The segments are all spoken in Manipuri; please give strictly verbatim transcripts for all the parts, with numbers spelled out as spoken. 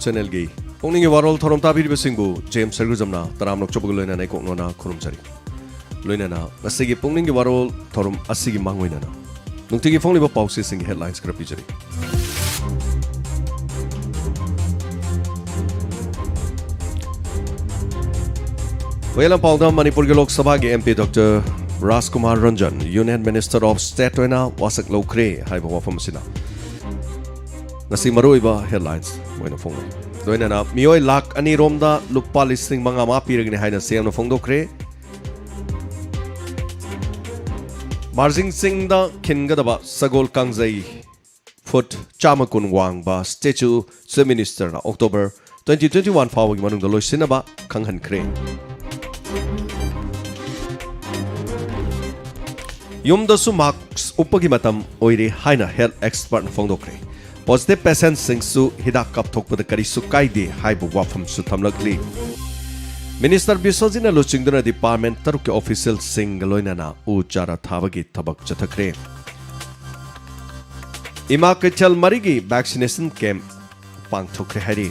ꯆꯦꯅꯦꯜꯒꯤ ꯄꯨꯛꯅꯤꯡꯒꯤ ꯋꯥꯔꯣꯜ ꯊꯧꯔꯝ ꯇꯥꯕꯤꯔꯤꯕꯁꯤꯡꯕꯨ ꯖꯦꯝꯁ ꯁꯔꯒꯨꯖꯝꯅ ꯇꯔꯥꯝꯅ ꯑꯣꯛꯆꯕꯒ ꯂꯣꯏꯅꯅ ꯏꯀꯣꯛꯅꯣꯅ ꯈꯨꯔꯨꯝꯖꯔꯤ꯫ ꯂꯣꯏꯅꯅ ꯉꯁꯤꯒꯤ ꯄꯨꯛꯅꯤꯡꯒꯤ ꯋꯥꯔꯣꯜ ꯊꯧꯔꯝ ꯑꯁꯤꯒꯤ ꯃꯥꯡꯑꯣꯏꯅꯅ ꯅꯨꯡꯇꯤꯒꯤ ꯐꯣꯡꯂꯤꯕ ꯄꯥꯎꯆꯦꯁꯤꯡꯒꯤ headlines ꯈꯔ ꯄꯤꯖꯔꯤ꯫ ꯍꯣꯌꯦꯂꯝ ꯄꯥꯎꯗ ꯃꯅꯤꯄꯨꯔꯒꯤ ꯂꯣꯛ ꯁꯚꯥꯒꯤ MP Doctor Rajkumar Ranjan Union Minister of State ꯑꯣꯏꯅ ꯋꯥꯁꯛ ꯂꯧꯈ꯭ꯔꯦ ꯍꯥꯏꯕ ꯋꯥꯐꯝ ꯑꯁꯤꯅ ꯉꯁꯤ ꯃꯔꯨꯑꯣꯏꯕ headlines ꯑꯣꯏꯅ ꯐꯣꯡꯂꯤ꯫ ꯂꯣꯏꯅꯅ ꯃꯤꯑꯣꯏ ꯂꯥꯈ ꯑꯅꯤ ꯔꯣꯝꯗ ꯂꯨꯄꯥ ꯂꯤꯁꯤꯡ ꯃꯉꯥ ꯃꯉꯥ ꯄꯤꯔꯒꯅꯤ ꯍꯥꯏꯅ CMꯅ ꯐꯣꯡꯗꯣꯛꯈ꯭ꯔꯦ꯫ ꯃꯥꯔꯖꯤꯡ ꯆꯤꯡꯗ ꯈꯤꯟꯒꯗꯕ ꯁꯒꯣꯜ ꯀꯥꯡꯖꯩ ꯐꯨꯠ ꯆꯥꯝꯃ ꯀꯨꯟ ꯋꯥꯡꯕ statue Chief Ministerꯅ October twenty twenty one ꯐꯥꯎꯕꯒꯤ ꯃꯅꯨꯡꯗ ꯂꯣꯏꯁꯤꯟꯅꯕ ꯈꯪꯍꯟꯈ꯭ꯔꯦ꯫ ꯌꯨꯝꯗꯁꯨ mask ꯎꯞꯄꯒꯤ ꯃꯇꯝ ꯑꯣꯏꯔꯦ ꯍꯥꯏꯅ health expertꯅ ꯐꯣꯡꯗꯣꯛꯈ꯭ꯔꯦ꯫ Positive patientꯁꯤꯡꯁꯨ ꯍꯤꯗꯥꯛ ꯀꯥꯞꯊꯣꯛꯄꯗ ꯀꯔꯤꯁꯨ ꯀꯥꯏꯗꯦ ꯍꯥꯏꯕ ꯋꯥꯐꯝꯁꯨ ꯊꯝꯂꯛꯂꯤ꯫ Minister ꯕꯤꯁ꯭ꯋꯖꯤꯠꯅ ꯂꯨꯆꯤꯡꯗꯨꯅ department ꯇꯔꯨꯛꯀꯤ officialꯁꯤꯡꯒ ꯂꯣꯏꯅꯅ ꯎ ꯆꯥꯔꯥ ꯊꯥꯕꯒꯤ ꯊꯕꯛ ꯆꯠꯊꯈ꯭ꯔꯦ꯫ ꯏꯃꯥ ꯀꯩꯊꯦꯜ ꯃꯔꯤꯒꯤ vaccination camp ꯄꯥꯡꯊꯣꯛꯈ꯭ꯔꯦ ꯍꯥꯏꯔꯤ꯫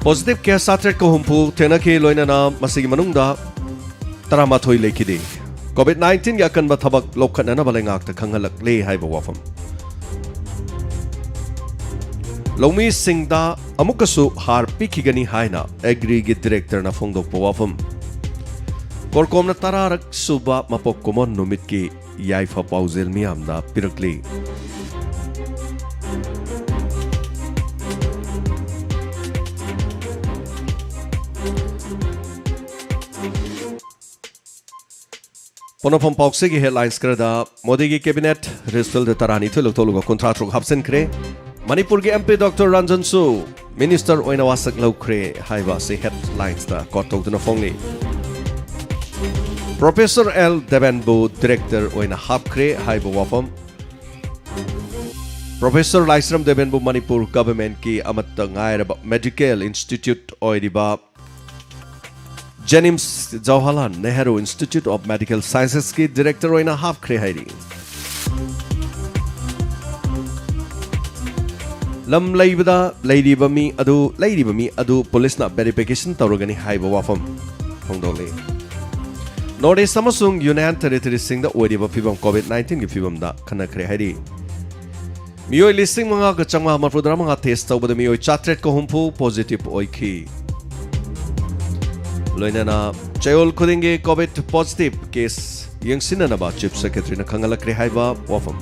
Positive case ꯆꯥꯇ꯭ꯔꯦꯠꯀ ꯍꯨꯝꯐꯨ ꯊꯦꯡꯅꯈꯤ, ꯂꯣꯏꯅꯅ ꯃꯁꯤꯒꯤ ꯃꯅꯨꯡꯗ ꯇꯔꯥꯃꯥꯊꯣꯏ ꯂꯩꯈꯤꯗꯦ꯫ COVID nineteenꯒꯤ ꯑꯀꯟꯕ ꯊꯕꯛ ꯂꯧꯈꯠꯅꯅꯕ ꯂꯩꯉꯥꯛꯇ ꯈꯪꯍꯜꯂꯛꯂꯦ ꯍꯥꯏꯕ ꯋꯥꯐꯝ꯫ ꯂꯧꯃꯤꯁꯤꯡꯗ ꯑꯃꯨꯛꯀꯁꯨ ꯍꯥꯔ ꯄꯤꯈꯤꯒꯅꯤ ꯍꯥꯏꯅ Agriꯒꯤ directorꯅ ꯐꯣꯡꯗꯣꯛꯄ ꯋꯥꯐꯝ꯫ ꯀꯣꯔꯀꯣꯝꯅ ꯇꯔꯥꯔꯛ ꯁꯨꯕ ꯃꯄꯣꯛ ꯀꯨꯝꯑꯣꯟ ꯅꯨꯃꯤꯠꯀꯤ ꯌꯥꯏꯐ ꯄꯥꯎꯖꯦꯜ ꯃꯤꯌꯥꯝꯗ ꯄꯤꯔꯛꯂꯤ꯫ ꯄꯣꯛꯅꯐꯝ ꯄꯥꯎꯆꯦꯒꯤ headlines ꯈꯔꯗ, ꯃꯣꯗꯤꯒꯤ cabinet ꯔꯤꯁꯐꯤꯜꯗ ꯇꯔꯥꯅꯤꯊꯣꯏ ꯂꯧꯊꯣꯛꯂꯒ ꯀꯨꯟꯊ꯭ꯔꯥ ꯇꯔꯨꯛ ꯍꯥꯞꯆꯤꯟꯈ꯭ꯔꯦ꯫ ꯃꯅꯤꯄꯨꯔꯒꯤ MP Doctor ꯔꯟꯖꯟꯁꯨ minister ꯑꯣꯏꯅ ꯋꯥꯁꯛ ꯂꯧꯈ꯭ꯔꯦ ꯍꯥꯏꯕ ꯑꯁꯤ headlinesꯇ quote ꯇꯧꯗꯨꯅ ꯐꯣꯡꯂꯤ꯫ Professor ꯑꯦꯜ ꯗꯦꯕꯦꯟꯕꯨ director ꯑꯣꯏꯅ ꯍꯥꯞꯈ꯭ꯔꯦ ꯍꯥꯏꯕ ꯋꯥꯐꯝ꯫ Professor ꯂꯥꯏꯁ꯭ꯔꯝ ꯗꯦꯕꯦꯟꯕꯨ ꯃꯅꯤꯄꯨꯔ governmentꯀꯤ ꯑꯃꯠꯇ ꯉꯥꯏꯔꯕ medical institute ꯑꯣꯏꯔꯤꯕ JNIMS, Jawaharlal Nehru Institute of Medical Sciences ꯀꯤ director ꯑꯣꯏꯅ ꯍꯥꯞꯈ꯭ꯔꯦ ꯍꯥꯏꯔꯤ꯫ ꯂꯝ ꯂꯩꯕꯗ ꯂꯩꯔꯤꯕ ꯃꯤ ꯑꯗꯨ, ꯂꯩꯔꯤꯕ ꯃꯤ ꯑꯗꯨ ꯄꯨꯂꯤꯁꯅ verification ꯇꯧꯔꯒꯅꯤ ꯍꯥꯏꯕ ꯋꯥꯐꯝ ꯐꯣꯡꯗꯣꯛꯂꯤ꯫ North East ꯑꯃꯁꯨꯡ Union Territoryꯁꯤꯡꯗ ꯑꯣꯏꯔꯤꯕ ꯐꯤꯕꯝ COVID nineteenꯒꯤ ꯐꯤꯕꯝꯗ ꯈꯟꯅꯈ꯭ꯔꯦ ꯍꯥꯏꯔꯤ꯫ ꯃꯤꯑꯣꯏ ꯂꯤꯁꯤꯡ ꯃꯉꯥꯒ ꯆꯥꯝꯃꯉꯥ ꯃꯔꯤꯐꯨꯇꯔꯥ ꯃꯉꯥ test ꯇꯧꯕꯗ ꯃꯤꯑꯣꯏ ꯆꯥꯇ꯭ꯔꯦꯠꯀ ꯍꯨꯝꯐꯨ positive ꯑꯣꯏꯈꯤ꯫ ꯂꯣꯏꯅꯅ ꯆꯌꯣꯜ ꯈꯨꯗꯤꯡꯒꯤ COVID positive case ꯌꯦꯡꯁꯤꯟꯅꯅꯕ Chief Secretaryꯅ ꯈꯪꯍꯜꯂꯛꯈ꯭ꯔꯦ ꯍꯥꯏꯕ ꯋꯥꯐꯝ꯫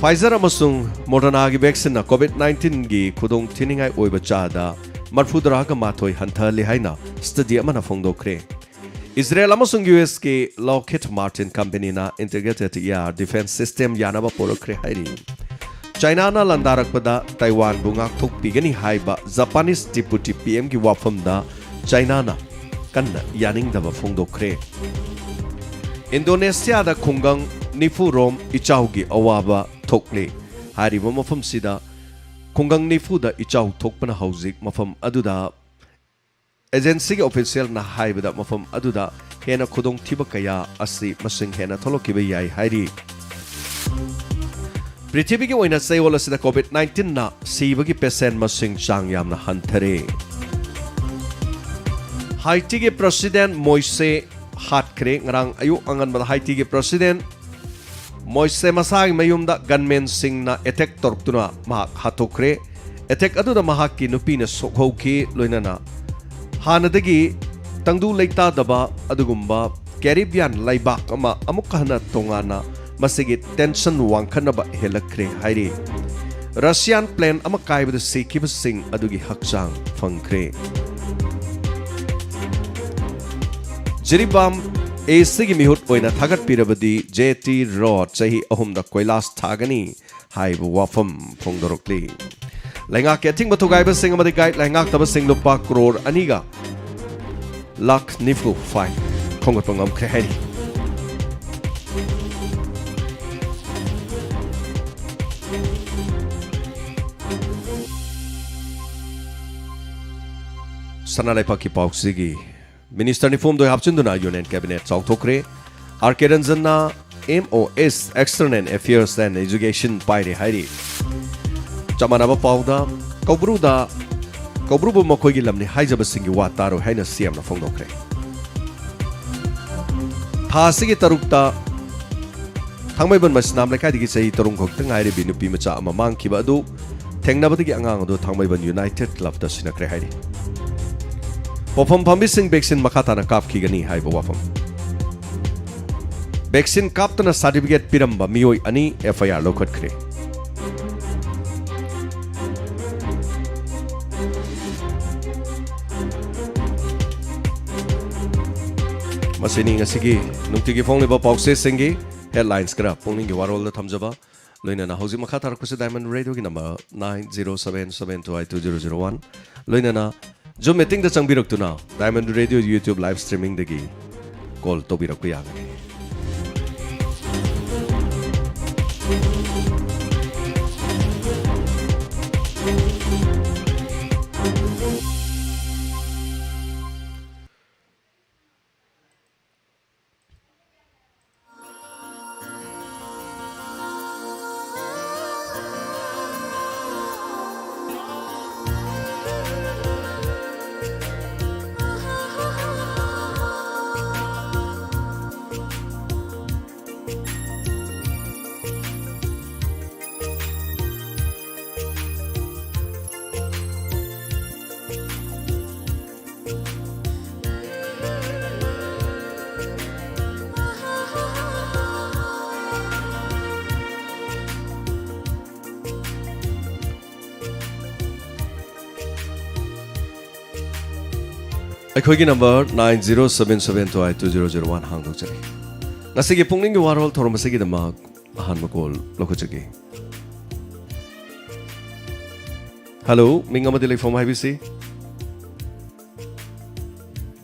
Pfizer ꯑꯃꯁꯨꯡ Modernaꯒꯤ vaccineꯅ COVID nineteenꯒꯤ ꯈꯨꯗꯣꯡ ꯊꯤꯅꯤꯡꯉꯥꯏ ꯑꯣꯏꯕ ꯆꯥꯗ ꯃꯔꯤꯐꯨꯇꯔꯥꯒ ꯃꯥꯊꯣꯏ ꯍꯟꯊꯍꯜꯂꯤ ꯍꯥꯏꯅ study ꯑꯃꯅ ꯐꯣꯡꯗꯣꯛꯈ꯭ꯔꯦ꯫ ꯏꯖꯔꯦꯜ ꯑꯃꯁꯨꯡ USꯀꯤ Lockheed Martin companyꯅ integrated air defense system ꯌꯥꯅꯕ ꯄꯨꯔꯛꯈ꯭ꯔꯦ ꯍꯥꯏꯔꯤ꯫ ꯆꯥꯏꯅꯥꯅ ꯂꯥꯟꯗꯥꯔꯛꯄꯗ ꯇꯥꯏꯋꯥꯟꯕꯨ ꯉꯥꯛꯊꯣꯛꯄꯤꯒꯅꯤ ꯍꯥꯏꯕ Japanese Deputy PMꯒꯤ ꯋꯥꯐꯝꯗ ꯆꯥꯏꯅꯥꯅ ꯀꯟꯅ ꯌꯥꯅꯤꯡꯗꯕ ꯐꯣꯡꯗꯣꯛꯈ꯭ꯔꯦ꯫ ꯏꯟꯗꯣꯅꯦꯁꯤꯌꯥꯗ ꯈꯨꯡꯒꯪ ꯅꯤꯐꯨ ꯔꯣꯝ ꯏꯆꯥꯎꯒꯤ ꯑꯋꯥꯕ ꯊꯣꯛꯂꯤ꯫ ꯍꯥꯏꯔꯤꯕ ꯃꯐꯝꯁꯤꯗ ꯈꯨꯡꯒꯪ ꯅꯤꯐꯨꯗ ꯏꯆꯥꯎ ꯊꯣꯛꯄꯅ ꯍꯧꯖꯤꯛ ꯃꯐꯝ ꯑꯗꯨꯗ agencyꯒꯤ officialꯅ ꯍꯥꯏꯕꯗ ꯃꯐꯝ ꯑꯗꯨꯗ ꯍꯦꯟꯅ ꯈꯨꯗꯣꯡꯊꯤꯕ ꯀꯌꯥ ꯑꯁꯤ ꯃꯁꯤꯡ ꯍꯦꯟꯅ ꯊꯣꯛꯂꯛꯈꯤꯕ ꯌꯥꯏ ꯍꯥꯏꯔꯤ꯫ ꯄ꯭ꯔꯤꯊꯤꯕꯤꯒꯤ ꯑꯣꯏꯅ ꯆꯌꯣꯜ ꯑꯁꯤꯗ COVID nineteenꯅ ꯁꯤꯕꯒꯤ patient ꯃꯁꯤꯡ ꯆꯥꯡ ꯌꯥꯝꯅ ꯍꯟꯊꯔꯦ꯫ ꯍꯥꯏꯇꯤꯒꯤ president ꯃꯣꯏꯁꯦ ꯍꯥꯠꯈ꯭ꯔꯦ꯫ ꯉꯔꯥꯡ ꯑꯌꯨꯛ ꯑꯉꯟꯕꯗ ꯍꯥꯏꯇꯤꯒꯤ president ꯃꯣꯏꯁꯦ ꯃꯁꯥꯒꯤ ꯃꯌꯨꯝꯗ gunmanꯁꯤꯡꯅ attack ꯇꯧꯔꯛꯇꯨꯅ ꯃꯍꯥꯛ ꯍꯥꯠꯇꯣꯛꯈ꯭ꯔꯦ꯫ Attack ꯑꯗꯨꯗ ꯃꯍꯥꯛꯀꯤ ꯅꯨꯄꯤꯅ ꯁꯣꯛꯍꯧꯈꯤ, ꯂꯣꯏꯅꯅ ꯍꯥꯟꯅꯗꯒꯤ ꯇꯪꯗꯨ ꯂꯩꯇꯥꯗꯕ ꯑꯗꯨꯒꯨꯝꯕ Caribbean ꯂꯩꯕꯥꯛ ꯑꯃ ꯑꯃꯨꯛꯀ ꯍꯟꯅ ꯇꯣꯉꯥꯟꯅ ꯃꯁꯤꯒꯤ tension ꯋꯥꯡꯈꯠꯅꯕ ꯍꯦꯜꯂꯛꯈ꯭ꯔꯦ ꯍꯥꯏꯔꯤ꯫ Russian plane ꯑꯃ ꯀꯥꯏꯕꯗ ꯁꯤꯈꯤꯕꯁꯤꯡ ꯑꯗꯨꯒꯤ ꯍꯛꯆꯥꯡ ꯐꯪꯈ꯭ꯔꯦ꯫ ꯖꯤꯔꯤꯕꯥꯝ ACꯒꯤ ꯃꯤꯍꯨꯠ ꯑꯣꯏꯅ ꯊꯥꯒꯠꯄꯤꯔꯕꯗꯤ JT Road ꯆꯍꯤ ꯑꯍꯨꯝꯗ ꯀꯣꯏꯂꯥꯁ ꯊꯥꯒꯅꯤ ꯍꯥꯏꯕ ꯋꯥꯐꯝ ꯐꯣꯡꯗꯣꯔꯛꯂꯤ꯫ ꯂꯩꯉꯥꯛꯀꯤ ꯑꯊꯤꯡꯕ ꯊꯨꯒꯥꯏꯕꯁꯤꯡ ꯑꯃꯗꯤ guideline ꯉꯥꯛꯇꯕꯁꯤꯡ ꯂꯨꯄꯥ ꯀ꯭ꯔꯣꯔ ꯑꯅꯤꯒ ꯂꯥꯈ ꯅꯤꯐꯨ fine ꯈꯣꯝꯒꯠꯄ ꯉꯝꯈ꯭ꯔꯦ ꯍꯥꯏꯔꯤ꯫ ꯁꯅꯥ ꯂꯩꯄꯥꯛꯀꯤ ꯄꯥꯎꯁꯤꯒꯤ minister ꯅꯤꯐꯨꯍꯨꯝꯗꯣꯏ ꯍꯥꯞꯆꯤꯟꯗꯨꯅ union cabinet ꯆꯥꯎꯊꯣꯛꯈ꯭ꯔꯦ꯫ R K ꯔꯟꯖꯟꯅ M O S, External Affairs and Education, ꯄꯥꯏꯔꯦ ꯍꯥꯏꯔꯤ꯫ ꯆꯞ ꯃꯥꯟꯅꯕ ꯄꯥꯎꯗ, ꯀꯧꯕ꯭ꯔꯨꯗ, ꯀꯧꯕ꯭ꯔꯨꯕꯨ ꯃꯈꯣꯏꯒꯤ ꯂꯝꯅꯤ ꯍꯥꯏꯖꯕꯁꯤꯡꯒꯤ ꯋꯥ ꯇꯥꯔꯣꯏ ꯍꯥꯏꯅ ꯁꯤ ꯑꯦꯝꯅ ꯐꯣꯡꯗꯣꯛꯈ꯭ꯔꯦ꯫ ꯊꯥ ꯑꯁꯤꯒꯤ ꯇꯔꯨꯛꯇ ꯊꯥꯡꯃꯩꯕꯟ ꯃꯁꯤꯅꯥꯝ ꯂꯩꯀꯥꯏꯗꯒꯤ ꯆꯍꯤ ꯇꯔꯨꯛ ꯈꯛꯇ ꯉꯥꯏꯔꯤꯕꯤ ꯅꯨꯄꯤ ꯃꯆꯥ ꯑꯃ ꯃꯥꯡꯈꯤꯕ ꯑꯗꯨ ꯊꯦꯡꯅꯕꯗꯒꯤ ꯑꯉꯥꯡ ꯑꯗꯨ ꯊꯥꯡꯃꯩꯕꯟ ꯌꯨꯅꯥꯏꯇꯦꯗ ꯀ꯭ꯂꯕꯇ ꯁꯤꯟꯅꯈ꯭ꯔꯦ ꯍꯥꯏꯔꯤ꯫ ꯄꯣꯠꯐꯝ ꯐꯝꯕꯤꯁꯤꯡ ꯚꯦꯛꯁꯤꯟ ꯃꯈꯥ ꯇꯥꯅ ꯀꯥꯞꯈꯤꯒꯅꯤ ꯍꯥꯏꯕ ꯋꯥꯐꯝ꯫ ꯚꯦꯛꯁꯤꯟ ꯀꯥꯞꯇꯅ ꯁꯥꯔꯇꯤꯐꯤꯀꯦꯠ ꯄꯤꯔꯝꯕ ꯃꯤꯑꯣꯏ ꯑꯅꯤ ꯑꯦꯐ ꯑꯥꯏ ꯑꯥꯔ ꯂꯧꯈꯠꯈ꯭ꯔꯦ꯫ ꯃꯁꯤꯅꯤ ꯉꯁꯤꯒꯤ ꯅꯨꯡꯇꯤꯒꯤ ꯐꯣꯡꯂꯤꯕ ꯄꯥꯎꯆꯦꯁꯤꯡꯒꯤ ꯍꯦꯗꯂꯥꯏꯟꯁ ꯈꯔ ꯄꯨꯛꯅꯤꯡꯒꯤ ꯋꯥꯔꯣꯜꯗ ꯊꯝꯖꯕ꯫ ꯂꯣꯏꯅꯅ ꯍꯧꯖꯤꯛ ꯃꯈꯥ ꯇꯥꯔꯛꯄꯁꯤ ꯗꯥꯏꯃꯟ ꯔꯦꯗꯤꯑꯣꯒꯤ number nine zero seven seven two eight two zero zero one, ꯂꯣꯏꯅꯅ ꯖꯨꯝ ꯃꯤꯇꯤꯡꯗ ꯆꯪꯕꯤꯔꯛꯇꯨꯅ ꯗꯥꯏꯃꯟ ꯔꯦꯗꯤꯑꯣ YouTube ꯂꯥꯏꯚ ꯁ꯭ꯇ꯭ꯔꯤꯃꯤꯡꯗꯒꯤ ꯀꯣꯜ ꯇꯧꯕꯤꯔꯛꯄ ꯌꯥꯒꯅꯤ꯫ ꯑꯩꯈꯣꯏꯒꯤ number nine zero seven seven two eight two zero zero one ꯍꯥꯡꯗꯣꯛꯆꯔꯤ꯫ ꯉꯁꯤꯒꯤ ꯄꯨꯛꯅꯤꯡꯒꯤ ꯋꯥꯔꯣꯜ ꯊꯧꯔꯝ ꯑꯁꯤꯒꯤꯗꯃꯛ ꯑꯍꯥꯟꯕ ꯀꯣꯜ ꯂꯧꯈꯠꯆꯒꯦ꯫ ꯍꯜꯂꯣ, ꯃꯤꯡ ꯑꯃꯗꯤ ꯂꯩꯐꯝ ꯍꯥꯏꯕꯤꯁꯤ꯫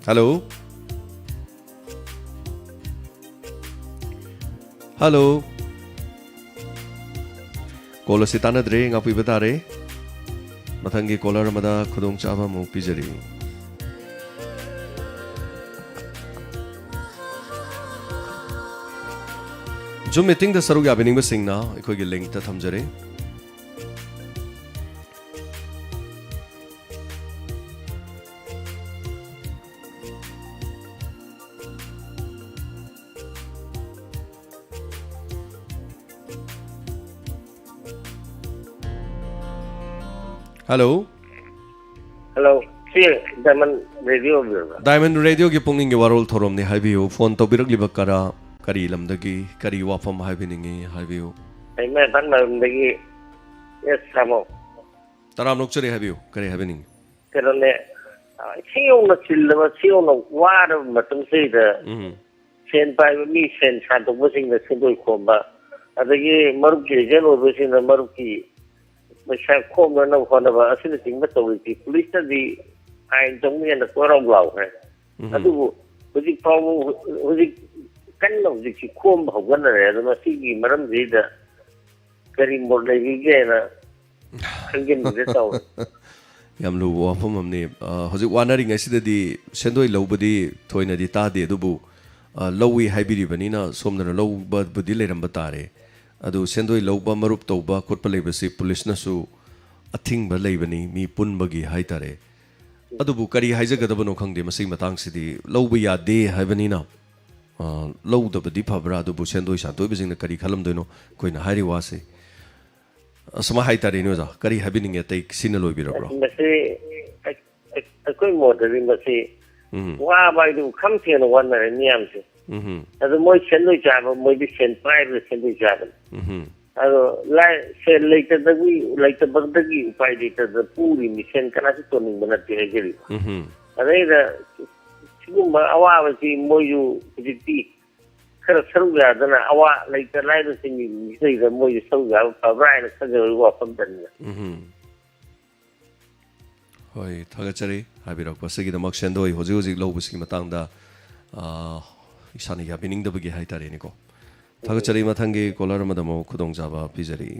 ꯍꯜꯂꯣ꯫ ꯍꯜꯂꯣ꯫ ꯀꯣꯜ ꯑꯁꯤ ꯇꯥꯟꯅꯗ꯭ꯔꯦ, ꯉꯥꯛꯄꯤꯕ ꯇꯥꯔꯦ꯫ ꯃꯊꯪꯒꯤ ꯀꯣꯂꯔ ꯑꯃꯗ ꯈꯨꯗꯣꯡꯆꯥꯕ ꯑꯃꯨꯛ ꯄꯤꯖꯔꯤ꯫ ꯖꯨꯝ ꯃꯤꯇꯤꯡꯗ ꯁꯔꯨꯛ ꯌꯥꯕꯤꯅꯤꯡꯕꯁꯤꯡꯅ ꯑꯩꯈꯣꯏꯒꯤ ꯂꯤꯡꯛꯇ ꯊꯝꯖꯔꯤ꯫ ꯍꯜꯂꯣ꯫ ꯍꯜꯂꯣ꯫ ꯁꯤ ꯗꯥꯏꯃꯟ ꯔꯦꯗꯤꯑꯣ ꯑꯣꯏꯕꯤꯔꯕ꯭ꯔꯥ? ꯗꯥꯏꯃꯟ ꯔꯦꯗꯤꯑꯣꯒꯤ ꯄꯨꯛꯅꯤꯡꯒꯤ ꯋꯥꯔꯣꯜ ꯊꯧꯔꯝꯅꯤ, ꯍꯥꯏꯕꯤꯌꯨ꯫ ꯐꯣꯟ ꯇꯧꯕꯤꯔꯛꯂꯤꯕ ꯀꯔꯥ, ꯀꯔꯤ ꯂꯝꯗꯒꯤ, ꯀꯔꯤ ꯋꯥꯐꯝ ꯍꯥꯏꯕꯤꯅꯤꯡꯉꯤ, ꯍꯥꯏꯕꯤꯌꯨ꯫ ꯑꯩ ꯃꯌꯥꯝ ꯏꯝꯐꯥꯜ ꯃꯌꯣꯝꯗꯒꯤ ꯑꯦꯁ ꯁꯥꯃꯣ꯫ ꯇꯔꯥꯝ ꯑꯣꯛꯆꯔꯤ, ꯍꯥꯏꯕꯤꯌꯨ, ꯀꯔꯤ ꯍꯥꯏꯕꯤꯅꯤꯡꯉꯤ? ꯀꯩꯅꯣꯅꯦ, ꯑ, ꯁꯤ ꯌꯧꯅ ꯆꯤꯜꯂꯕ, ꯁꯤ ꯌꯧꯅ ꯋꯥꯔꯕ ꯃꯇꯝꯁꯤꯗ ꯎꯝ꯫ ꯁꯦꯟ ꯄꯥꯏꯕ ꯃꯤ ꯁꯦꯟ ꯁꯥꯟꯗꯣꯛꯄꯁꯤꯡꯅ ꯁꯦꯟꯗꯣꯏ ꯈꯣꯝꯕ, ꯑꯗꯒꯤ ꯃꯔꯨꯞꯀꯤ ꯑꯦꯖꯦꯟ ꯑꯣꯏꯕꯁꯤꯡꯅ ꯃꯔꯨꯞꯀꯤ ꯄꯩꯁꯥ ꯈꯣꯝꯅꯅꯕ ꯍꯣꯠꯅꯕ ꯑꯁꯤꯅꯆꯤꯡꯕ ꯇꯧꯔꯤꯁꯤ ꯄꯨꯂꯤꯁꯅꯗꯤ ꯑꯥꯏꯟ ꯇꯧꯅꯤꯅ ꯀꯣꯏꯔꯥꯎ ꯂꯥꯎꯈ꯭ꯔꯦ꯫ ꯎꯝ꯫ ꯑꯗꯨꯕꯨ ꯍꯧꯖꯤꯛ ꯐꯥꯎꯕ ꯍꯧꯖꯤꯛ ꯀꯟꯅ ꯍꯧꯖꯤꯛꯁꯤ ꯈꯣꯝꯕ ꯍꯧꯒꯠꯅꯔꯦ꯫ ꯑꯗꯣ ꯃꯁꯤꯒꯤ ꯃꯔꯝꯁꯤꯗ ꯀꯔꯤ ꯃꯣꯠ ꯂꯩꯕꯤꯒꯦꯅ ꯈꯪꯖꯅꯤꯡꯗꯦ ꯇꯧꯔꯤ꯫ ꯌꯥꯝ ꯂꯨꯕ ꯋꯥꯐꯝ ꯑꯃꯅꯤ꯫ ꯑ, ꯍꯧꯖꯤꯛ ꯋꯥꯅꯔꯤꯉꯩꯁꯤꯗꯗꯤ ꯁꯦꯟꯗꯣꯏ ꯂꯧꯕꯗꯤ ꯊꯣꯏꯅꯗꯤ ꯇꯥꯗꯦ, ꯑꯗꯨꯕꯨ, ꯑ, ꯂꯧꯏ ꯍꯥꯏꯕꯤꯔꯤꯕꯅꯤꯅ ꯁꯣꯝꯗꯅ ꯂꯧꯕꯕꯨꯗꯤ ꯂꯩꯔꯝꯕ ꯇꯥꯔꯦ꯫ ꯑꯗꯨ ꯁꯦꯟꯗꯣꯏ ꯂꯧꯕ, ꯃꯔꯨꯞ ꯇꯧꯕ ꯈꯣꯠꯄ ꯂꯩꯕꯁꯤ ꯄꯨꯂꯤꯁꯅꯁꯨ ꯑꯊꯤꯡꯕ ꯂꯩꯕꯅꯤ, ꯃꯤ ꯄꯨꯟꯕꯒꯤ ꯍꯥꯏꯇꯥꯔꯦ꯫ ꯑꯗꯨꯕꯨ ꯀꯔꯤ ꯍꯥꯏꯖꯒꯗꯕꯅꯣ ꯈꯪꯗꯦ ꯃꯁꯤꯒꯤ ꯃꯇꯥꯡꯁꯤꯗꯤ꯫ ꯂꯧꯕ ꯌꯥꯗꯦ ꯍꯥꯏꯕꯅꯤꯅ, ꯑ, ꯂꯧꯗꯕꯗꯤ ꯐꯕ꯭ꯔꯥ? ꯑꯗꯨꯕꯨ ꯁꯦꯟꯗꯣꯏ ꯁꯥꯟꯇꯣꯏꯕꯁꯤꯡꯅ ꯀꯔꯤ ꯈꯜꯂꯝꯗꯣꯏꯅꯣ ꯑꯩꯈꯣꯏꯅ ꯍꯥꯏꯔꯤ ꯋꯥꯁꯤ? ꯑꯁꯨꯃꯥꯏ ꯍꯥꯏꯇꯥꯔꯦꯅꯦ ꯑꯣꯖꯥ, ꯀꯔꯤ ꯍꯥꯏꯕꯤꯅꯤꯡꯉꯦ? ꯑꯇꯩ ꯁꯤꯅ ꯂꯣꯏꯕꯤꯔꯕ꯭ꯔꯣ? ꯃꯁꯤ ꯑꯩ-, ꯑꯩ-, ꯑꯩꯈꯣꯏ ꯃꯣꯠꯇꯗꯤ ꯃꯁꯤ ꯎꯝ꯫ ꯋꯥꯕ ꯍꯥꯏꯗꯨ ꯈꯝ ꯊꯦꯡꯅ ꯋꯥꯅꯔꯦ ꯃꯤꯌꯥꯝꯁꯦ꯫ ꯎꯝ꯫ ꯑꯗꯨ ꯃꯣꯏ ꯁꯦꯟꯗꯣꯏ ꯆꯥꯕ, ꯃꯣꯏꯗꯤ ꯁꯦꯟ ꯄꯥꯏꯕꯗ ꯁꯦꯟꯗꯣꯏ ꯆꯥꯕꯅꯤ꯫ ꯎꯝ꯫ ꯑꯗꯣ ꯂꯥꯏ-, ꯁꯦꯟ ꯂꯩꯇꯗꯕꯒꯤ, ꯂꯩꯇꯕꯗꯒꯤ ꯎꯄꯥꯏ ꯂꯩꯇꯗꯅ ꯄꯨꯔꯤꯅꯤ, ꯁꯦꯟ ꯀꯅꯥꯁꯨ ꯇꯣꯟꯅꯤꯡꯕ ꯅꯠꯇꯦ ꯍꯥꯏꯖꯔꯤꯕ꯫ ꯎꯝ꯫ ꯑꯗꯩꯗ ꯁꯤꯒꯨꯝꯕ ꯑꯋꯥꯕꯁꯤ ꯃꯣꯏꯁꯨ ꯍꯧꯖꯤꯛꯇꯤ ꯈꯔ ꯁꯔꯨꯛ ꯌꯥꯗꯅ ꯑꯋꯥ ꯂꯩꯇ ꯂꯥꯏꯔꯁꯤꯡꯒꯤ ꯃꯤꯁꯤꯗꯩꯗ ꯃꯣꯏꯁꯨ ꯁꯔꯨꯛ ꯌꯥꯕ ꯐꯕ꯭ꯔꯥ ꯍꯥꯏꯅ ꯈꯟꯖꯕꯒꯤ ꯋꯥꯐꯝꯗꯅꯤꯅ꯫ ꯎꯝ꯫ ꯍꯣꯏ, ꯊꯥꯒꯠꯆꯔꯤ ꯍꯥꯏꯕꯤꯔꯛꯄ ꯑꯁꯤꯒꯤꯗꯃꯛ꯫ ꯁꯦꯟꯗꯣꯏ ꯍꯧꯖꯤꯛ ꯍꯧꯖꯤꯛ ꯂꯧꯕꯁꯤꯒꯤ ꯃꯇꯥꯡꯗ, ꯑ, ꯏꯁꯥꯅ ꯌꯥꯕꯤꯅꯤꯡꯗꯕꯒꯤ ꯍꯥꯏꯇꯥꯔꯦꯅꯦꯀꯣ꯫ ꯊꯥꯒꯠꯆꯔꯤ꯫ ꯃꯊꯪꯒꯤ ꯀꯣꯂꯔ ꯑꯃꯗ ꯑꯃꯨꯛ ꯈꯨꯗꯣꯡꯆꯥꯕ ꯄꯤꯖꯔꯤ꯫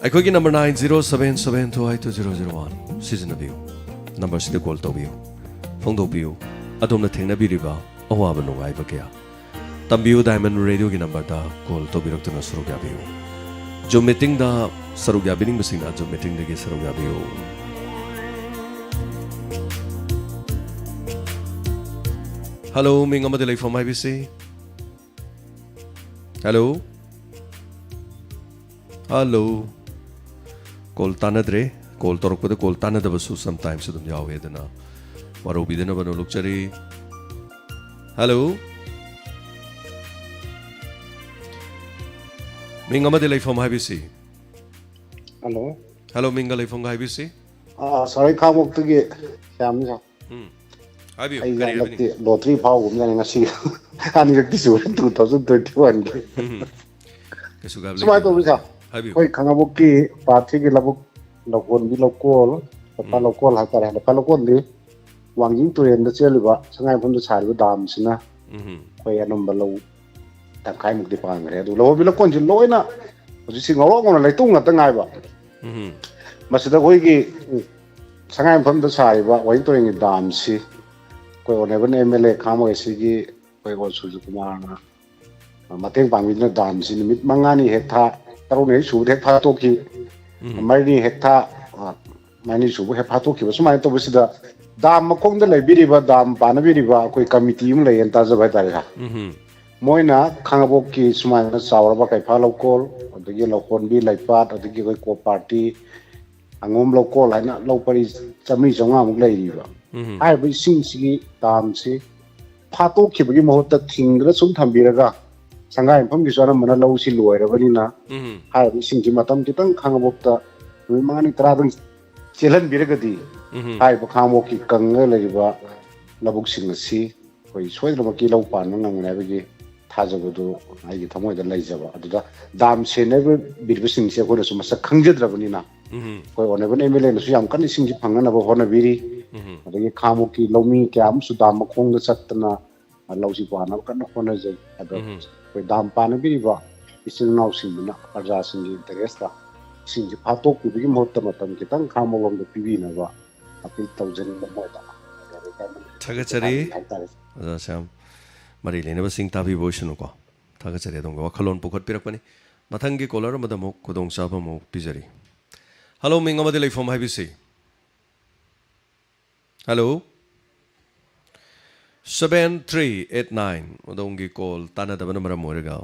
ꯑꯩꯈꯣꯏꯒꯤ number nine zero seven seven two eight two zero zero one ꯁꯤꯖꯤꯟꯅꯕꯤꯌꯨ꯫ ꯅꯝꯕꯔꯁꯤꯗ ꯀꯣꯜ ꯇꯧꯕꯤꯌꯨ, ꯐꯣꯡꯗꯣꯛꯄꯤꯌꯨ ꯑꯗꯣꯝꯅ ꯊꯦꯡꯅꯕꯤꯔꯤꯕ ꯑꯋꯥꯕ ꯅꯨꯡꯉꯥꯏꯕ ꯀꯌꯥ꯫ ꯇꯝꯕꯤꯌꯨ ꯗꯥꯏꯃꯟ ꯔꯦꯗꯤꯑꯣꯒꯤ ꯅꯝꯕꯔꯗ ꯀꯣꯜ ꯇꯧꯕꯤꯔꯛꯇꯨꯅ ꯁꯔꯨꯛ ꯌꯥꯕꯤꯌꯨ꯫ ꯖꯨꯝ ꯃꯤꯇꯤꯡꯗ ꯁꯔꯨꯛ ꯌꯥꯕꯤꯅꯤꯡꯕꯁꯤꯡꯅ ꯖꯨꯝ ꯃꯤꯇꯤꯡꯗꯒꯤ ꯁꯔꯨꯛ ꯌꯥꯕꯤꯌꯨ꯫ ꯍꯜꯂꯣ, ꯃꯤꯡ ꯑꯃꯗꯤ ꯂꯩꯐꯝ ꯍꯥꯏꯕꯤꯁꯤ꯫ ꯍꯜꯂꯣ꯫ ꯍꯜꯂꯣ꯫ ꯀꯣꯜ ꯇꯥꯟꯅꯗ꯭ꯔꯦ꯫ ꯀꯣꯜ ꯇꯧꯔꯛꯄꯗ ꯀꯣꯜ ꯇꯥꯟꯅꯗꯕꯁꯨ sometimes ꯑꯗꯨꯝ ꯌꯥꯎꯋꯦ, ꯑꯗꯨꯅ ꯋꯥꯔꯧꯕꯤꯗꯅꯕ ꯅꯣꯂꯨꯛꯆꯔꯤ꯫ ꯍꯜꯂꯣ꯫ ꯃꯤꯡ ꯑꯃꯗꯤ ꯂꯩꯐꯝ ꯍꯥꯏꯕꯤꯁꯤ꯫ ꯍꯜꯂꯣ꯫ ꯍꯜꯂꯣ, ꯃꯤꯡꯒ ꯂꯩꯐꯝꯒ ꯍꯥꯏꯕꯤꯁꯤ꯫ ꯑꯥ, ꯁꯥꯔ, ꯑꯩ ꯈꯥꯡꯉꯕꯣꯛꯇꯒꯤ ꯁ꯭ꯌꯥꯝꯅꯤ, ꯁꯥꯔ꯫ ꯎꯝ꯫ ꯍꯥꯏꯕꯤꯌꯨ, ꯑꯩꯁꯦ ꯀꯔꯤ ꯍꯥꯏꯕꯤꯅꯤꯡ? ꯍꯟꯗꯛꯇꯤ ꯂꯣꯇ꯭ꯔꯤ ꯐꯥꯎꯒꯨꯝꯖꯥꯠꯅꯤ ꯉꯁꯤ꯫ ꯑꯅꯤꯔꯛꯇꯤ ꯁꯨꯔꯦ two thousand twenty-oneꯒꯤ꯫ ꯎꯝ꯫ ꯀꯩꯁꯨ ꯀꯥꯏꯕ ꯁꯨꯃꯥꯏꯅ ꯂꯩꯇꯦ꯫ ꯇꯧꯕꯅꯤ, ꯁꯥꯔ꯫ ꯍꯥꯏꯕꯤꯌꯨ꯫ ꯑꯩꯈꯣꯏ ꯈꯥꯡꯉꯕꯣꯛꯀꯤ ꯄꯥꯔꯠ ꯊ꯭ꯔꯤꯒꯤ ꯂꯧꯕꯨꯛ ꯂꯧꯍꯣꯟꯕꯤ ꯂꯧꯀꯣꯜ, ꯂꯐꯥ ꯎꯝ꯫ ꯂꯧꯀꯣꯜ ꯍꯥꯏꯇꯥꯔꯦ꯫ ꯂꯐꯥ ꯂꯧꯀꯣꯜꯗꯤ ꯋꯥꯡꯖꯤꯡ ꯇꯨꯔꯦꯜꯗ ꯆꯦꯜꯂꯤꯕ ꯁꯉꯥꯏꯌꯨꯝꯐꯝꯗ ꯁꯥꯔꯤꯕ ꯗꯥꯝꯁꯤꯅ ꯎꯝ꯫ ꯑꯩꯈꯣꯏ ꯑꯅꯝꯕ ꯂꯧ ꯇꯪꯈꯥꯏꯃꯨꯛꯇꯤ ꯄꯥꯟꯈ꯭ꯔꯦ꯫ ꯑꯗꯨ ꯂꯧꯍꯣꯟꯕꯤ ꯂꯧꯀꯣꯜꯁꯤ ꯂꯣꯏꯅ ꯍꯧꯖꯤꯛꯁꯤ ꯉꯧꯔꯣꯛ ꯉꯧꯅ ꯂꯩꯇꯨꯝ ꯉꯥꯛꯇ ꯉꯥꯏꯕ꯫ ꯎꯝ꯫ ꯃꯁꯤꯗ ꯑꯩꯈꯣꯏꯒꯤ ꯁꯉꯥꯏꯌꯨꯝꯐꯝꯗ ꯁꯥꯔꯤꯕ ꯋꯥꯡꯖꯤꯡ ꯇꯨꯔꯦꯜꯒꯤ ꯗꯥꯝꯁꯤ ꯑꯩꯈꯣꯏ ꯑꯣꯅꯦꯕꯜ ꯑꯦꯝ ꯑꯦꯜ ꯑꯦ ꯈꯥꯡꯉꯕꯣꯛ ꯑꯦꯁꯤꯒꯤ ꯑꯩꯈꯣꯏ ꯑꯣ ꯁꯨꯔꯖꯀꯨꯃꯥꯔꯅ ꯃꯇꯦꯡ ꯄꯥꯡꯕꯤꯗꯨꯅ ꯗꯥꯝꯁꯤ ꯅꯨꯃꯤꯠ ꯃꯉꯥꯅꯤ ꯍꯦꯛ ꯊꯥ, ꯇꯔꯨꯛꯅꯤ ꯍꯦꯛ ꯁꯨꯕꯗ ꯍꯦꯛ ꯐꯥꯠꯇꯣꯛꯈꯤ, ꯎꯝ꯫ ꯃꯔꯤꯅꯤ ꯍꯦꯛ ꯊꯥ, ꯑ, ꯃꯔꯤꯅꯤ ꯁꯨꯕ ꯍꯦꯛ ꯐꯥꯠꯇꯣꯛꯈꯤꯕ꯫ ꯁꯨꯃꯥꯏꯅ ꯇꯧꯕꯁꯤꯗ ꯗꯥꯝ ꯃꯈꯣꯡꯗ ꯂꯩꯕꯤꯔꯤꯕ, ꯗꯥꯝ ꯄꯥꯟꯅꯕꯤꯔꯤꯕ ꯑꯩꯈꯣꯏ ꯀꯃꯤꯇꯤ ꯑꯃ ꯂꯩꯌꯦꯅ ꯇꯥꯖꯕ ꯍꯥꯏꯇꯥꯔꯦ, ꯁꯥꯔ꯫ ꯎꯝ꯫ ꯃꯣꯏꯅ ꯈꯥꯡꯉꯕꯣꯛꯀꯤ ꯁꯨꯃꯥꯏꯅ ꯆꯥꯎꯔꯕ ꯀꯩꯐꯥ ꯂꯧꯀꯣꯜ, ꯑꯗꯒꯤ ꯂꯧꯍꯣꯟꯕꯤ ꯂꯩꯄꯥꯠ, ꯑꯗꯒꯤ ꯑꯩꯈꯣꯏ ꯀꯣꯞ ꯄꯥꯔꯇꯤ, ꯑꯉꯣꯝ ꯂꯧꯀꯣꯜ ꯍꯥꯏꯅ ꯂꯧ ꯄꯔꯤ ꯆꯥꯃꯔꯤ ꯆꯥꯝꯃꯉꯥꯃꯨꯛ ꯂꯩꯔꯤꯕ꯫ ꯎꯝ꯫ ꯍꯥꯏꯔꯤꯕ ꯏꯁꯤꯡꯁꯤꯒꯤ ꯗꯥꯝꯁꯤ ꯐꯥꯠꯇꯣꯛꯈꯤꯕꯒꯤ ꯃꯍꯨꯠꯇ ꯊꯤꯡꯗꯨꯅ ꯁꯨꯝ ꯊꯝꯕꯤꯔꯒ, ꯁꯉꯥꯏꯌꯨꯝꯐꯝꯒꯤꯁꯨ ꯑꯅꯝꯕꯅ ꯂꯧꯁꯤ ꯂꯣꯏꯔꯕꯅꯤꯅ, ꯎꯝ꯫ ꯍꯥꯏꯔꯤꯕ ꯏꯁꯤꯡꯁꯤ ꯃꯇꯝ ꯈꯤꯇꯪ ꯈꯥꯡꯉꯕꯣꯛꯇ ꯅꯨꯃꯤꯠ ꯃꯉꯥꯅꯤ ꯇꯔꯥꯗꯪ ꯆꯦꯜꯍꯟꯕꯤꯔꯒꯗꯤ, ꯎꯝ꯫ ꯍꯥꯏꯔꯤꯕ ꯈꯥꯡꯉꯕꯣꯛꯀꯤ ꯀꯪꯉꯒ ꯂꯩꯔꯤꯕ ꯂꯧꯕꯨꯛꯁꯤꯡ ꯑꯁꯤ ꯑꯩꯈꯣꯏ ꯁꯣꯏꯗꯅꯃꯛꯀꯤ ꯂꯧ ꯄꯥꯟꯕ ꯉꯝꯒꯅꯤ ꯍꯥꯏꯕꯒꯤ ꯊꯥꯖꯕꯗꯨ ꯑꯩꯒꯤ ꯊꯃꯣꯏꯗ ꯂꯩꯖꯕ꯫ ꯑꯗꯨꯗ ꯗꯥꯝ ꯁꯦꯟꯅꯕꯤꯔꯤꯕꯁꯤꯡꯁꯦ ꯑꯩꯈꯣꯏꯅꯁꯨ ꯃꯁꯛ ꯈꯪꯖꯗ꯭ꯔꯕꯅꯤꯅ, ꯎꯝ꯫ ꯑꯩꯈꯣꯏ ꯑꯣꯅꯦꯕꯜ ꯑꯦꯝ ꯑꯦꯜ ꯑꯦꯅꯁꯨ ꯌꯥꯝ ꯀꯟꯅ ꯏꯁꯤꯡꯁꯤ ꯐꯪꯅꯅꯕ ꯍꯣꯠꯅꯕꯤꯔꯤ꯫ ꯎꯝ꯫ ꯑꯗꯒꯤ ꯈꯥꯡꯉꯕꯣꯛꯀꯤ ꯂꯧꯃꯤ ꯀꯌꯥ ꯑꯃꯁꯨ ꯗꯥꯝ ꯃꯈꯣꯡꯗ ꯆꯠꯇꯅ ꯂꯧꯁꯤ ꯄꯥꯟꯅꯕ ꯀꯟꯅ ꯍꯣꯠꯅꯖꯩ꯫ ꯑꯗꯣ ꯎꯝ꯫ ꯑꯩꯈꯣꯏ ꯗꯥꯝ ꯄꯥꯟꯅꯕꯤꯔꯤꯕ ꯏꯆꯤꯜ ꯏꯅꯥꯎꯁꯤꯡꯗꯨꯅ ꯄ꯭ꯔꯖꯥꯁꯤꯡꯒꯤ ꯏꯟꯇꯔꯦꯁꯇ ꯏꯁꯤꯡꯁꯤ ꯐꯥꯠꯇꯣꯛꯄꯤꯕꯒꯤ ꯃꯍꯨꯠꯇ ꯃꯇꯝ ꯈꯤꯇꯪ ꯈꯥꯡꯉꯕꯣꯛꯂꯣꯝꯗ ꯄꯤꯕꯤꯅꯕ ꯑꯄꯤꯜ ꯇꯧꯖꯅꯤꯡꯕ ꯃꯣꯏꯗ ꯊꯥꯒꯠꯆꯔꯤ꯫ ꯍꯥꯏꯇꯥꯔꯦ꯫ ꯑꯣꯖꯥ ꯁ꯭ꯌꯥꯝ꯫ ꯃꯔꯤ ꯂꯩꯅꯕꯁꯤꯡ ꯇꯥꯕꯤꯕ ꯑꯣꯏꯁꯅꯨꯀꯣ꯫ ꯊꯥꯒꯠꯆꯔꯤ ꯑꯗꯣꯝꯒꯤ ꯋꯥꯈꯜꯂꯣꯟ ꯄꯨꯈꯠꯄꯤꯔꯛꯄꯅꯤ꯫ ꯃꯊꯪꯒꯤ ꯀꯣꯂꯔ ꯑꯃꯗ ꯑꯃꯨꯛ ꯈꯨꯗꯣꯡꯆꯥꯕ ꯑꯃꯨꯛ ꯄꯤꯖꯔꯤ꯫ ꯍꯜꯂꯣ, ꯃꯤꯡ ꯑꯃꯗꯤ ꯂꯩꯐꯝ ꯍꯥꯏꯕꯤꯁꯤ꯫ Hello. Seven three eight nine. ꯑꯗꯣꯝꯒꯤ ꯀꯣꯜ ꯇꯥꯟꯅꯗꯕꯅ ꯃꯔꯝ ꯑꯣꯏꯔꯒ꯫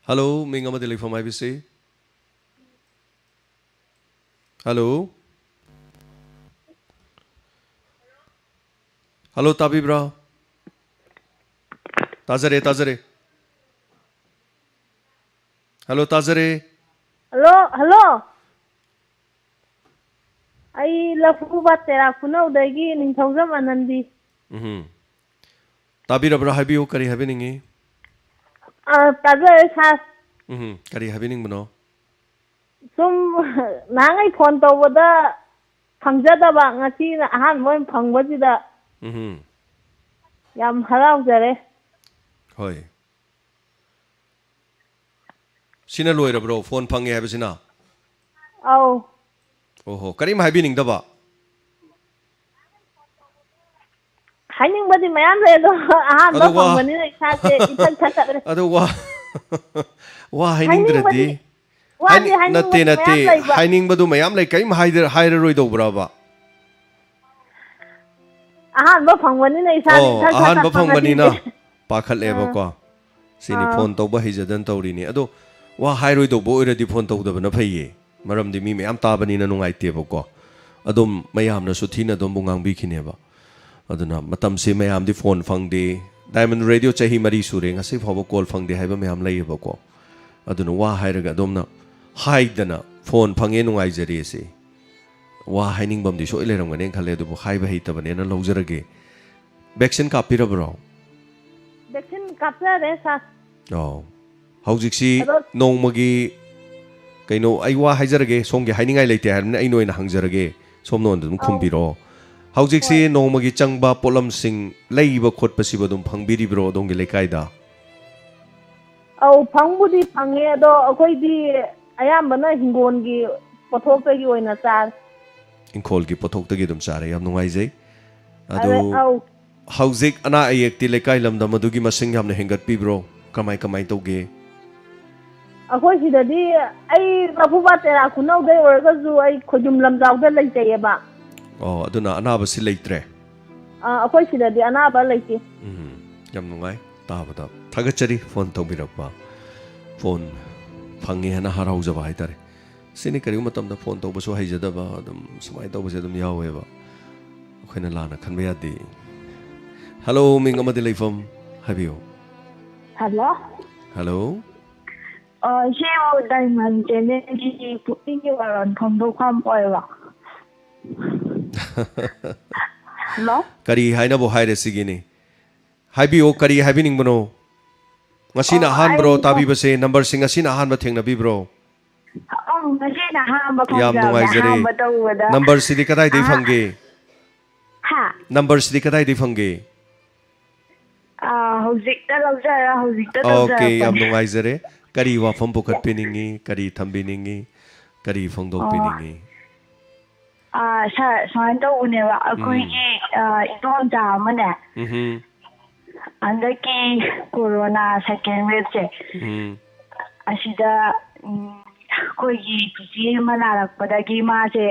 ꯍꯜꯂꯣ, ꯃꯤꯡ ꯑꯃꯗꯤ ꯂꯩꯐꯝ ꯍꯥꯏꯕꯤꯁꯤ꯫ ꯍꯜꯂꯣ꯫ ꯍꯜꯂꯣ, ꯇꯥꯕꯤꯕ꯭ꯔꯥ? ꯇꯥꯖꯔꯦ, ꯇꯥꯖꯔꯦ꯫ ꯍꯜꯂꯣ, ꯇꯥꯖꯔꯦ꯫ Hello, hello. ꯑꯩ ꯂꯐꯨꯕꯥꯠ ꯇꯦꯔꯥ ꯈꯨꯅꯧꯗꯒꯤ ꯅꯤꯡꯊꯧꯖꯝ ꯑꯅꯟꯗꯤ꯫ ꯎꯝ꯫ ꯇꯥꯕꯤꯔꯕ꯭ꯔꯥ? ꯍꯥꯏꯕꯤꯌꯨ, ꯀꯔꯤ ꯍꯥꯏꯕꯤꯅꯤꯡꯉꯤ? ꯑ, ꯇꯥꯖꯔꯦ, ꯁꯥꯔ꯫ ꯎꯝ, ꯀꯔꯤ ꯍꯥꯏꯕꯤꯅꯤꯡꯕꯅꯣ? ꯁꯨꯝ ꯅꯍꯥꯟꯈꯩ ꯐꯣꯟ ꯇꯧꯕꯗ ꯐꯪꯖꯗꯕ, ꯉꯁꯤꯅ ꯑꯍꯥꯟꯕ ꯑꯣꯏꯅ ꯐꯪꯕꯁꯤꯗ ꯎꯝ꯫ ꯌꯥꯝ ꯍꯔꯥꯎꯖꯔꯦ꯫ ꯍꯣꯏ꯫ ꯁꯤꯅ ꯂꯣꯏꯔꯕ꯭ꯔꯣ, ꯐꯣꯟ ꯐꯪꯉꯦ ꯍꯥꯏꯕꯁꯤꯅ? ꯑꯧ꯫ ꯑꯣꯍꯣ, ꯀꯔꯤꯝ ꯍꯥꯏꯕꯤꯅꯤꯡꯗꯕ? ꯍꯥꯏꯅꯤꯡꯕꯗꯤ ꯃꯌꯥꯝ ꯂꯩ, ꯑꯗꯣ ꯑꯍꯥꯟꯕ ꯑꯗꯣ ꯋꯥ-, ꯐꯪꯕꯅꯤꯅ ꯏꯁꯥꯁꯦ ꯏꯊꯛ ꯊꯛꯀꯠꯂꯦ꯫ ꯑꯗꯣ ꯋꯥ-, ꯋꯥ ꯍꯥꯏꯅꯤꯡꯗ꯭ꯔꯗꯤ? ꯍꯥꯏꯅꯤꯡꯕꯗꯤ, ꯋꯥꯗꯤ ꯍꯥꯏꯅꯤꯡ-, ꯍꯥꯏꯅꯤꯡꯕꯗꯤ ꯅꯠꯇꯦ, ꯃꯌꯥꯝ ꯅꯠꯇꯦ, ꯂꯩꯕ꯫ ꯍꯥꯏꯅꯤꯡꯕꯗꯨ ꯃꯌꯥꯝ ꯂꯩ, ꯀꯔꯤꯝ ꯍꯥꯏꯗ-, ꯍꯥꯏꯔꯔꯣꯏꯗꯧꯕ꯭ꯔꯕ? ꯑꯍꯥꯟꯕ ꯐꯪꯕꯅꯤꯅ ꯏꯁꯥꯁꯦ ꯑꯣ, ꯏꯊꯛ ꯊꯛꯀꯠ ꯑꯍꯥꯟꯕ ꯊꯛꯄ ꯐꯪꯕꯅꯤꯅ ꯉꯁꯤꯗꯤ꯫ ꯄꯥꯈꯠꯂꯦꯕꯀꯣ꯫ ꯑꯥ꯫ ꯁꯤꯅꯤ ꯑꯥ꯫ ꯐꯣꯟ ꯇꯧꯕ ꯍꯩꯖꯗꯅ ꯇꯧꯔꯤꯅꯤ꯫ ꯑꯗꯣ ꯋꯥ ꯍꯥꯏꯔꯣꯏꯗꯧꯕ ꯑꯣꯏꯔꯗꯤ ꯐꯣꯟ ꯇꯧꯗꯕꯅ ꯐꯩꯌꯦ꯫ ꯃꯔꯝꯗꯤ ꯃꯤ ꯃꯌꯥꯝ ꯇꯥꯕꯅꯤꯅ ꯅꯨꯡꯉꯥꯏꯇꯦꯕꯀꯣ꯫ ꯑꯗꯨꯝ ꯃꯌꯥꯝꯅꯁꯨ ꯊꯤꯅ ꯑꯗꯣꯝꯕꯨ ꯉꯥꯡꯕꯤꯈꯤꯅꯦꯕ꯫ ꯑꯗꯨꯅ ꯃꯇꯝꯁꯤ ꯃꯌꯥꯝꯗꯤ ꯐꯣꯟ ꯐꯪꯗꯦ, Diamond Radio ꯆꯍꯤ ꯃꯔꯤ ꯁꯨꯔꯦ, ꯉꯁꯤ ꯐꯥꯎꯕ ꯀꯣꯜ ꯐꯪꯗꯦ ꯍꯥꯏꯕ ꯃꯌꯥꯝ ꯂꯩꯌꯦꯕꯀꯣ꯫ ꯑꯗꯨꯅ ꯋꯥ ꯍꯥꯏꯔꯒ ꯑꯗꯣꯝꯅ ꯍꯥꯏꯗꯅ ꯐꯣꯟ ꯐꯪꯉꯦ, ꯅꯨꯡꯉꯥꯏꯖꯔꯦ ꯁꯤ꯫ ꯋꯥ ꯍꯥꯏꯅꯤꯡꯕ ꯑꯃꯗꯤ ꯁꯣꯏ ꯂꯩꯔꯝꯒꯅꯦꯅ ꯈꯜꯂꯦ, ꯑꯗꯨꯕꯨ ꯍꯥꯏꯕ ꯍꯩꯇꯕꯅꯦꯅ ꯂꯧꯖꯔꯒꯦ꯫ ꯚꯦꯛꯁꯤꯟ ꯀꯥꯞꯄꯤꯔꯕ꯭ꯔꯣ? ꯚꯦꯛꯁꯤꯟ ꯀꯥꯞꯆꯔꯦ, ꯁꯥꯔ꯫ ꯑꯣ꯫ ꯍꯧꯖꯤꯛꯁꯤ ꯑꯗꯣ ꯅꯣꯡꯃꯒꯤ ꯀꯩꯅꯣ, ꯑꯩ ꯋꯥ ꯍꯥꯏꯖꯔꯒꯦ, ꯁꯣꯝꯒꯤ ꯍꯥꯏꯅꯤꯡꯉꯥꯏ ꯂꯩꯇꯦ ꯍꯥꯏꯔꯕꯅꯤꯅ ꯑꯩꯅ ꯑꯣꯏꯅ ꯍꯪꯖꯔꯒꯦ, ꯁꯣꯝꯅ ꯑꯣꯏꯅ ꯑꯗꯨꯝ ꯑꯧ꯫ ꯈꯨꯝꯕꯤꯔꯛꯑꯣ꯫ ꯍꯧꯖꯤꯛꯁꯤ ꯍꯣꯏ꯫ ꯅꯣꯡꯃꯒꯤ ꯆꯪꯕ ꯄꯣꯠꯂꯝꯁꯤꯡ ꯂꯩꯕ ꯈꯣꯠꯄꯁꯤꯕꯨ ꯑꯗꯨꯝ ꯐꯪꯕꯤꯔꯤꯕ꯭ꯔꯣ ꯑꯗꯣꯝꯒꯤ ꯂꯩꯀꯥꯏꯗ? ꯑꯧ, ꯐꯪꯕꯨꯗꯤ ꯐꯪꯉꯦ, ꯑꯗꯣ ꯑꯩꯈꯣꯏꯗꯤ ꯑꯌꯥꯝꯕꯅ ꯍꯤꯡꯒꯣꯜꯒꯤ ꯄꯣꯠꯊꯣꯛꯇꯒꯤ ꯑꯣꯏꯅ ꯆꯥꯔꯦ꯫ ꯏꯪꯈꯣꯜꯒꯤ ꯄꯣꯠꯊꯣꯛꯇꯒꯤ ꯑꯗꯨꯝ ꯆꯥꯔꯦ, ꯌꯥꯝ ꯅꯨꯡꯉꯥꯏꯖꯩ꯫ ꯑꯗꯣ ꯑꯗꯩ, ꯑꯧ꯫ ꯍꯧꯖꯤꯛ ꯑꯅꯥ ꯑꯌꯦꯛꯇꯤ ꯂꯩꯀꯥꯏ ꯂꯝꯗꯝ ꯑꯗꯨꯒꯤ ꯃꯁꯤꯡ ꯌꯥꯝꯅ ꯍꯦꯟꯒꯠꯄꯤꯕ꯭ꯔꯣ? ꯀꯃꯥꯏ ꯀꯃꯥꯏ ꯇꯧꯒꯦ? ꯑꯩꯈꯣꯏ ꯁꯤꯗꯗꯤ ꯑꯩ ꯂꯐꯨꯕꯥꯠ ꯇꯦꯔꯥ ꯈꯨꯅꯧꯗꯩ ꯑꯣꯏꯔꯒꯁꯨ ꯑꯩ ꯈꯣꯏꯖꯨꯝ ꯂꯝꯖꯥꯎꯗ ꯂꯩꯖꯩꯌꯦꯕ꯫ ꯑꯣ, ꯑꯗꯨꯅ ꯑꯅꯥꯕꯁꯤ ꯂꯩꯇ꯭ꯔꯦ? ꯑꯥ, ꯑꯩꯈꯣꯏ ꯁꯤꯗꯗꯤ ꯑꯅꯥꯕ ꯂꯩꯇꯦ꯫ ꯎꯝ, ꯌꯥꯝ ꯅꯨꯡꯉꯥꯏ ꯇꯥꯕꯗ꯫ ꯊꯥꯒꯠꯆꯔꯤ ꯐꯣꯟ ꯇꯧꯕꯤꯔꯛꯄ꯫ ꯐꯣꯟ ꯐꯪꯉꯦ ꯍꯥꯏꯅ ꯍꯔꯥꯎꯖꯕ ꯍꯥꯏꯇꯥꯔꯦ꯫ ꯁꯤꯅꯤ, ꯀꯔꯤꯒꯨꯝꯕ ꯃꯇꯝꯗ ꯐꯣꯟ ꯇꯧꯕꯁꯨ ꯍꯩꯖꯗꯕ, ꯑꯗꯨꯝ ꯁꯨꯃꯥꯏꯅ ꯇꯧꯕꯁꯦ ꯑꯗꯨꯝ ꯌꯥꯎꯋꯦꯕ꯫ ꯑꯩꯈꯣꯏꯅ ꯂꯥꯟꯅ ꯈꯟꯕ ꯌꯥꯗꯦ꯫ ꯍꯜꯂꯣ, ꯃꯤꯡ ꯑꯃꯗꯤ ꯂꯩꯐꯝ ꯍꯥꯏꯕꯤꯌꯨ꯫ ꯍꯜꯂꯣ꯫ ꯍꯜꯂꯣ꯫ ꯑ, ꯁꯤꯕꯨ ꯗꯥꯏꯃꯟ ꯆꯦꯅꯦꯜꯒꯤ ꯄꯨꯛꯅꯤꯡꯒꯤ ꯋꯥꯔꯣꯜ ꯐꯣꯡꯗꯣꯛꯐꯝ ꯑꯣꯏꯕ꯫ ꯍꯜꯂꯣ꯫ ꯀꯔꯤ ꯍꯥꯏꯅꯕꯨ ꯍꯥꯏꯔꯦ ꯁꯤꯒꯤꯅꯤ? ꯍꯥꯏꯕꯤꯌꯨ, ꯀꯔꯤ ꯍꯥꯏꯕꯤꯅꯤꯡꯕꯅꯣ? ꯉꯁꯤꯅ ꯑꯣ, ꯑꯍꯥꯟꯕꯔꯣ ꯑꯩ ꯇꯥꯕꯤꯕꯁꯦ? ꯅꯝꯕꯔꯁꯤ ꯉꯁꯤꯅ ꯑꯍꯥꯟꯕ ꯊꯦꯡꯅꯕꯤꯕ꯭ꯔꯣ? ꯑꯧ, ꯉꯁꯤꯅ ꯑꯍꯥꯟꯕ ꯌꯥꯝ ꯐꯪꯖꯕꯅꯦ, ꯅꯨꯡꯉꯥꯏꯖꯔꯦ꯫ ꯑꯍꯥꯟꯕ ꯇꯧꯕꯗ꯫ ꯅꯝꯕꯔꯁꯤꯗꯤ ꯀꯗꯥꯏꯗꯒꯤ ꯑꯍꯥ-, ꯐꯪꯒꯦ? ꯍꯥ? ꯅꯝꯕꯔꯁꯤꯗꯤ ꯀꯗꯥꯏꯗꯒꯤ ꯐꯪꯒꯦ? ꯑꯥ, ꯍꯧꯖꯤꯛꯇ ꯂꯧꯖꯔ, ꯍꯧꯖꯤꯛꯇ ꯑꯣꯀꯦ, ꯌꯥꯝ ꯇꯧꯖꯔꯛꯄꯅꯦ꯫ ꯅꯨꯡꯉꯥꯏꯖꯔꯦ꯫ ꯀꯔꯤ ꯋꯥꯐꯝ ꯄꯨꯈꯠꯄꯤꯅꯤꯡꯉꯤ? ꯀꯔꯤ ꯊꯝꯕꯤꯅꯤꯡꯉꯤ? ꯀꯔꯤ ꯐꯣꯡꯗꯣꯛꯄꯤꯅꯤꯡꯉꯤ? ꯑꯥ, ꯁꯥꯔ, ꯁꯨꯃꯥꯏꯅ ꯇꯧꯕꯅꯦꯕ, ꯑꯩꯈꯣꯏꯒꯤ ꯑꯥ, ꯏꯗꯣꯝꯆꯥ ꯑꯃꯅꯦ, ꯎꯝꯍꯨꯝ, ꯍꯟꯗꯛꯀꯤ ꯀꯣꯔꯣꯅꯥ ꯁꯦꯀꯦꯟ ꯋꯦꯕꯁꯦ, ꯎꯝ, ꯑꯁꯤꯗ ꯎꯝ, ꯑꯩꯈꯣꯏꯒꯤ ꯆꯤꯆꯦ ꯑꯃ ꯅꯥꯔꯛꯄꯗꯒꯤ ꯃꯥꯁꯦ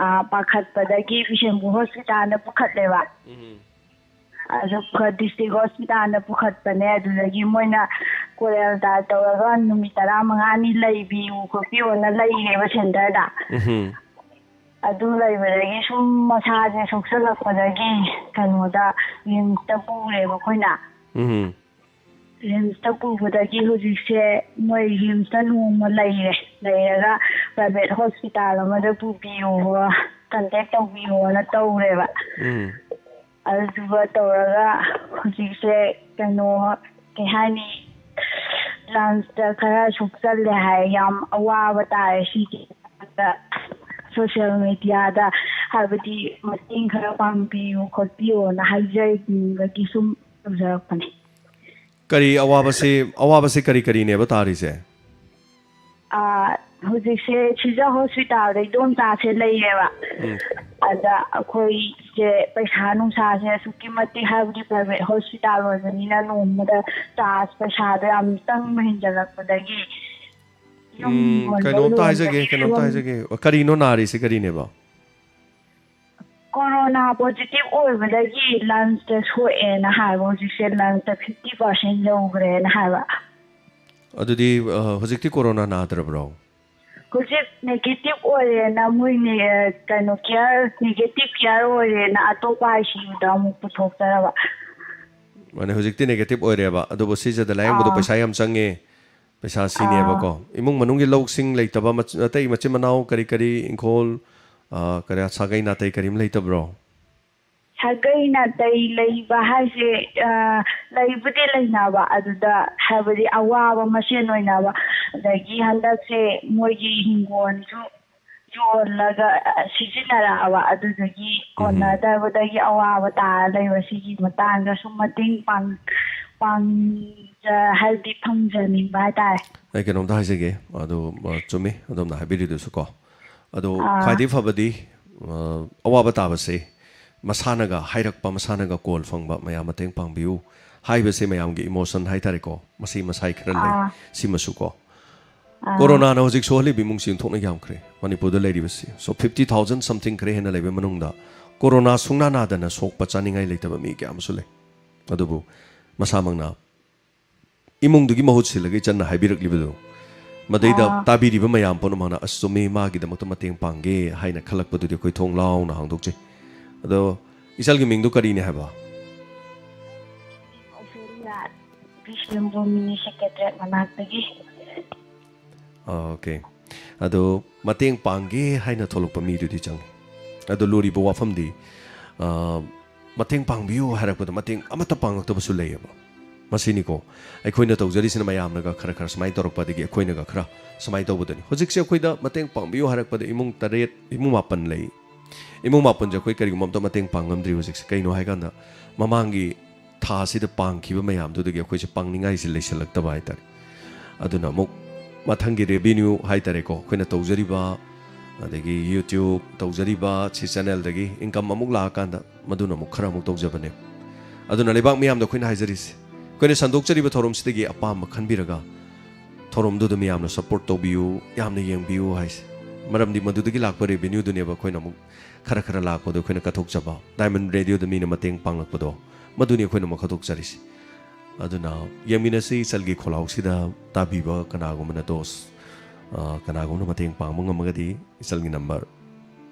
ꯑꯥ, ꯄꯥꯈꯠꯄꯗꯒꯤ ꯕꯤꯁꯦꯝꯄꯨꯔ ꯍꯣꯁꯄꯤꯇꯥꯜꯗ ꯄꯨꯈꯠꯂꯦꯕ꯫ ꯎꯝ, ꯑꯗꯨꯒ ꯗꯤꯁꯇ꯭ꯔꯤꯛ ꯍꯣꯁꯄꯤꯇꯥꯜꯗ ꯄꯨꯈꯠꯄꯅꯦ꯫ ꯑꯗꯨꯗꯒꯤ ꯃꯣꯏꯅ ꯀ꯭ꯋꯥꯔꯦꯟꯇꯥꯏꯟ ꯇꯧꯔꯒ ꯅꯨꯃꯤꯠ ꯇꯔꯥꯃꯉꯥꯅꯤ ꯂꯩꯕꯤꯌꯨ ꯈꯣꯠꯄꯤꯌꯣꯅ ꯂꯩꯔꯦꯕ ꯁꯦꯟꯇꯔꯗ꯫ ꯎꯝꯍꯨꯝ, ꯑꯗꯨ ꯂꯩꯕꯗꯒꯤ ꯁꯨꯝ ꯃꯁꯥꯁꯦ ꯁꯣꯛꯆꯜꯂꯛꯄꯗꯒꯤ ꯀꯩꯅꯣꯗ ꯔꯤꯝꯁꯇ ꯄꯨꯔꯦꯕ ꯑꯩꯈꯣꯏꯅ꯫ ꯎꯝꯍꯨꯝ, ꯔꯤꯝꯁꯇ ꯄꯨꯕꯗꯒꯤ ꯍꯧꯖꯤꯛꯁꯦ ꯃꯣꯏ ꯔꯤꯝꯁꯇ ꯅꯣꯡꯃ ꯂꯩꯔꯦ꯫ ꯂꯩꯔꯒ ꯄ꯭ꯔꯥꯏꯚꯦꯠ ꯍꯣꯁꯄꯤꯇꯥꯜ ꯑꯃꯗ ꯄꯨꯕꯤꯌꯣ, ꯀꯟꯇꯦꯛ ꯇꯧꯕꯤꯌꯣꯅ ꯇꯧꯔꯦꯕ꯫ ꯎꯝ, ꯑꯗꯨꯗꯨꯒ ꯇꯧꯔꯒ ꯍꯧꯖꯤꯛꯁꯦ ꯀꯩꯅꯣ, ꯀꯩ ꯍꯥꯏꯅꯤ, ꯂꯪꯁꯇ ꯈꯔ ꯁꯣꯛꯆꯜꯂꯦ ꯍꯥꯏ, ꯌꯥꯝ ꯑꯋꯥꯕ ꯇꯥꯔꯦ ꯁꯤꯒꯤ ꯃꯇꯥꯡꯗ꯫ ꯁꯣꯁꯤꯌꯦꯜ ꯃꯦꯗꯤꯌꯥꯗ ꯍꯥꯏꯕꯗꯤ ꯃꯇꯦꯡ ꯈꯔ ꯄꯥꯡꯕꯤꯌꯨ ꯈꯣꯠꯄꯤꯌꯣꯅ ꯍꯥꯏꯖꯅꯤꯡꯕꯒꯤ ꯁꯨꯝ ꯇꯧꯖꯔꯛꯄꯅꯦ꯫ ꯀꯔꯤ ꯑꯋꯥꯕꯁꯤ, ꯑꯋꯥꯕꯁꯤ ꯀꯔꯤ ꯀꯔꯤꯅꯦꯕ ꯇꯥꯔꯤꯁꯦ? ꯑꯥ, ꯍꯧꯖꯤꯛꯁꯦ ꯁꯤꯖ ꯍꯣꯁꯄꯤꯇꯥꯜꯗ ꯏꯗꯣꯝꯆꯥꯁꯦ ꯂꯩꯌꯦꯕ꯫ ꯎꯝ꯫ ꯑꯗ ꯑꯩꯈꯣꯏꯁꯦ ꯄꯩꯁꯥ ꯅꯨꯡꯁꯥꯁꯦ ꯑꯁꯨꯛꯀꯤ ꯃꯇꯤꯛ, ꯍꯥꯏꯕꯗꯤ ꯄ꯭ꯔꯥꯏꯚꯦꯠ ꯍꯣꯁꯄꯤꯇꯥꯜ ꯑꯣꯏꯕꯅꯤꯅ ꯅꯣꯡꯃꯗ ꯆꯥꯔꯖ ꯄꯩꯁꯥꯗꯣ ꯌꯥꯝ ꯆꯪꯕ ꯍꯦꯟꯖꯜꯂꯛꯄꯗꯒꯤ ꯌꯨꯝ ꯎꯝ, ꯌꯣꯟꯕ ꯀꯩꯅꯣꯝꯇ ꯍꯥꯏꯖꯒꯦ, ꯌꯣꯟꯗꯕꯒꯤ ꯀꯩꯅꯣꯝꯇ ꯐꯤꯕꯝ꯫ ꯍꯥꯏꯖꯒꯦ꯫ ꯀꯔꯤꯅꯣ ꯅꯥꯔꯤꯁꯦ, ꯀꯔꯤꯅꯦꯕ? ꯀꯣꯔꯣꯅꯥ ꯄꯣꯖꯤꯇꯤꯚ ꯑꯣꯏꯕꯗꯒꯤ ꯂꯪꯁꯇ ꯁꯣꯛꯑꯦꯅ ꯍꯥꯏꯕ꯫ ꯍꯧꯖꯤꯛꯁꯦ ꯂꯪꯁꯇ ꯐꯤꯐꯇꯤ ꯄꯥꯔꯁꯦꯟ ꯌꯧꯈ꯭ꯔꯦꯅ ꯍꯥꯏꯕ꯫ ꯑꯗꯨꯗꯤ, ꯑ, ꯍꯧꯖꯤꯛꯇꯤ ꯀꯣꯔꯣꯅꯥ ꯅꯥꯗ꯭ꯔꯕ꯭ꯔꯣ? ꯍꯧꯖꯤꯛ ꯅꯦꯒꯦꯇꯤꯚ ꯑꯣꯏꯔꯦꯅ ꯃꯣꯏ ꯅꯦ-, ꯀꯩꯅꯣ, ꯀꯤꯌꯔ, ꯅꯦꯒꯦꯇꯤꯚ ꯀꯤꯌꯔ ꯑꯣꯏꯔꯦꯅ ꯑꯇꯣꯞꯄ ꯑꯥꯏ ꯁꯤ ꯌꯨꯗ ꯑꯃꯨꯛ ꯄꯨꯊꯣꯛꯆꯔꯕ꯫ ꯃꯥꯅꯦ, ꯍꯧꯖꯤꯛꯇꯤ ꯅꯦꯒꯦꯇꯤꯚ ꯑꯣꯏꯔꯦꯕ꯫ ꯑꯗꯨꯕꯨ ꯁꯤꯖꯗ ꯂꯥꯌꯦꯡꯕꯗꯣ ꯑꯥ꯫ ꯄꯩꯁꯥ ꯌꯥꯝ ꯆꯪꯉꯦ꯫ ꯄꯩꯁꯥ ꯁꯤꯅꯦꯕꯀꯣ꯫ ꯑꯥ꯫ ꯏꯃꯨꯡ ꯃꯅꯨꯡꯒꯤ ꯂꯧꯁꯤꯡ ꯂꯩꯇꯕ, ꯃꯆ-, ꯑꯇꯩ ꯃꯆꯤꯟ ꯃꯅꯥꯎ ꯀꯔꯤ ꯀꯔꯤ, ꯏꯪꯈꯣꯜ, ꯑ, ꯀꯔꯤ, ꯁꯥꯒꯩ ꯅꯥꯇꯩ ꯀꯔꯤꯝ ꯂꯩꯇꯕ꯭ꯔꯣ? ꯁꯥꯒꯩ ꯅꯥꯇꯩ ꯂꯩꯕ ꯍꯥꯏꯁꯦ, ꯑ, ꯂꯩꯕꯨꯗꯤ ꯂꯩꯅꯕ, ꯑꯗꯨꯗ ꯍꯥꯏꯕꯗꯤ ꯑꯋꯥꯕ ꯃꯁꯦꯟ ꯑꯣꯏꯅꯕ꯫ ꯑꯗꯒꯤ ꯍꯟꯗꯛꯁꯦ ꯃꯣꯏꯒꯤ ꯍꯤꯡꯒꯣꯜꯁꯨ ꯌꯣꯜꯂꯒ, ꯑ, ꯁꯤꯖꯤꯟꯅꯔꯛꯑꯕ, ꯑꯗꯨꯗꯒꯤ ꯎꯝ꯫ ꯀꯣꯟꯅꯗꯕꯗꯒꯤ ꯑꯋꯥꯕ ꯇꯥꯔ ꯂꯩꯕ꯫ ꯁꯤꯒꯤ ꯃꯇꯥꯡꯗ ꯁꯨꯝ ꯃꯇꯦꯡ ꯄꯥꯡ-, ꯄꯥꯡꯖ-, ꯍꯥꯏꯕꯗꯤ ꯐꯪꯖꯅꯤꯡꯕ ꯍꯥꯏꯇꯥꯔꯦ꯫ ꯑꯩ ꯀꯩꯅꯣꯝꯇ ꯍꯥꯏꯖꯒꯦ꯫ ꯑꯗꯨ, ꯑ, ꯆꯨꯝꯃꯤ ꯑꯗꯣꯝꯅ ꯍꯥꯏꯕꯤꯔꯤꯗꯨꯁꯨ ꯀꯣ꯫ ꯑꯗꯣ ꯑꯥ꯫ ꯈ꯭ꯋꯥꯏꯗꯒꯤ ꯐꯕꯗꯤ, ꯑ, ꯑꯋꯥꯕ ꯇꯥꯕꯁꯦ ꯃꯁꯥꯅꯒ ꯍꯥꯏꯔꯛꯄ, ꯃꯁꯥꯅꯒ ꯀꯣꯜ ꯐꯪꯕ, "ꯃꯌꯥꯝ ꯃꯇꯦꯡ ꯄꯥꯡꯕꯤꯌꯨ" ꯍꯥꯏꯕꯁꯦ ꯃꯌꯥꯝꯒꯤ ꯏꯃꯣꯁꯟ ꯍꯥꯏꯇꯥꯔꯦꯀꯣ, ꯃꯁꯤ ꯃꯁꯥꯏ ꯈꯔ ꯂꯩ꯫ ꯑꯥ꯫ ꯁꯤꯃꯁꯨ ꯀꯣ꯫ ꯑꯥ꯫ ꯀꯣꯔꯣꯅꯥꯅ ꯍꯧꯖꯤꯛ ꯁꯣꯛꯍꯜꯂꯤꯕ ꯏꯃꯨꯡꯁꯤ ꯑꯣꯟꯊꯣꯛꯅ ꯌꯥꯝꯈ꯭ꯔꯦ꯫ ꯃꯅꯤꯄꯨꯔꯗ ꯂꯩꯔꯤꯕꯁꯤ꯫ So, fifty thousand something ꯈꯔ ꯍꯦꯟꯅ ꯂꯩꯕ ꯃꯅꯨꯡꯗ ꯀꯣꯔꯣꯅꯥ ꯁꯨꯡꯅꯥ ꯅꯥꯗꯅ ꯁꯣꯛꯄ ꯆꯥꯅꯤꯡꯉꯥꯏ ꯂꯩꯇꯕ ꯃꯤ ꯀꯌꯥ ꯑꯃꯁꯨ ꯂꯩ꯫ ꯑꯗꯨꯕꯨ ꯃꯁꯥꯃꯛꯅ ꯏꯃꯨꯡꯗꯨꯒꯤ ꯃꯍꯨꯠ ꯁꯤꯜꯂꯒ ꯏꯆꯟꯅ ꯍꯥꯏꯕꯤꯔꯛꯂꯤꯕꯗꯨ, ꯃꯗꯩꯗ ꯑꯥ꯫ ꯇꯥꯕꯤꯔꯤꯕ ꯃꯌꯥꯝ ꯄꯨꯝꯅꯃꯛꯅ, "ꯑꯁ, ꯆꯨꯝꯃꯤ, ꯃꯥꯒꯤꯗꯃꯛꯇ ꯃꯇꯦꯡ ꯄꯥꯡꯒꯦ" ꯍꯥꯏꯅ ꯈꯜꯂꯛꯄꯗꯨꯗꯤ ꯑꯩꯈꯣꯏ ꯊꯣꯡ ꯂꯥꯎꯅ ꯍꯥꯡꯗꯣꯛꯆꯩ꯫ ꯑꯗꯣ ꯏꯆꯜꯒꯤ ꯃꯤꯡꯗꯨ ꯀꯔꯤꯅꯦ ꯍꯥꯏꯕ? ꯑꯣꯐꯦꯂꯤꯌꯥ, ꯕꯤꯁꯅꯨꯄꯨꯔ ꯃꯤꯅꯤ ꯁꯦꯀ꯭ꯔꯦꯇꯔꯤꯌꯦꯠ ꯃꯅꯥꯛꯇꯒꯤ꯫ ꯑꯣꯀꯦ꯫ ꯑꯗꯣ ꯃꯇꯦꯡ ꯄꯥꯡꯒꯦ ꯍꯥꯏꯅ ꯊꯣꯛꯂꯛꯄ ꯃꯤꯗꯨꯗꯤ ꯆꯪꯉꯤ꯫ ꯑꯗꯣ ꯂꯨꯔꯤꯕ ꯋꯥꯐꯝꯗꯤ, ꯑ, ꯃꯇꯦꯡ ꯄꯥꯡꯕꯤꯌꯨ ꯍꯥꯏꯔꯛꯄꯗ ꯃꯇꯦꯡ ꯑꯃꯠꯇ ꯄꯥꯡꯉꯛꯇꯕꯁꯨ ꯂꯩꯌꯦꯕ꯫ ꯃꯁꯤꯅꯤꯀꯣ, ꯑꯩꯈꯣꯏꯅ ꯇꯧꯖꯔꯤꯁꯤꯅ ꯃꯌꯥꯝꯅꯒ ꯈꯔ ꯈꯔ ꯁꯨꯃꯥꯏꯅ ꯇꯧꯔꯛꯄ, ꯑꯗꯒꯤ ꯑꯩꯈꯣꯏꯅꯒ ꯈꯔ ꯁꯨꯃꯥꯏꯅ ꯇꯧꯕꯗꯅꯤ꯫ ꯍꯧꯖꯤꯛꯁꯦ ꯑꯩꯈꯣꯏꯗ ꯃꯇꯦꯡ ꯄꯥꯡꯕꯤꯌꯨ ꯍꯥꯏꯔꯛꯄꯗ ꯏꯃꯨꯡ ꯇꯔꯦꯠ, ꯏꯃꯨꯡ ꯃꯥꯄꯟ ꯂꯩ꯫ ꯏꯃꯨꯡ ꯃꯥꯄꯟꯁꯦ ꯑꯩꯈꯣꯏ ꯀꯔꯤꯒꯨꯝꯕ ꯑꯝꯇ ꯃꯇꯦꯡ ꯄꯥꯡꯉꯝꯗ꯭ꯔꯤ ꯍꯧꯖꯤꯛꯁꯦ꯫ ꯀꯩꯅꯣ ꯍꯥꯏꯀꯥꯟꯗ, ꯃꯃꯥꯡꯒꯤ ꯊꯥꯁꯤꯗ ꯄꯥꯡꯈꯤꯕ ꯃꯌꯥꯝꯗꯨꯗꯒꯤ ꯑꯩꯈꯣꯏꯁꯦ ꯄꯥꯡꯅꯤꯡꯉꯥꯏꯁꯦ ꯂꯩꯁꯜꯂꯛꯇꯕ ꯍꯥꯏꯇꯥꯔꯦ꯫ ꯑꯗꯨꯅ ꯑꯃꯨꯛ ꯃꯊꯪꯒꯤ revenue ꯍꯥꯏꯇꯥꯔꯦꯀꯣ, ꯑꯩꯈꯣꯏꯅ ꯇꯧꯖꯔꯤꯕ, ꯑꯗꯒꯤ YouTube ꯇꯧꯖꯔꯤꯕ ꯁꯤ channelꯗꯒꯤ income ꯑꯃꯨꯛ ꯂꯥꯛꯑꯀꯥꯟꯗ ꯃꯗꯨꯅ ꯑꯃꯨꯛ ꯈꯔ ꯑꯃꯨꯛ ꯇꯧꯖꯕꯅꯦ꯫ ꯑꯗꯨꯅ ꯂꯩꯕꯥꯛ ꯃꯤꯌꯥꯝꯗ ꯑꯩꯈꯣꯏꯅ ꯍꯥꯏꯖꯔꯤꯁꯦ, ꯑꯩꯈꯣꯏꯅ ꯁꯟꯗꯣꯛꯆꯔꯤꯕ ꯊꯧꯔꯝꯁꯤꯗꯒꯤ ꯑꯄꯥꯝꯕ ꯈꯟꯕꯤꯔꯒ ꯊꯧꯔꯝꯗꯨꯗ ꯃꯤꯌꯥꯝꯅ support ꯇꯧꯕꯤꯌꯨ, ꯌꯥꯝꯅ ꯌꯦꯡꯕꯤꯌꯨ ꯍꯥꯏꯁꯦ꯫ ꯃꯔꯝꯗꯤ ꯃꯗꯨꯗꯒꯤ ꯂꯥꯛꯄ revenueꯗꯨꯅꯦꯕ ꯑꯩꯈꯣꯏꯅ ꯑꯃꯨꯛ ꯈꯔ ꯈꯔ ꯂꯥꯛꯄꯗꯣ ꯑꯩꯈꯣꯏꯅ ꯀꯠꯊꯣꯛꯆꯕ꯫ Diamond Radioꯗ ꯃꯤꯅ ꯃꯇꯦꯡ ꯄꯥꯡꯂꯛꯄꯗꯣ, ꯃꯗꯨꯅꯤ ꯑꯩꯈꯣꯏꯅ ꯑꯃꯨꯛ ꯀꯠꯊꯣꯛꯆꯔꯤꯁꯦ꯫ ꯑꯗꯨꯅ ꯌꯦꯡꯃꯤꯟꯅꯁꯤ, ꯏꯆꯜꯒꯤ ꯈꯣꯜꯂꯥꯎꯁꯤꯗ ꯇꯥꯕꯤꯕ ꯀꯅꯥꯒꯨꯝꯕꯅ ꯗꯣꯁ, ꯑ, ꯀꯅꯥꯒꯨꯝꯕꯅ ꯃꯇꯦꯡ ꯄꯥꯡꯕ ꯉꯝꯃꯒꯗꯤ ꯏꯆꯜꯒꯤ number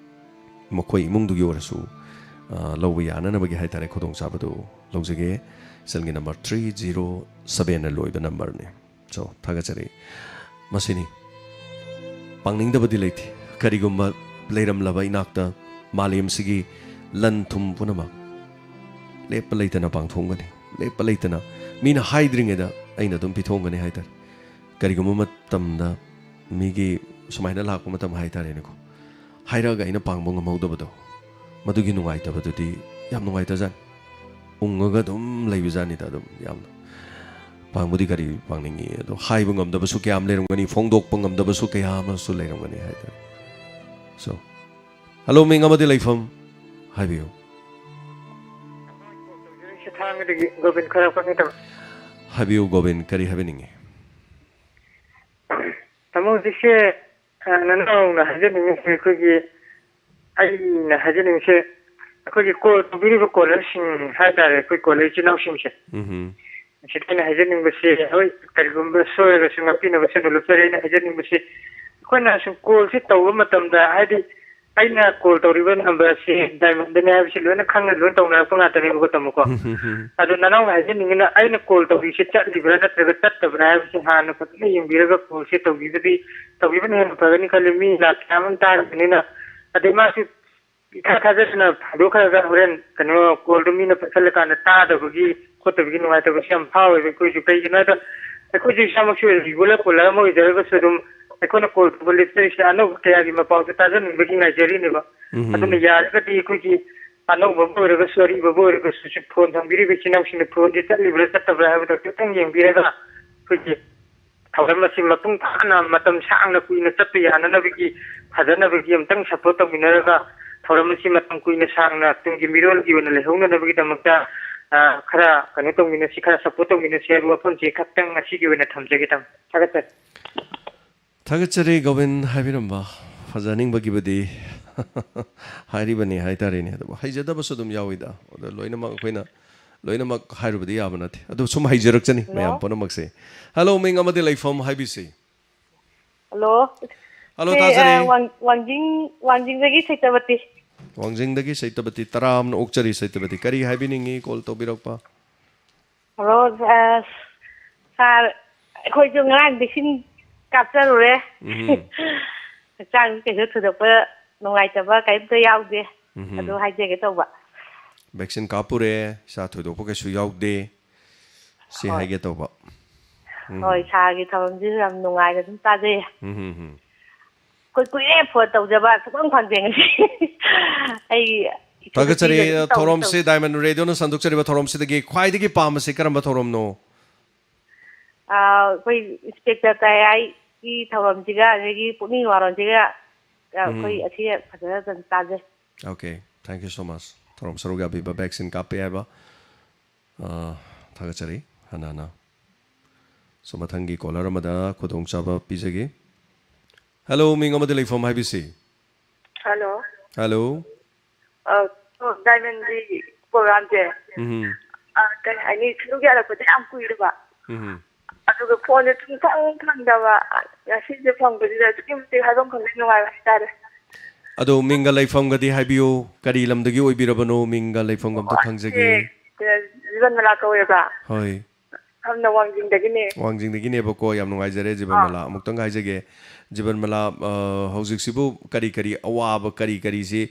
ꯃꯈꯣꯏ ꯏꯃꯨꯡꯗꯨꯒꯤ ꯑꯣꯏꯔꯁꯨ, ꯑ, ꯂꯧꯕ ꯌꯥꯅꯅꯕꯒꯤ ꯍꯥꯏꯇꯥꯔꯦ, ꯈꯨꯗꯣꯡꯆꯥꯕꯗꯨ ꯂꯧꯖꯒꯦ꯫ ꯏꯆꯜꯒꯤ number three zero sevenꯅ ꯂꯣꯏꯕ numberꯅꯤ꯫ So, ꯊꯥꯒꯠꯆꯔꯤ꯫ ꯃꯁꯤꯅꯤ꯫ ꯄꯥꯡꯅꯤꯡꯗꯕꯗꯤ ꯂꯩꯇꯦ꯫ ꯀꯔꯤꯒꯨꯝꯕ ꯂꯩꯔꯝꯂꯕ ꯏꯅꯥꯛꯇ ꯃꯥꯂꯦꯝꯁꯤꯒꯤ ꯂꯟ ꯊꯨꯝ ꯄꯨꯝꯅꯃꯛ ꯂꯦꯞꯄ ꯂꯩꯇꯅ ꯄꯥꯡꯊꯣꯛꯒꯅꯤ꯫ ꯂꯦꯞꯄ ꯂꯩꯇꯅ ꯃꯤꯅ ꯍꯥꯏꯗ꯭ꯔꯤꯉꯩꯗ ꯑꯩꯅ ꯑꯗꯨꯝ ꯄꯤꯊꯣꯛꯒꯅꯤ ꯍꯥꯏꯇꯥꯔꯦ꯫ ꯀꯔꯤꯒꯨꯝꯕ ꯃꯇꯝꯗ ꯃꯤꯒꯤ ꯁꯨꯃꯥꯏꯅ ꯂꯥꯛꯄ ꯃꯇꯝ ꯍꯥꯏꯇꯥꯔꯦꯅꯦꯀꯣ, ꯍꯥꯏꯔꯛꯑꯒ ꯑꯩꯅ ꯄꯥꯡꯕ ꯉꯝꯍꯧꯗꯕꯗꯣ, ꯃꯗꯨꯒꯤ ꯅꯨꯡꯉꯥꯏꯇꯕꯗꯨꯗꯤ ꯌꯥꯝ ꯅꯨꯡꯉꯥꯏꯇꯖꯥꯠꯅꯤ꯫ ꯎꯪꯉꯒ ꯑꯗꯨꯝ ꯂꯩꯕꯖꯥꯠꯅꯤꯗ, ꯑꯗꯨꯝ ꯌꯥꯝꯅ꯫ ꯄꯥꯡꯕꯨꯗꯤ ꯀꯔꯤ ꯄꯥꯡꯅꯤꯡꯉꯤ, ꯑꯗꯣ ꯍꯥꯏꯕ ꯉꯝꯗꯕꯁꯨ ꯀꯌꯥ ꯑꯃ ꯂꯩꯔꯝꯒꯅꯤ, ꯐꯣꯡꯗꯣꯛꯄ ꯉꯝꯗꯕꯁꯨ ꯀꯌꯥ ꯑꯃꯁꯨ ꯂꯩꯔꯝꯒꯅꯤ ꯍꯥꯏꯇꯥꯔꯦ꯫ So, hello, ꯃꯤꯡ ꯑꯃꯗꯤ ꯂꯩꯐꯝ ꯍꯥꯏꯕꯤꯌꯨ꯫ ꯁꯤ ꯊꯥꯡꯒꯗꯒꯤ ꯒꯣꯕꯤꯟ ꯈꯔ ꯐꯪꯉꯦ ꯇꯧ꯫ ꯍꯥꯏꯕꯤꯌꯨ ꯒꯣꯕꯤꯟ, ꯀꯔꯤ ꯍꯥꯏꯕꯤꯅꯤꯡꯉꯤ? ꯇꯥꯃꯣ, ꯍꯧꯖꯤꯛꯁꯦ, ꯑ, ꯅꯅꯥꯎꯅ ꯍꯥꯏꯖꯅꯤꯡꯉꯤꯁꯦ, ꯑꯩꯈꯣꯏꯒꯤ, ꯑꯩꯅ ꯍꯥꯏꯖꯅꯤꯡꯉꯤꯁꯦ, ꯑꯩꯈꯣꯏꯒꯤ ꯀꯣꯜ ꯇꯧꯕꯤꯔꯤꯕ ꯀꯣꯂꯔꯁꯤꯡ ꯍꯥꯏꯇꯥꯔꯦ, ꯑꯩꯈꯣꯏ ꯀꯣꯂꯔ ꯏꯆꯤꯜ ꯏꯅꯥꯎꯁꯤꯡꯁꯦ, ꯎꯝ꯫ ꯁꯤꯗ ꯑꯩꯅ ꯍꯥꯏꯖꯅꯤꯡꯕꯁꯦ, ꯍꯣꯏ, ꯀꯔꯤꯒꯨꯝꯕ ꯁꯣꯏꯔꯒꯁꯨ ꯉꯥꯛꯄꯤꯅꯕꯁꯨ ꯅꯣꯂꯨꯛꯆꯔꯤ꯫ ꯑꯩꯅ ꯍꯥꯏꯖꯅꯤꯡꯕꯁꯦ, ꯑꯩꯈꯣꯏꯅ ꯁꯨꯝ ꯀꯣꯜꯁꯤ ꯇꯧꯕ ꯃꯇꯝꯗ, ꯍꯥꯏꯗꯤ, ꯑꯩꯅ ꯀꯣꯜ ꯇꯧꯔꯤꯕ ꯅꯝꯕꯔꯁꯤ ꯗꯥꯏꯃꯟꯗꯅꯤ ꯍꯥꯏꯕꯁꯤ ꯂꯣꯏꯅ ꯈꯪꯅ ꯂꯣꯏꯅ ꯇꯧꯅꯔꯛꯄ ꯉꯥꯛꯇꯅꯦꯕꯀꯣ, ꯇꯥꯃꯣꯀꯣ꯫ ꯑꯗꯣ ꯅꯅꯥꯎꯅ ꯍꯥꯏꯖꯅꯤꯡꯉꯤꯅ, ꯑꯩꯅ ꯀꯣꯜ ꯇꯧꯔꯤꯁꯤ ꯆꯠꯂꯤꯕ꯭ꯔꯥ ꯅꯠꯇ꯭ꯔꯒ ꯆꯠꯇꯕ꯭ꯔꯥ ꯍꯥꯏꯕꯁꯤ ꯍꯥꯟꯅ ꯐꯖꯅ ꯌꯦꯡꯕꯤꯔꯒ ꯀꯣꯜꯁꯤ ꯇꯧꯕꯤꯕꯗꯤ, ꯇꯧꯕꯤꯕꯅ ꯍꯦꯟꯅ ꯐꯒꯅꯤ ꯈꯜꯂꯤ꯫ ꯃꯤ ꯂꯥꯛ ꯀꯌꯥ ꯑꯃ ꯇꯥꯔꯤꯕꯅꯤꯅ꯫ ꯑꯗꯩ ꯃꯥꯁꯨ ꯏꯊꯥ ꯊꯥꯖꯗꯅ ꯍꯟꯗꯣꯛꯈ꯭ꯔꯒ ꯍꯣꯔꯦꯟ ꯀꯩꯅꯣ ꯀꯣꯜꯗꯣ ꯃꯤꯅ ꯄꯥꯏꯈꯠꯂꯀꯥꯟꯗ ꯇꯥꯗꯕꯒꯤ ꯈꯣꯠꯇꯕꯒꯤ ꯅꯨꯡꯉꯥꯏꯇꯕꯁꯨ ꯌꯥꯝ ꯐꯥꯎꯋꯦꯕ ꯑꯩꯈꯣꯏꯁꯨ꯫ ꯀꯩꯒꯤꯅꯣ ꯍꯥꯏꯗ, ꯑꯩꯈꯣꯏꯁꯨ ꯏꯁꯥꯃꯛꯁꯨ regular caller ꯑꯃ ꯑꯣꯏꯖꯔꯒꯁꯨ ꯑꯗꯨꯝ ꯑꯩꯈꯣꯏꯅ ꯀꯣꯜ ꯇꯧꯕ ꯂꯦꯞꯆꯔꯤꯁꯦ ꯑꯅꯧꯕ ꯀꯌꯥꯒꯤ ꯃꯄꯥꯎꯁꯨ ꯇꯥꯖꯅꯤꯡꯕꯒꯤ ꯉꯥꯏꯖꯔꯤꯅꯦꯕ꯫ ꯎꯝ꯫ ꯑꯗꯨꯅ ꯌꯥꯔꯒꯗꯤ ꯑꯩꯈꯣꯏꯒꯤ ꯑꯅꯧꯕꯕꯨ ꯑꯣꯏꯔꯒꯁꯨ ꯑꯔꯤꯕꯕꯨ ꯑꯣꯏꯔꯒꯁꯨ ꯁꯤ ꯐꯣꯟ ꯊꯝꯕꯤꯔꯤꯕ ꯏꯆꯤꯟ ꯏꯅꯥꯎꯁꯤꯡꯅ ꯐꯣꯟꯁꯦ ꯆꯠꯂꯤꯕ꯭ꯔꯥ ꯆꯠꯇꯕ꯭ꯔꯥ ꯍꯥꯏꯕꯗꯣ ꯈꯤꯇꯪ ꯌꯦꯡꯕꯤꯔꯒ ꯑꯩꯈꯣꯏꯒꯤ ꯊꯧꯔꯝ ꯑꯁꯤ ꯃꯄꯨꯡ ꯐꯥꯅ ꯃꯇꯝ ꯁꯥꯡꯅ ꯀꯨꯏꯅ ꯆꯠꯄ ꯌꯥꯅꯅꯕꯒꯤ, ꯐꯖꯅꯕꯒꯤ ꯑꯃꯨꯛꯇꯪ ꯁꯄꯣꯔꯠ ꯇꯧꯃꯤꯟꯅꯔꯒ, ꯊꯧꯔꯝ ꯑꯁꯤ ꯃꯇꯝ ꯀꯨꯏꯅ ꯁꯥꯡꯅ ꯇꯨꯡꯒꯤ ꯃꯤꯔꯣꯜꯒꯤ ꯑꯣꯏꯅ ꯂꯩꯍꯧꯅꯅꯕꯒꯤꯗꯃꯛꯇ, ꯑ, ꯈꯔ ꯀꯩꯅꯣ ꯇꯧꯃꯤꯟꯅꯁꯤ, ꯈꯔ ꯁꯄꯣꯔꯠ ꯇꯧꯃꯤꯟꯅꯁꯤ ꯍꯥꯏꯕ ꯋꯥꯐꯝꯁꯤ ꯈꯛꯇꯪ ꯉꯁꯤꯒꯤ ꯑꯣꯏꯅ ꯊꯝꯖꯒꯦ, ꯇꯥꯃꯣ꯫ ꯊꯥꯒꯠꯆꯔꯤ꯫ ꯊꯥꯒꯠꯆꯔꯤ, ꯒꯣꯕꯤꯟ ꯍꯥꯏꯕꯤꯔꯝꯕ ꯐꯖꯅꯤꯡꯕꯒꯤꯕꯨꯗꯤ ꯍꯥꯏꯔꯤꯕꯅꯤ ꯍꯥꯏꯇꯥꯔꯦꯅꯦ꯫ ꯑꯗꯨꯕꯨ ꯍꯩꯖꯗꯕꯁꯨ ꯑꯗꯨꯝ ꯌꯥꯎꯏꯗ꯫ ꯑꯗꯣ ꯂꯣꯏꯅꯃꯛ ꯑꯩꯈꯣꯏꯅ ꯂꯣꯏꯅꯃꯛ ꯍꯥꯏꯔꯨꯕꯗꯤ ꯌꯥꯕ ꯅꯠꯇꯦ꯫ ꯑꯗꯨ ꯁꯨꯝ ꯍꯩꯖꯔꯛꯆꯅꯤ, ꯍꯜꯂꯣ꯫ ꯃꯌꯥꯝ ꯄꯨꯝꯅꯃꯛꯁꯦ꯫ ꯍꯜꯂꯣ, ꯃꯤꯡ ꯑꯃꯗꯤ ꯂꯩꯐꯝ ꯍꯥꯏꯕꯤꯁꯤ꯫ ꯍꯜꯂꯣ꯫ ꯍꯜꯂꯣ, ꯁꯤ, ꯇꯥꯖꯔꯤ꯫ ꯑ, ꯋꯥꯡ-, ꯋꯥꯡꯖꯤꯡ, ꯋꯥꯡꯖꯤꯡꯗꯒꯤ ꯁꯩꯇꯕꯇꯤ꯫ ꯋꯥꯡꯖꯤꯡꯗꯒꯤ ꯁꯩꯇꯕꯇꯤ, ꯇꯔꯥꯝꯅ ꯑꯣꯛꯆꯔꯤ ꯁꯩꯇꯕꯇꯤ꯫ ꯀꯔꯤ ꯍꯥꯏꯕꯤꯅꯤꯡꯉꯤ ꯀꯣꯜ ꯇꯧꯕꯤꯔꯛꯄ? ꯍꯜꯂꯣ, ꯑ, ꯁꯥꯔ, ꯑꯩꯈꯣꯏꯁꯨ ꯉꯔꯥꯡ ꯚꯦꯛꯁꯤꯟ ꯀꯥꯞꯆꯔꯨꯔꯦ꯫ ꯎꯝ꯫ ꯍꯛꯆꯥꯡꯁꯨ ꯀꯩꯁꯨ ꯊꯣꯏꯗꯣꯛꯄ ꯅꯨꯡꯉꯥꯏꯇꯕ ꯀꯔꯤꯝꯇ ꯌꯥꯎꯗꯦ꯫ ꯎꯝ꯫ ꯑꯗꯨ ꯍꯥꯏꯖꯒꯦ ꯇꯧꯕ꯫ ꯚꯦꯛꯁꯤꯟ ꯀꯥꯞꯄꯨꯔꯦ, ꯏꯁꯥ ꯊꯣꯏꯗꯣꯛꯄ ꯀꯩꯁꯨ ꯌꯥꯎꯗꯦ꯫ ꯁꯤ ꯍꯣꯏ꯫ ꯍꯥꯏꯒꯦ ꯇꯧꯕ꯫ ꯎꯝ꯫ ꯍꯣꯏ, ꯁꯥꯔꯒꯤ ꯊꯧꯔꯝꯁꯤꯁꯨ ꯌꯥꯝ ꯅꯨꯡꯉꯥꯏꯅ ꯑꯗꯨꯝ ꯇꯥꯖꯩꯌꯦ꯫ ꯎꯝ, ꯎꯝ, ꯎꯝ꯫ ꯑꯩꯈꯣꯏ ꯀꯨꯏꯔꯦ ꯐꯣꯟ ꯇꯧꯖꯕ, ꯁꯨꯛꯐꯪ ꯐꯪꯗꯦ ꯉꯁꯤ꯫ ꯑꯩ ꯏꯆꯥ ꯊꯥꯒꯠꯆꯔꯤ, ꯅꯨꯄꯤꯒ ꯑꯗꯨꯝ ꯇꯧꯒꯦ ꯊꯧꯔꯝꯁꯤ ꯇꯧꯅꯤ꯫ ꯗꯥꯏꯃꯟ ꯔꯦꯗꯤꯑꯣꯅ ꯁꯟꯗꯣꯛꯆꯔꯤꯕ ꯊꯧꯔꯝꯁꯤꯗꯒꯤ ꯈ꯭ꯋꯥꯏꯗꯒꯤ ꯄꯥꯝꯕꯁꯤ ꯀꯔꯝꯕ ꯊꯧꯔꯝꯅꯣ? ꯑꯥ, ꯑꯩꯈꯣꯏ ꯏꯟꯁꯄꯦꯛꯇꯔ ꯇꯌꯥꯏꯒꯤ ꯊꯧꯔꯝꯁꯤꯒ ꯑꯗꯒꯤ ꯄꯨꯛꯅꯤꯡ ꯋꯥꯔꯣꯟꯁꯤꯒ, ꯑꯥ, ꯎꯝ꯫ ꯑꯩꯈꯣꯏ ꯑꯁꯤ ꯐꯖꯅ ꯑꯗꯨꯝ ꯇꯥꯖꯩ꯫ Okay, thank you so much. ꯊꯧꯔꯝ ꯁꯔꯨꯛ ꯌꯥꯕꯤꯕ, ꯚꯦꯛꯁꯤꯟ ꯀꯥꯞꯄꯦ ꯍꯥꯏꯕ, ꯑꯥ, ꯊꯥꯒꯠꯆꯔꯤ ꯍꯟꯅ ꯍꯟꯅ꯫ So, ꯃꯊꯪꯒꯤ ꯀꯣꯂꯔ ꯑꯃꯗ ꯈꯨꯗꯣꯡꯆꯥꯕ ꯄꯤꯖꯒꯦ꯫ ꯍꯜꯂꯣ, ꯃꯤꯡ ꯑꯃꯗꯤ ꯂꯩꯐꯝ ꯍꯥꯏꯕꯤꯁꯤ꯫ ꯍꯜꯂꯣ꯫ ꯍꯜꯂꯣ꯫ ꯑ, ꯑꯣ, ꯗꯥꯏꯃꯟꯒꯤ ꯄ꯭ꯔꯣꯒ꯭ꯔꯥꯝꯁꯦ, ꯎꯝ꯫ ꯑ, ꯀꯩ ꯍꯥꯏꯅꯤ, ꯁꯔꯨꯛ ꯌꯥꯔꯛꯄꯁꯦ ꯌꯥꯝ ꯀꯨꯏꯔꯕ꯫ ꯎꯝ꯫ ꯑꯗꯨꯒ ꯐꯣꯟꯁꯦ ꯁꯨꯡꯐꯪ ꯐꯪꯗꯕ, ꯉꯁꯤꯁꯦ ꯐꯪꯕꯁꯤꯗ ꯑꯗꯨꯛꯀꯤ ꯃꯇꯤꯛ ꯍꯥꯏꯐꯝ ꯈꯪꯗꯦ ꯅꯨꯡꯉꯥꯏꯕ ꯍꯥꯏꯇꯥꯔꯦ꯫ ꯑꯗꯣ ꯃꯤꯡꯒ ꯂꯩꯐꯝꯒꯗꯤ ꯍꯥꯏꯕꯤꯌꯨ, ꯀꯔꯤ ꯂꯝꯗꯒꯤ ꯑꯣꯏꯕꯤꯔꯕꯅꯣ? ꯃꯤꯡꯒ ꯂꯩꯐꯝꯒ ꯑꯝꯇ ꯑꯣ, ꯈꯪꯖꯒꯦ꯫ ꯑꯩꯁꯦ ꯖꯤꯕꯟ ꯃꯂꯥ ꯀꯧꯋꯦꯕ꯫ ꯍꯣꯏ꯫ ꯁꯝꯅ ꯋꯥꯡꯖꯤꯡꯗꯒꯤꯅꯦ꯫ ꯋꯥꯡꯖꯤꯡꯗꯒꯤꯅꯦꯕꯀꯣ, ꯌꯥꯝ ꯅꯨꯡꯉꯥꯏꯖꯔꯦ, ꯖꯤꯕꯟ ꯑꯥ꯫ ꯃꯂꯥ꯫ ꯑꯃꯨꯛꯇꯪ ꯍꯥꯏꯖꯒꯦ, ꯖꯤꯕꯟ ꯃꯂꯥ, ꯑ, ꯍꯧꯖꯤꯛꯁꯤꯕꯨ ꯀꯔꯤ ꯀꯔꯤ ꯑꯋꯥꯕ, ꯀꯔꯤ ꯀꯔꯤꯁꯤ,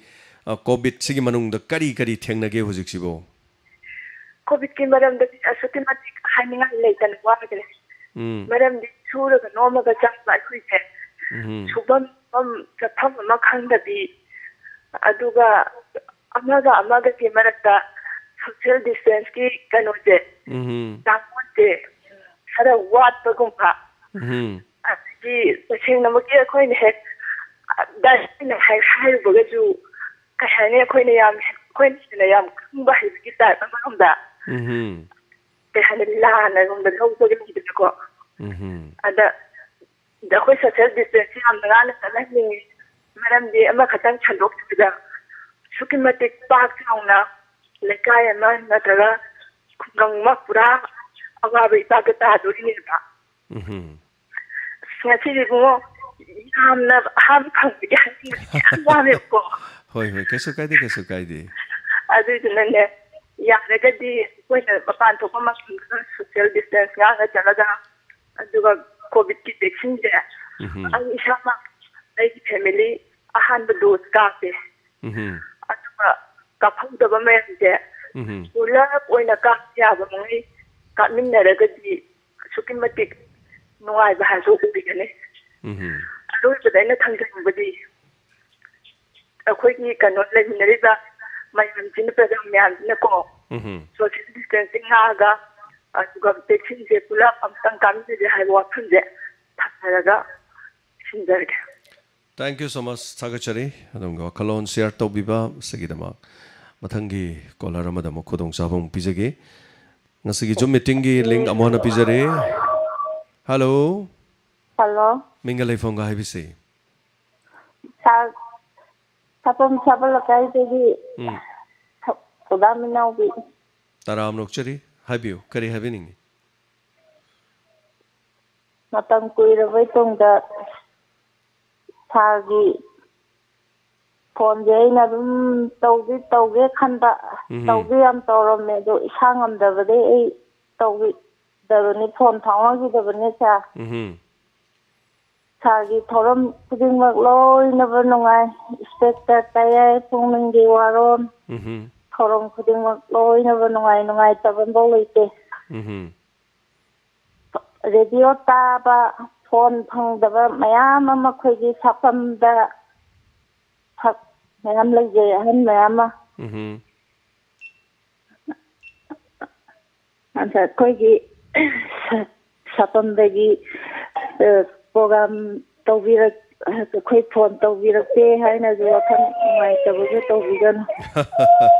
ꯑ, ꯀꯣꯚꯤꯗꯁꯤꯒꯤ ꯃꯅꯨꯡꯗ ꯀꯔꯤ ꯀꯔꯤ ꯊꯦꯡꯅꯒꯦ ꯍꯧꯖꯤꯛꯁꯤꯕꯨ? ꯀꯣꯚꯤꯗꯀꯤ ꯃꯔꯝꯗꯗꯤ ꯑꯁꯨꯛꯀꯤ ꯃꯇꯤꯛ ꯍꯥꯏꯅꯤꯡꯉꯥꯏ ꯂꯩꯇꯅ ꯋꯥꯈ꯭ꯔꯦ꯫ ꯎꯝ꯫ ꯃꯔꯝꯗꯤ ꯁꯨꯔꯒ ꯅꯣꯝꯃꯒ ꯆꯥꯕ ꯑꯩꯈꯣꯏꯁꯦ ꯎꯝ꯫ ꯁꯨꯐꯝ ꯅꯣꯝꯐꯝ ꯆꯠꯐꯝ ꯑꯃ ꯈꯪꯗꯕꯤ, ꯑꯗꯨꯒ ꯑꯃꯒ ꯑꯃꯒꯒꯤ ꯃꯔꯛꯇ social distanceꯀꯤ ꯀꯩꯅꯣꯁꯦ, ꯎꯝ꯫ ꯆꯥꯡꯄꯣꯠꯁꯦ ꯈꯔ ꯋꯥꯠꯄꯒꯨꯝꯕ, ꯎꯝ꯫ ꯑꯗꯒꯤ ꯇꯁꯦꯡꯅꯃꯛꯀꯤ ꯑꯩꯈꯣꯏꯅ ꯍꯦꯛ ꯗꯥꯏꯔꯦꯛ ꯑꯣꯏꯅ ꯍꯥꯏ-, ꯍꯥꯏꯔꯨꯕꯒꯁꯨ, ꯀꯩ ꯍꯥꯏꯅꯤ, ꯑꯩꯈꯣꯏꯅ ꯌꯥꯝ, ꯑꯩꯈꯣꯏꯅ ꯍꯦꯟꯅ ꯌꯥꯝ ꯈꯪꯕ ꯍꯩꯕꯒꯤ ꯇꯥꯏꯞ ꯑꯃꯔꯣꯝꯗ, ꯎꯝ꯫ ꯀꯩ ꯍꯥꯏꯅꯤ, ꯂꯥꯟꯅꯔꯣꯝꯗ ꯂꯧꯕꯒ ꯂꯩꯗꯅꯀꯣ꯫ ꯎꯝ꯫ ꯑꯗ, ꯑꯗ ꯑꯩꯈꯣꯏ social distance ꯌꯥꯝꯅ ꯉꯥꯛꯅ ꯆꯠꯍꯟꯅꯤꯡꯉꯤ꯫ ꯃꯔꯝꯗꯤ ꯑꯃꯈꯛꯇꯪ ꯁꯟꯗꯣꯛꯈꯤꯕꯗ ꯑꯁꯨꯛꯀꯤ ꯃꯇꯤꯛ ꯄꯥꯛ ꯆꯥꯎꯅ ꯂꯩꯀꯥꯏ ꯑꯃ ꯅꯠꯇ꯭ꯔꯒ ꯈꯨꯡꯒꯪ ꯑꯃ ꯄꯨꯔꯥ ꯑꯋꯥꯕ ꯏꯄꯥꯛꯇ ꯇꯥꯗꯣꯔꯤꯅꯦꯕ꯫ ꯎꯝ꯫ ꯑꯁ, ꯉꯁꯤꯗꯤ ꯏꯕꯨꯡꯉꯣ, ꯌꯥꯝꯅ ꯑꯍꯥꯟꯕ ꯐꯪꯕꯒꯤ ꯍꯥꯏꯅꯤꯡꯕꯁꯦ ꯌꯥꯝ ꯌꯥꯝꯃꯦꯕꯀꯣ꯫ ꯍꯣꯏ, ꯍꯣꯏ, ꯀꯩꯁꯨ ꯀꯥꯏꯗꯦ, ꯀꯩꯁꯨ ꯀꯥꯏꯗꯦ꯫ ꯑꯗꯨꯗꯨꯅꯅꯦ, ꯌꯥꯔꯒꯗꯤ ꯑꯩꯈꯣꯏꯅ ꯃꯄꯥꯟ ꯊꯣꯛꯄ ꯃꯇꯝꯗ social distance ꯉꯥꯛꯅ ꯆꯠꯂꯒ, ꯑꯗꯨꯒ COVIDꯀꯤ vaccineꯁꯦ ꯎꯝꯍꯨꯝ꯫ ꯑꯩ ꯏꯁꯥꯃꯛ, ꯑꯩꯒꯤ family ꯑꯍꯥꯟꯕ dose ꯀꯥꯞꯄꯦ꯫ ꯎꯝꯍꯨꯝ꯫ ꯑꯗꯨꯒ ꯀꯥꯞꯍꯧꯗꯕ ꯃꯌꯥꯝꯁꯦ ꯎꯝꯍꯨꯝ꯫ ꯄꯨꯂꯞ ꯑꯣꯏꯅ ꯀꯥꯞꯄ ꯌꯥꯕ ꯃꯈꯩ ꯀꯥꯞꯃꯤꯟꯅꯔꯒꯗꯤ ꯑꯁꯨꯛꯀꯤ ꯃꯇꯤꯛ ꯅꯨꯡꯉꯥꯏꯕ ꯍꯥꯏꯕꯗꯨ ꯑꯣꯏꯒꯅꯤ꯫ ꯎꯝꯍꯨꯝ꯫ ꯑꯔꯣꯏꯕꯗ ꯑꯩꯅ ꯊꯝꯖꯅꯤꯡꯕꯗꯤ, ꯑꯩꯈꯣꯏꯒꯤ ꯀꯩꯅꯣ ꯂꯩꯃꯤꯟꯅꯔꯤꯕ ꯃꯌꯥꯝꯁꯤꯅ, ꯄ꯭ꯔꯖꯥ ꯃꯌꯥꯝꯁꯤꯅꯀꯣ, ꯎꯝꯍꯨꯝ꯫ Social distancing ꯉꯥꯛꯑꯒ, ꯑꯗꯨꯒ vaccineꯁꯦ ꯄꯨꯂꯞ ꯑꯝꯇꯪ ꯀꯥꯞꯃꯤꯟꯅꯁꯦ ꯍꯥꯏꯕ ꯋꯥꯐꯝꯁꯦ ꯊꯝꯖꯔꯒ ꯁꯤꯟꯖꯔꯒꯦ꯫ Thank you so much. ꯊꯥꯒꯠꯆꯔꯤ ꯑꯗꯣꯝꯒꯤ ꯋꯥꯈꯜꯂꯣꯟ share ꯇꯧꯕꯤꯕ ꯑꯁꯤꯒꯤꯗꯃꯛ꯫ ꯃꯊꯪꯒꯤ caller ꯑꯃꯗ ꯑꯃꯨꯛ ꯈꯨꯗꯣꯡꯆꯥꯕ ꯑꯃꯨꯛ ꯄꯤꯖꯒꯦ꯫ ꯉꯁꯤꯒꯤ Zoom meetingꯒꯤ link ꯑꯃꯨꯛ ꯍꯟꯅ ꯄꯤꯖꯔꯤ꯫ Hello꯫ Hello꯫ ꯃꯤꯡꯒ ꯂꯩꯐꯝꯒ ꯍꯥꯏꯕꯤꯁꯤ꯫ ꯁꯥꯔ, ꯁꯥꯄꯝ ꯁꯥꯕ ꯂꯩꯀꯥꯏꯗꯒꯤ ꯎꯝ꯫ ꯊꯧꯗꯥꯝ ꯏꯅꯥꯎꯕꯤ꯫ ꯇꯔꯥꯝꯅ ꯑꯣꯛꯆꯔꯤ꯫ ꯍꯥꯏꯕꯤꯌꯨ, ꯀꯔꯤ ꯍꯥꯏꯕꯤꯅꯤꯡꯉꯤ? ꯃꯇꯝ ꯀꯨꯏꯔꯕꯩ ꯇꯨꯡꯗ ꯁꯥꯔꯒꯤ ꯐꯣꯟꯁꯦ ꯑꯩꯅ ꯑꯗꯨꯝ ꯇꯧꯗꯤ ꯇꯧꯒꯦ ꯈꯟꯕ, ꯎꯝꯍꯨꯝ꯫ ꯇꯧꯗꯤ ꯌꯥꯝ ꯇꯧꯔꯝꯃꯦ, ꯑꯗꯣ ꯏꯁꯥ ꯉꯝꯗꯕꯗꯩ ꯑꯩ ꯇꯧꯈꯤꯗꯕꯅꯤ, ꯐꯣꯟ ꯐꯥꯎꯅꯈꯤꯗꯕꯅꯤ, ꯁꯥꯔ꯫ ꯎꯝꯍꯨꯝ꯫ ꯁꯥꯔꯒꯤ ꯊꯧꯔꯝ ꯈꯨꯗꯤꯡꯃꯛ ꯂꯣꯏꯅꯕ ꯅꯨꯡꯉꯥꯏ, ꯏꯁꯇꯦꯠꯇ ꯇꯌꯥꯏ ꯄꯨꯛꯅꯤꯡꯒꯤ ꯋꯥꯔꯣꯜ, ꯎꯝꯍꯨꯝ꯫ ꯊꯧꯔꯝ ꯈꯨꯗꯤꯡꯃꯛ ꯂꯣꯏꯅꯕ ꯅꯨꯡꯉꯥꯏ, ꯅꯨꯡꯉꯥꯏꯇꯕ ꯑꯃꯐꯥꯎ ꯂꯩꯇꯦ꯫ ꯎꯝꯍꯨꯝ꯫ ꯔꯦꯗꯤꯑꯣ ꯇꯥꯕ, ꯐꯣꯟ ꯐꯪꯗꯕ ꯃꯌꯥꯝ ꯑꯃ ꯑꯩꯈꯣꯏꯒꯤ ꯁꯥꯐꯝꯗ ꯁꯛ ꯃꯌꯥꯝ ꯂꯩꯖꯩ, ꯑꯍꯟ ꯃꯌꯥꯝ ꯑꯃ꯫ ꯎꯝꯍꯨꯝ꯫ ꯑꯗ ꯑꯩꯈꯣꯏꯒꯤ ꯁꯥꯄꯝꯗꯒꯤ ꯄ꯭ꯔꯣꯒ꯭ꯔꯥꯝ ꯇꯧꯕꯤꯔꯛ ꯑꯩꯈꯣꯏ ꯐꯣꯟ ꯇꯧꯕꯤꯔꯛꯇꯦ ꯍꯥꯏꯅꯁꯨ ꯋꯥꯈꯜ ꯅꯨꯡꯉꯥꯏꯇꯕꯁꯨ ꯇꯧꯕꯤꯒꯅꯨ꯫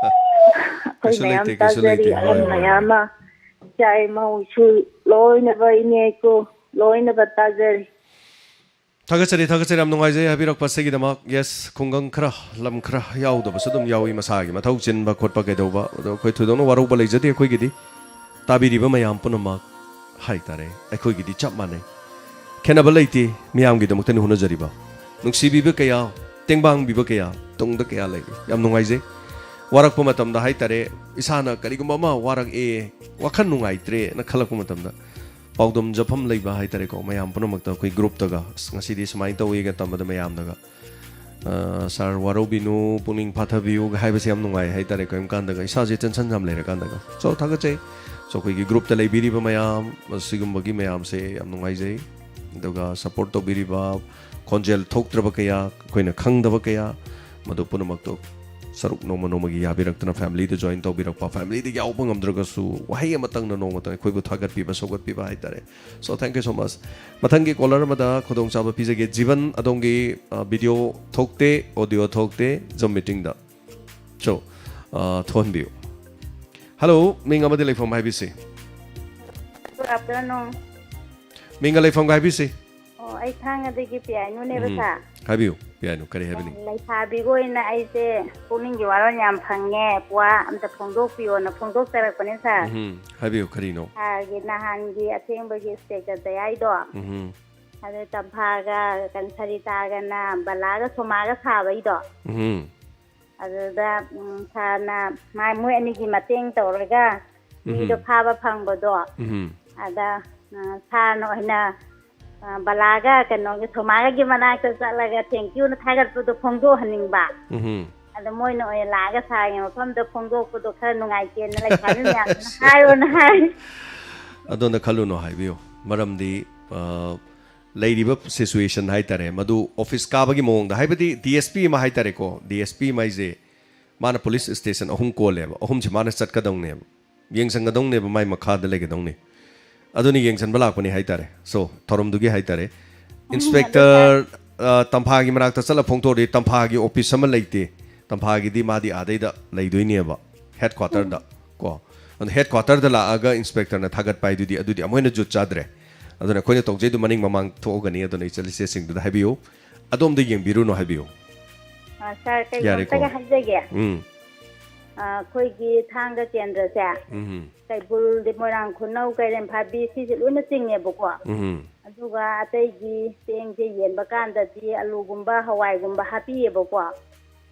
ꯑꯩꯈꯣꯏ ꯀꯩꯁꯨ ꯃꯌꯥꯝ ꯂꯩꯇꯦ, ꯀꯩꯁꯨ ꯇꯥꯖꯔꯤ ꯂꯩꯇꯦ, ꯑꯍꯜ ꯍꯣꯏ, ꯍꯣꯏ꯫ ꯃꯌꯥꯝ ꯑꯃ, ꯏꯆꯥ ꯏꯃꯧ ꯏꯁꯨ ꯂꯣꯏꯅꯕ, ꯏꯅꯦ ꯏꯀꯨ ꯂꯣꯏꯅꯕ ꯇꯥꯖꯔꯤ꯫ ꯊꯥꯒꯠꯆꯔꯤ, ꯊꯥꯒꯠꯆꯔꯤ, ꯌꯥꯝ ꯅꯨꯡꯉꯥꯏꯖꯩ ꯍꯥꯏꯕꯤꯔꯛꯄ ꯑꯁꯤꯒꯤꯗꯃꯛ꯫ ꯌꯦꯁ, ꯈꯨꯡꯒꯪ ꯈꯔ, ꯂꯝ ꯈꯔ ꯌꯥꯎꯗꯕꯁꯨ ꯑꯗꯨꯝ ꯌꯥꯎꯏ, ꯃꯁꯥꯒꯤ ꯃꯊꯧ ꯆꯤꯟꯕ ꯈꯣꯠꯄ ꯀꯩꯗꯧꯕ, ꯑꯗꯣ ꯑꯩꯈꯣꯏ ꯊꯣꯏꯗꯣꯛꯅ ꯋꯥꯔꯧꯕ ꯂꯩꯖꯗꯦ꯫ ꯑꯩꯈꯣꯏꯒꯤꯗꯤ ꯇꯥꯕꯤꯔꯤꯕ ꯃꯌꯥꯝ ꯄꯨꯝꯅꯃꯛ ꯍꯥꯏꯇꯥꯔꯦ, ꯑꯩꯈꯣꯏꯒꯤꯗꯤ ꯆꯞ ꯃꯥꯟꯅꯩ꯫ ꯈꯦꯠꯅꯕ ꯂꯩꯇꯦ, ꯃꯤꯌꯥꯝꯒꯤꯗꯃꯛꯇꯅꯤ ꯍꯣꯠꯅꯖꯔꯤꯕ꯫ ꯅꯨꯡꯁꯤꯕꯤꯕ ꯀꯌꯥ, ꯇꯦꯡꯕꯥꯡꯕꯤꯕ ꯀꯌꯥ, ꯇꯨꯡꯗ ꯀꯌꯥ ꯂꯩꯔꯤ꯫ ꯌꯥꯝ ꯅꯨꯡꯉꯥꯏꯖꯩ꯫ ꯋꯥꯔꯛꯄ ꯃꯇꯝꯗ ꯍꯥꯏꯇꯥꯔꯦ, ꯏꯁꯥꯅ ꯀꯔꯤꯒꯨꯝꯕ ꯑꯃ ꯋꯥꯔꯛꯑꯦ, ꯋꯥꯈꯜ ꯅꯨꯡꯉꯥꯏꯇ꯭ꯔꯦꯅ ꯈꯜꯂꯛꯄ ꯃꯇꯝꯗ, ꯄꯥꯎꯗꯝ ꯖꯐꯝ ꯂꯩꯕ ꯍꯥꯏꯇꯥꯔꯦꯀꯣ, ꯃꯌꯥꯝ ꯄꯨꯝꯅꯃꯛꯇ ꯑꯩꯈꯣꯏ ꯒ꯭ꯔꯨꯞꯇꯒ, "ꯑꯁ, ꯉꯁꯤꯗꯤ ꯁꯨꯃꯥꯏꯅ ꯇꯧꯋꯤꯒ" ꯇꯝꯕꯗ ꯃꯌꯥꯝꯅꯒ, "ꯑ, ꯁꯥꯔ, ꯋꯥꯔꯧꯕꯤꯅꯨ, ꯄꯨꯛꯅꯤꯡ ꯐꯥꯊꯕꯤꯌꯨꯒ" ꯍꯥꯏꯕꯁꯦ ꯌꯥꯝ ꯅꯨꯡꯉꯥꯏ ꯍꯥꯏꯇꯥꯔꯦ, ꯀꯔꯤꯒꯨꯝꯕ ꯀꯥꯟꯗꯒ ꯏꯁꯥꯁꯦ ꯇꯦꯟꯁꯟ ꯌꯥꯝ ꯂꯩꯔꯀꯥꯟꯗꯒ꯫ ꯁꯣ, ꯊꯥꯒꯠꯆꯩ꯫ ꯁꯣ, ꯑꯩꯈꯣꯏꯒꯤ ꯒ꯭ꯔꯨꯞꯇ ꯂꯩꯕꯤꯔꯤꯕ ꯃꯌꯥꯝ, ꯑꯁꯤꯒꯨꯝꯕꯒꯤ ꯃꯌꯥꯝꯁꯦ ꯌꯥꯝ ꯅꯨꯡꯉꯥꯏꯖꯩ꯫ ꯑꯗꯨꯒ ꯁꯞꯄꯣꯔꯠ ꯇꯧꯕꯤꯔꯤꯕ, ꯈꯣꯟꯖꯦꯜ ꯊꯣꯛꯇ꯭ꯔꯕ ꯀꯌꯥ, ꯑꯩꯈꯣꯏꯅ ꯈꯪꯗꯕ ꯀꯌꯥ, ꯃꯗꯨ ꯄꯨꯝꯅꯃꯛꯇꯣ ꯁꯔꯨꯛ ꯅꯣꯡꯃ ꯅꯣꯡꯃꯒꯤ ꯌꯥꯕꯤꯔꯛꯇꯅ, ꯐꯦꯃꯤꯂꯤꯗ ꯖꯣꯏꯟ ꯇꯧꯕꯤꯔꯛꯄ, ꯐꯦꯃꯤꯂꯤꯗ ꯌꯥꯎꯕ ꯉꯝꯗ꯭ꯔꯒꯁꯨ, ꯋꯥꯍꯩ ꯑꯃꯇꯪꯅ ꯅꯣꯡꯃꯇꯪ ꯑꯩꯈꯣꯏꯕꯨ ꯊꯥꯒꯠꯄꯤꯕ, ꯁꯧꯒꯠꯄꯤꯕ ꯍꯥꯏꯇꯥꯔꯦ꯫ So, thank you so much. ꯃꯊꯪꯒꯤ ꯀꯣꯂꯔ ꯑꯃꯗ ꯈꯨꯗꯣꯡꯆꯥꯕ ꯄꯤꯖꯒꯦ꯫ ꯖꯤꯕꯟ, ꯑꯗꯣꯝꯒꯤ, ꯑ, ꯚꯤꯗꯤꯑꯣ ꯊꯣꯛꯇꯦ, ꯑꯣꯗꯤꯑꯣ ꯊꯣꯛꯇꯦ, ꯖꯨꯝ ꯃꯤꯇꯤꯡꯗ꯫ So, ꯑ, ꯊꯣꯛꯍꯟꯕꯤꯌꯨ꯫ ꯍꯜꯂꯣ, ꯃꯤꯡ ꯑꯃꯗꯤ ꯂꯩꯐꯝ ꯍꯥꯏꯕꯤꯁꯤ꯫ Good afternoon. ꯃꯤꯡꯒ ꯂꯩꯐꯝꯒ ꯍꯥꯏꯕꯤꯁꯤ꯫ ꯑꯣ, ꯑꯩ ꯊꯥꯡꯒꯗꯒꯤ ꯄꯤꯌꯥꯏꯅꯨꯅꯦꯕ, ꯎꯝ꯫ ꯁꯥꯔ꯫ ꯍꯥꯏꯕꯤꯌꯨ, ꯄꯤꯌꯥꯏꯅꯨ, ꯀꯔꯤ ꯍꯥꯏꯕꯤꯅꯤꯡ? ꯂꯩꯁꯥꯕꯤꯒꯤ ꯑꯣꯏꯅ ꯑꯩꯁꯦ ꯄꯨꯛꯅꯤꯡꯒꯤ ꯋꯥꯔꯣꯜ ꯌꯥꯝ ꯐꯪꯉꯦ, ꯄꯨꯋꯥ ꯑꯝꯇ ꯐꯣꯡꯗꯣꯛꯄꯤꯌꯣꯅ ꯐꯣꯡꯗꯣꯛꯆꯔꯛꯄꯅꯦ, ꯁꯥꯔ꯫ ꯎꯝ, ꯍꯥꯏꯕꯤꯌꯨ, ꯀꯔꯤꯅꯣ? ꯁꯥꯔꯒꯤ ꯅꯍꯥꯟꯒꯤ ꯑꯊꯦꯡꯕꯒꯤ status ꯍꯥꯏꯗꯣ, ꯎꯝ꯫ ꯑꯗꯨ ꯇꯝꯐꯥꯒ ꯀꯟꯁꯔꯤꯇꯥꯒꯅ ꯕꯂꯥꯒ ꯁꯣꯃꯥꯒ ꯁꯥꯕꯩꯗꯣ, ꯎꯝ꯫ ꯑꯗꯨꯗ, ꯎꯝ, ꯁꯥꯔꯅ ꯃꯥ-, ꯃꯣꯏ ꯑꯅꯤꯒꯤ ꯃꯇꯦꯡ ꯇꯧꯔꯒ ꯃꯤꯗꯣ ꯎꯝ꯫ ꯐꯥꯕ ꯐꯪꯕꯗꯣ, ꯎꯝ꯫ ꯑꯗ, ꯑ, ꯁꯥꯔꯅ ꯑꯣꯏꯅ, ꯑ, ꯕꯂꯥꯒ ꯀꯩꯅꯣꯒꯤ ꯁꯣꯃꯥꯒꯒꯤ ꯃꯅꯥꯛꯇ ꯆꯠꯂꯒ thank youꯅ ꯊꯥꯒꯠꯄꯗꯣ ꯐꯣꯡꯗꯣꯛꯍꯟꯅꯤꯡꯕ꯫ ꯎꯝ꯫ ꯑꯗ ꯃꯣꯏꯅ ꯑꯣꯏꯅ ꯂꯥꯛꯑꯒ ꯁꯥꯔꯒꯤ ꯃꯐꯝꯗ ꯐꯣꯡꯗꯣꯛꯄꯗꯣ ꯈꯔ ꯅꯨꯡꯉꯥꯏꯇꯦꯅ ꯂꯩꯁꯥꯕꯤ ꯃꯌꯥꯝꯗꯨꯅ ꯍꯥꯏꯔꯣꯅ ꯍꯥꯏ꯫ ꯑꯗꯣꯝꯗ ꯈꯜꯂꯨꯅꯨ ꯍꯥꯏꯕꯤꯌꯨ꯫ ꯃꯔꯝꯗꯤ, ꯑ, ꯂꯩꯔꯤꯕ situation ꯍꯥꯏꯇꯥꯔꯦ, ꯃꯗꯨ ꯑꯣꯐꯤꯁ ꯀꯥꯕꯒꯤ ꯃꯑꯣꯡꯗ, ꯍꯥꯏꯕꯗꯤ ꯗꯤ ꯑꯦꯁ ꯄꯤ ꯑꯃ ꯍꯥꯏꯇꯥꯔꯦꯀꯣ, ꯗꯤ ꯑꯦꯁ ꯄꯤ ꯑꯃ ꯍꯥꯏꯁꯦ ꯃꯥꯅ ꯄꯨꯂꯤꯁ ꯁ꯭ꯇꯦꯁꯟ ꯑꯍꯨꯝ ꯀꯣꯜꯂꯦꯕ, ꯑꯍꯨꯝꯁꯦ ꯃꯥꯅ ꯆꯠꯀꯗꯧꯅꯦꯕ, ꯌꯦꯡꯁꯟꯒꯗꯧꯅꯦꯕ, ꯃꯥꯏ ꯃꯈꯥꯗ ꯂꯩꯒꯗꯧꯅꯤ꯫ ꯑꯗꯨꯅ ꯌꯦꯡꯁꯤꯟꯕ ꯂꯥꯛꯄꯅꯤ ꯍꯥꯏꯇꯥꯔꯦ꯫ So, ꯊꯧꯔꯝꯗꯨꯒꯤ ꯍꯥꯏꯇꯥꯔꯦ꯫ ꯎꯝ, ꯑꯗꯨ ꯏꯟꯁꯄꯦꯛꯇꯔ, ꯑ, ꯇꯝꯐꯥꯒꯤ ꯃꯅꯥꯛꯇ ꯆꯠꯂ ꯐꯣꯡꯗꯣꯛꯑꯗꯤ ꯇꯝꯐꯥꯒꯤ ꯑꯣꯐꯤꯁ ꯑꯃ ꯂꯩꯇꯦ꯫ ꯇꯝꯐꯥꯒꯤꯗꯤ ꯃꯥꯗꯤ ꯑꯥꯗꯩꯗ ꯂꯩꯗꯣꯏꯅꯦꯕ, ꯍꯦꯗ ꯀ꯭ꯋꯥꯇꯔꯗ꯫ ꯎꯝ꯫ ꯀꯣ꯫ ꯑꯗꯣ ꯍꯦꯗ ꯀ꯭ꯋꯥꯇꯔꯗ ꯂꯥꯛꯑꯒ ꯏꯟꯁꯄꯦꯛꯇꯔꯅ ꯊꯥꯒꯠꯄ ꯍꯥꯏꯗꯨꯗꯤ ꯑꯗꯨꯗꯤ ꯑꯃꯨꯛ ꯍꯦꯟꯅ ꯖꯨꯠ ꯆꯥꯗ꯭ꯔꯦ꯫ ꯑꯗꯨꯅ ꯑꯩꯈꯣꯏꯅ ꯇꯧꯖꯩꯗꯨ ꯃꯅꯤꯡ ꯃꯃꯥꯡ ꯊꯣꯛꯑꯒꯅꯤ꯫ ꯑꯗꯨꯅ ꯏꯆꯜ ꯏꯆꯦꯁꯤꯡꯗꯨꯗ ꯍꯥꯏꯕꯤꯌꯨ꯫ ꯑꯗꯣꯝꯗ ꯌꯦꯡꯕꯤꯔꯨꯅꯨ ꯍꯥꯏꯕꯤꯌꯨ꯫ ꯑ, ꯁꯥꯔ, ꯌꯥꯔꯦꯀꯣ? ꯀꯩꯅꯣꯝꯇꯒ ꯍꯥꯏꯖꯒꯦ꯫ ꯎꯝ꯫ ꯑ, ꯑꯩꯈꯣꯏꯒꯤ ꯊꯥꯡꯒ ꯀꯦꯟꯗ꯭ꯔꯁꯦ, ꯎꯝ꯫ ꯀꯩꯕꯨꯜꯗꯤ, ꯃꯣꯏꯔꯥꯡ ꯈꯨꯅꯧ, ꯀꯩꯔꯦꯝ ꯐꯥꯕꯤ, ꯁꯤꯁꯦ ꯂꯣꯏꯅ ꯆꯤꯡꯉꯦꯕꯀꯣ꯫ ꯎꯝ꯫ ꯑꯗꯨꯒ ꯑꯇꯩꯒꯤ ꯆꯦꯡꯁꯦ ꯌꯦꯟꯕ ꯀꯥꯟꯗꯗꯤ ꯑꯂꯨꯒꯨꯝꯕ, ꯍꯋꯥꯏꯒꯨꯝꯕ ꯍꯥꯞꯄꯤꯌꯦꯕꯀꯣ꯫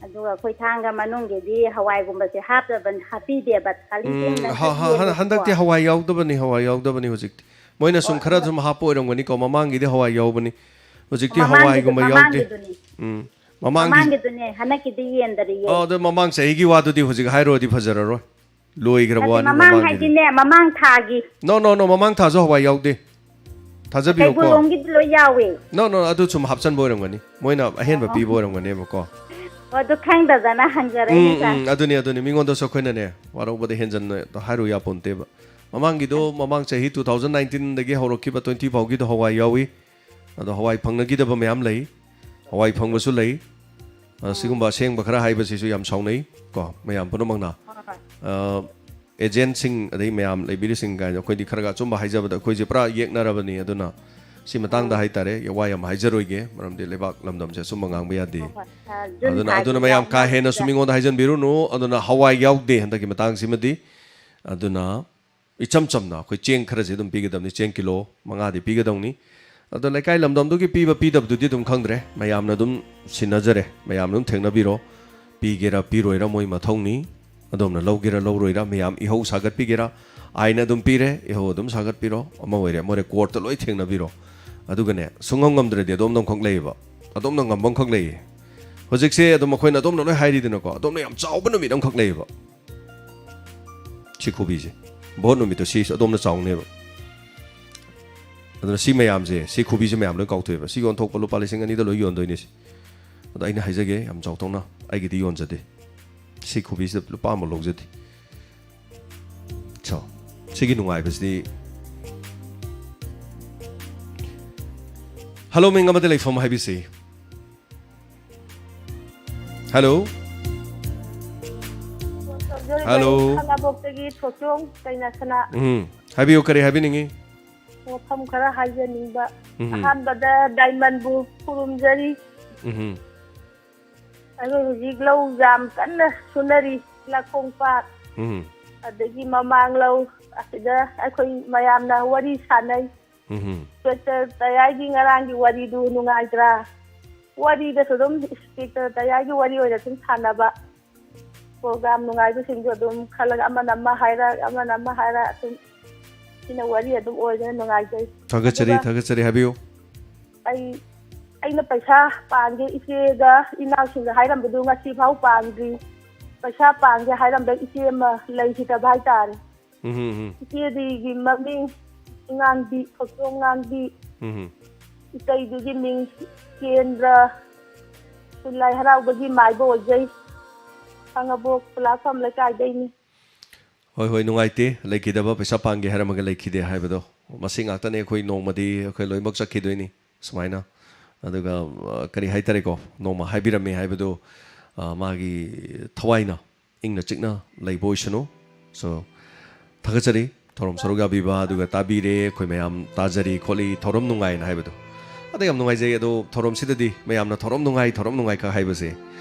ꯑꯗꯨꯒ ꯑꯩꯈꯣꯏ ꯊꯥꯡꯒ ꯃꯅꯨꯡꯒꯤꯗꯤ ꯍꯋꯥꯏꯒꯨꯝꯕꯁꯦ ꯍꯥꯞꯇꯕ, ꯍꯥꯞꯄꯤꯗꯦꯕ, ꯈꯥꯂꯤ ꯎꯝ, ꯆꯦꯡꯗꯪ ꯍ-, ꯍ-, ꯍ-, ꯌꯦꯜꯂꯦꯕꯀꯣ꯫ ꯍꯟꯗꯛꯇꯤ ꯍꯋꯥꯏ ꯌꯥꯎꯗꯕꯅꯤ, ꯍꯋꯥꯏ ꯌꯥꯎꯗꯕꯅꯤ ꯍꯧꯖꯤꯛꯇꯤ꯫ ꯃꯣꯏꯅ ꯁꯨꯝ ꯑꯣ, ꯈꯔ ꯑꯣ꯫ ꯁꯨꯝ ꯍꯥꯞꯄ ꯑꯣꯏꯔꯝꯒꯅꯤꯀꯣ, ꯃꯃꯥꯡꯒꯤꯗꯤ ꯍꯋꯥꯏ ꯌꯥꯎꯕꯅꯤ꯫ ꯍꯧꯖꯤꯛꯇꯤ ꯃꯃꯥꯡꯒꯤꯗꯨ-, ꯍꯋꯥꯏꯒꯨꯝꯕ ꯌꯥꯎꯗꯦ꯫ ꯃꯃꯥꯡꯒꯤꯗꯨꯅꯤ꯫ ꯎꯝ, ꯃꯃꯥꯡꯒꯤ-, ꯃꯃꯥꯡꯒꯤꯗꯨꯅꯦ, ꯍꯟꯗꯛꯀꯤꯗꯤ ꯌꯦꯟꯗꯔꯤꯌꯦ꯫ ꯑꯣ, ꯑꯗꯣ ꯃꯃꯥꯡ ꯆꯍꯤꯒꯤ ꯋꯥꯗꯨꯗꯤ ꯍꯧꯖꯤꯛ ꯍꯥꯏꯔꯨꯔꯗꯤ ꯐꯖꯔꯔꯣꯏ꯫ ꯂꯣꯏꯈ꯭ꯔꯕ ꯅꯠꯇꯦ, ꯋꯥꯅꯤ ꯃꯃꯥꯡ ꯃꯃꯥꯡꯒꯤꯗꯤ꯫ ꯍꯥꯏꯗꯤꯅꯦ, ꯃꯃꯥꯡ ꯊꯥꯒꯤ꯫ No, no, no, ꯃꯃꯥꯡ ꯊꯥꯁꯨ ꯍꯋꯥꯏ ꯌꯥꯎꯗꯦ꯫ ꯊꯥꯖꯕꯤꯌꯨꯀꯣ꯫ ꯀꯩꯕꯨꯜꯂꯣꯝꯒꯤꯗꯤ ꯂꯣꯏ ꯌꯥꯎꯋꯦ꯫ No, no, ꯑꯗꯨ ꯁꯨꯝ ꯍꯥꯞꯆꯟꯕ ꯑꯣꯏꯔꯝꯒꯅꯤ꯫ ꯃꯣꯏꯅ ꯑꯍꯦꯟꯕ ꯑꯣ꯫ ꯄꯤꯕ ꯑꯣꯏꯔꯝꯒꯅꯦꯕꯀꯣ꯫ ꯑꯣ, ꯑꯗꯨ ꯈꯪꯗꯗꯅ ꯍꯪꯖꯔꯛꯏꯅꯤ, ꯎꯝ, ꯁꯥꯔ꯫ ꯎꯝ, ꯑꯗꯨꯅꯤ, ꯑꯗꯨꯅꯤ꯫ ꯃꯤꯉꯣꯟꯗꯁꯨ ꯑꯩꯈꯣꯏꯅꯅꯦ, ꯋꯥꯔꯧꯕꯗ ꯍꯦꯟꯖꯟꯅ ꯍꯥꯏꯔꯨ ꯌꯥꯄꯣꯟꯇꯦꯕ꯫ ꯃꯃꯥꯡꯒꯤꯗꯣ, ꯃꯃꯥꯡ ꯆꯍꯤ two thousand nineteenꯗꯒꯤ ꯍꯧꯔꯛꯈꯤꯕ twenty ꯐꯥꯎꯒꯤꯗꯣ ꯍꯋꯥꯏ ꯌꯥꯎꯏ꯫ ꯑꯗꯣ ꯍꯋꯥꯏ ꯐꯪꯅꯈꯤꯗꯕ ꯃꯌꯥꯝ ꯂꯩ꯫ ꯍꯋꯥꯏ ꯐꯪꯕꯁꯨ ꯂꯩ꯫ ꯑ, ꯁꯤꯒꯨꯝꯕ ꯑꯁꯦꯡꯕ ꯈꯔ ꯍꯥꯏꯕꯁꯤꯁꯨ ꯌꯥꯝ ꯁꯥꯎꯅꯩ ꯀꯣ, ꯃꯌꯥꯝ ꯄꯨꯝꯅꯃꯛꯅ꯫ ꯍꯣꯏ, ꯍꯣꯏ꯫ ꯑ, ꯑꯦꯖꯦꯟꯁꯤꯡ, ꯑꯗꯩ ꯃꯌꯥꯝ ꯂꯩꯕꯤꯔꯤꯁꯤꯡ ꯀꯥꯏꯅ ꯑꯩꯈꯣꯏꯗꯤ ꯈꯔꯒ ꯑꯆꯨꯝꯕ ꯍꯥꯏꯖꯕꯗ ꯑꯩꯈꯣꯏꯁꯦ ꯄꯨꯔꯥ ꯌꯦꯛꯅꯔꯕꯅꯤ꯫ ꯑꯗꯨꯅ ꯁꯤ ꯃꯇꯥꯡꯗ ꯎꯝ꯫ ꯍꯥꯏꯇꯥꯔꯦ, ꯋꯥ ꯌꯥꯝ ꯍꯥꯏꯖꯔꯣꯏꯒꯦ, ꯃꯔꯝꯗꯤ ꯂꯩꯕꯥꯛ ꯂꯝꯗꯝꯁꯦ ꯑꯆꯨꯝꯕ ꯉꯥꯡꯕ ꯌꯥꯗꯦ꯫ ꯍꯣꯏ, ꯍꯣꯏ꯫ ꯑ, ꯖꯨꯟ ꯑꯗꯨꯅ, ꯊꯥꯒꯤ ꯑꯗꯨꯅ ꯃꯌꯥꯝ ꯀꯥ ꯍꯦꯟꯅꯁꯨ ꯌꯥꯎꯅꯕꯁꯤꯗ꯫ ꯃꯤꯉꯣꯟꯗ ꯍꯥꯏꯖꯟꯕꯤꯔꯨꯅꯨ꯫ ꯑꯗꯨꯅ ꯍꯋꯥꯏ ꯌꯥꯎꯗꯦ ꯍꯟꯗꯛꯀꯤ ꯃꯇꯥꯡꯁꯤꯃꯗꯤ꯫ ꯑꯗꯨꯅ ꯏꯆꯝ ꯆꯝꯅ ꯑꯩꯈꯣꯏ ꯆꯦꯡ ꯈꯔꯁꯦ ꯑꯗꯨꯝ ꯄꯤꯒꯗꯕꯅꯤ, ꯆꯦꯡ ꯀꯤꯂꯣ ꯃꯉꯥꯗꯤ ꯄꯤꯒꯗꯧꯅꯤ꯫ ꯑꯗꯣ ꯂꯩꯀꯥꯏ ꯂꯝꯗꯝꯗꯨꯒꯤ ꯄꯤꯕ ꯄꯤꯗꯕꯗꯨꯗꯤ ꯑꯗꯨꯝ ꯈꯪꯗ꯭ꯔꯦ, ꯃꯌꯥꯝꯅ ꯑꯗꯨꯝ ꯁꯤꯟꯅꯖꯔꯦ, ꯃꯌꯥꯝꯅ ꯑꯗꯨꯝ ꯊꯦꯡꯅꯕꯤꯔꯣ꯫ ꯄꯤꯒꯦꯔꯥ ꯄꯤꯔꯣꯏꯔꯥ ꯃꯣꯏ ꯃꯊꯧꯅꯤ, ꯑꯗꯣꯝꯅ ꯂꯧꯒꯦꯔꯥ ꯂꯧꯔꯣꯏꯔꯥ꯫ ꯃꯌꯥꯝ ꯏꯍꯧ ꯁꯥꯒꯠꯄꯤꯒꯦꯔꯥ, ꯑꯥꯏꯅ ꯑꯗꯨꯝ ꯄꯤꯔꯦ, ꯏꯍꯧ ꯑꯗꯨꯝ ꯁꯥꯒꯠꯄꯤꯔꯣ꯫ ꯑꯃ ꯑꯣꯏꯔꯦ ꯑꯃ ꯑꯣꯏꯔꯦ, ꯀꯣꯔꯠꯇ ꯂꯣꯏ ꯊꯦꯡꯅꯕꯤꯔꯣ꯫ ꯑꯗꯨꯒꯅꯦ, ꯁꯨꯡꯉꯝ ꯉꯝꯗ꯭ꯔꯗꯤ ꯑꯗꯣꯝꯗ ꯑꯃꯈꯛ ꯂꯩꯌꯦꯕ, ꯑꯗꯣꯝꯅ ꯉꯝꯕ ꯑꯃꯈꯛ ꯂꯩꯌꯦ꯫ ꯍꯧꯖꯤꯛꯁꯦ ꯑꯗꯨꯝ ꯑꯩꯈꯣꯏꯅ ꯑꯗꯣꯝꯅ ꯂꯣꯏ ꯍꯥꯏꯔꯤꯗꯅꯀꯣ, ꯑꯗꯣꯝꯅ ꯌꯥꯝ ꯆꯥꯎꯕ ꯅꯨꯃꯤꯠ ꯑꯃꯈꯛ ꯂꯩꯌꯦꯕ꯫ ꯁꯤ ꯈꯨꯕꯤꯁꯦ, ꯚꯣꯠ ꯅꯨꯃꯤꯠꯇꯣ ꯁꯤꯁꯨ ꯑꯗꯣꯝꯅ ꯆꯥꯎꯅꯦꯕ꯫ ꯑꯗꯨꯅ ꯁꯤ ꯃꯌꯥꯝꯁꯦ, ꯁꯤ ꯈꯨꯕꯤꯁꯦ ꯃꯌꯥꯝ ꯂꯣꯏ ꯀꯥꯎꯊꯣꯛꯑꯦꯕ꯫ ꯁꯤ ꯌꯣꯟꯊꯣꯛꯄ ꯂꯨꯄꯥ ꯂꯤꯁꯤꯡ ꯑꯅꯤꯗ ꯂꯣꯏ ꯌꯣꯟꯗꯣꯏꯅꯦ ꯁꯤ꯫ ꯑꯗꯣ ꯑꯩꯅ ꯍꯥꯏꯖꯒꯦ ꯌꯥꯝ ꯆꯥꯎꯊꯣꯛꯅ, ꯑꯩꯒꯤꯗꯤ ꯌꯣꯟꯖꯗꯦ꯫ ꯁꯤ ꯈꯨꯕꯤꯁꯤꯗ ꯂꯨꯄꯥ ꯑꯃ ꯂꯧꯖꯗꯦ꯫ So, ꯁꯤꯒꯤ ꯅꯨꯡꯉꯥꯏꯕꯁꯤꯗꯤ ꯍꯜꯂꯣ, ꯃꯤꯡ ꯑꯃꯗꯤ ꯂꯩꯐꯝ ꯍꯥꯏꯕꯤꯁꯤ꯫ ꯍꯜꯂꯣ꯫ ꯇꯧꯖꯔꯤꯕ ꯍꯜꯂꯣ꯫ ꯈꯥꯉꯕꯣꯛꯇꯒꯤ ꯊꯣꯏꯆꯣꯡ ꯀꯩꯅꯥꯁꯅꯥ꯫ ꯎꯝ꯫ ꯍꯥꯏꯕꯤꯌꯨ, ꯀꯔꯤ ꯍꯥꯏꯕꯤꯅꯤꯡꯉꯤ? ꯋꯥꯐꯝ ꯈꯔ ꯍꯥꯏꯖꯅꯤꯡꯕ꯫ ꯎꯝ꯫ ꯑꯍꯥꯟꯕꯗ ꯗꯥꯏꯃꯟꯕꯨ ꯈꯨꯔꯨꯝꯖꯔꯤ꯫ ꯎꯝ꯫ ꯑꯩꯈꯣꯏ ꯍꯧꯖꯤꯛ ꯂꯧ ꯌꯥꯝ ꯀꯟꯅ ꯁꯨꯅꯔꯤ, ꯂꯥꯈꯣꯡ ꯄꯥꯠ꯫ ꯎꯝ꯫ ꯑꯗꯒꯤ ꯃꯃꯥꯡ ꯂꯧ ꯑꯁꯤꯗ ꯑꯩꯈꯣꯏ ꯃꯌꯥꯝꯅ ꯋꯥꯔꯤ ꯁꯥꯟꯅꯩ꯫ ꯎꯝ꯫ ꯏꯟꯁꯄꯦꯛꯇꯔ ꯇꯌꯥꯏꯒꯤ ꯉꯔꯥꯡꯒꯤ ꯋꯥꯔꯤꯗꯨ ꯅꯨꯡꯉꯥꯏꯇ꯭ꯔꯥ? ꯋꯥꯔꯤꯗꯁꯨ ꯑꯗꯨꯝ ꯏꯟꯁꯄꯦꯛꯇꯔ ꯇꯌꯥꯏꯒꯤ ꯋꯥꯔꯤ ꯑꯣꯏꯅ ꯑꯗꯨꯝ ꯁꯥꯟꯅꯕ꯫ ꯄ꯭ꯔꯣꯒ꯭ꯔꯥꯝ ꯅꯨꯡꯉꯥꯏꯕꯁꯤꯡꯗꯣ ꯑꯗꯨꯝ ꯈꯜꯂꯒ ꯑꯃꯅ ꯑꯃ ꯍꯥꯏꯔꯛ, ꯑꯃꯅ ꯑꯃ ꯍꯥꯏꯔꯛ, ꯑꯗꯨꯝ ꯁꯤꯅ ꯋꯥꯔꯤ ꯑꯗꯨꯝ ꯑꯣꯏꯗꯅ ꯅꯨꯡꯉꯥꯏꯖꯩ꯫ ꯊꯥꯒꯠꯆꯔꯤ, ꯑꯗꯨꯒ ꯊꯥꯒꯠꯆꯔꯤ, ꯍꯥꯏꯕꯤꯌꯨ꯫ ꯑꯩ, ꯑꯩꯅ ꯄꯩꯁꯥ ꯄꯥꯡꯒꯦ ꯏꯆꯦꯒ ꯏꯅꯥꯎꯁꯤꯡꯒ ꯍꯥꯏꯔꯝꯕꯗꯨ ꯉꯁꯤ ꯐꯥꯎ ꯄꯥꯡꯗ꯭ꯔꯤ꯫ ꯄꯩꯁꯥ ꯄꯥꯡꯒꯦ ꯍꯥꯏꯔꯝꯕ ꯏꯆꯦ ꯑꯃ ꯂꯩꯈꯤꯗꯕ ꯍꯥꯏꯇꯥꯔꯦ꯫ ꯎꯝ, ꯎꯝ, ꯎꯝ꯫ ꯏꯆꯦꯗꯤꯒꯤ ꯃꯃꯤꯡ ꯉꯥꯡꯕꯤ, ꯊꯣꯛꯆꯣꯝ ꯉꯥꯡꯕꯤ꯫ ꯎꯝ꯫ ꯏꯇꯩꯗꯨꯒꯤ ꯃꯤꯡ ꯀꯦꯟꯗ꯭ꯔ꯫ ꯂꯥꯏ ꯍꯔꯥꯎꯕꯒꯤ ꯃꯥꯏꯕ ꯑꯣꯏꯖꯩ꯫ ꯈꯥꯉꯕꯣꯛ ꯈꯨꯂꯥꯛꯐꯝ ꯂꯩꯀꯥꯏꯗꯩꯅꯤ꯫ ꯍꯣꯏ, ꯍꯣꯏ, ꯅꯨꯡꯉꯥꯏꯇꯦ꯫ ꯂꯩꯈꯤꯗꯕ, ꯄꯩꯁꯥ ꯄꯥꯡꯒꯦ ꯍꯥꯏꯔꯝꯃꯒ ꯂꯩꯈꯤꯗꯦ ꯍꯥꯏꯕꯗꯣ꯫ ꯃꯁꯤ ꯉꯥꯛꯇꯅꯦ, ꯑꯩꯈꯣꯏ ꯅꯣꯡꯃꯗꯤ ꯑꯩꯈꯣꯏ ꯂꯣꯏꯅꯃꯛ ꯆꯠꯈꯤꯗꯣꯏꯅꯤ꯫ ꯁꯨꯃꯥꯏꯅ꯫ ꯑꯗꯨꯒ, ꯑ, ꯀꯔꯤ ꯍꯥꯏꯇꯥꯔꯦꯀꯣ, ꯅꯣꯡꯃ ꯍꯥꯏꯕꯤꯔꯝꯃꯦ ꯍꯥꯏꯕꯗꯨ, ꯑ, ꯃꯥꯒꯤ ꯊꯋꯥꯏꯅ ꯏꯪꯅ ꯆꯤꯛꯅ ꯂꯩꯕ ꯑꯣꯏꯁꯅꯨ꯫ So, ꯊꯥꯒꯠꯆꯔꯤ꯫ ꯊꯧꯔꯝ ꯁꯔꯨꯛ ꯌꯥꯕꯤꯕ, ꯑꯗꯨꯒ ꯇꯥꯕꯤꯔꯦ, ꯑꯩꯈꯣꯏ ꯃꯌꯥꯝ ꯇꯥꯖꯔꯤ ꯈꯣꯠꯂꯤ, ꯊꯧꯔꯝ ꯅꯨꯡꯉꯥꯏꯅ ꯍꯥꯏꯕꯗꯣ꯫ ꯑꯗ ꯌꯥꯝ ꯅꯨꯡꯉꯥꯏꯖꯩ꯫ ꯑꯗꯣ ꯊꯧꯔꯝꯁꯤꯗꯗꯤ ꯃꯌꯥꯝꯅ "ꯊꯧꯔꯝ ꯅꯨꯡꯉꯥꯏ, ꯊꯧꯔꯝ ꯅꯨꯡꯉꯥꯏ" ꯈꯛ ꯍꯥꯏꯕꯁꯦ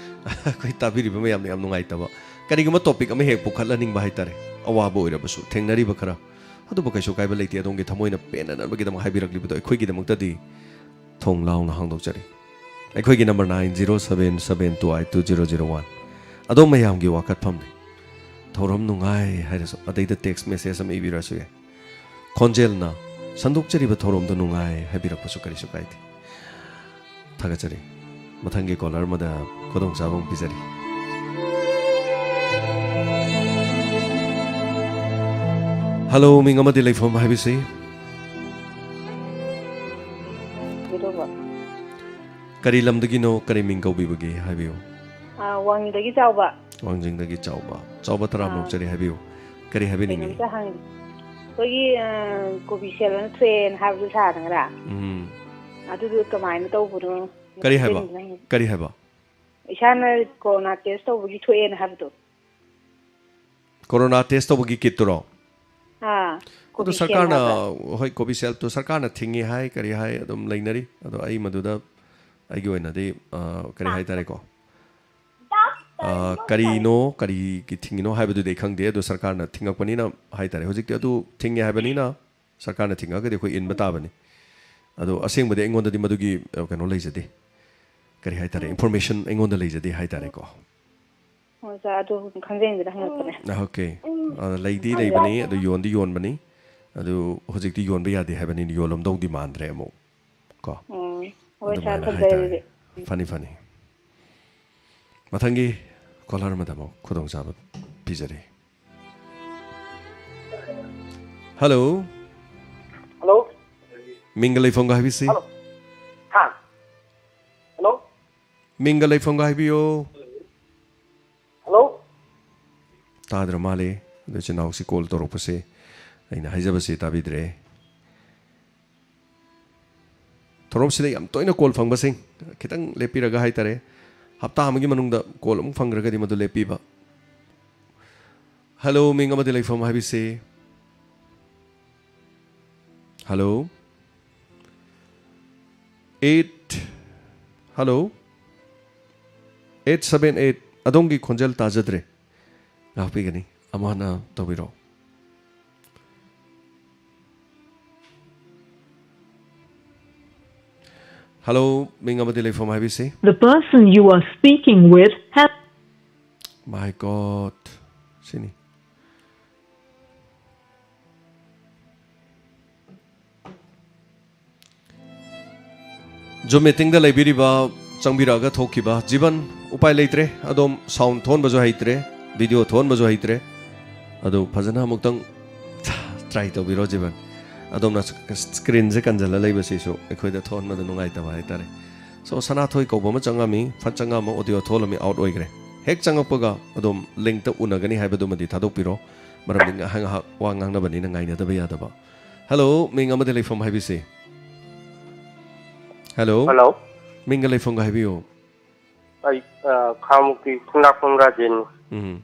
ꯑꯩꯈꯣꯏ ꯇꯥꯕꯤꯔꯤꯕ ꯃꯌꯥꯝꯅ ꯌꯥꯝ ꯅꯨꯡꯉꯥꯏꯇꯕ꯫ ꯀꯔꯤꯒꯨꯝꯕ topic ꯑꯃ ꯍꯦꯛ ꯄꯨꯈꯠꯍꯟꯅꯤꯡꯕ ꯍꯥꯏꯇꯥꯔꯦ, ꯑꯋꯥꯕ ꯑꯣꯏꯔꯕꯁꯨ, ꯊꯦꯡꯅꯔꯤꯕ ꯈꯔ, ꯑꯗꯨꯕꯨ ꯀꯩꯁꯨ ꯀꯥꯏꯕ ꯂꯩꯇꯦ꯫ ꯑꯗꯣꯝꯒꯤ ꯊꯃꯣꯏꯅ ꯄꯦꯟꯅꯅꯕꯒꯤꯗꯃꯛ ꯍꯥꯏꯕꯤꯔꯛꯂꯤꯕꯗꯣ ꯑꯩꯈꯣꯏꯒꯤꯗꯃꯛꯇꯗꯤ ꯊꯣꯡ ꯂꯥꯎꯅ ꯍꯥꯡꯗꯣꯛꯆꯔꯤ꯫ ꯑꯩꯈꯣꯏꯒꯤ number nine zero seven seven two eight two zero zero one꯫ ꯑꯗꯣꯝ ꯃꯌꯥꯝꯒꯤ ꯋꯥꯀꯠꯐꯝꯅꯤ꯫ ꯊꯧꯔꯝ ꯅꯨꯡꯉꯥꯏ ꯍꯥꯏꯔꯁꯨ, ꯑꯗꯩꯗ text message ꯑꯃ ꯏꯕꯤꯔꯁꯨ ꯌꯥꯏ꯫ ꯈꯣꯟꯖꯦꯜꯅ "ꯁꯟꯗꯣꯛꯆꯔꯤꯕ ꯊꯧꯔꯝꯗꯨ ꯅꯨꯡꯉꯥꯏ" ꯍꯥꯏꯕꯤꯔꯛꯄꯁꯨ ꯀꯔꯤꯁꯨ ꯀꯥꯏꯗꯦ꯫ ꯊꯥꯒꯠꯆꯔꯤ꯫ ꯃꯊꯪꯒꯤ caller ꯑꯃꯗ ꯈꯨꯗꯣꯡꯆꯥꯕ ꯑꯃ ꯄꯤꯖꯔꯤ꯫ ꯍꯜꯂꯣ, ꯃꯤꯡ ꯑꯃꯗꯤ ꯂꯩꯐꯝ ꯍꯥꯏꯕꯤꯁꯤ꯫ ꯀꯩꯗꯧꯕ? ꯀꯔꯤ ꯂꯝꯗꯒꯤꯅꯣ, ꯀꯔꯤ ꯃꯤꯡ ꯀꯧꯕꯤꯕꯒꯦ ꯍꯥꯏꯕꯤꯌꯨ꯫ ꯑꯥ, ꯋꯥꯡꯖꯤꯡꯗꯒꯤ ꯆꯥꯎꯕ꯫ ꯋꯥꯡꯖꯤꯡꯗꯒꯤ ꯆꯥꯎꯕ꯫ ꯆꯥꯎꯕ ꯇꯔꯥꯝꯅ ꯑꯥ꯫ ꯑꯣꯛꯆꯔꯤ, ꯍꯥꯏꯕꯤꯌꯨ꯫ ꯀꯔꯤ ꯍꯥꯏꯕꯤꯅꯤꯡꯉꯤ? ꯀꯩꯅꯣꯝꯇ ꯍꯪꯒꯦ꯫ ꯑꯩꯈꯣꯏꯒꯤ, ꯑꯥ, ꯀꯣꯕꯤ ꯁꯦꯜ ꯑꯃ ꯊꯣꯛꯑꯦꯅ ꯍꯥꯏꯕꯗꯨ ꯁꯥꯗꯅ ꯉꯔꯥꯡ꯫ ꯎꯝ꯫ ꯑꯗꯨꯗꯣ ꯀꯃꯥꯏꯅ ꯇꯧꯕꯅꯣ? ꯀꯔꯤ ꯍꯥꯏꯕ? ꯅꯪ ꯀꯔꯤ ꯍꯥꯏꯕ? ꯏꯁꯥꯅ ꯀꯣꯔꯣꯅꯥ ꯇꯦꯁ ꯇꯧꯕꯒꯤ ꯊꯣꯛꯑꯦꯅ ꯍꯥꯏꯕꯗꯣ꯫ ꯀꯣꯔꯣꯅꯥ ꯇꯦꯁ ꯇꯧꯕꯒꯤ ꯀꯤꯠꯇꯨꯔꯣ? ꯑꯥ, ꯑꯗꯨ Covishield ꯁꯔꯀꯥꯔꯅ ꯍꯥꯏꯕ꯫ ꯍꯣꯏ, ꯀꯣꯕꯤꯁꯦꯜꯇꯣ ꯁꯔꯀꯥꯔꯅ ꯊꯤꯡꯉꯤ ꯍꯥꯏ, ꯀꯔꯤ ꯍꯥꯏ, ꯑꯗꯨꯝ ꯂꯩꯅꯔꯤ꯫ ꯑꯗꯣ ꯑꯩ ꯃꯗꯨꯗ ꯑꯩꯒꯤ ꯑꯣꯏꯅꯗꯤ ꯑ, ꯀꯔꯤ ꯍꯥꯏꯇꯥꯔꯦꯀꯣ, ꯑ, ꯀꯔꯤꯅꯣ, ꯀꯔꯤꯒꯤ ꯊꯤꯡꯉꯤꯅꯣ ꯍꯥꯏꯕꯗꯨꯗꯤ ꯑꯩ ꯈꯪꯗꯦ꯫ ꯑꯗꯣ ꯁꯔꯀꯥꯔꯅ ꯊꯤꯡꯉꯛꯄꯅꯤꯅ ꯍꯥꯏꯇꯥꯔꯦ, ꯍꯧꯖꯤꯛꯇꯤ ꯑꯗꯨ ꯊꯤꯡꯉꯦ ꯍꯥꯏꯕꯅꯤꯅ ꯁꯔꯀꯥꯔꯅ ꯊꯤꯡꯉꯛꯑꯒꯗꯤ ꯑꯩꯈꯣꯏ ꯏꯟꯕ ꯇꯥꯕꯅꯤ꯫ ꯑꯗꯣ ꯑꯁꯦꯡꯕꯗꯤ ꯑꯩꯉꯣꯟꯗꯗꯤ ꯃꯗꯨꯒꯤ ꯑ, ꯀꯩꯅꯣ ꯂꯩꯖꯗꯦ, ꯀꯔꯤ ꯍꯥꯏꯇꯥꯔꯦ, ꯏꯟꯐꯣꯔꯃꯦꯁꯟ ꯑꯩꯉꯣꯟꯗ ꯂꯩꯖꯗꯦ ꯍꯥꯏꯇꯥꯔꯦꯀꯣ꯫ ꯍꯣꯏ ꯁꯥꯔ, ꯑꯗꯨ ꯈꯪꯖꯅꯤꯡꯗꯅ ꯍꯪꯉꯛꯄꯅꯦ꯫ ꯑꯣꯀꯦ꯫ ꯑ, ꯂꯩꯗꯤ ꯂꯩꯕꯅꯤ, ꯑꯗꯨ ꯌꯣꯟꯗꯤ ꯌꯣꯟꯕꯅꯤ꯫ ꯑꯗꯨ ꯍꯧꯖꯤꯛꯇꯤ ꯌꯣꯟꯕ ꯌꯥꯗꯦ ꯍꯥꯏꯕꯅꯤꯅ ꯌꯣꯜꯂꯝꯗꯧꯗꯤ ꯃꯥꯟꯗ꯭ꯔꯦ ꯑꯃꯨꯛ ꯀꯣ꯫ ꯎꯝ, ꯍꯣꯏ ꯁꯥꯔ, ꯑꯗꯨꯃꯥꯏꯅ ꯊꯝꯖꯔꯦ ꯍꯥꯏꯇꯥꯔꯦ꯫ ꯑꯗꯨꯗꯤ꯫ ꯐꯅꯤ ꯐꯅꯤ꯫ ꯃꯊꯪꯒꯤ ꯀꯣꯂꯔ ꯑꯃꯗ ꯑꯃꯨꯛ ꯈꯨꯗꯣꯡꯆꯥꯕ ꯄꯤꯖꯔꯤ꯫ ꯍꯜꯂꯣ꯫ ꯍꯜꯂꯣ꯫ ꯃꯤꯡꯒ ꯂꯩꯐꯝꯒ ꯍꯥꯏꯕꯤꯁꯤ꯫ ꯍꯜꯂꯣ꯫ ꯍꯥ꯫ ꯍꯜꯂꯣ꯫ ꯃꯤꯡꯒ ꯂꯩꯐꯝꯒ ꯍꯥꯏꯕꯤꯌꯣ꯫ ꯍꯜꯂꯣ꯫ ꯇꯥꯗ꯭ꯔ ꯃꯥꯜꯂꯦ꯫ ꯑꯗꯣ ꯏꯆꯤꯟ ꯏꯅꯥꯎꯁꯤ ꯀꯣꯜ ꯇꯧꯔꯛꯄꯁꯦ ꯑꯩꯅ ꯍꯥꯏꯖꯕꯁꯤ ꯇꯥꯕꯤꯗ꯭ꯔꯦ꯫ ꯊꯧꯔꯝꯁꯤꯗ ꯌꯥꯝ ꯇꯣꯏꯅ ꯀꯣꯜ ꯐꯪꯕꯁꯤꯡ ꯈꯤꯇꯪ ꯂꯦꯞꯄꯤꯔꯒ ꯍꯥꯏꯇꯥꯔꯦ, ꯍꯞꯇꯥ ꯑꯃꯒꯤ ꯃꯅꯨꯡꯗ ꯀꯣꯜ ꯑꯃꯨꯛ ꯐꯪꯈ꯭ꯔꯒꯗꯤ ꯃꯗꯨ ꯂꯦꯞꯄꯤꯕ꯫ ꯍꯜꯂꯣ, ꯃꯤꯡ ꯑꯃꯗꯤ ꯂꯩꯐꯝ ꯍꯥꯏꯕꯤꯁꯤ꯫ Hello. Eight, hello. Eight seven eight, ꯑꯗꯣꯝꯒꯤ ꯈꯣꯟꯖꯦꯜ ꯇꯥꯖꯗ꯭ꯔꯦ꯫ ꯉꯥꯛꯄꯤꯒꯅꯤ꯫ ꯑꯃꯨꯛ ꯍꯟꯅ ꯇꯧꯕꯤꯔꯛꯑꯣ꯫ ꯍꯜꯂꯣ, ꯃꯤꯡ ꯑꯃꯗꯤ ꯂꯩꯐꯝ ꯍꯥꯏꯕꯤꯁꯤ꯫ The person you are speaking with has My God, ꯁꯤꯅꯤ꯫ ꯖꯨꯝ ꯃꯤꯇꯤꯡꯗ ꯂꯩꯕꯤꯔꯤꯕ, ꯆꯪꯕꯤꯔꯛꯑꯒ ꯊꯣꯛꯈꯤꯕ ꯖꯤꯕꯟ, ꯎꯄꯥꯏ ꯂꯩꯇ꯭ꯔꯦ꯫ ꯑꯗꯣꯝ ꯁꯥꯎꯟ ꯊꯣꯛꯍꯟꯕꯁꯨ ꯍꯩꯇ꯭ꯔꯦ, ꯚꯤꯗꯤꯑꯣ ꯊꯣꯛꯍꯟꯕꯁꯨ ꯍꯩꯇ꯭ꯔꯦ꯫ ꯑꯗꯨ ꯐꯖꯅ ꯑꯃꯨꯛꯇꯪ ꯇ꯭ꯔꯥꯏ ꯇꯧꯕꯤꯔꯣ ꯖꯤꯕꯟ꯫ ꯑꯗꯣꯝꯅ ꯁ꯭ꯀ꯭ꯔꯤꯟꯁꯦ ꯀꯟꯁꯤꯜꯂ ꯂꯩꯕꯁꯤꯁꯨ ꯑꯩꯈꯣꯏꯗ ꯊꯣꯛꯍꯟꯕꯗ ꯅꯨꯡꯉꯥꯏꯇꯕ ꯍꯥꯏꯇꯥꯔꯦ꯫ ꯁꯣ, ꯁꯅꯥꯊꯣꯏ ꯀꯧꯕ ꯑꯃ ꯆꯪꯉꯝꯃꯤ, ꯐꯠ ꯆꯪꯉꯝꯃ ꯑꯣꯗꯤꯑꯣ ꯊꯣꯛꯍꯜꯂꯝꯃꯤ, ꯑꯥꯎꯠ ꯑꯣꯏꯈ꯭ꯔꯦ꯫ ꯍꯦꯛ ꯆꯪꯉꯛꯄꯒ ꯑꯗꯣꯝ ꯂꯤꯡꯇ ꯎꯅꯒꯅꯤ ꯍꯥꯏꯕꯗꯨꯃꯗꯤ ꯊꯥꯗꯣꯛꯄꯤꯔꯣ, ꯃꯔꯝꯗꯤ ꯉꯥꯏꯍꯥꯛ ꯉꯥꯏꯍꯥꯛ ꯋꯥ ꯉꯥꯡꯅꯕꯅꯤꯅ ꯉꯥꯏꯅꯗꯕ ꯌꯥꯗꯕ꯫ ꯍꯜꯂꯣ, ꯃꯤꯡ ꯑꯃꯗꯤ ꯂꯩꯐꯝ ꯍꯥꯏꯕꯤꯁꯤ꯫ ꯍꯜꯂꯣ꯫ ꯍꯜꯂꯣ꯫ ꯃꯤꯡꯒ ꯂꯩꯐꯝꯒ ꯍꯥꯏꯕꯤꯌꯨ꯫ ꯑꯩ, ꯑ, ꯈꯥꯉꯕꯣꯛꯀꯤ ꯈꯨꯟꯗ꯭ꯔꯥꯛꯄꯝ ꯔꯥꯖꯦꯟꯅꯤ꯫ ꯎꯝ꯫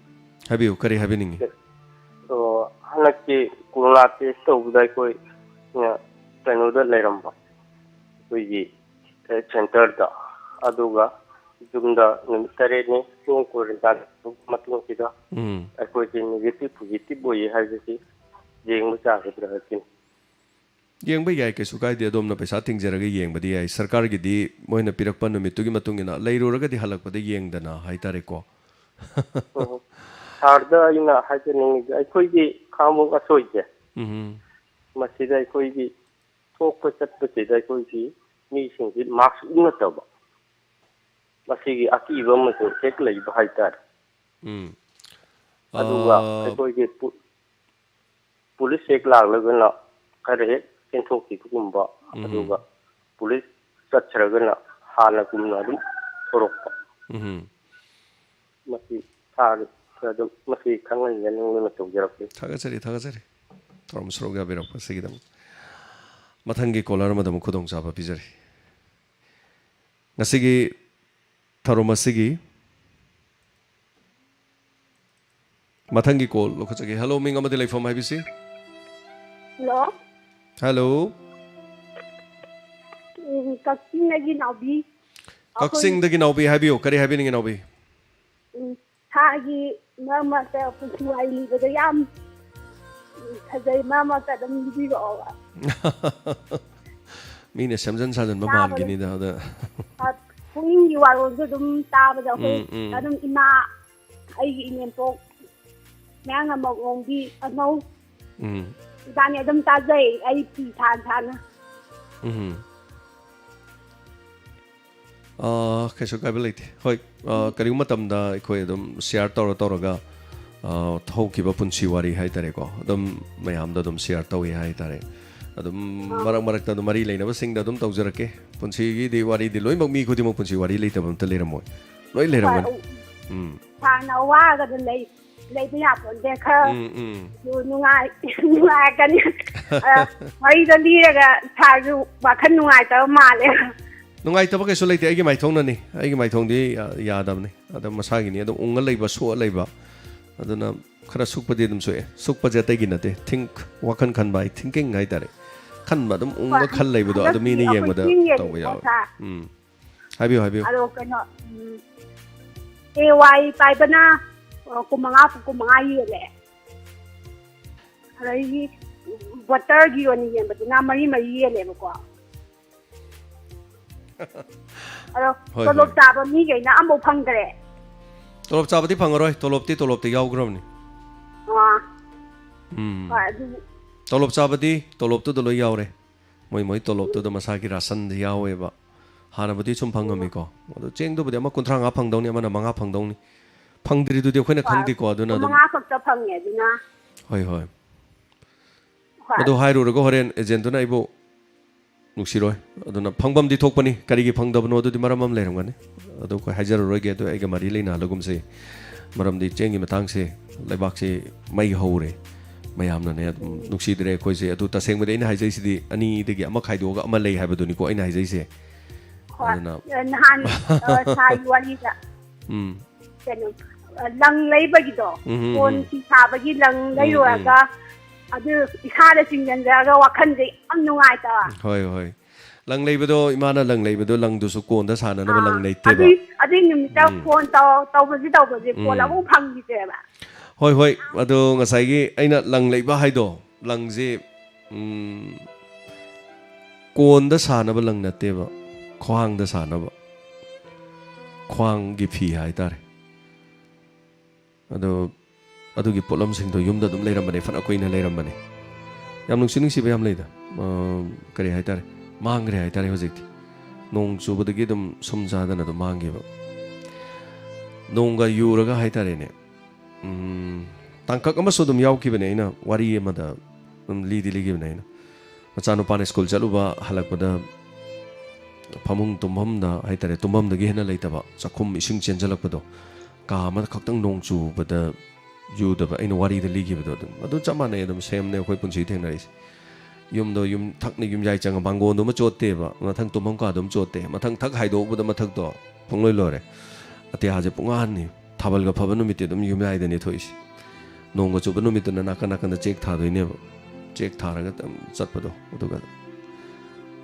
ꯍꯥꯏꯕꯤꯌꯨ, ꯀꯔꯤ ꯍꯥꯏꯕꯤꯅꯤꯡꯉꯤ? ꯑꯗꯣ, ꯍꯟꯗꯛꯀꯤ ꯀꯣꯔꯣꯅꯥ ꯇꯦꯁ ꯇꯧꯕꯗ ꯑꯩꯈꯣꯏ, ꯑ, ꯀꯩꯅꯣꯗ ꯂꯩꯔꯝꯕ, ꯑꯩꯈꯣꯏꯒꯤ ꯍꯦꯜꯊ ꯁꯦꯟꯇꯔꯗ, ꯑꯗꯨꯒ ꯌꯨꯝꯗ ꯅꯨꯃꯤꯠ ꯇꯔꯦꯠꯅꯤ ꯍꯣꯝ ꯀ꯭ꯋꯥꯔꯦꯟꯇꯥꯏꯟ ꯇꯧꯕ ꯃꯇꯨꯡꯁꯤꯗ ꯎꯝ꯫ ꯑꯩꯈꯣꯏꯁꯦ ꯅꯦꯒꯦꯇꯤꯚ ꯄꯣꯖꯤꯇꯤꯚ ꯑꯣꯏꯌꯦ ꯍꯥꯏꯕꯁꯤ ꯌꯦꯡꯕ ꯌꯥꯒꯗ꯭ꯔꯥ ꯍꯥꯏꯕꯁꯤꯅꯤ꯫ ꯌꯦꯡꯕ ꯌꯥꯏ, ꯀꯩꯁꯨ ꯀꯥꯏꯗꯦ꯫ ꯑꯗꯣꯝꯅ ꯄꯩꯁꯥ ꯇꯤꯡꯖꯔꯒ ꯌꯦꯡꯕꯗꯤ ꯌꯥꯏ꯫ ꯁꯔꯀꯥꯔꯒꯤꯗꯤ ꯃꯣꯏꯅ ꯄꯤꯔꯛꯄ ꯅꯨꯃꯤꯠꯇꯨꯒꯤ ꯃꯇꯨꯡ ꯏꯟꯅ ꯂꯩꯔꯨꯔꯒꯗꯤ ꯍꯜꯂꯛꯄꯗ ꯌꯦꯡꯗꯅ ꯍꯥꯏꯇꯥꯔꯦꯀꯣ꯫ ꯎꯝ꯫ ꯁꯥꯔꯗ ꯑꯩꯅ ꯍꯥꯏꯖꯅꯤꯡꯉꯤꯁꯦ, ꯑꯩꯈꯣꯏꯒꯤ ꯈꯥꯉꯕꯣꯛ ꯑꯁꯣꯏꯁꯦ, ꯎꯝ꯫ ꯃꯁꯤꯗ ꯑꯩꯈꯣꯏꯒꯤ ꯊꯣꯛꯄ ꯆꯠꯄꯁꯤꯗ ꯑꯩꯈꯣꯏꯒꯤ ꯃꯤꯁꯤꯡꯁꯤ ꯃꯥꯛꯁ ꯎꯞꯅꯗꯕ, ꯃꯁꯤꯒꯤ ꯑꯀꯤꯕ ꯑꯃꯁꯨ ꯍꯦꯛ ꯂꯩꯕ ꯍꯥꯏꯇꯥꯔꯦ꯫ ꯎꯝ꯫ ꯑꯗꯨꯒ ꯑꯥ, ꯑꯩꯈꯣꯏꯒꯤ ꯄꯨ-, ꯄꯨꯂꯤꯁ ꯍꯦꯛ ꯂꯥꯛꯂꯒꯅ ꯈꯔ ꯍꯦꯛ ꯆꯦꯟꯊꯣꯛꯈꯤꯕꯒꯨꯝꯕ, ꯎꯝ꯫ ꯑꯗꯨꯒ ꯄꯨꯂꯤꯁ ꯆꯠꯈ꯭ꯔꯒꯅ ꯍꯥꯟꯅꯒꯨꯝꯅ ꯑꯗꯨꯝ ꯊꯣꯔꯛꯄ꯫ ꯎꯝ꯫ ꯃꯁꯤ ꯁꯥꯔ ꯑꯗꯨꯝ ꯃꯁꯤ ꯈꯪꯍꯟꯖꯅꯤꯡꯗꯨꯅ ꯇꯧꯖꯔꯛꯄꯅꯤ꯫ ꯊꯥꯒꯠꯆꯔꯤ, ꯊꯥꯒꯠꯆꯔꯤ꯫ ꯊꯧꯔꯝ ꯁꯔꯨꯛ ꯌꯥꯕꯤꯔꯛꯄ ꯑꯁꯤꯒꯤꯗꯃꯛ꯫ ꯃꯊꯪꯒꯤ ꯀꯣꯂꯔ ꯑꯃꯗ ꯑꯃꯨꯛ ꯈꯨꯗꯣꯡꯆꯥꯕ ꯄꯤꯖꯔꯤ꯫ ꯉꯁꯤꯒꯤ ꯊꯧꯔꯝ ꯑꯁꯤꯒꯤ ꯃꯊꯪꯒꯤ ꯀꯣꯜ ꯂꯧꯈꯠꯆꯒꯦ꯫ ꯍꯜꯂꯣ, ꯃꯤꯡ ꯑꯃꯗꯤ ꯂꯩꯐꯝ ꯍꯥꯏꯕꯤꯁꯤ꯫ ꯍꯜꯂꯣ꯫ ꯍꯜꯂꯣ꯫ ꯎꯝ, ꯀꯛꯆꯤꯡꯗꯒꯤ ꯅꯥꯎꯕꯤ꯫ ꯑꯩꯈꯣꯏ ꯀꯛꯆꯤꯡꯗꯒꯤ ꯅꯥꯎꯕꯤ, ꯍꯥꯏꯕꯤꯌꯨ, ꯀꯔꯤ ꯍꯥꯏꯕꯤꯅꯤꯡꯉꯤ ꯅꯥꯎꯕꯤ? ꯎꯝ, ꯁꯥꯔꯒꯤ ꯃꯔꯛ ꯃꯔꯛꯇ ꯄꯨꯟꯁꯤ ꯋꯥꯔꯤ ꯂꯤꯕꯗ ꯌꯥꯝ ꯐꯖꯩ, ꯃꯔꯛ ꯃꯔꯛꯇ ꯑꯗꯨꯝ ꯂꯤꯕꯤꯔꯛꯑꯣꯕ꯫ ꯃꯤꯅ ꯁꯦꯝꯖꯤꯟ ꯁꯥꯖꯤꯟꯕ ꯇꯥꯕꯗ ꯃꯥꯟꯈꯤꯅꯤꯗ ꯑꯗ꯫ ꯑ, ꯄꯨꯛꯅꯤꯡꯒꯤ ꯋꯥꯔꯣꯜꯁꯨ ꯑꯗꯨꯝ ꯇꯥꯕꯗ ꯑꯩꯈꯣꯏ ꯎꯝ, ꯎꯝ꯫ ꯑꯗꯨꯝ ꯏꯃꯥ, ꯑꯩꯒꯤ ꯏꯅꯦꯝꯄꯣꯛ ꯃꯌꯥꯡ ꯑꯃ ꯑꯣꯡꯕꯤ ꯑꯅꯧ ꯎꯝ꯫ ꯏꯕꯥꯅꯤ ꯑꯗꯨꯝ ꯇꯥꯖꯩ, ꯑꯩ ꯐꯤ ꯁꯥꯅ ꯁꯥꯅ꯫ ꯎꯝ꯫ ꯑꯥ, ꯀꯩꯁꯨ ꯀꯥꯏꯕ ꯂꯩꯇꯦ꯫ ꯍꯣꯏ, ꯑꯥ, ꯀꯔꯤꯒꯨꯝꯕ ꯃꯇꯝꯗ ꯑꯩꯈꯣꯏ ꯑꯗꯨꯝ ꯁꯤꯌꯥꯔ ꯇꯧꯔ ꯇꯧꯔꯒ, ꯑꯥ, ꯍꯧꯈꯤꯕ ꯄꯨꯟꯁꯤ ꯋꯥꯔꯤ ꯍꯥꯏꯇꯥꯔꯦꯀꯣ, ꯑꯗꯨꯝ ꯃꯌꯥꯝꯗ ꯑꯗꯨꯝ ꯁꯤꯌꯥꯔ ꯇꯧꯏ ꯍꯥꯏꯇꯥꯔꯦ꯫ ꯑꯗꯨꯝ ꯑꯥ꯫ ꯃꯔꯛ ꯃꯔꯛꯇ ꯑꯗꯨꯝ ꯃꯔꯤ ꯂꯩꯅꯕꯁꯤꯡꯗ ꯑꯗꯨꯝ ꯇꯧꯖꯔꯛꯀꯦ꯫ ꯄꯨꯟꯁꯤꯒꯤꯗꯤ ꯋꯥꯔꯤꯗꯤ ꯂꯣꯏꯅꯃꯛ ꯃꯤ ꯈꯨꯗꯤꯡꯃꯛ ꯄꯨꯟꯁꯤ ꯋꯥꯔꯤ ꯂꯩꯇꯕ ꯑꯝꯇ ꯂꯩꯔꯝꯃꯣꯏ꯫ ꯂꯣꯏ ꯍꯣꯏ, ꯂꯩꯔꯝꯒꯅꯤ꯫ ꯑꯩ ꯎꯝ꯫ ꯁꯥꯔꯅ ꯋꯥꯒꯗ ꯂꯩ꯫ ꯂꯩꯕ ꯌꯥꯄꯣꯟꯇꯦ꯫ ꯈꯔ ꯎꯝ, ꯎꯝ꯫ ꯅꯨꯡꯉꯥꯏ-, ꯅꯨꯡꯉꯥꯏꯔꯛꯀꯅꯤ꯫ ꯑ, ꯋꯥꯔꯤꯗꯣ ꯂꯤꯔꯒ ꯁꯥꯔꯁꯨ ꯋꯥꯈꯜ ꯅꯨꯡꯉꯥꯏꯇꯕ ꯃꯥꯜꯂꯦ꯫ ꯅꯨꯡꯉꯥꯏꯇꯕ ꯀꯩꯁꯨ ꯂꯩꯇꯦ꯫ ꯑꯩꯒꯤ ꯃꯥꯏꯊꯣꯡꯅꯅꯤ꯫ ꯑꯩꯒꯤ ꯃꯥꯏꯊꯣꯡꯗꯤ ꯌꯥ-, ꯌꯥꯗꯕꯅꯤ꯫ ꯑꯗꯨꯝ ꯃꯁꯥꯒꯤꯅꯤ꯫ ꯑꯗꯨꯝ ꯎꯪꯉ ꯂꯩꯕ, ꯁꯣꯛꯑ ꯂꯩꯕ꯫ ꯑꯗꯨꯅ ꯈꯔ ꯁꯨꯛꯄꯗꯤ ꯑꯗꯨꯝ ꯁꯣꯛꯑꯦ꯫ ꯁꯨꯛꯄꯁꯦ ꯑꯇꯩꯒꯤ ꯅꯠꯇꯦ꯫ Think, ꯋꯥꯈꯜ ꯈꯟꯕ ꯍꯥꯏ, thinking ꯍꯥꯏꯇꯥꯔꯦ꯫ ꯈꯟꯕ ꯑꯗꯨꯝ ꯎꯪꯉ ꯍꯣꯏ, ꯈꯜ ꯂꯩꯕꯗꯣ ꯑꯗꯨ ꯍꯟꯗꯛꯇꯤ ꯃꯤꯅ ꯑꯩꯈꯣꯏ ꯌꯦꯡꯕꯗ ꯆꯤꯡ ꯌꯦꯜꯂꯤꯀꯣ ꯇꯧꯕ ꯌꯥꯎꯋꯦ꯫ ꯁꯥꯔ꯫ ꯎꯝ꯫ ꯍꯥꯏꯕꯤꯌꯨ, ꯍꯥꯏꯕꯤꯌꯨ꯫ ꯑꯗꯣ ꯀꯩꯅꯣ, ꯎꯝ, ꯑꯦ ꯋꯥꯏ ꯄꯥꯏꯕꯅ, ꯑ, ꯀꯨꯟꯃꯉꯥ, ꯀꯨꯟꯃꯉꯥ ꯌꯦꯜꯂꯦ꯫ ꯑꯗꯒꯤ ꯕꯣꯇꯔꯒꯤ ꯑꯣꯏꯅ ꯌꯦꯟꯕꯗꯨꯅ ꯃꯔꯤ ꯃꯔꯤ ꯌꯦꯜꯂꯦꯕꯀꯣ꯫ ꯑꯗꯣ ꯍꯣꯏ, ꯇꯣꯂꯣꯞ ꯍꯣꯏ꯫ ꯆꯥꯕ ꯃꯤꯈꯩꯅ ꯑꯝꯐꯥꯎ ꯐꯪꯗ꯭ꯔꯦ꯫ ꯇꯣꯂꯣꯞ ꯆꯥꯕꯗꯤ ꯐꯪꯉꯔꯣꯏ, ꯇꯣꯂꯣꯞꯇꯤ ꯇꯣꯂꯣꯞꯇ ꯌꯥꯎꯈ꯭ꯔꯕꯅꯤ꯫ ꯑꯥ꯫ ꯎꯝ꯫ ꯍꯣꯏ, ꯑꯗꯨ ꯇꯣꯂꯣꯞ ꯆꯥꯕꯗꯤ ꯇꯣꯂꯣꯞꯇꯨꯗ ꯂꯣꯏ ꯌꯥꯎꯔꯦ꯫ ꯃꯣꯏ ꯃꯣꯏ ꯇꯣꯂꯣꯞꯇꯨꯗ ꯃꯁꯥꯒꯤ ꯔꯥꯁꯟꯗꯤ ꯌꯥꯎꯋꯦꯕ꯫ ꯍꯥꯟꯅꯕꯨꯗꯤ ꯁꯨꯝ ꯐꯪꯉꯝꯃꯤꯀꯣ꯫ ꯑꯗꯣ ꯆꯦꯡꯗꯨꯕꯨꯗꯤ ꯑꯃ ꯀꯨꯟꯊ꯭ꯔꯥ ꯃꯉꯥ ꯐꯪꯗꯧꯅꯤ, ꯑꯃꯅ ꯃꯉꯥ ꯐꯪꯗꯧꯅꯤ꯫ ꯐꯪꯗ꯭ꯔꯤꯗꯨꯗꯤ ꯑꯩꯈꯣꯏꯅ ꯍꯣꯏ, ꯈꯪꯗꯦꯀꯣ, ꯑꯗꯨꯅ ꯑꯗꯨꯝ ꯃꯉꯥ ꯈꯛꯇ ꯐꯪꯉꯦ ꯑꯗꯨꯅ꯫ ꯍꯣꯏ, ꯍꯣꯏ꯫ ꯍꯣꯏ꯫ ꯑꯗꯨ ꯍꯥꯏꯔꯨꯔꯒ ꯍꯣꯔꯦꯟ ꯑꯦꯖꯦꯟꯗꯨꯅ ꯑꯩꯕꯨ ꯅꯨꯡꯁꯤꯔꯣꯏ꯫ ꯑꯗꯨꯅ ꯐꯪꯐꯝꯗꯤ ꯊꯣꯛꯄꯅꯤ, ꯀꯔꯤꯒꯤ ꯐꯪꯗꯕꯅꯣ ꯑꯗꯨꯗꯤ ꯃꯔꯝ ꯑꯃ ꯂꯩꯔꯝꯒꯅꯤ꯫ ꯑꯗꯨ ꯑꯩꯈꯣꯏ ꯍꯥꯏꯖꯔꯔꯣꯏꯒꯦ, ꯑꯗꯨ ꯑꯩꯒ ꯃꯔꯤ ꯂꯩꯅꯍꯜꯂꯒꯨꯝꯁꯤ꯫ ꯃꯔꯝꯗꯤ ꯆꯦꯡꯒꯤ ꯃꯇꯥꯡꯁꯦ ꯂꯩꯕꯥꯛꯁꯤ ꯃꯩ ꯍꯧꯔꯦ, ꯃꯌꯥꯝꯅꯅꯦ ꯑꯗꯨꯝ ꯅꯨꯡꯁꯤꯗ꯭ꯔꯦ ꯑꯩꯈꯣꯏꯁꯦ꯫ ꯑꯗꯨ ꯇꯁꯦꯡꯕꯗꯤ ꯑꯩꯅ ꯍꯥꯏꯖꯩꯁꯤꯗꯤ ꯑꯅꯤꯗꯒꯤ ꯑꯃ ꯈꯥꯏꯗꯣꯛꯑꯒ ꯑꯃ ꯂꯩ ꯍꯥꯏꯕꯗꯨꯅꯤꯀꯣ ꯑꯩꯅ ꯍꯥꯏꯖꯩꯁꯦ꯫ ꯍꯣꯏ꯫ ꯑꯗꯨꯅ ꯅꯍꯥꯟ, ꯑ, ꯁꯥꯔꯒꯤ ꯋꯥꯔꯤꯗ ꯎꯝ꯫ ꯀꯩꯅꯣ, ꯑ, ꯂꯪ ꯂꯩꯕꯒꯤꯗꯣ, ꯎꯝ, ꯎꯝ, ꯀꯣꯟ ꯎꯝ꯫ ꯐꯤ ꯁꯥꯕꯒꯤ ꯂꯪ ꯎꯝ, ꯎꯝ꯫ ꯂꯩꯔꯨꯔꯒ ꯑꯗꯨ ꯏꯁꯥꯗ ꯆꯤꯡꯁꯤꯟꯖꯔꯒ ꯋꯥꯈꯜꯁꯦ ꯌꯥꯝ ꯅꯨꯡꯉꯥꯏꯇꯕ꯫ ꯍꯣꯏ, ꯍꯣꯏ꯫ ꯂꯪ ꯂꯩꯕꯗꯣ, ꯏꯃꯥꯅ ꯂꯪ ꯂꯩꯕꯗꯣ, ꯂꯪꯗꯨꯁꯨ ꯀꯣꯟꯗ ꯁꯥꯅꯅꯕ ꯑꯥ, ꯂꯪ ꯂꯩꯇꯦꯕ꯫ ꯑꯗꯨꯏ, ꯑꯗꯨꯏ ꯅꯨꯃꯤꯠꯇ ꯎꯝ꯫ ꯐꯣꯟ ꯇꯧ-, ꯇꯧꯕꯁꯤ ꯇꯧꯕꯁꯤ ꯐꯣꯟ ꯎꯝ꯫ ꯑꯃꯨꯛ ꯐꯪꯈꯤꯗ꯭ꯔꯦꯕ꯫ ꯍꯣꯏ, ꯍꯣꯏ꯫ ꯑꯗꯣ ꯉꯁꯥꯏꯒꯤ ꯑꯩꯅ ꯂꯪ ꯂꯩꯕ ꯍꯥꯏꯗꯣ, ꯂꯪꯁꯤ, ꯎꯝ, ꯀꯣꯟꯗ ꯁꯥꯅꯕ ꯂꯪ ꯅꯠꯇꯦꯕ, ꯈ꯭ꯋꯥꯡꯗ ꯁꯥꯅꯕ꯫ ꯈ꯭ꯋꯥꯡꯒꯤ ꯐꯤ ꯍꯥꯏꯇꯥꯔꯦ꯫ ꯑꯗꯣ ꯑꯗꯨꯒꯤ ꯄꯣꯠꯂꯝꯁꯤꯡꯗꯣ ꯌꯨꯝꯗ ꯑꯗꯨꯝ ꯂꯩꯔꯝꯕꯅꯦ, ꯐꯅ ꯀꯨꯏꯅ ꯂꯩꯔꯝꯕꯅꯦ꯫ ꯌꯥꯝ ꯅꯨꯡꯁꯤ ꯅꯨꯡꯁꯤꯕ ꯌꯥꯝ ꯂꯩꯗ꯫ ꯑ, ꯀꯔꯤ ꯍꯥꯏꯇꯥꯔꯦ, ꯃꯥꯡꯈ꯭ꯔꯦ ꯍꯥꯏꯇꯥꯔꯦ ꯍꯧꯖꯤꯛꯇꯤ꯫ ꯅꯣꯡ ꯆꯨꯕꯗꯒꯤ ꯑꯗꯨꯝ ꯁꯨꯝ ꯆꯥꯗꯅ ꯑꯗꯨꯝ ꯃꯥꯡꯈꯤꯕ꯫ ꯅꯣꯡꯒ ꯌꯨꯔꯒ ꯍꯥꯏꯇꯥꯔꯦꯅꯦ꯫ ꯎꯝ, ꯇꯥꯡꯀꯛ ꯑꯃꯁꯨ ꯑꯗꯨꯝ ꯌꯥꯎꯈꯤꯕꯅꯦ, ꯑꯩꯅ ꯋꯥꯔꯤ ꯑꯃꯗ ꯑꯗꯨꯝ ꯂꯤꯗꯤ ꯂꯤꯈꯤꯕꯅꯦ ꯑꯩꯅ꯫ ꯃꯆꯥꯅꯨꯄꯥꯅ ꯁ꯭ꯀꯨꯜ ꯆꯠꯂꯨꯕ ꯍꯜꯂꯛꯄꯗ ꯐꯃꯨꯡ ꯇꯨꯝꯐꯝꯗ ꯍꯥꯏꯇꯥꯔꯦ, ꯇꯨꯝꯐꯝꯗꯒꯤ ꯍꯦꯟꯅ ꯂꯩꯇꯕ, ꯆꯥꯛꯈꯨꯝ ꯏꯁꯤꯡ ꯆꯦꯟꯁꯤꯜꯂꯛꯄꯗꯣ, ꯀꯥ ꯑꯃꯈꯛꯇꯪ ꯅꯣꯡ ꯆꯨꯕꯗ ꯌꯨꯗꯕ, ꯑꯩꯅ ꯋꯥꯔꯤꯗ ꯂꯤꯈꯤꯕꯗꯣ ꯑꯗꯨꯝ, ꯑꯗꯨ ꯆꯞ ꯃꯥꯟꯅꯩ꯫ ꯑꯗꯨꯝ ꯁꯦꯝꯅꯦ ꯑꯩꯈꯣꯏ ꯄꯨꯟꯁꯤ ꯊꯦꯡꯅꯔꯤꯁꯦ꯫ ꯌꯨꯝꯗꯣ ꯌꯨꯝ ꯊꯛꯅ ꯌꯨꯝꯌꯥꯏ ꯆꯪꯉ ꯃꯥꯡꯒꯣꯟꯗꯨꯃ ꯆꯣꯠꯇꯦꯕ, ꯃꯊꯪ ꯇꯨꯝꯐꯝ ꯀꯥꯗꯨꯃ ꯆꯣꯠꯇꯦ, ꯃꯊꯪ ꯊꯛ ꯍꯥꯏꯗꯣꯛꯎꯕꯗ ꯃꯊꯛꯇꯣ ꯄꯨꯡꯂꯣꯏ ꯂꯣꯏꯔꯦ꯫ ꯑꯇꯤꯌꯥꯁꯦ ꯄꯨꯡꯉꯥꯟꯅꯤ꯫ ꯊꯥꯕꯜꯒ ꯐꯕ ꯅꯨꯃꯤꯠꯇꯤ ꯑꯗꯨꯝ ꯌꯨꯝꯌꯥꯏꯗꯅꯤ ꯊꯣꯛꯏꯁꯦ꯫ ꯅꯣꯡꯒ ꯆꯨꯕ ꯅꯨꯃꯤꯠꯇꯨꯅ ꯅꯥꯀꯟ ꯅꯥꯀꯟꯗ ꯆꯦꯛ ꯊꯥꯗꯣꯏꯅꯦꯕ꯫ ꯆꯦꯛ ꯊꯥꯔꯒ ꯑꯗꯨꯝ ꯆꯠꯄꯗꯣ, ꯑꯗꯨꯒ,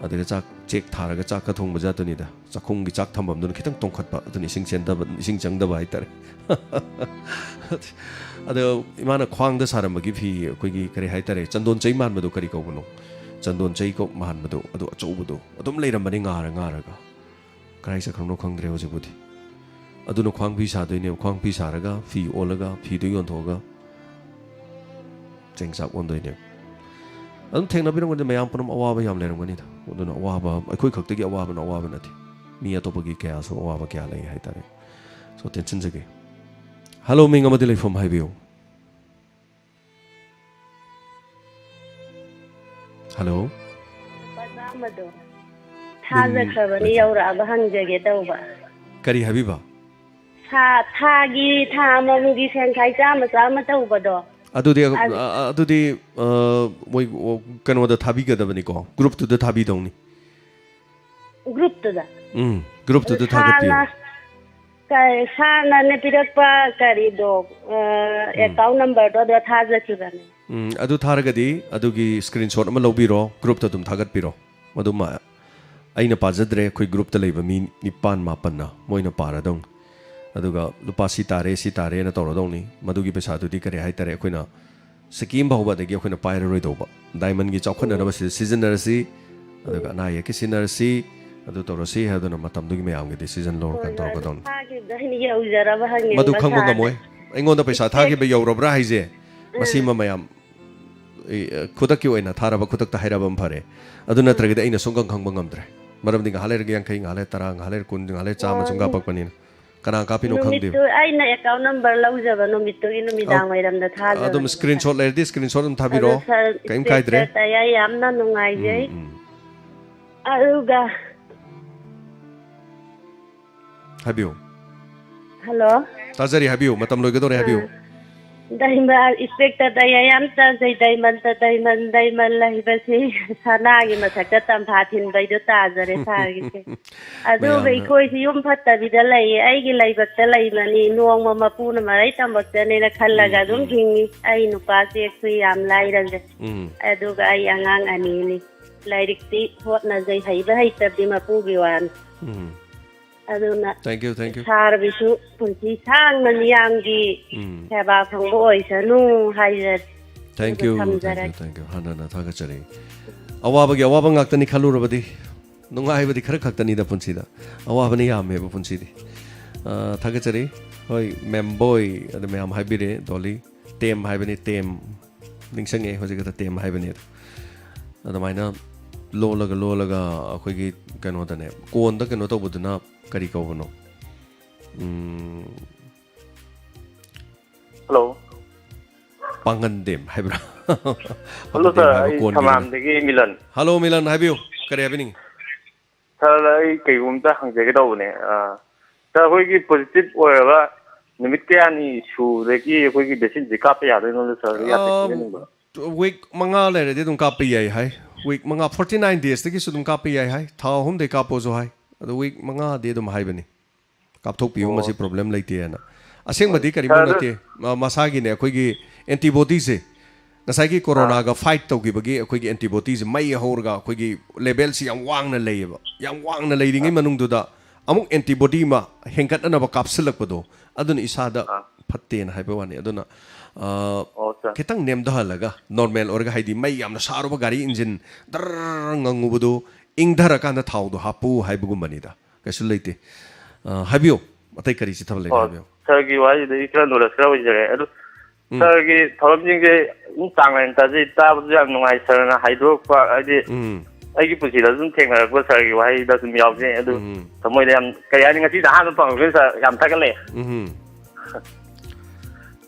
ꯑꯗꯨꯒ ꯆꯥꯛ, ꯆꯦꯛ ꯊꯥꯔꯒ ꯆꯥꯛꯀ ꯊꯣꯡꯕ ꯖꯥꯠꯇꯨꯅꯤꯗ꯫ ꯆꯥꯛꯈꯨꯝꯒꯤ ꯆꯥꯛ ꯊꯝꯐꯝꯗꯨꯅ ꯈꯤꯇꯪ ꯇꯣꯡꯈꯠꯄ, ꯑꯗꯨꯅ ꯏꯁꯤꯡ ꯆꯦꯟꯗꯕ, ꯏꯁꯤꯡ ꯆꯪꯗꯕ ꯍꯥꯏꯇꯥꯔꯦ꯫ ꯑꯗꯣ ꯏꯃꯥꯅ ꯈ꯭ꯋꯥꯡꯗ ꯁꯥꯔꯝꯕꯒꯤ ꯐꯤ, ꯑꯩꯈꯣꯏꯒꯤ ꯀꯔꯤ ꯍꯥꯏꯇꯥꯔꯦ, ꯆꯟꯗꯣꯟ ꯆꯩ ꯃꯥꯟꯕꯗꯣ, ꯀꯔꯤ ꯀꯧꯕꯅꯣ? ꯆꯟꯗꯣꯟ ꯆꯩ ꯀꯧ-, ꯃꯥꯟꯕꯗꯣ, ꯑꯗꯨ ꯑꯆꯧꯕꯗꯣ ꯑꯗꯨꯝ ꯂꯩꯔꯝꯕꯅꯤ, ꯉꯥꯔ ꯉꯥꯔꯒ꯫ ꯀꯗꯥꯏ ꯆꯠꯈ꯭ꯔꯕꯅꯣ ꯈꯪꯗ꯭ꯔꯦ ꯍꯧꯖꯤꯛꯄꯨꯗꯤ꯫ ꯑꯗꯨꯅ ꯈ꯭ꯋꯥꯡ ꯐꯤ ꯁꯥꯗꯣꯏꯅꯦꯕ, ꯈ꯭ꯋꯥꯡ ꯐꯤ ꯁꯥꯔꯒ ꯐꯤ ꯑꯣꯜꯂꯒ ꯐꯤꯗꯨ ꯌꯣꯟꯊꯣꯛꯑꯒ ꯆꯦꯡ ꯆꯥꯛ ꯑꯣꯟꯗꯣꯏꯅꯦꯕ꯫ ꯑꯗꯨꯝ ꯊꯦꯡꯅꯕꯤꯔꯝꯒꯅꯤ, ꯃꯌꯥꯝ ꯄꯨꯝꯅꯃꯛ ꯑꯋꯥꯕ ꯌꯥꯝ ꯂꯩꯔꯝꯒꯅꯤꯗ꯫ ꯑꯗꯨꯅ ꯑꯋꯥꯕ, ꯑꯩꯈꯣꯏ ꯈꯛꯇꯒꯤ ꯑꯋꯥꯕꯅ ꯑꯋꯥꯕ ꯅꯠꯇꯦ, ꯃꯤ ꯑꯇꯣꯞꯄꯒꯤ ꯀꯌꯥꯁꯨ ꯑꯋꯥꯕ ꯀꯌꯥ ꯂꯩ ꯍꯥꯏꯇꯥꯔꯦ꯫ So, ꯇꯦꯟꯁꯤꯟꯖꯒꯦ꯫ ꯍꯜꯂꯣ, ꯃꯤꯡ ꯑꯃꯗꯤ ꯂꯩꯐꯝ ꯍꯥꯏꯕꯤꯌꯨ꯫ ꯍꯜꯂꯣ꯫ ꯂꯨꯄꯥ ꯆꯥꯝꯃꯗꯣ ꯊꯥꯖꯈ꯭ꯔꯕꯅꯤ, ꯌꯧꯔꯛꯑꯕ ꯍꯪꯖꯒꯦ ꯇꯧꯕ꯫ ꯀꯔꯤ ꯍꯥꯏꯕꯤꯕ? ꯊꯥ, ꯊꯥꯒꯤ, ꯊꯥ ꯑꯃꯃꯝꯒꯤ ꯁꯦꯟꯈꯥꯏ ꯆꯥꯝꯃ ꯆꯥꯝꯃ ꯇꯧꯕꯗꯣ꯫ ꯑꯗꯨꯗꯤ, ꯑꯗꯨ ꯑ, ꯑ, ꯑꯗꯨꯗꯤ, ꯑ, ꯃꯣꯏ, ꯑꯣ, ꯀꯩꯅꯣꯗ ꯊꯥꯕꯤꯒꯗꯕꯅꯤꯀꯣ, ꯒ꯭ꯔꯨꯞꯇꯨꯗ ꯊꯥꯕꯤꯗꯧꯅꯤ꯫ ꯒ꯭ꯔꯨꯞꯇꯨꯗ? ꯎꯝ, ꯒ꯭ꯔꯨꯞꯇꯨꯗ ꯊꯥꯒꯠꯄꯤꯌꯨ꯫ ꯁꯥꯔꯅ, ꯀ-, ꯁꯥꯔꯅꯅꯦ ꯄꯤꯔꯛꯄ ꯀꯔꯤꯗꯣ, ꯑ, ꯎꯝ꯫ ꯑꯦꯀꯥꯎꯟ ꯅꯝꯕꯔꯗꯣ ꯑꯗꯨꯗ ꯊꯥꯖꯈꯤꯕꯅꯦ꯫ ꯎꯝ, ꯑꯗꯨ ꯊꯥꯔꯒꯗꯤ ꯑꯗꯨꯒꯤ ꯁ꯭ꯀ꯭ꯔꯤꯟꯁꯣꯠ ꯑꯃ ꯂꯧꯕꯤꯔꯣ, ꯒ꯭ꯔꯨꯞꯇ ꯑꯗꯨꯝ ꯊꯥꯒꯠꯄꯤꯔꯣ꯫ ꯃꯗꯨꯃ ꯑꯩꯅ ꯄꯥꯖꯗ꯭ꯔꯦ, ꯑꯩꯈꯣꯏ ꯒ꯭ꯔꯨꯞꯇ ꯂꯩꯕ ꯃꯤ ꯅꯤꯄꯥꯟ ꯃꯥꯄꯟꯅ ꯃꯣꯏꯅ ꯄꯥꯔꯗꯧꯅꯤ꯫ ꯑꯗꯨꯒ ꯂꯨꯄꯥ ꯁꯤ ꯇꯥꯔꯦ, ꯁꯤ ꯇꯥꯔꯦꯅ ꯇꯧꯔꯗꯧꯅꯤ꯫ ꯃꯗꯨꯒꯤ ꯄꯩꯁꯥꯗꯨꯗꯤ ꯀꯔꯤ ꯍꯥꯏꯇꯥꯔꯦ, ꯑꯩꯈꯣꯏꯅ ꯁꯤꯀꯤ ꯑꯃ ꯐꯥꯎꯕ ꯑꯗꯒꯤ ꯑꯩꯈꯣꯏꯅ ꯄꯥꯏꯔꯔꯣꯏꯗꯧꯕ꯫ ꯗꯥꯏꯃꯟꯒꯤ ꯆꯥꯎꯈꯠꯅꯅꯕ ꯁꯤ-, ꯁꯤꯖꯤꯟꯅꯔꯁꯤ, ꯑꯗꯨꯒ ꯑꯅꯥ ꯑꯌꯦꯛꯀꯤ ꯁꯤꯟꯅꯔꯁꯤ, ꯑꯗꯨ ꯇꯧꯔꯁꯤ ꯍꯥꯏꯗꯨꯅ ꯃꯇꯝꯗꯨꯒꯤ ꯃꯌꯥꯝꯒꯤ decision ꯂꯧꯔꯀꯥꯟꯗ ꯍꯣꯏ, ꯇꯧꯔꯛꯀꯗꯧꯅꯤ꯫ ꯊꯥꯈꯤꯕꯗꯣ ꯑꯩꯅ ꯌꯧꯖꯔꯕ ꯍꯪꯉꯦ ꯃꯗꯨ ꯈꯪꯕ ꯃꯁꯥꯅ꯫ ꯉꯝꯃꯣꯏ꯫ ꯑꯩꯉꯣꯟꯗ ꯄꯩꯁꯥ ꯊꯥꯈꯤꯕ ꯌꯧꯔꯕ꯭ꯔꯥ ꯍꯥꯏꯁꯦ, ꯎꯝ꯫ ꯃꯁꯤꯃ ꯃꯌꯥꯝ, ꯑꯩ, ꯑ, ꯈꯨꯗꯛꯀꯤ ꯑꯣꯏꯅ ꯊꯥꯔꯕ ꯈꯨꯗꯛꯇ ꯍꯥꯏꯔꯕ ꯑꯃ ꯐꯔꯦ꯫ ꯑꯗꯨ ꯎꯝ꯫ ꯅꯠꯇ꯭ꯔꯒꯗꯤ ꯑꯩꯅ ꯁꯨꯡꯈꯪ ꯈꯪꯕ ꯉꯝꯗ꯭ꯔꯦ꯫ ꯃꯔꯝꯗꯤ ꯉꯥꯏꯍꯥꯛ ꯂꯩꯔꯒ ꯌꯥꯡꯈꯩ, ꯉꯥꯏꯍꯥꯛ ꯂꯩꯔ ꯇꯔꯥ, ꯉꯥꯏꯍꯥꯛ ꯂꯩꯔ ꯀꯨꯟ, ꯉꯥꯏꯍꯥꯞ ꯂꯩꯔ ꯆꯥꯝꯃ ꯑꯣ, ꯁꯨꯝ ꯀꯥꯞꯄꯛꯄꯅꯤꯅ꯫ ꯀꯅꯥ ꯀꯥꯞꯄꯤꯅꯣ ꯈꯪꯗꯦ꯫ ꯅꯨꯃꯤꯠꯇꯨ ꯑꯩꯅ ꯑꯦꯀꯥꯎꯟ ꯅꯝꯕꯔ ꯂꯧꯖꯕ ꯅꯨꯃꯤꯠꯇꯨꯒꯤ ꯅꯨꯃꯤꯗꯥꯡ ꯑ-, ꯋꯥꯏꯔꯝꯗ ꯊꯥꯖꯕꯅꯦ ꯑꯗꯨꯝ ꯄꯩꯁꯥ꯫ ꯁ꯭ꯀ꯭ꯔꯤꯟꯁꯣꯠ ꯂꯩꯔꯗꯤ ꯁ꯭ꯀ꯭ꯔꯤꯟꯁꯣꯠ ꯑꯗꯨꯝ ꯊꯥꯕꯤꯔꯛꯑꯣ꯫ ꯑꯗꯣ ꯁꯥꯔ, ꯀꯩꯝ ꯀꯥꯏꯗ꯭ꯔꯦ꯫ ꯁ꯭ꯇꯦꯇꯁꯇ ꯑꯩ ꯌꯥꯝꯅ ꯅꯨꯡꯉꯥꯏꯖꯩ꯫ ꯎꯝ, ꯎꯝ꯫ ꯑꯗꯨꯒ ꯍꯥꯏꯕꯤꯌꯨ꯫ ꯍꯜꯂꯣ꯫ ꯇꯥꯖꯔꯤ, ꯍꯥꯏꯕꯤꯌꯨ꯫ ꯃꯇꯝ ꯂꯣꯏꯒꯗꯧꯔꯦ, ꯍꯥꯏꯕꯤꯌꯨ꯫ ꯑꯥ꯫ ꯗꯥꯏꯃꯟ, ꯏꯁꯄꯦꯛꯇꯔ ꯗꯥꯏꯃꯟ ꯌꯥꯝ ꯆꯥꯖꯩ꯫ ꯗꯥꯏꯃꯟꯗ ꯗꯥꯏꯃꯟ, ꯗꯥꯏꯃꯟ ꯂꯩꯕꯁꯤ ꯁꯅꯥꯒꯤ ꯃꯊꯛꯇ ꯇꯝꯐꯥ ꯊꯤꯟꯕꯩꯗꯣ ꯇꯥꯖꯔꯦ ꯁꯥꯔꯒꯤꯁꯦ꯫ ꯑꯗꯨꯒ ꯃꯌꯥꯝꯅ ꯑꯩꯈꯣꯏꯁꯤ ꯌꯨꯝ ꯐꯠꯇꯕꯤꯗ ꯂꯩꯌꯦ꯫ ꯑꯩꯒꯤ ꯂꯥꯏꯕꯛꯇ ꯂꯩꯕꯅꯤ, ꯅꯣꯡꯃ ꯃꯄꯨꯅ ꯃꯔꯩ ꯇꯝꯃꯛꯇꯅꯦꯅ ꯈꯜꯂꯒ ꯎꯝ, ꯑꯗꯨꯝ ꯎꯝ꯫ ꯍꯤꯡꯉꯤ꯫ ꯑꯩ ꯅꯨꯄꯥꯁꯦ ꯑꯩꯈꯣꯏ ꯌꯥꯝ ꯂꯥꯏꯔꯁꯦ꯫ ꯎꯝ꯫ ꯑꯗꯨꯒ ꯑꯩ ꯑꯉꯥꯡ ꯑꯅꯤꯅꯤ꯫ ꯂꯥꯏꯔꯤꯛꯇꯤ ꯍꯣꯠꯅꯖꯩ, ꯍꯩꯕ ꯍꯩꯇꯕꯗꯤ ꯃꯄꯨꯒꯤ ꯋꯥꯅꯤ꯫ ꯎꯝ꯫ ꯑꯗꯨꯅ thank you, thank you꯫ ꯁꯥꯔꯕꯤꯁꯨ ꯄꯨꯟꯁꯤ ꯁꯥꯡꯅ ꯃꯤꯌꯥꯝꯒꯤ ꯎꯝ꯫ ꯁꯦꯕꯥ ꯐꯪꯕ ꯑꯣꯏꯁꯅꯨ ꯍꯥꯏꯖꯔꯤ꯫ Thank ꯑꯗꯨꯒ you, thank ꯊꯝꯖꯔꯒꯦ꯫ You, thank you꯫ ꯍꯟꯅ ꯍꯟꯅ ꯊꯥꯒꯠꯆꯔꯤ꯫ ꯑꯋꯥꯕꯒꯤ ꯑꯋꯥꯕ ꯉꯥꯛꯇꯅꯤ ꯈꯜꯂꯨꯔꯕꯗꯤ ꯅꯨꯡꯉꯥꯏꯕꯗꯤ ꯈꯔ ꯈꯛꯇꯅꯤꯗ ꯄꯨꯟꯁꯤꯗ꯫ ꯑꯋꯥꯕꯅ ꯌꯥꯝꯃꯦꯕ ꯄꯨꯟꯁꯤꯗꯤ꯫ ꯑ, ꯊꯥꯒꯠꯆꯔꯤ꯫ ꯍꯣꯏ, ꯃꯦꯝꯕꯣꯏ ꯑꯗꯨ ꯃꯌꯥꯝ ꯍꯥꯏꯕꯤꯔꯦ, ꯗꯣꯂꯤ꯫ ꯇꯦꯝ ꯍꯥꯏꯕꯅꯤ, ꯇꯦꯝ꯫ ꯅꯤꯡꯁꯤꯡꯉꯦ ꯍꯧꯖꯤꯛ ꯈꯛꯇ ꯇꯦꯝ ꯍꯥꯏꯕꯅꯤ ꯑꯗꯣ꯫ ꯑꯗꯨꯃꯥꯏꯅ ꯂꯣꯜꯂꯒ, ꯂꯣꯜꯂꯒ ꯑꯩꯈꯣꯏꯒꯤ ꯀꯩꯅꯣꯗꯅꯦ, ꯀꯣꯟꯗ ꯀꯩꯅꯣ ꯇꯧꯕꯗꯨꯅ ꯀꯔꯤ ꯀꯧꯕꯅꯣ? ꯎꯝ, ꯍꯜꯂꯣ꯫ ꯄꯥꯡꯒꯟꯗꯦꯝ ꯍꯥꯏꯕ꯭ꯔꯥ? ꯍꯜꯂꯣ, ꯄꯥꯡꯒꯟꯗꯦꯝ ꯁꯥꯔ, ꯍꯥꯏꯕ ꯑꯩ ꯀꯣꯟꯒꯤꯗꯨꯅ꯫ ꯁꯃꯥꯝꯗꯒꯤ ꯃꯤꯂꯟ꯫ ꯍꯜꯂꯣ, ꯃꯤꯂꯟ, ꯍꯥꯏꯕꯤꯌꯨ, ꯀꯔꯤ ꯍꯥꯏꯕꯤꯅꯤꯡꯉꯤ? ꯁꯥꯔ, ꯑꯩ ꯀꯩꯒꯨꯝꯇ ꯍꯪꯖꯒꯦ ꯇꯧꯕꯅꯦ꯫ ꯑ, ꯁꯥꯔ, ꯑꯩꯈꯣꯏꯒꯤ ꯄꯣꯖꯤꯇꯤꯚ ꯑꯣꯏꯔꯕ ꯅꯨꯃꯤꯠ ꯀꯌꯥꯅꯤ ꯁꯨꯕꯗꯒꯤ ꯑꯩꯈꯣꯏꯒꯤ ꯚꯦꯛꯁꯤꯟꯁꯦ ꯀꯥꯞꯄ ꯌꯥꯗꯣꯏꯅꯣ, ꯁꯥꯔ? ꯌꯥꯝ ꯑꯝ, ꯈꯪꯖꯅꯤꯡꯕ꯫ ꯋꯤꯛ ꯃꯉꯥ ꯂꯩꯔꯗꯤ ꯑꯗꯨꯝ ꯀꯥꯞꯄ ꯌꯥꯏ ꯍꯥꯏ꯫ ꯋꯤꯛ ꯃꯉꯥ, forty nine days ꯇꯒꯤꯁꯨ ꯑꯗꯨꯝ ꯀꯥꯞꯄ ꯌꯥꯏ ꯍꯥꯏ꯫ ꯊꯥ ꯑꯍꯨꯝꯗꯩ ꯀꯥꯞꯄꯣꯁꯨ ꯍꯥꯏ꯫ ꯑꯗꯣ ꯋꯤꯛ ꯃꯉꯥꯗꯤ ꯑꯗꯨꯝ ꯍꯥꯏꯕꯅꯤ꯫ ꯀꯥꯞꯊꯣꯛꯄꯤꯌꯨ, ꯑꯣ꯫ ꯃꯁꯤ ꯄ꯭ꯔꯣꯕ꯭ꯂꯦꯝ ꯂꯩꯇꯦꯅ꯫ ꯑꯁꯦꯡꯕꯗꯤ ꯀꯔꯤꯝꯇ ꯁꯥꯔ, ꯑꯗꯨ ꯅꯠꯇꯦ꯫ ꯃ-, ꯃꯁꯥꯒꯤꯅꯦ, ꯑꯩꯈꯣꯏꯒꯤ ꯑꯦꯟꯇꯤꯕꯣꯗꯤꯁꯦ, ꯉꯁꯥꯏꯒꯤ ꯑꯥ꯫ ꯀꯣꯔꯣꯅꯥꯒ ꯐꯥꯏꯠ ꯇꯧꯈꯤꯕꯒꯤ ꯑꯩꯈꯣꯏꯒꯤ ꯑꯦꯟꯇꯤꯕꯣꯗꯤꯁꯦ ꯃꯩ ꯍꯧꯔꯒ ꯑꯩꯈꯣꯏꯒꯤ ꯂꯦꯚꯦꯜꯁꯤ ꯌꯥꯝ ꯋꯥꯡꯅ ꯂꯩꯌꯦꯕ꯫ ꯌꯥꯝ ꯋꯥꯡꯅ ꯂꯩꯔꯤꯉꯩ ꯑꯥ꯫ ꯃꯅꯨꯡꯗꯨꯗ ꯑꯃꯨꯛ ꯑꯦꯟꯇꯤꯕꯣꯗꯤ ꯑꯃ ꯍꯦꯟꯒꯠꯅꯅꯕ ꯀꯥꯞꯁꯤꯜꯂꯛꯄꯗꯣ, ꯑꯗꯨꯅ ꯏꯁꯥꯗ ꯑꯥ꯫ ꯐꯠꯇꯦꯅ ꯍꯥꯏꯕ ꯋꯥꯅꯤ꯫ ꯑꯗꯨꯅ, ꯑ, ꯑꯣ, ꯁꯥꯔ꯫ ꯈꯤꯇꯪ ꯅꯦꯝꯊꯍꯜꯂꯒ, ꯅꯣꯔꯃꯦꯜ ꯑꯣꯏꯔꯒ, ꯍꯥꯏꯗꯤ ꯃꯩ ꯌꯥꯝꯅ ꯁꯥꯔꯨꯕ ꯒꯥꯔꯤ ꯏꯟꯖꯤꯟ ꯗꯔ ꯉꯪꯉꯨꯕꯗꯣ, ꯏꯪꯊꯔꯀꯥꯟꯗ ꯊꯥꯎꯗꯣ ꯍꯥꯞꯄꯨ ꯍꯥꯏꯕꯒꯨꯝꯕꯅꯤꯗ꯫ ꯀꯩꯁꯨ ꯂꯩꯇꯦ꯫ ꯑ, ꯍꯥꯏꯕꯤꯌꯨ꯫ ꯑꯇꯩ ꯀꯔꯤ ꯆꯤꯊꯕ ꯂꯩꯔꯦ ꯑꯣ, ꯍꯥꯏꯕꯤꯌꯨ꯫ ꯁꯥꯔꯒꯤ ꯋꯥꯍꯩꯗꯒꯤ ꯈꯔ ꯅꯣꯂꯦꯖ ꯈꯔ ꯑꯣꯏꯖꯔꯦ꯫ ꯑꯗꯨ ꯎꯝ꯫ ꯁꯥꯔꯒꯤ ꯊꯧꯔꯝꯁꯤꯡꯁꯦ ꯑꯗꯨꯝ ꯆꯥꯡ ꯅꯥꯏꯅ ꯇꯥꯖꯩ, ꯇꯥꯕꯗꯁꯨ ꯌꯥꯝ ꯅꯨꯡꯉꯥꯏ꯫ ꯁꯥꯔꯅ ꯍꯥꯏꯗꯣꯔꯛꯄ, ꯍꯥꯏꯗꯤ ꯎꯝ꯫ ꯑꯩꯒꯤ ꯄꯨꯟꯁꯤꯗ ꯑꯗꯨꯝ ꯊꯦꯡꯅꯔꯛꯄ ꯁꯥꯔꯒꯤ ꯋꯥꯍꯩꯗ ꯑꯗꯨꯝ ꯌꯥꯎꯖꯩ꯫ ꯑꯗꯨ ꯎꯝ꯫ ꯊꯃꯣꯏꯗ ꯌꯥꯝ, ꯀꯔꯤ ꯍꯥꯏꯅꯤ, ꯉꯁꯤꯗ ꯑꯍꯥꯟꯕ ꯐꯪꯉꯛꯄꯅꯤ ꯁꯥꯔ, ꯌꯥꯝ ꯊꯥꯒꯠꯂꯦ꯫ ꯎꯝ꯫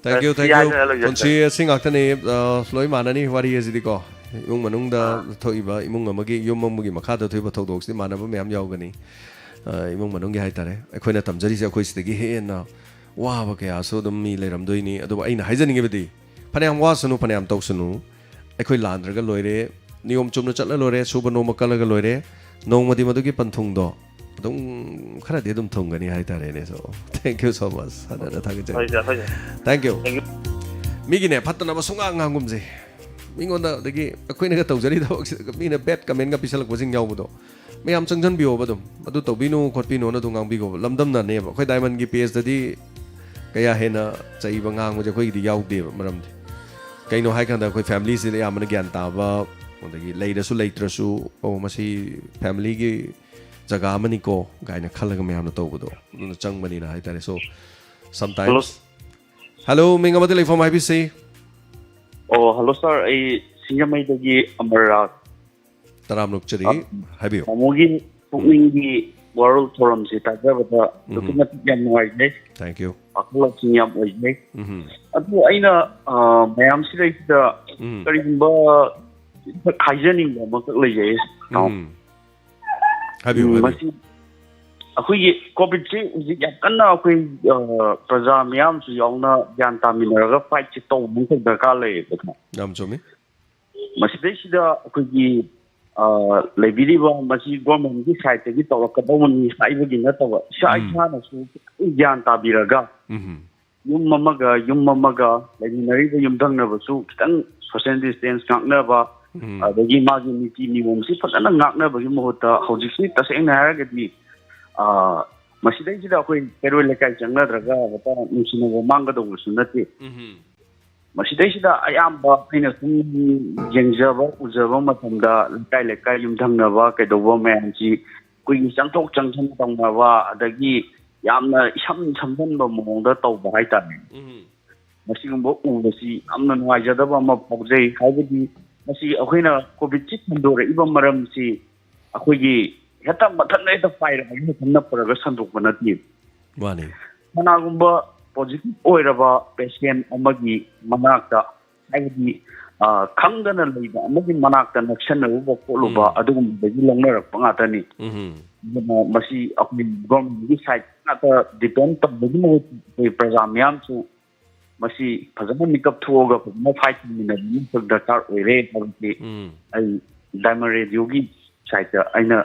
Thank you, ꯁꯤ thank you꯫ ꯍꯥꯏꯗꯅ ꯂꯣꯏꯖꯔꯒꯦ꯫ ꯄꯨꯟꯁꯤ ꯑꯁꯤ ꯉꯥꯛꯇꯅꯤ, ꯑ, ꯂꯣꯏ ꯃꯥꯟꯅꯅꯤ ꯋꯥꯔꯤ ꯑꯁꯤꯗꯤꯀꯣ꯫ ꯏꯃꯨꯡ ꯃꯅꯨꯡꯗ ꯑꯥ꯫ ꯊꯣꯛꯏꯕ, ꯏꯃꯨꯡ ꯑꯃꯒꯤ, ꯌꯨꯝ ꯑꯃꯒꯤ ꯃꯈꯥꯗ ꯊꯣꯛꯏꯕ ꯊꯧꯗꯣꯛꯁꯤꯗꯤ ꯃꯥꯟꯅꯕ ꯃꯌꯥꯝ ꯌꯥꯎꯒꯅꯤ꯫ ꯑ, ꯏꯃꯨꯡ ꯃꯅꯨꯡꯒꯤ ꯍꯥꯏꯇꯥꯔꯦ꯫ ꯑꯩꯈꯣꯏꯅ ꯇꯝꯖꯔꯤꯁꯦ ꯑꯩꯈꯣꯏ ꯁꯤꯗꯒꯤ ꯍꯦꯟꯅ ꯋꯥꯕ ꯀꯌꯥꯁꯨ ꯑꯗꯨꯝ ꯃꯤ ꯂꯩꯔꯝꯗꯣꯏꯅꯤ꯫ ꯑꯗꯨꯕꯨ ꯑꯩꯅ ꯍꯥꯏꯖꯅꯤꯡꯉꯤꯕꯗꯤ, ꯐꯅꯌꯥꯝ ꯋꯥꯁꯅꯨ, ꯐꯅꯌꯥꯝ ꯇꯧꯁꯅꯨ, ꯑꯩꯈꯣꯏ ꯂꯥꯟꯗ꯭ꯔꯒ ꯂꯣꯏꯔꯦ, ꯅꯤꯌꯣꯝ ꯆꯨꯝꯅ ꯆꯠꯂ ꯂꯣꯏꯔꯦ, ꯁꯨꯕ ꯅꯣꯝꯕ ꯀꯜꯂꯒ ꯂꯣꯏꯔꯦ, ꯅꯣꯡꯃꯗꯤ ꯃꯗꯨꯒꯤ ꯄꯟꯊꯨꯡꯗꯣ ꯑꯗꯨꯝ ꯈꯔꯗꯤ ꯑꯗꯨꯝ ꯊꯨꯡꯒꯅꯤ ꯍꯥꯏꯇꯥꯔꯦꯅꯦ꯫ So, thank you so much, ꯍꯟꯅ ꯍꯟꯅ ꯊꯥꯒꯠꯆꯔꯤ꯫ ꯍꯣꯏ ꯁꯥꯔ, ꯍꯣꯏ ꯁꯥꯔ꯫ Thank you꯫ Thank you꯫ ꯃꯤꯒꯤꯅꯦ ꯐꯠꯇꯅꯕ ꯁꯨꯡꯉꯥꯡ ꯉꯥꯡꯒꯨꯝꯁꯦ꯫ ꯃꯤꯉꯣꯟꯗ, ꯑꯗꯒꯤ ꯑꯩꯈꯣꯏꯅꯒ ꯇꯧꯖꯔꯤ ꯊꯕꯛꯁꯤꯗ ꯃꯤꯅ bad commentꯒ ꯄꯤꯁꯜꯂꯛꯄꯁꯤꯡ ꯌꯥꯎꯕꯗꯣ, ꯃꯌꯥꯝ ꯆꯪꯁꯤꯟꯕꯤꯌꯣꯕ, ꯑꯗꯨꯝ ꯑꯗꯨ ꯇꯧꯕꯤꯅꯨ ꯈꯣꯠꯄꯤꯅꯨꯅ ꯑꯗꯨꯝ ꯉꯥꯡꯕꯤꯈꯣꯕ꯫ ꯂꯝꯗꯝꯅꯅꯦꯕ, ꯑꯩꯈꯣꯏ Diamondꯒꯤ pageꯇꯗꯤ ꯀꯌꯥ ꯍꯦꯟꯅ ꯆꯩꯕ ꯉꯥꯡꯕꯁꯦ ꯑꯩꯈꯣꯏꯒꯤꯗꯤ ꯌꯥꯎꯗꯦꯕ꯫ ꯃꯔꯝꯗꯤ ꯀꯩꯅꯣ ꯍꯥꯏꯀꯥꯟꯗ, ꯑꯩꯈꯣꯏ familyꯁꯤꯗ ꯑꯌꯥꯝꯕꯅ ꯒ꯭ꯌꯥꯟ ꯇꯥꯕ, ꯑꯗꯒꯤ ꯂꯩꯔꯁꯨ ꯂꯩꯇ꯭ꯔꯁꯨ, "ꯑꯣ, ꯃꯁꯤ familyꯒꯤ ꯖꯒꯥ ꯑꯃꯅꯤꯀꯣ" ꯀꯥꯏꯅ ꯈꯜꯂꯒ ꯃꯌꯥꯝꯅ ꯇꯧꯕꯗꯣ, ꯑꯗꯨꯅ ꯆꯪꯕꯅꯤꯅ ꯍꯥꯏꯇꯥꯔꯦ꯫ So, sometimes꯫ Hello꯫ Hello, ꯃꯤꯡ ꯑꯃꯗꯤ ꯂꯩꯐꯝ ꯍꯥꯏꯕꯤꯁꯤ꯫ ꯑꯣ, hello ꯁꯥꯔ, ꯑꯩ ꯁꯤꯡꯖꯃꯩꯗꯒꯤ ꯑꯃꯔ ꯔꯥꯖ꯫ ꯇꯔꯥꯝꯅ ꯑꯣꯛꯆꯔꯤ꯫ ꯑ, ꯍꯥꯏꯕꯤꯌꯨ꯫ ꯇꯥꯃꯣꯒꯤ ꯄꯨꯛꯅꯤꯡꯒꯤ ꯋꯥꯔꯣꯜ ꯊꯧꯔꯝꯁꯦ ꯇꯥꯖꯕꯗ ꯑꯗꯨꯛꯀꯤ ꯎꯝ꯫ ꯃꯇꯤꯛ ꯌꯥꯝ ꯅꯨꯡꯉꯥꯏꯖꯩ꯫ Thank you꯫ ꯋꯥꯈꯜ ꯂꯧꯁꯤꯡ ꯌꯥꯝ ꯑꯣꯏꯖꯩ꯫ ꯎꯝ꯫ ꯑꯗꯨ ꯑꯩꯅ, ꯑ, ꯃꯌꯥꯝꯁꯤꯗꯩꯁꯤꯗ ꯎꯝ꯫ ꯀꯔꯤꯒꯨꯝꯕ ꯍꯥꯏꯖꯅꯤꯡꯕ ꯑꯃꯈꯛ ꯂꯩꯖꯩ, ꯇꯥꯃꯣ꯫ ꯎꯝ꯫ ꯍꯥꯏꯕꯤꯌꯨ, ꯎꯝ, ꯍꯥꯏꯕꯤꯌꯨ꯫ ꯃꯁꯤ ꯑꯩꯈꯣꯏꯒꯤ COVIDꯁꯤ ꯍꯧꯖꯤꯛ ꯌꯥꯝ ꯀꯟꯅ ꯑꯩꯈꯣꯏ, ꯑ, ꯄ꯭ꯔꯖꯥ ꯃꯤꯌꯥꯝꯁꯨ ꯌꯥꯎꯅ ꯒ꯭ꯌꯥꯟ ꯇꯥꯃꯤꯟꯅꯔꯒ fightꯁꯤ ꯇꯧꯕ ꯑꯃꯈꯛ ꯗꯔꯀꯥꯔ ꯂꯩꯌꯦꯕꯀꯣ꯫ ꯌꯥꯝ ꯆꯨꯝꯃꯤ꯫ ꯃꯁꯤꯗꯩꯁꯤꯗ ꯑꯩꯈꯣꯏꯒꯤ, ꯑ, ꯂꯩꯕꯤꯔꯤꯕ ꯃꯁꯤ governmentꯀꯤ sideꯇꯒꯤ ꯇꯧꯔꯛꯀꯗꯧꯕꯅꯤ ꯍꯥꯏꯕꯒꯤ ꯅꯠꯇꯕ, ꯏꯁꯥ ꯎꯝ꯫ ꯏꯁꯥꯅꯁꯨ ꯈꯤꯇꯪ ꯒ꯭ꯌꯥꯟ ꯇꯥꯕꯤꯔꯒ ꯎꯝ꯫ ꯌꯨꯝ ꯑꯃꯒ ꯌꯨꯝ ꯑꯃꯒ ꯂꯩꯃꯤꯟꯅꯔꯤꯕ ꯌꯨꯝꯊꯪꯅꯕꯁꯨ ꯈꯤꯇꯪ social distance ꯉꯥꯛꯅꯕ, ꯎꯝ꯫ ꯑꯗꯒꯤ ꯃꯥꯒꯤ ꯅꯤꯇꯤ ꯅꯤꯌꯣꯝꯁꯤ ꯐꯖꯅ ꯉꯥꯛꯅꯕꯒꯤ ꯃꯍꯨꯠꯇ ꯍꯧꯖꯤꯛꯁꯤ ꯇꯁꯦꯡꯅ ꯍꯥꯏꯔꯒꯗꯤ, ꯑ, ꯃꯁꯤꯗꯩꯁꯤꯗ ꯑꯩꯈꯣꯏ ꯀꯩꯔꯣꯏ ꯂꯩꯀꯥꯏ ꯆꯪꯅꯗ꯭ꯔꯒ ꯍꯦꯛꯇ ꯅꯨꯡꯁꯤꯅꯕ ꯃꯥꯡꯒꯗꯧꯕꯁꯨ ꯅꯠꯇꯦ꯫ ꯎꯝ꯫ ꯃꯁꯤꯗꯩꯁꯤꯗ ꯑꯌꯥꯝꯕ ꯑꯩꯅ ꯁꯨꯝ ꯌꯦꯡꯖꯕ ꯎꯖꯕ ꯃꯇꯝꯗ ꯂꯩꯀꯥꯏ ꯂꯩꯀꯥꯏ ꯌꯨꯝꯊꯪꯅꯕ ꯀꯩꯗꯧꯕ ꯃꯌꯥꯝꯁꯤ ꯑꯩꯈꯣꯏꯒꯤ ꯆꯪꯊꯣꯛ ꯆꯪꯁꯤꯟ ꯇꯧꯅꯕ, ꯑꯗꯒꯤ ꯌꯥꯝꯅ ꯏꯁꯝ ꯁꯝꯖꯟꯕ ꯃꯑꯣꯡꯗ ꯇꯧꯕ ꯍꯥꯏꯇꯥꯔꯦ꯫ ꯎꯝ꯫ ꯃꯁꯤꯒꯨꯝꯕ ꯎꯕꯁꯤ ꯌꯥꯝꯅ ꯅꯨꯡꯉꯥꯏꯖꯗꯕ ꯑꯃ ꯐꯥꯎꯖꯩ꯫ ꯍꯥꯏꯕꯗꯤ ꯃꯁꯤ ꯑꯩꯈꯣꯏꯅ COVIDꯁꯤ ꯁꯟꯗꯣꯔꯛꯏꯕ ꯃꯔꯝꯁꯤ ꯑꯩꯈꯣꯏꯒꯤ ꯍꯦꯛꯇ ꯃꯊꯟꯇ ꯍꯦꯛꯇ ꯄꯥꯏꯔꯛꯑꯒ ꯍꯦꯛꯇ ꯅꯞꯄꯔꯒ ꯁꯟꯗꯣꯛꯄ ꯅꯠꯇꯦ꯫ ꯃꯥꯅꯤ꯫ ꯀꯅꯥꯒꯨꯝꯕ positive ꯑꯣꯏꯔꯕ patient ꯑꯃꯒꯤ ꯃꯅꯥꯛꯇ, ꯍꯥꯏꯕꯗꯤ, ꯑ, ꯈꯪꯗꯅ ꯂꯩꯕ ꯑꯃꯒꯤ ꯃꯅꯥꯛꯇ ꯅꯛꯁꯟꯅꯔꯨꯕ ꯈꯣꯠꯂꯨꯕ, ꯎꯝ꯫ ꯑꯗꯨꯒꯨꯝꯕꯗꯒꯤ ꯂꯧꯅꯔꯛꯄ ꯉꯥꯛꯇꯅꯤ꯫ ꯎꯝ꯫ ꯑꯗꯨꯅ ꯃꯁꯤ ꯑꯩꯈꯣꯏ governmentꯀꯤ side ꯉꯥꯛꯇ ꯗꯤꯄꯦꯟ ꯇꯧꯕꯒꯤ ꯃꯍꯨꯠ ꯑꯩꯈꯣꯏ ꯄ꯭ꯔꯖꯥ ꯃꯤꯌꯥꯝꯁꯨ ꯃꯁꯤ ꯐꯖꯅ ꯃꯤꯀꯞ ꯊꯣꯛꯑꯒ ꯐꯖꯅ ꯐꯥꯏꯠ ꯇꯧꯃꯤꯟꯅꯕ ꯑꯃꯈꯛ ꯗꯔꯀꯥꯔ ꯑꯣꯏꯔꯦ ꯍꯥꯏꯕꯁꯤ ꯎꯝ ꯑꯩ ꯗꯥꯏꯃꯟ ꯔꯦꯗꯤꯑꯣꯒꯤ ꯁꯥꯏꯠꯇ ꯑꯩꯅ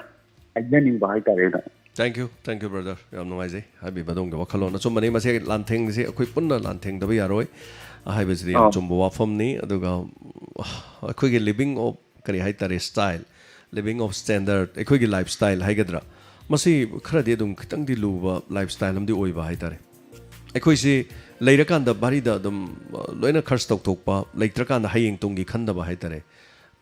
ꯍꯥꯏꯖꯅꯤꯡꯕ ꯍꯥꯏꯇꯥꯔꯦꯅ꯫ Thank you, thank you, brother. ꯌꯥꯝ ꯅꯨꯡꯉꯥꯏꯖꯩ ꯍꯥꯏꯕꯤꯕ ꯑꯗꯣꯝꯒꯤ ꯋꯥꯈꯜꯂꯣꯟ ꯑꯆꯨꯝꯕꯅꯤ꯫ ꯃꯁꯤ ꯂꯥꯟꯊꯦꯡꯁꯤ ꯑꯩꯈꯣꯏ ꯄꯨꯟꯅ ꯂꯥꯟꯊꯦꯡꯗꯕ ꯌꯥꯔꯣꯏ ꯍꯥꯏꯕꯁꯤꯗꯤ ꯌꯥꯝ ꯑꯥ꯫ ꯆꯨꯝꯕ ꯋꯥꯐꯝꯅꯤ꯫ ꯑꯗꯨꯒ ꯑꯩꯈꯣꯏꯒꯤ living of ꯀꯔꯤ ꯍꯥꯏꯇꯥꯔꯦ, style, living of standard, ꯑꯩꯈꯣꯏꯒꯤ ꯂꯥꯏꯐ ꯁ꯭ꯇꯥꯏꯜ ꯍꯥꯏꯒꯗ꯭ꯔꯥ, ꯃꯁꯤ ꯈꯔꯗꯤ ꯑꯗꯨꯝ ꯈꯤꯇꯪꯗꯤ ꯂꯨꯕ ꯂꯥꯏꯐ ꯁ꯭ꯇꯥꯏꯜ ꯑꯃꯗꯤ ꯑꯣꯏꯕ ꯍꯥꯏꯇꯥꯔꯦ꯫ ꯑꯩꯈꯣꯏꯁꯤ ꯂꯩꯔꯀꯥꯟꯗ ꯚꯥꯔꯤꯗ ꯑꯗꯨꯝ ꯂꯣꯏꯅ ꯈꯔꯁ ꯇꯧꯊꯣꯛꯄ, ꯂꯩꯇ꯭ꯔꯀꯥꯟꯗ ꯍꯌꯦꯡ ꯇꯨꯡꯒꯤ ꯈꯟꯗꯕ ꯍꯥꯏꯇꯥꯔꯦ꯫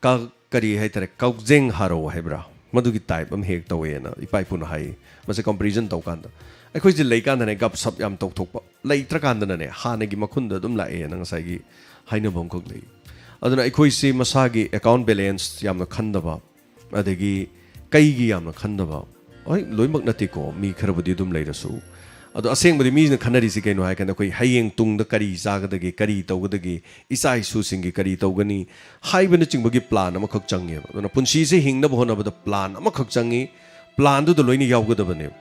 ꯀ- ꯀꯔꯤ ꯍꯥꯏꯇꯥꯔꯦ, ꯀꯥꯎꯖꯦꯡ ꯍꯥꯔꯧ ꯍꯥꯏꯕ꯭ꯔꯥ, ꯃꯗꯨꯒꯤ ꯇꯥꯏꯞ ꯑꯃ ꯍꯦꯛ ꯇꯧꯋꯦꯅ ꯏꯄꯥ ꯏꯄꯨꯅ ꯍꯥꯏ꯫ ꯃꯁꯤ ꯀꯝꯄꯦꯔꯤꯖꯟ ꯇꯧꯀꯥꯟꯗ ꯑꯩꯈꯣꯏꯁꯦ ꯂꯩꯀꯥꯟꯗꯅꯦ ꯒꯞ ꯁꯞ ꯌꯥꯝ ꯇꯧꯊꯣꯛꯄ, ꯂꯩꯇ꯭ꯔꯀꯥꯟꯗꯅꯅꯦ ꯍꯥꯟꯅꯒꯤ ꯃꯈꯨꯟꯗ ꯑꯗꯨꯝ ꯂꯥꯛꯑꯦꯅ ꯉꯁꯥꯏꯒꯤ ꯍꯥꯏꯅꯕ ꯑꯃꯈꯛ ꯂꯩ꯫ ꯑꯗꯨꯅ ꯑꯩꯈꯣꯏꯁꯤ ꯃꯁꯥꯒꯤ ꯑꯦꯀꯥꯎꯟ ꯕꯦꯂꯦꯟꯁ ꯌꯥꯝꯅ ꯈꯟꯗꯕ, ꯑꯗꯒꯤ ꯀꯩꯒꯤ ꯌꯥꯝꯅ ꯈꯟꯗꯕ, ꯍꯣꯏ, ꯂꯣꯏꯅꯃꯛ ꯅꯠꯇꯦꯀꯣ, ꯃꯤ ꯈꯔꯕꯨꯗꯤ ꯑꯗꯨꯝ ꯂꯩꯔꯁꯨ꯫ ꯑꯗꯣ ꯑꯁꯦꯡꯕꯗꯤ ꯃꯤꯁꯤꯅ ꯈꯟꯅꯔꯤꯁꯤ ꯀꯩꯅꯣ ꯍꯥꯏ ꯀꯥꯟꯗ, ꯑꯩꯈꯣꯏ ꯍꯌꯦꯡ ꯇꯨꯡꯗ ꯀꯔꯤ ꯆꯥꯒꯗꯒꯦ, ꯀꯔꯤ ꯇꯧꯒꯗꯒꯦ, ꯏꯆꯥ ꯏꯁꯨꯁꯤꯡꯒꯤ ꯀꯔꯤ ꯇꯧꯒꯅꯤ ꯍꯥꯏꯕꯅꯆꯤꯡꯕꯒꯤ ꯄ꯭ꯂꯥꯟ ꯑꯃꯈꯛ ꯆꯪꯉꯦꯕ꯫ ꯑꯗꯨꯅ ꯄꯨꯟꯁꯤꯁꯦ ꯍꯤꯡꯅꯕ ꯍꯣꯠꯅꯕꯗ ꯄ꯭ꯂꯥꯟ ꯑꯃꯈꯛ ꯆꯪꯉꯤ꯫ ꯄ꯭ꯂꯥꯟꯗꯨꯗ ꯂꯣꯏꯅ ꯌꯥꯎꯒꯗꯕꯅꯦꯕ꯫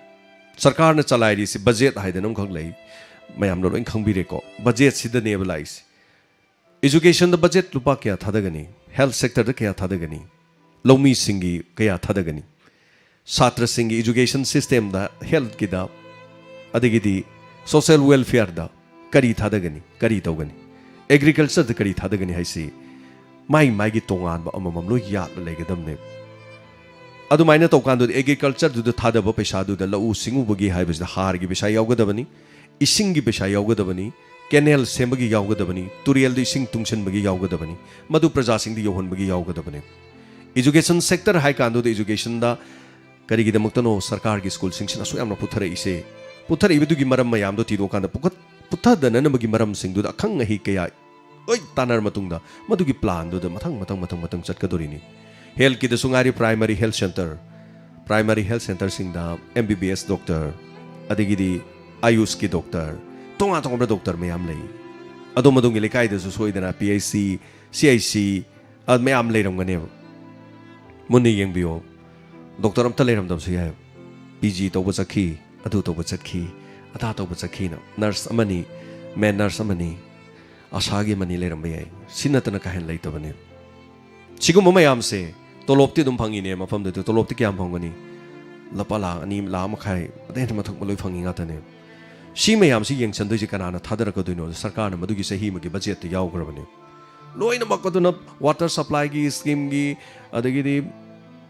ꯁꯔꯀꯥꯔꯅ ꯆꯂꯥꯏꯔꯤꯁꯤ ꯕꯖꯦꯠ ꯍꯥꯏꯗꯅ ꯑꯃꯈꯛ ꯂꯩ, ꯃꯌꯥꯝꯅ ꯂꯣꯏ ꯈꯪꯕꯤꯔꯦꯀꯣ꯫ ꯕꯖꯦꯠꯁꯤꯗꯅꯦꯕ ꯂꯥꯛꯏꯁꯦ꯫ ꯏꯖꯨꯀꯦꯁꯟꯗ ꯕꯖꯦꯠ ꯂꯨꯄꯥ ꯀꯌꯥ ꯊꯥꯗꯒꯅꯤ? ꯍꯦꯜꯊ ꯁꯦꯛꯇꯔꯗ ꯀꯌꯥ ꯊꯥꯗꯒꯅꯤ? ꯂꯧꯃꯤꯁꯤꯡꯒꯤ ꯀꯌꯥ ꯊꯥꯗꯒꯅꯤ? ꯁꯥꯇ꯭ꯔꯁꯤꯡꯒꯤ ꯏꯖꯨꯀꯦꯁꯟ ꯁꯤꯁꯇꯦꯝꯗ, ꯍꯦꯜꯊꯀꯤꯗ, ꯑꯗꯒꯤꯗꯤ ꯁꯣꯁꯦꯜ ꯋꯦꯜꯐꯤꯌꯔꯗ ꯀꯔꯤ ꯊꯥꯗꯒꯅꯤ, ꯀꯔꯤ ꯇꯧꯒꯅꯤ, ꯑꯦꯒ꯭ꯔꯤꯀꯜꯆꯔꯗ ꯀꯔꯤ ꯊꯥꯗꯒꯅꯤ ꯍꯥꯏꯁꯤ ꯃꯥꯏ ꯃꯥꯏꯒꯤ ꯇꯣꯉꯥꯟꯕ ꯑꯃꯃꯝ ꯂꯣꯏ ꯌꯥꯠꯂ ꯂꯩꯒꯗꯕꯅꯦꯕ꯫ ꯑꯗꯨꯃꯥꯏꯅ ꯇꯧꯀꯥꯟꯗꯗꯤ ꯑꯦꯒ꯭ꯔꯤꯀꯜꯆꯔꯗꯨꯗ ꯊꯥꯗꯕ ꯄꯩꯁꯥꯗꯨꯗ ꯂꯧꯎ ꯁꯤꯡꯎꯕꯒꯤ ꯍꯥꯏꯕꯁꯤꯗ ꯍꯥꯔꯒꯤ ꯄꯩꯁꯥ ꯌꯥꯎꯒꯗꯕꯅꯤ, ꯏꯁꯤꯡꯒꯤ ꯄꯩꯁꯥ ꯌꯥꯎꯒꯗꯕꯅꯤ, ꯀꯦꯅꯦꯜ ꯁꯦꯝꯕꯒꯤ ꯌꯥꯎꯒꯗꯕꯅꯤ, ꯇꯨꯔꯦꯜꯗ ꯏꯁꯤꯡ ꯇꯨꯡꯁꯤꯟꯕꯒꯤ ꯌꯥꯎꯒꯗꯕꯅꯤ, ꯃꯗꯨ ꯄ꯭ꯔꯖꯥꯁꯤꯡꯗ ꯌꯧꯍꯟꯕꯒꯤ ꯌꯥꯎꯒꯗꯕꯅꯤ꯫ ꯏꯖꯨꯀꯦꯁꯟ ꯁꯦꯛꯇꯔ ꯍꯥꯏ ꯀꯥꯟꯗꯨꯗ ꯏꯖꯨꯀꯦꯁꯟꯗ ꯀꯔꯤꯒꯤꯗꯃꯛꯇꯅꯣ ꯁꯔꯀꯥꯔꯒꯤ ꯁ꯭ꯀꯨꯜꯁꯤꯡꯁꯤꯅ ꯑꯁꯨꯛ ꯌꯥꯝꯅ ꯄꯨꯊꯔꯛꯏꯁꯦ? ꯄꯨꯊꯔꯛꯏꯕꯗꯨꯒꯤ ꯃꯔꯝ ꯃꯌꯥꯝꯗꯣ ꯊꯤꯗꯣꯛꯑꯀꯥꯟꯗ ꯄꯨꯈꯠ-, ꯄꯨꯊꯗꯅꯅꯕꯒꯤ ꯃꯔꯝꯁꯤꯡꯗꯨꯗ ꯑꯈꯪ ꯑꯍꯩ ꯀꯌꯥ ꯂꯣꯏ ꯇꯥꯟꯅꯔ ꯃꯇꯨꯡꯗ ꯃꯗꯨꯒꯤ ꯄ꯭ꯂꯥꯟꯗꯨꯗ ꯃꯊꯪ ꯃꯊꯪ ꯃꯊꯪ ꯃꯊꯪ ꯆꯠꯀꯗꯣꯔꯤꯅꯤ꯫ ꯍꯦꯜꯊꯀꯤꯗꯁꯨ ꯉꯥꯏꯔꯦ, primary health centre, primary health ꯁꯦꯟꯇꯔꯁꯤꯡꯗ M B B S doctor, ꯑꯗꯒꯤꯗꯤ ꯑꯌꯨꯁꯀꯤ ꯗꯣꯛꯇꯔ, ꯇꯣꯉꯥꯟ ꯇꯣꯉꯥꯟꯕ ꯗꯣꯛꯇꯔ ꯃꯌꯥꯝ ꯂꯩ꯫ ꯑꯗꯣꯝ ꯑꯗꯣꯝꯒꯤ ꯂꯩꯀꯥꯏꯗꯁꯨ ꯁꯣꯏꯗꯅ P H C, C I C, ꯑ, ꯃꯌꯥꯝ ꯂꯩꯔꯝꯒꯅꯦꯕ꯫ ꯃꯨꯟꯅ ꯌꯦꯡꯕꯤꯌꯣ꯫ ꯗꯣꯛꯇꯔ ꯑꯝꯇ ꯂꯩꯔꯝꯗꯕꯁꯨ ꯌꯥꯏ꯫ ꯄꯤ ꯖꯤ ꯇꯧꯕ ꯆꯠꯈꯤ, ꯑꯗꯨ ꯇꯧꯕ ꯆꯠꯈꯤ, ꯑꯗꯥ ꯇꯧꯕ ꯆꯠꯈꯤꯅ꯫ ꯅꯔꯁ ꯑꯃꯅꯤ, ꯃꯦꯟ ꯅꯔꯁ ꯑꯃꯅꯤ, ꯑꯁꯥꯒꯤ ꯑꯃꯅꯤ ꯂꯩꯔꯝꯕ ꯌꯥꯏ꯫ ꯁꯤ ꯅꯠꯇꯅ ꯀꯥ ꯍꯦꯟꯅ ꯂꯩꯇꯕꯅꯦ꯫ ꯁꯤꯒꯨꯝꯕ ꯃꯌꯥꯝꯁꯦ ꯇꯣꯂꯣꯞꯇꯤ ꯑꯗꯨꯝ ꯐꯪꯉꯤꯅꯦ ꯃꯐꯝꯗꯨꯗ꯫ ꯇꯣꯂꯣꯞꯇꯤ ꯀꯌꯥꯝ ꯐꯪꯒꯅꯤ? ꯂꯨꯄꯥ ꯂꯥꯈ ꯑꯅꯤ, ꯂꯥꯈ ꯃꯈꯥꯏ, ꯑꯗꯩ ꯍꯦꯟꯅ ꯃꯊꯛ ꯂꯣꯏ ꯐꯪꯉꯤ ꯉꯥꯛꯇꯅꯦ꯫ ꯁꯤ ꯃꯌꯥꯝꯁꯤ ꯌꯦꯡꯁꯟꯗꯣꯏꯁꯦ ꯀꯅꯥꯅ ꯊꯥꯗꯔꯛꯀꯗꯣꯏꯅꯣ? ꯁꯔꯀꯥꯔꯅ ꯃꯗꯨꯒꯤ ꯆꯍꯤ ꯑꯃꯒꯤ ꯕꯖꯦꯠꯇ ꯌꯥꯎꯈ꯭ꯔꯕꯅꯦ꯫ ꯂꯣꯏꯅꯃꯛ ꯑꯗꯨꯅ ꯋꯥꯇꯔ ꯁꯄ꯭ꯂꯥꯏꯒꯤ ꯁ꯭ꯀꯤꯝꯒꯤ, ꯑꯗꯒꯤꯗꯤ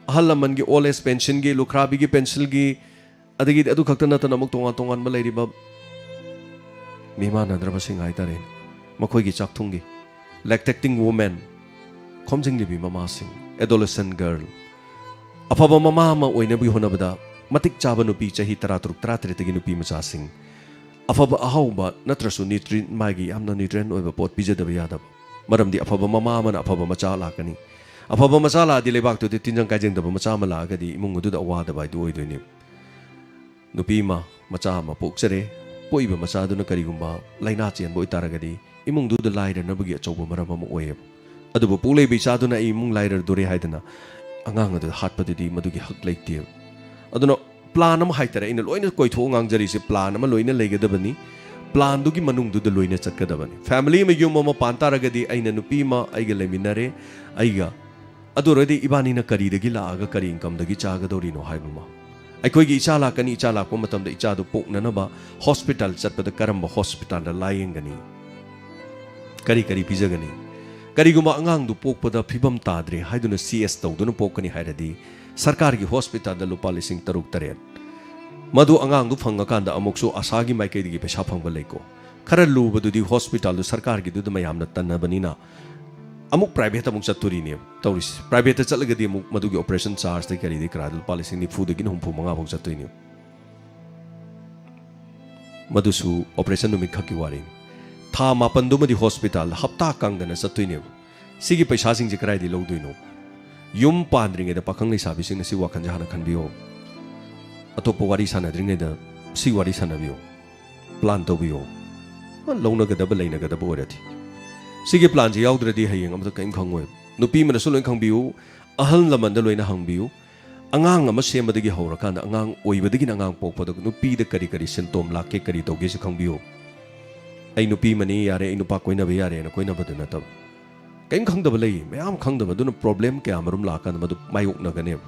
ꯑꯍꯜ ꯂꯃꯟꯒꯤ ꯑꯣꯜ ꯑꯦꯖ ꯄꯦꯟꯁꯤꯟꯒꯤ, ꯂꯨꯈ꯭ꯔꯥꯕꯤꯒꯤ ꯄꯦꯟꯁꯤꯜꯒꯤ, ꯑꯗꯒꯤꯗꯤ ꯑꯗꯨ ꯈꯛꯇ ꯅꯠꯇꯅ ꯑꯃꯨꯛ ꯇꯣꯉꯥꯟ ꯇꯣꯉꯥꯟꯕ ꯂꯩꯔꯤꯕ ꯃꯤꯃꯥꯟꯅꯗ꯭ꯔꯕꯁꯤꯡ ꯍꯥꯏꯇꯥꯔꯦ, ꯃꯈꯣꯏꯒꯤ ꯆꯥꯛꯊꯨꯡꯒꯤ, ꯂꯦꯛꯇꯦꯛꯇꯤꯡ ꯋꯨꯃꯦꯟ, ꯈꯣꯝꯖꯤꯟꯂꯤꯕꯤ ꯃꯃꯥꯁꯤꯡ, ꯑꯦꯗꯣꯂꯦꯁꯦꯟ ꯒꯔꯜ, ꯑꯐꯕ ꯃꯃꯥ ꯑꯃ ꯑꯣꯏꯅꯕꯒꯤ ꯍꯣꯠꯅꯕꯗ ꯃꯇꯤꯛ ꯆꯥꯕ ꯅꯨꯄꯤ ꯆꯍꯤ ꯇꯔꯥꯇꯔꯨꯛ, ꯇꯔꯥꯇꯔꯦꯠꯇꯒꯤ ꯅꯨꯄꯤ ꯃꯆꯥꯁꯤꯡ, ꯑꯐꯕ ꯑꯍꯥꯎꯕ ꯅꯠꯇ꯭ꯔꯁꯨ ꯅ꯭ꯌꯨꯇ꯭ꯔꯤ-, ꯃꯥꯒꯤ ꯌꯥꯝꯅ ꯅ꯭ꯌꯨꯇ꯭ꯔꯤꯌꯦꯟ ꯑꯣꯏꯕ ꯄꯣꯠ ꯄꯤꯖꯗꯕ ꯌꯥꯗꯕ꯫ ꯃꯔꯝꯗꯤ ꯑꯐꯕ ꯃꯃꯥ ꯑꯃꯅ ꯑꯐꯕ ꯃꯆꯥ ꯂꯥꯛꯀꯅꯤ꯫ ꯑꯐꯕ ꯃꯆꯥ ꯂꯥꯛꯑꯗꯤ ꯂꯩꯕꯥꯛꯇꯨꯗ ꯇꯤꯟꯖꯪ ꯀꯥꯏꯖꯪꯗꯕ ꯃꯆꯥ ꯑꯃ ꯂꯥꯛꯑꯒꯗꯤ ꯏꯃꯨꯡ ꯑꯗꯨꯗ ꯑꯋꯥꯗꯕ ꯍꯥꯏꯗꯨ ꯑꯣꯏꯗꯣꯏꯅꯦ꯫ ꯅꯨꯄꯤ ꯑꯃ ꯃꯆꯥ ꯑꯃ ꯄꯣꯛꯆꯔꯦ꯫ ꯄꯣꯛꯏꯕ ꯃꯆꯥꯗꯨꯅ ꯀꯔꯤꯒꯨꯝꯕ ꯂꯥꯏꯅꯥ ꯆꯦꯟꯕ ꯑꯣꯏꯇꯥꯔꯒꯗꯤ ꯏꯃꯨꯡꯗꯨꯗ ꯂꯥꯏꯔꯅꯕꯒꯤ ꯑꯆꯧꯕ ꯃꯔꯝ ꯑꯃ ꯑꯣꯏꯌꯦꯕ꯫ ꯑꯗꯨꯕꯨ ꯄꯣꯛꯂꯛꯏꯕ ꯏꯆꯥꯗꯨꯅ "ꯑꯩ ꯏꯃꯨꯡ ꯂꯥꯏꯔꯗꯣꯔꯦ" ꯍꯥꯏꯗꯅ ꯑꯉꯥꯡ ꯑꯗꯨꯗ ꯍꯥꯠꯄꯗꯨꯗꯤ ꯃꯗꯨꯒꯤ ꯍꯛ ꯂꯩꯇꯦꯕ꯫ ꯑꯗꯨꯅ ꯄ꯭ꯂꯥꯟ ꯑꯃ ꯍꯥꯏꯇꯥꯔꯦ, ꯑꯩꯅ ꯂꯣꯏꯅ ꯀꯣꯏꯊꯣꯛꯑ ꯉꯥꯡꯖꯔꯤꯁꯦ, ꯄ꯭ꯂꯥꯟ ꯑꯃ ꯂꯣꯏꯅ ꯂꯩꯒꯗꯕꯅꯤ꯫ ꯄ꯭ꯂꯥꯟꯗꯨꯒꯤ ꯃꯅꯨꯡꯗꯨꯗ ꯂꯣꯏꯅ ꯆꯠꯀꯗꯕꯅꯤ꯫ ꯐꯦꯃꯤꯂꯤ ꯑꯃ, ꯌꯨꯝ ꯑꯃ ꯄꯥꯟ ꯇꯥꯔꯒꯗꯤ ꯑꯩꯅ ꯅꯨꯄꯤ ꯑꯃ ꯑꯩꯒ ꯂꯩꯃꯤꯟꯅꯔꯦ, ꯑꯩꯒ ꯑꯗꯨ ꯑꯣꯏꯔꯒꯗꯤ ꯏꯕꯥꯅꯤꯅ ꯀꯔꯤꯗꯒꯤ ꯂꯥꯛꯑꯒ ꯀꯔꯤ ꯏꯟꯀꯝꯗꯒꯤ ꯆꯥꯒꯗꯧꯔꯤꯅꯣ ꯍꯥꯏꯕ ꯑꯃ꯫ ꯑꯩꯈꯣꯏꯒꯤ ꯏꯆꯥ ꯂꯥꯛꯀꯅꯤ, ꯏꯆꯥ ꯂꯥꯛꯄ ꯃꯇꯝꯗ ꯏꯆꯥꯗꯨ ꯄꯣꯛꯅꯅꯕ ꯍꯣꯁꯄꯤꯇꯥꯜ ꯆꯠꯄꯗ ꯀꯔꯝꯕ ꯍꯣꯁꯄꯤꯇꯥꯜꯗ ꯂꯥꯏꯌꯦꯡꯒꯅꯤ? ꯀꯔꯤ ꯀꯔꯤ ꯄꯤꯖꯒꯅꯤ? ꯀꯔꯤꯒꯨꯝꯕ ꯑꯉꯥꯡꯗꯨ ꯄꯣꯛꯄꯗ ꯐꯤꯕꯝ ꯇꯥꯗ꯭ꯔꯦ ꯍꯥꯏꯗꯨꯅ ꯁꯤ ꯑꯦꯁ ꯇꯧꯗꯨꯅ ꯄꯣꯛꯀꯅꯤ ꯍꯥꯏꯔꯗꯤ ꯁꯔꯀꯥꯔꯒꯤ ꯍꯣꯁꯄꯤꯇꯥꯜꯗ ꯂꯨꯄꯥ ꯂꯤꯁꯤꯡ ꯇꯔꯨꯛ ꯇꯔꯦꯠ꯫ ꯃꯗꯨ ꯑꯉꯥꯡꯗꯨ ꯐꯪꯉꯀꯥꯟꯗ ꯑꯃꯨꯛꯁꯨ ꯑꯁꯥꯒꯤ ꯃꯥꯏꯀꯩꯗꯒꯤ ꯄꯩꯁꯥ ꯐꯪꯕ ꯂꯩꯀꯣ꯫ ꯈꯔ ꯂꯨꯕꯗꯨꯗꯤ ꯍꯣꯁꯄꯤꯇꯥꯜꯗꯨ ꯁꯔꯀꯥꯔꯒꯤꯗꯨꯗ ꯃꯌꯥꯝꯅ ꯇꯟꯅꯕꯅꯤꯅ ꯑꯃꯨꯛ ꯄ꯭ꯔꯥꯏꯚꯦꯠꯇ ꯑꯃꯨꯛ ꯆꯠꯇꯣꯔꯤꯅꯦꯕ ꯇꯧꯔꯤꯁꯦ꯫ ꯄ꯭ꯔꯥꯏꯚꯦꯠꯇ ꯆꯠꯂꯒꯗꯤ ꯑꯃꯨꯛ ꯃꯗꯨꯒꯤ ꯑꯣꯄꯔꯦꯁꯟ ꯆꯥꯔꯖꯇꯩ ꯀꯔꯤꯗꯩ ꯀꯔꯥꯗ ꯂꯨꯄꯥ ꯂꯤꯁꯤꯡ ꯅꯤꯐꯨꯗꯒꯤꯅ ꯍꯨꯝꯐꯨ ꯃꯉꯥ ꯐꯥꯎ ꯆꯠꯇꯣꯏꯅꯦꯕ꯫ ꯃꯗꯨꯁꯨ ꯑꯣꯄꯔꯦꯁꯟ ꯅꯨꯃꯤꯠ ꯈꯛꯀꯤ ꯋꯥꯔꯤꯅꯤ꯫ ꯊꯥ ꯃꯥꯄꯟꯗꯨꯃꯗꯤ ꯍꯣꯁꯄꯤꯇꯥꯜꯗ ꯍꯞꯇꯥ ꯀꯥꯡꯗꯅ ꯆꯠꯇꯣꯏꯅꯦꯕ꯫ ꯁꯤꯒꯤ ꯄꯩꯁꯥꯁꯤꯡꯁꯦ ꯀꯗꯥꯏꯗꯒꯤ ꯂꯧꯗꯣꯏꯅꯣ? ꯌꯨꯝ ꯄꯥꯟꯗ꯭ꯔꯤꯉꯩꯗ ꯄꯥꯈꯪ ꯂꯩꯁꯥꯕꯤꯁꯤꯡꯅ ꯁꯤ ꯋꯥꯈꯜꯁꯦ ꯍꯥꯟꯅ ꯈꯟꯕꯤꯌꯣ꯫ ꯑꯇꯣꯞꯄ ꯋꯥꯔꯤ ꯁꯥꯟꯅꯗ꯭ꯔꯤꯉꯩꯗ ꯁꯤ ꯋꯥꯔꯤ ꯁꯥꯟꯅꯕꯤꯌꯣ꯫ ꯄ꯭ꯂꯥꯟ ꯇꯧꯕꯤꯌꯣ꯫ ꯂꯧꯅꯒꯗꯕ ꯂꯩꯅꯒꯗꯕ ꯑꯣꯏꯔꯗꯤ꯫ ꯁꯤꯒꯤ ꯄ꯭ꯂꯥꯟꯁꯦ ꯌꯥꯎꯗ꯭ꯔꯗꯤ ꯍꯌꯦꯡ ꯑꯃꯇ ꯀꯔꯤꯝ ꯈꯪꯉꯣꯏ꯫ ꯅꯨꯄꯤ ꯑꯃꯅꯁꯨ ꯂꯣꯏ ꯈꯪꯕꯤꯌꯨ, ꯑꯍꯜ ꯂꯃꯟꯗ ꯂꯣꯏꯅ ꯍꯪꯕꯤꯌꯨ꯫ ꯑꯉꯥꯡ ꯑꯃ ꯁꯦꯝꯕꯗꯒꯤ ꯍꯧꯔꯀꯥꯟꯗ, ꯑꯉꯥꯡ ꯑꯣꯏꯕꯗꯒꯤꯅ ꯑꯉꯥꯡ ꯄꯣꯛꯄꯗ ꯅꯨꯄꯤꯗ ꯀꯔꯤ ꯀꯔꯤ ꯁꯤꯟꯇꯣꯝ ꯂꯥꯛꯀꯦ, ꯀꯔꯤ ꯇꯧꯒꯦꯁꯤ ꯈꯪꯕꯤꯌꯨ꯫ "ꯑꯩ ꯅꯨꯄꯤ ꯑꯃꯅꯤ, ꯌꯥꯔꯦ, ꯑꯩ ꯅꯨꯄꯥ ꯀꯣꯏꯅꯕ ꯌꯥꯔꯦꯅ ꯀꯣꯏꯅꯕꯗꯨ ꯅꯠꯇꯕ꯫ ꯀꯔꯤꯝ ꯈꯪꯗꯕ ꯂꯩ, ꯃꯌꯥꯝ ꯈꯪꯗꯕ꯫ ꯑꯗꯨꯅ ꯄ꯭ꯔꯣꯕ꯭ꯂꯦꯝ ꯀꯌꯥ ꯃꯔꯨꯝ ꯂꯥꯛꯑꯀꯥꯟꯗ ꯃꯗꯨ ꯃꯥꯌꯣꯛꯅꯒꯅꯦꯕ꯫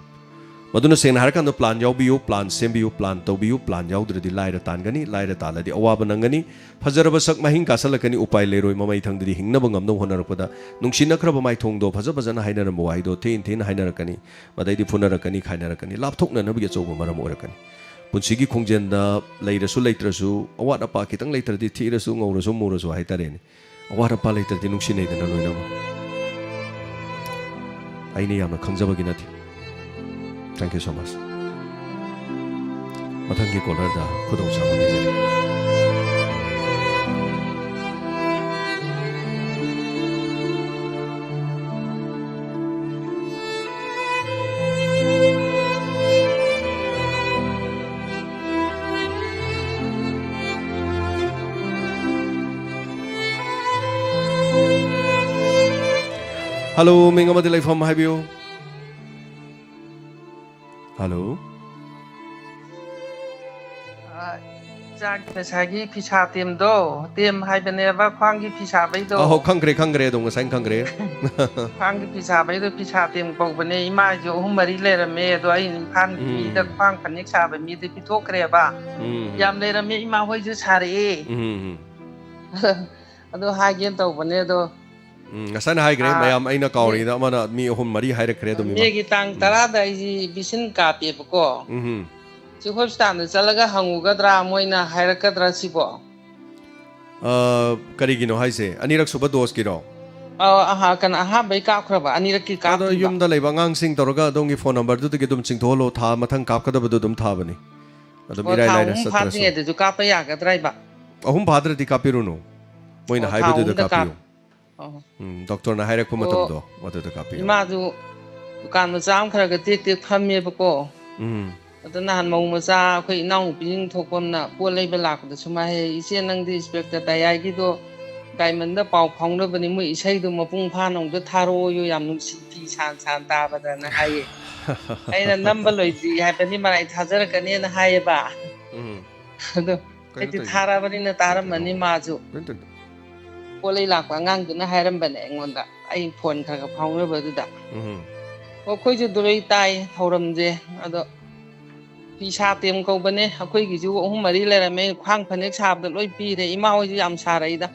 ꯃꯗꯨꯅ ꯁꯦꯡꯅ ꯍꯥꯏꯔꯀꯥꯟꯗ ꯄ꯭ꯂꯥꯟ ꯌꯥꯎꯕꯤꯌꯨ, ꯄ꯭ꯂꯥꯟ ꯁꯦꯝꯕꯤꯌꯨ꯫ ꯄ꯭ꯂꯥꯟ ꯇꯧꯕꯤꯌꯨ, ꯄ꯭ꯂꯥꯟ ꯌꯥꯎꯗ꯭ꯔꯗꯤ ꯂꯥꯏꯔ ꯇꯥꯟꯒꯅꯤ, ꯂꯥꯏꯔ ꯇꯥꯜꯂꯗꯤ ꯑꯋꯥꯕ ꯅꯪꯒꯅꯤ꯫ ꯐꯖꯔꯕ ꯁꯛ ꯃꯍꯤꯡ ꯀꯥꯁꯜꯂꯛꯀꯅꯤ, ꯎꯄꯥꯏ ꯂꯩꯔꯣꯏ꯫ ꯃꯃꯩ ꯊꯪꯗꯗꯤ ꯍꯤꯡꯅꯕ ꯉꯝꯅꯕ ꯍꯣꯠꯅꯔꯛꯄꯗ ꯅꯨꯡꯁꯤꯅꯈ꯭ꯔꯕ ꯃꯥꯏꯊꯣꯡꯗꯣ ꯐꯖ ꯐꯖꯅ ꯍꯥꯏꯅꯔꯝꯕ ꯋꯥꯍꯩꯗꯣ ꯊꯤꯅ ꯊꯤꯅ ꯍꯥꯏꯅꯔꯛꯀꯅꯤ꯫ ꯃꯗꯩꯗꯤ ꯐꯨꯅꯔꯛꯀꯅꯤ, ꯈꯥꯏꯅꯔꯛꯀꯅꯤ꯫ ꯂꯥꯞꯊꯣꯛꯅꯅꯕꯒꯤ ꯑꯆꯧꯕ ꯃꯔꯝ ꯑꯣꯏꯔꯛꯀꯅꯤ꯫ ꯄꯨꯟꯁꯤꯒꯤ ꯈꯣꯡꯖꯦꯜꯗ ꯂꯩꯔꯁꯨ ꯂꯩꯇ꯭ꯔꯁꯨ, ꯑꯋꯥꯠ ꯑꯄꯥ ꯈꯤꯇꯪ ꯂꯩꯇ꯭ꯔꯗꯤ, ꯊꯤꯔꯁꯨ ꯉꯧꯔꯁꯨ ꯃꯨꯔꯁꯨ ꯍꯥꯏꯇꯥꯔꯦꯅꯦ, ꯑꯋꯥꯠ ꯑꯄꯥ ꯂꯩꯇ꯭ꯔꯗꯤ ꯅꯨꯡꯁꯤꯅꯩꯗꯅ ꯂꯣꯏꯅꯃꯛ꯫ ꯑꯩꯅ ꯌꯥꯝꯅ ꯈꯪꯖꯕꯒꯤ ꯅꯠꯇꯦ꯫ Thank you so much꯫ ꯃꯊꯪꯒꯤ ꯀꯣꯂꯔꯗ ꯈꯨꯗꯣꯡꯆꯥꯕ ꯄꯤꯖꯔꯤ꯫ ꯍꯜꯂꯣ, ꯃꯤꯡ ꯑꯃꯗꯤ ꯂꯩꯐꯝ ꯍꯥꯏꯕꯤꯌꯨ꯫ ꯍꯜꯂꯣ꯫ ꯑ, ꯏꯆꯥꯒꯤ ꯉꯁꯥꯏꯒꯤ ꯐꯤꯁꯥ ꯇꯦꯝꯗꯣ, ꯇꯦꯝ ꯍꯥꯏꯕꯅꯦꯕ, ꯈ꯭ꯋꯥꯡꯒꯤ ꯐꯤ ꯁꯥꯕꯩꯗꯣ꯫ ꯑꯍꯣ, ꯈꯪꯈ꯭ꯔꯦ, ꯈꯪꯈ꯭ꯔꯦ, ꯑꯗꯨꯝ ꯉꯁꯥꯏꯅ ꯈꯪꯈ꯭ꯔꯦ꯫ ꯈ꯭ꯋꯥꯡꯒꯤ ꯐꯤ ꯁꯥꯕꯩꯗꯣ ꯐꯤꯁꯥ ꯇꯦꯝ ꯀꯧꯕꯅꯦ꯫ ꯏꯃꯥꯁꯨ ꯑꯍꯨꯝ ꯃꯔꯤ ꯂꯩꯔꯝꯃꯦ, ꯑꯗꯣ ꯑꯩ ꯏꯝꯐꯥꯜꯒꯤ ꯎꯝ꯫ ꯃꯤꯗ ꯈ꯭ꯋꯥꯡ ꯐꯅꯦꯛ ꯁꯥꯕ ꯃꯤꯗ ꯄꯤꯊꯣꯛꯈ꯭ꯔꯦꯕ꯫ ꯎꯝ꯫ ꯌꯥꯝ ꯂꯩꯔꯝꯃꯦ, ꯏꯃꯥ ꯍꯣꯏꯁꯨ ꯁꯥꯔꯛꯑꯦ꯫ ꯎꯝ, ꯎꯝ꯫ ꯑꯗꯣ ꯍꯥꯏꯒꯦꯅ ꯇꯧꯕꯅꯦ, ꯑꯗꯣ ꯎꯝ, ꯉꯁꯥꯏꯅ ꯍꯥꯏꯈ꯭ꯔꯦ ꯑꯥ, ꯃꯌꯥꯝ, ꯑꯩꯅ ꯀꯥꯎꯔꯤꯉꯩꯗ ꯑꯃꯅ ꯃꯤ ꯑꯍꯨꯝ ꯃꯔꯤ ꯍꯥꯏꯔꯛꯈ꯭ꯔꯦ ꯑꯗꯨꯝ, ꯏꯃꯥ꯫ ꯃꯦꯒꯤ ꯇꯥꯡ ꯎꯝ꯫ ꯇꯔꯥꯗ ꯑꯩꯁꯤ ꯚꯤꯁꯤꯟ ꯀꯥꯞꯄꯦꯕꯀꯣ꯫ ꯎꯝ꯫ ꯁꯤ ꯍꯣꯁꯄꯤꯇꯥꯜꯗ ꯆꯠꯂꯒ ꯍꯪꯉꯨꯒꯗ꯭ꯔꯥ, ꯃꯣꯏꯅ ꯍꯥꯏꯔꯛꯀꯗ꯭ꯔꯥ ꯁꯤꯕꯣ? ꯑ, ꯀꯔꯤꯒꯤꯅꯣ ꯍꯥꯏꯁꯦ? ꯑꯅꯤꯔꯛ ꯁꯨꯕ ꯗꯣꯁꯀꯤꯔꯣ? ꯑ, ꯑꯍꯥ-, ꯀꯩꯅꯣ, ꯑꯍꯥꯟꯕꯩ ꯀꯥꯞꯈ꯭ꯔꯕ, ꯑꯅꯤꯔꯛꯀꯤ ꯑꯗꯣ ꯀꯥꯞꯇ꯭ꯔꯤꯕ꯫ ꯌꯨꯝꯗ ꯂꯩꯕ ꯑꯉꯥꯡꯁꯤꯡ ꯇꯧꯔꯒ ꯑꯗꯣꯝꯒꯤ ꯐꯣꯟ ꯅꯝꯕꯔꯗꯨꯗꯒꯤ ꯑꯗꯨꯝ ꯆꯤꯡꯊꯣꯛꯍꯜꯂꯣ, ꯊꯥ ꯃꯊꯪ ꯀꯥꯞꯀꯗꯕꯗꯣ ꯑꯗꯨꯝ ꯊꯥꯕꯅꯤ꯫ ꯑꯗꯨꯝ ꯑꯣ, ꯏꯔꯥꯏ ꯊꯥ ꯂꯥꯏꯅ ꯑꯍꯨꯝ ꯆꯠꯇ꯭ꯔꯁꯨ꯫ ꯐꯥꯗ꯭ꯔꯤꯉꯩꯗꯁꯨ ꯀꯥꯞꯄ ꯌꯥꯒꯗ꯭ꯔꯥ ꯍꯥꯏꯕ? ꯑꯍꯨꯝ ꯐꯥꯗ꯭ꯔꯗꯤ ꯀꯥꯞꯄꯤꯔꯨꯅꯨ, ꯃꯣꯏꯅ ꯑꯣ, ꯊꯥ ꯍꯥꯏꯕꯗꯨꯗ ꯑꯍꯨꯝꯗ ꯀꯥꯞꯄꯤꯌꯨ꯫ ꯀꯥꯞ-, ꯑꯣ꯫ ꯎꯝ, ꯗꯣꯛꯇꯔꯅ ꯍꯥꯏꯔꯛꯄ ꯑꯣ, ꯃꯇꯝꯗꯣ ꯑꯗꯨꯗ ꯀꯥꯞꯄꯤꯌꯨ꯫ ꯏꯃꯥꯗꯨ ꯗꯨꯀꯥꯟ ꯃꯆꯥ ꯑꯃ ꯈꯔ ꯈꯔ ꯇꯦꯛ ꯇꯦꯛ ꯐꯝꯃꯦꯕꯀꯣ꯫ ꯎꯝ꯫ ꯑꯗ ꯅꯍꯥꯟ ꯃꯧ ꯃꯆꯥ ꯑꯩꯈꯣꯏ ꯏꯅꯥꯎꯅꯨꯄꯤꯁꯤꯡ ꯊꯣꯛꯄ ꯑꯃꯅ ꯄꯣꯠ ꯂꯩꯕ ꯂꯥꯛꯄꯗꯁꯨ ꯃꯥ ꯍꯥꯏ, "ꯏꯆꯦ, ꯅꯪꯗꯤ ꯏꯟꯁꯄꯦꯛꯇꯔ ꯇꯌꯥꯏꯒꯤꯗꯣ ꯗꯥꯏꯃꯟꯗ ꯄꯥꯎ ꯐꯥꯎꯅꯕꯅꯤ, ꯃꯣꯏ ꯏꯁꯩꯗꯣ ꯃꯄꯨꯡ ꯐꯥꯅ ꯑꯃꯨꯛꯇ ꯊꯥꯔꯛꯑꯣꯌꯨ, ꯌꯥꯝ ꯅꯨꯡꯁꯤ, ꯐꯤ ꯁꯥꯟ ꯁꯥꯟ ꯇꯥꯕꯗꯅ ꯍꯥꯏꯌꯦ꯫ ꯑꯩꯅ ꯅꯝꯕ ꯂꯣꯏꯗ꯭ꯔꯤ ꯍꯥꯏꯕꯅꯤ, ꯃꯔꯥꯏ ꯊꯥꯖꯔꯛꯀꯅꯦꯅ ꯍꯥꯏꯌꯦꯕ꯫ ꯎꯝ ꯑꯗꯣ ꯀꯩꯅꯣ ꯑꯩꯗꯤ ꯇꯧꯔꯤꯗꯣ? ꯊꯥꯔꯛꯑꯕꯅꯤꯅ ꯇꯥꯔꯝꯃꯅꯤ ꯃꯥꯁꯨ꯫ ꯀꯩꯅꯣ ꯇꯧꯔꯤꯗꯣ? ꯄꯣꯠ ꯂꯩ ꯂꯥꯛꯄ ꯑꯉꯥꯡꯗꯨꯅ ꯍꯥꯏꯔꯝꯕꯅꯦ ꯑꯩꯉꯣꯟꯗ, ꯑꯩ ꯐꯣꯟ ꯈꯔ ꯈꯔ ꯐꯥꯎꯅꯕꯗꯨꯗ꯫ ꯎꯝ ꯑꯣ, ꯑꯩꯈꯣꯏꯁꯨ ꯑꯗꯨ ꯂꯣꯏ ꯇꯥꯏ ꯊꯧꯔꯝꯁꯦ꯫ ꯑꯗꯣ ꯐꯤ ꯁꯥ ꯇꯦꯝ ꯀꯧꯕꯅꯦ, ꯑꯩꯈꯣꯏꯒꯤꯁꯨ ꯑꯍꯨꯝ ꯃꯔꯤ ꯂꯩꯔꯝꯃꯦ, ꯈ꯭ꯋꯥꯡ ꯐꯅꯦꯛ ꯁꯥꯕꯗ ꯂꯣꯏ ꯄꯤꯔꯦ꯫ ꯏꯃꯥ ꯍꯣꯏꯁꯨ ꯌꯥꯝ ꯁꯥꯔꯛꯏꯗ,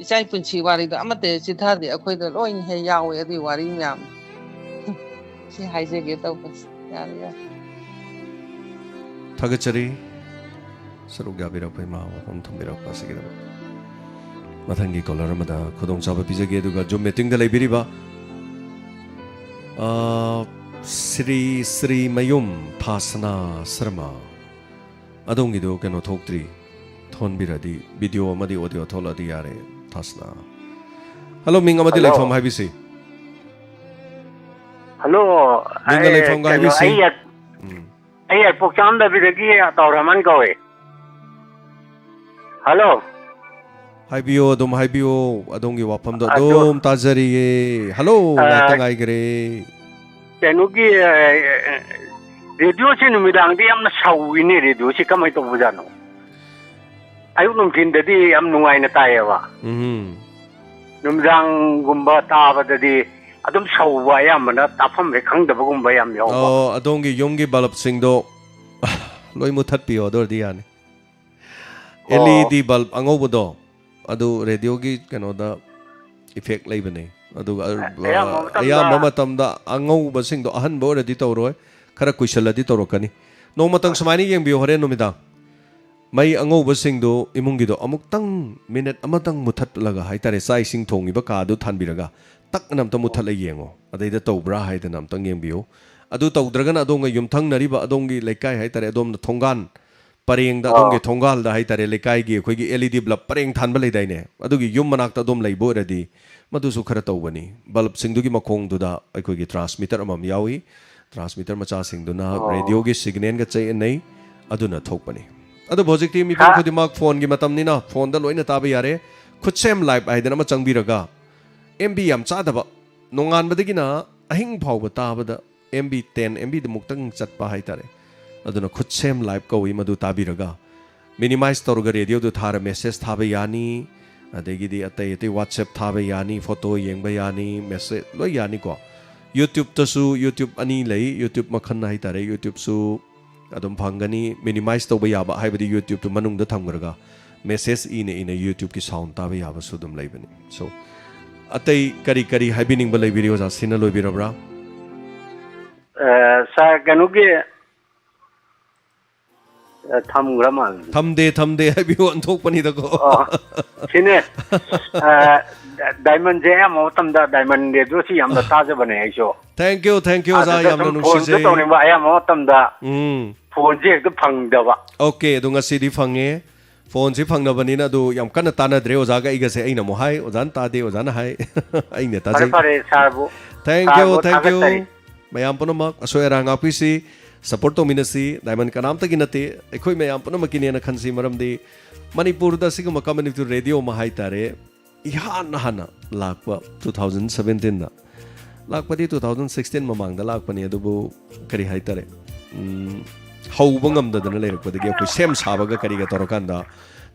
ꯏꯆꯥ ꯄꯨꯟꯁꯤ ꯋꯥꯔꯤꯗꯣ ꯑꯃꯠꯇ ꯍꯦꯛ ꯆꯤꯊꯗꯦ, ꯑꯩꯈꯣꯏꯗ ꯂꯣꯏꯅ ꯍꯦꯛ ꯌꯥꯎꯋꯦ ꯑꯗꯨꯒꯤ ꯋꯥꯔꯤ ꯃꯌꯥꯝ꯫ ꯁꯤ ꯍꯥꯏꯖꯒꯦ ꯇꯧꯕꯁꯦ꯫ ꯌꯥꯔꯦ, ꯌꯥꯔꯦ꯫ ꯊꯥꯒꯠꯆꯔꯤ ꯁꯔꯨꯛ ꯌꯥꯕꯤꯔꯛꯄ, ꯏꯃꯥ ꯋꯥꯐꯝ ꯊꯝꯕꯤꯔꯛꯄ ꯑꯁꯤꯒꯤꯗꯃꯛ꯫ ꯃꯊꯪꯒꯤ ꯀꯣꯂꯔ ꯑꯃꯗ ꯈꯨꯗꯣꯡꯆꯥꯕ ꯄꯤꯖꯒꯦ꯫ ꯑꯗꯨꯒ ꯖꯨꯝ ꯃꯤꯇꯤꯡꯗ ꯂꯩꯕꯤꯔꯤꯕ, ꯑ, ꯁ꯭ꯔꯤ ꯁ꯭ꯔꯤ ꯃꯌꯨꯝ ꯊꯥꯁꯅꯥ ꯁꯔꯃ, ꯑꯗꯣꯝꯒꯤꯗꯣ ꯀꯩꯅꯣ ꯊꯣꯛꯇ꯭ꯔꯤ, ꯊꯣꯟꯕꯤꯔꯗꯤ, ꯚꯤꯗꯤꯑꯣ ꯑꯃꯗꯤ ꯑꯣꯗꯤꯑꯣ ꯊꯣꯛꯂꯛꯑꯗꯤ ꯌꯥꯔꯦ꯫ ꯊꯥꯁꯅꯥ꯫ ꯍꯜꯂꯣ, ꯃꯤꯡ ꯑꯃꯗꯤ ꯍꯜꯂꯣ꯫ ꯂꯩꯐꯝ ꯍꯥꯏꯕꯤꯁꯤ꯫ ꯍꯜꯂꯣ꯫ ꯃꯤꯡꯒ ꯑꯩ, ꯂꯩꯐꯝꯒ ꯀꯩꯅꯣ, ꯍꯥꯏꯕꯤꯁꯤ꯫ ꯑꯩ ꯌꯥ- ꯎꯝ꯫ ꯑꯩ ꯌꯥꯏꯄꯣꯛ ꯆꯥꯝꯗꯕꯤꯗꯒꯤ ꯇꯧꯔꯃꯟ ꯀꯧꯏ꯫ ꯍꯜꯂꯣ꯫ ꯍꯥꯏꯕꯤꯌꯣ, ꯑꯗꯨꯝ ꯍꯥꯏꯕꯤꯌꯣ, ꯑꯗꯣꯝꯒꯤ ꯋꯥꯐꯝꯗꯣ ꯑꯗꯣ, ꯑꯗꯨꯝ ꯇꯥꯖꯔꯤꯌꯦ꯫ ꯍꯜꯂꯣ, ꯑ, ꯉꯥꯏꯇ ꯉꯥꯏꯈ꯭ꯔꯦ꯫ ꯀꯩꯅꯣꯒꯤ, ꯑ, ꯔꯦꯗꯤꯑꯣꯁꯦ ꯅꯨꯃꯤꯗꯥꯡꯗꯤ ꯌꯥꯝꯅ ꯁꯧꯏꯅꯦ, ꯔꯦꯗꯤꯑꯣꯁꯦ ꯀꯃꯥꯏꯅ ꯇꯧꯕꯖꯥꯠꯅꯣ? ꯑꯌꯨꯛ ꯅꯨꯡꯊꯤꯟꯗꯗꯤ ꯌꯥꯝ ꯅꯨꯡꯉꯥꯏꯅ ꯇꯥꯏꯌꯦꯕ꯫ ꯎꯝ꯫ ꯅꯨꯃꯤꯗꯥꯡꯒꯨꯝꯕ ꯇꯥꯕꯗꯗꯤ ꯑꯗꯨꯝ ꯁꯧꯕ, ꯑꯌꯥꯝꯕꯅ ꯇꯥꯐꯝ ꯍꯦꯛ ꯈꯪꯗꯕꯒꯨꯝꯕ ꯌꯥꯝ ꯌꯥꯎꯕ꯫ ꯑꯣ, ꯑꯗꯣꯝꯒꯤ ꯌꯨꯝꯒꯤ ꯕꯜꯕꯁꯤꯡꯗꯣ ꯂꯣꯏ ꯃꯨꯊꯠꯄꯤꯌꯣ, ꯑꯗꯨ ꯑꯣꯏꯔꯗꯤ ꯌꯥꯅꯤ꯫ ꯑꯣ꯫ ꯑꯦꯜ ꯏ ꯗꯤ ꯕꯜꯕ ꯑꯉꯧꯕꯗꯣ, ꯑꯗꯨ ꯔꯦꯗꯤꯑꯣꯒꯤ ꯀꯩꯅꯣꯗ ꯏꯐꯦꯛ ꯂꯩꯕꯅꯦ꯫ ꯑꯗꯨꯒ, ꯑ, ꯑꯌꯥꯝꯕ ꯃꯇꯝꯗ ꯑꯌꯥꯝꯕ ꯃꯇꯝꯗ ꯑꯉꯧꯕꯁꯤꯡꯗꯣ ꯑꯍꯟꯕ ꯑꯣꯏꯔꯗꯤ ꯇꯧꯔꯣꯏ, ꯈꯔ ꯀꯨꯏꯁꯜꯂꯗꯤ ꯇꯧꯔꯛꯀꯅꯤ꯫ ꯅꯣꯡꯃꯇꯪ ꯁꯨꯃꯥꯏꯅ ꯌꯦꯡꯕꯤꯌꯨ, ꯍꯣꯔꯦꯟ ꯅꯨꯃꯤꯗꯥꯡ ꯃꯩ ꯑꯉꯧꯕꯁꯤꯡꯗꯣ ꯏꯃꯨꯡꯒꯤꯗꯣ ꯑꯃꯨꯛꯇꯪ, ꯃꯤꯅꯤꯠ ꯑꯃꯇꯪ ꯃꯨꯊꯠꯂꯒ ꯍꯥꯏꯇꯥꯔꯦ, ꯆꯥꯛ ꯏꯁꯤꯡ ꯊꯣꯡꯉꯤꯕ ꯀꯥꯗꯨ ꯊꯥꯟꯕꯤꯔꯒ ꯇꯛꯅ ꯑꯝꯇ ꯃꯨꯊꯠꯂ ꯌꯦꯡꯉꯣ, ꯑꯗꯩꯗ ꯇꯧꯕ꯭ꯔꯥ ꯍꯥꯏꯗꯅ ꯑꯝꯇꯪ ꯌꯦꯡꯕꯤꯌꯨ꯫ ꯑꯗꯨ ꯇꯧꯗ꯭ꯔꯒꯅ ꯑꯗꯣꯝꯒ ꯌꯨꯝꯊꯪꯅꯔꯤꯕ ꯑꯗꯣꯝꯒꯤ ꯂꯩꯀꯥꯏ ꯍꯥꯏꯇꯥꯔꯦ, ꯑꯗꯣꯝꯅ ꯊꯣꯡꯒꯥꯟ ꯄꯔꯦꯡꯗ, ꯑꯣ꯫ ꯑꯗꯣꯝꯒꯤ ꯊꯣꯡꯒꯥꯜꯗ ꯍꯥꯏꯇꯥꯔꯦ, ꯂꯩꯀꯥꯏꯒꯤ ꯑꯩꯈꯣꯏꯒꯤ ꯑꯦꯜ ꯏ ꯗꯤ ꯕꯜꯕ ꯄꯔꯦꯡ ꯊꯥꯟꯕ ꯂꯩꯗꯥꯏꯅꯦ, ꯑꯗꯨꯒꯤ ꯌꯨꯝ ꯃꯅꯥꯛꯇ ꯑꯗꯣꯝ ꯂꯩꯕ ꯑꯣꯏꯔꯗꯤ ꯃꯗꯨꯁꯨ ꯈꯔ ꯇꯧꯕꯅꯤ꯫ ꯕꯜꯕꯁꯤꯡꯗꯨꯒꯤ ꯃꯈꯣꯡꯗꯨꯗ ꯑꯩꯈꯣꯏꯒꯤ ꯇ꯭ꯔꯥꯟꯁꯃꯤꯇꯔ ꯑꯃꯃꯝ ꯌꯥꯎꯏ꯫ ꯇ꯭ꯔꯥꯟꯁꯃꯤꯇꯔ ꯃꯆꯥꯁꯤꯡꯗꯨꯅ ꯑꯣ꯫ ꯔꯦꯗꯤꯑꯣꯒꯤ ꯁꯤꯒꯅꯦꯜꯒ ꯆꯌꯦꯠꯅꯩ, ꯑꯗꯨꯅ ꯊꯣꯛꯄꯅꯤ꯫ ꯑꯗꯣ ꯍꯧꯖꯤꯛꯇꯤ ꯃꯤꯄꯨꯝ ꯁꯥ- ꯈꯨꯗꯤꯡꯃꯛ ꯐꯣꯟꯒꯤ ꯃꯇꯝꯅꯤꯅ ꯐꯣꯟꯗ ꯂꯣꯏꯅ ꯇꯥꯕ ꯌꯥꯔꯦ꯫ ꯈꯨꯠꯁꯦꯝ ꯂꯥꯏꯞ ꯍꯥꯏꯗꯅ ꯑꯃ ꯆꯪꯕꯤꯔꯒ, ꯑꯦꯝ ꯕꯤ ꯌꯥꯝ ꯆꯥꯗꯕ, ꯅꯣꯡꯉꯥꯟꯕꯗꯒꯤꯅ ꯑꯍꯤꯡ ꯐꯥꯎꯕ ꯇꯥꯕꯗ ꯑꯦꯝ ꯕꯤ ꯇꯦꯟ, ꯑꯦꯝ ꯕꯤꯗ ꯃꯨꯛꯇꯪ ꯆꯠꯄ ꯍꯥꯏꯇꯥꯔꯦ꯫ ꯑꯗꯨꯅ ꯈꯨꯠꯁꯦꯝ ꯂꯥꯏꯞ ꯀꯧꯏ, ꯃꯗꯨ ꯇꯥꯕꯤꯔꯒ ꯃꯤꯅꯤꯃꯥꯏꯁ ꯇꯧꯔꯒ ꯔꯦꯗꯤꯑꯣꯗꯨ ꯊꯥꯔ ꯃꯦꯁꯦꯖ ꯊꯥꯕ ꯌꯥꯅꯤ, ꯑꯗꯒꯤꯗꯤ ꯑꯇꯩ ꯑꯇꯩ WhatsApp ꯊꯥꯕ ꯌꯥꯅꯤ, ꯐꯣꯇꯣ ꯌꯦꯡꯕ ꯌꯥꯅꯤ, ꯃꯦꯁꯦꯖ ꯂꯣꯏ ꯌꯥꯅꯤꯀꯣ꯫ ꯌꯨꯇ꯭ꯌꯨꯕꯇꯁꯨ, ꯌꯨꯇ꯭ꯌꯨꯕ ꯑꯅꯤ ꯂꯩ, ꯌꯨꯇ꯭ꯌꯨꯕ ꯃꯈꯜ ꯍꯥꯏꯇꯥꯔꯦ, ꯌꯨꯇ꯭ꯌꯨꯕꯁꯨ ꯑꯗꯨꯝ ꯐꯪꯒꯅꯤ꯫ ꯃꯤꯅꯤꯃꯥꯏꯁ ꯇꯧꯕ ꯌꯥꯕ ꯍꯥꯏꯕꯗꯤ ꯌꯨꯇ꯭ꯌꯨꯕꯇꯨ ꯃꯅꯨꯡꯗ ꯊꯝꯈ꯭ꯔꯒ ꯃꯦꯁꯦꯖ ꯏꯅ ꯏꯅ ꯌꯨꯇ꯭ꯌꯨꯕꯀꯤ ꯁꯥꯎꯟ ꯇꯥꯕ ꯌꯥꯕꯁꯨ ꯑꯗꯨꯝ ꯂꯩꯕꯅꯤ꯫ ꯁꯣ, ꯑꯇꯩ ꯀꯔꯤ ꯀꯔꯤ ꯍꯥꯏꯕꯤꯅꯤꯡꯕ ꯂꯩꯕꯤꯔꯤ, ꯑꯣꯖꯥ? ꯁꯤꯅ ꯂꯣꯏꯕꯤꯔꯕ꯭ꯔꯥ? ꯑ, ꯁꯥꯔ, ꯀꯩꯅꯣꯒꯤ, ꯑ, ꯊꯝꯈ꯭ꯔ ꯃꯥꯜꯂꯦ꯫ ꯊꯝꯗꯦ, ꯊꯝꯗꯦ ꯍꯥꯏꯕꯤꯌꯨ, ꯑꯣꯟꯊꯣꯛꯄꯅꯤꯗꯀꯣ꯫ ꯑꯣ, ꯁꯤꯅꯦ꯫ ꯑ, ꯗꯥꯏꯃꯟꯁꯦ ꯑꯌꯥꯝꯕ ꯃꯇꯝꯗ ꯗꯥꯏꯃꯟ ꯔꯦꯗꯤꯑꯣꯁꯤ ꯌꯥꯝꯅ ꯇꯥꯖꯕꯅꯦ ꯑꯩꯁꯨ꯫ Thank you, thank you, ꯑꯣꯖꯥ, ꯑꯗꯨꯗ ꯌꯥꯝꯅ ꯁꯨꯝ ꯐꯣꯟꯁꯨ ꯅꯨꯡꯁꯤꯖꯩ꯫ ꯇꯧꯅꯤꯡꯕ ꯑꯌꯥꯝꯕ ꯃꯇꯝꯗ ꯎꯝ꯫ ꯐꯣꯟꯁꯦ ꯍꯦꯛꯇ ꯐꯪꯗꯕ꯫ ꯑꯣꯀꯦ, ꯑꯗꯣ ꯉꯁꯤꯗꯤ ꯐꯪꯉꯦ꯫ ꯐꯣꯟꯁꯤ ꯐꯪꯅꯕꯅꯤꯅ ꯑꯗꯨ ꯌꯥꯝ ꯀꯟꯅ ꯇꯥꯟꯅꯗ꯭ꯔꯦ ꯑꯣꯖꯥꯒ ꯑꯩꯒꯁꯦ꯫ ꯑꯩꯅ ꯑꯃꯨꯛ ꯍꯥꯏ, ꯑꯣꯖꯥꯅ ꯇꯥꯗꯦ, ꯑꯣꯖꯥꯅ ꯍꯥꯏ꯫ ꯑꯩꯅ ꯐꯔꯦ, ꯇꯥꯖꯩ꯫ ꯐꯔꯦ, ꯁꯥꯔꯕꯨ, Thank you, ꯁꯥꯔꯕꯨ thank you꯫ ꯊꯥꯒꯠꯆꯔꯤ꯫ ꯃꯌꯥꯝ ꯄꯨꯝꯅꯃꯛ ꯑꯁꯣꯏ ꯑꯔꯥꯡ ꯉꯥꯛꯄꯤꯁꯤ, ꯁꯄꯣꯔꯠ ꯇꯧꯃꯤꯟꯅꯁꯤ꯫ ꯗꯥꯏꯃꯟ ꯀꯅꯥꯝꯇꯒꯤ ꯅꯠꯇꯦ, ꯑꯩꯈꯣꯏ ꯃꯌꯥꯝ ꯄꯨꯝꯅꯃꯛꯀꯤꯅꯦꯅ ꯈꯟꯁꯤ꯫ ꯃꯔꯝꯗꯤ ꯃꯅꯤꯄꯨꯔꯗ ꯑꯁꯤꯒꯨꯝꯕ ꯀꯝꯃ꯭ꯌꯨꯅꯤꯇꯤ ꯔꯦꯗꯤꯑꯣ ꯑꯃ ꯍꯥꯏꯇꯥꯔꯦ, ꯏꯍꯥꯟ ꯍꯥꯟꯅ ꯂꯥꯛꯄ two thousand seventeenꯗ, ꯂꯥꯛꯄꯗꯤ two thousand sixteen ꯃꯃꯥꯡꯗ ꯂꯥꯛꯄꯅꯤ, ꯑꯗꯨꯕꯨ ꯀꯔꯤ ꯍꯥꯏꯇꯥꯔꯦ, ꯎꯝ, ꯍꯧꯕ ꯉꯝꯗꯗꯅ ꯂꯩꯔꯛꯄꯗꯒꯤ ꯑꯩꯈꯣꯏ ꯁꯦꯝ ꯁꯥꯕꯒ ꯀꯔꯤꯒ ꯇꯧꯔꯀꯥꯟꯗ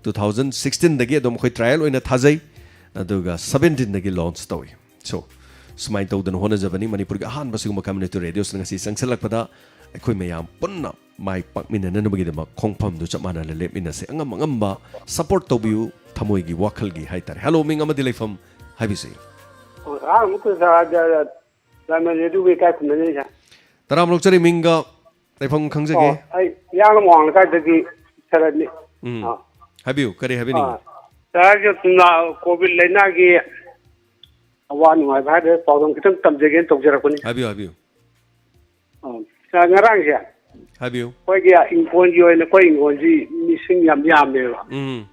two thousand sixteenꯗꯒꯤ ꯑꯗꯨꯝ ꯑꯩꯈꯣꯏ ꯇ꯭ꯔꯥꯏꯌꯦꯜ ꯑꯣꯏꯅ ꯊꯥꯖꯩ, ꯑꯗꯨꯒ seventeenꯗꯒꯤ ꯂꯣꯟꯆ ꯇꯧꯏ꯫ ꯁꯣ, ꯁꯨꯃꯥꯏꯅ ꯇꯧꯗꯅ ꯍꯣꯠꯅꯖꯕꯅꯤ꯫ ꯃꯅꯤꯄꯨꯔꯒꯤ ꯑꯍꯥꯟꯕ ꯁꯤꯒꯨꯝꯕ ꯀꯝꯃ꯭ꯌꯨꯅꯤꯇꯤ ꯔꯦꯗꯤꯑꯣꯁꯤꯅ ꯉꯁꯤ ꯆꯪꯁꯤꯜꯂꯛꯄꯗ ꯑꯩꯈꯣꯏ ꯃꯌꯥꯝ ꯄꯨꯟꯅ ꯃꯥꯏ ꯄꯥꯛꯃꯤꯟꯅꯅꯕꯒꯤꯗꯃꯛ ꯈꯣꯡꯐꯝꯗꯨ ꯆꯞ ꯃꯥꯟꯅꯅ ꯂꯦꯞꯃꯤꯟꯅꯁꯦ꯫ ꯑꯉꯝ ꯑꯉꯝꯕ ꯁꯄꯣꯔꯠ ꯇꯧꯕꯤꯌꯨ, ꯊꯃꯣꯏꯒꯤ ꯋꯥꯈꯜꯒꯤ ꯍꯥꯏꯇꯥꯔꯦ꯫ ꯍꯦꯂꯣ, ꯃꯤꯡ ꯑꯃꯗꯤ ꯂꯩꯐꯝ ꯍꯥꯏꯕꯤꯁꯤ꯫ ꯑꯣ, ꯑꯍꯥꯟꯕ ꯑꯩꯈꯣꯏ ꯁꯥꯔ ꯗꯥꯏꯃꯟ ꯔꯦꯗꯤꯑꯣꯒꯤ ꯏꯀꯥꯏ ꯈꯨꯝꯅꯖꯔꯤ ꯁꯥꯔ꯫ ꯇꯔꯥꯝꯅ ꯑꯣꯛꯆꯔꯤ, ꯃꯤꯡꯒ ꯂꯩꯐꯝ ꯈꯪꯖꯒꯦ? ꯑꯣ, ꯑꯩ ꯍꯤꯌꯥꯡꯂꯝ ꯋꯥꯡ ꯂꯩꯀꯥꯏꯗꯒꯤ ꯁꯔꯠꯅꯤ꯫ ꯎꯝ꯫ ꯑꯥ꯫ ꯍꯥꯏꯕꯤꯌꯨ, ꯀꯔꯤ ꯍꯥꯏꯕꯤꯅꯤꯡꯉꯤ? ꯑꯥ꯫ ꯁꯥꯔꯁꯦ ꯁꯨꯝ ꯅꯥ-, ꯀꯣꯚꯤꯗ ꯂꯥꯏꯅꯥꯒꯤ ꯑꯋꯥ ꯅꯨꯡꯉꯥꯏꯕ ꯍꯥꯏꯗ꯭ꯔꯦ, ꯄꯥꯎꯗꯝ ꯈꯤꯇꯪ ꯇꯝꯖꯒꯦꯅ ꯇꯧꯖꯔꯛꯄꯅꯤ꯫ ꯍꯥꯏꯕꯤꯌꯨ, ꯍꯥꯏꯕꯤꯌꯨ꯫ ꯑꯣ, ꯁꯥꯔ, ꯉꯔꯥꯡꯁꯦ ꯍꯥꯏꯕꯤꯌꯨ꯫ ꯑꯩꯈꯣꯏꯒꯤ ꯏꯪꯈꯣꯜꯒꯤ ꯑꯣꯏꯅ ꯑꯩꯈꯣꯏ ꯏꯪꯈꯣꯜꯁꯤ ꯃꯤꯁꯤꯡ ꯌꯥꯝ ꯌꯥꯝꯃꯦꯕ꯫ ꯎꯝ꯫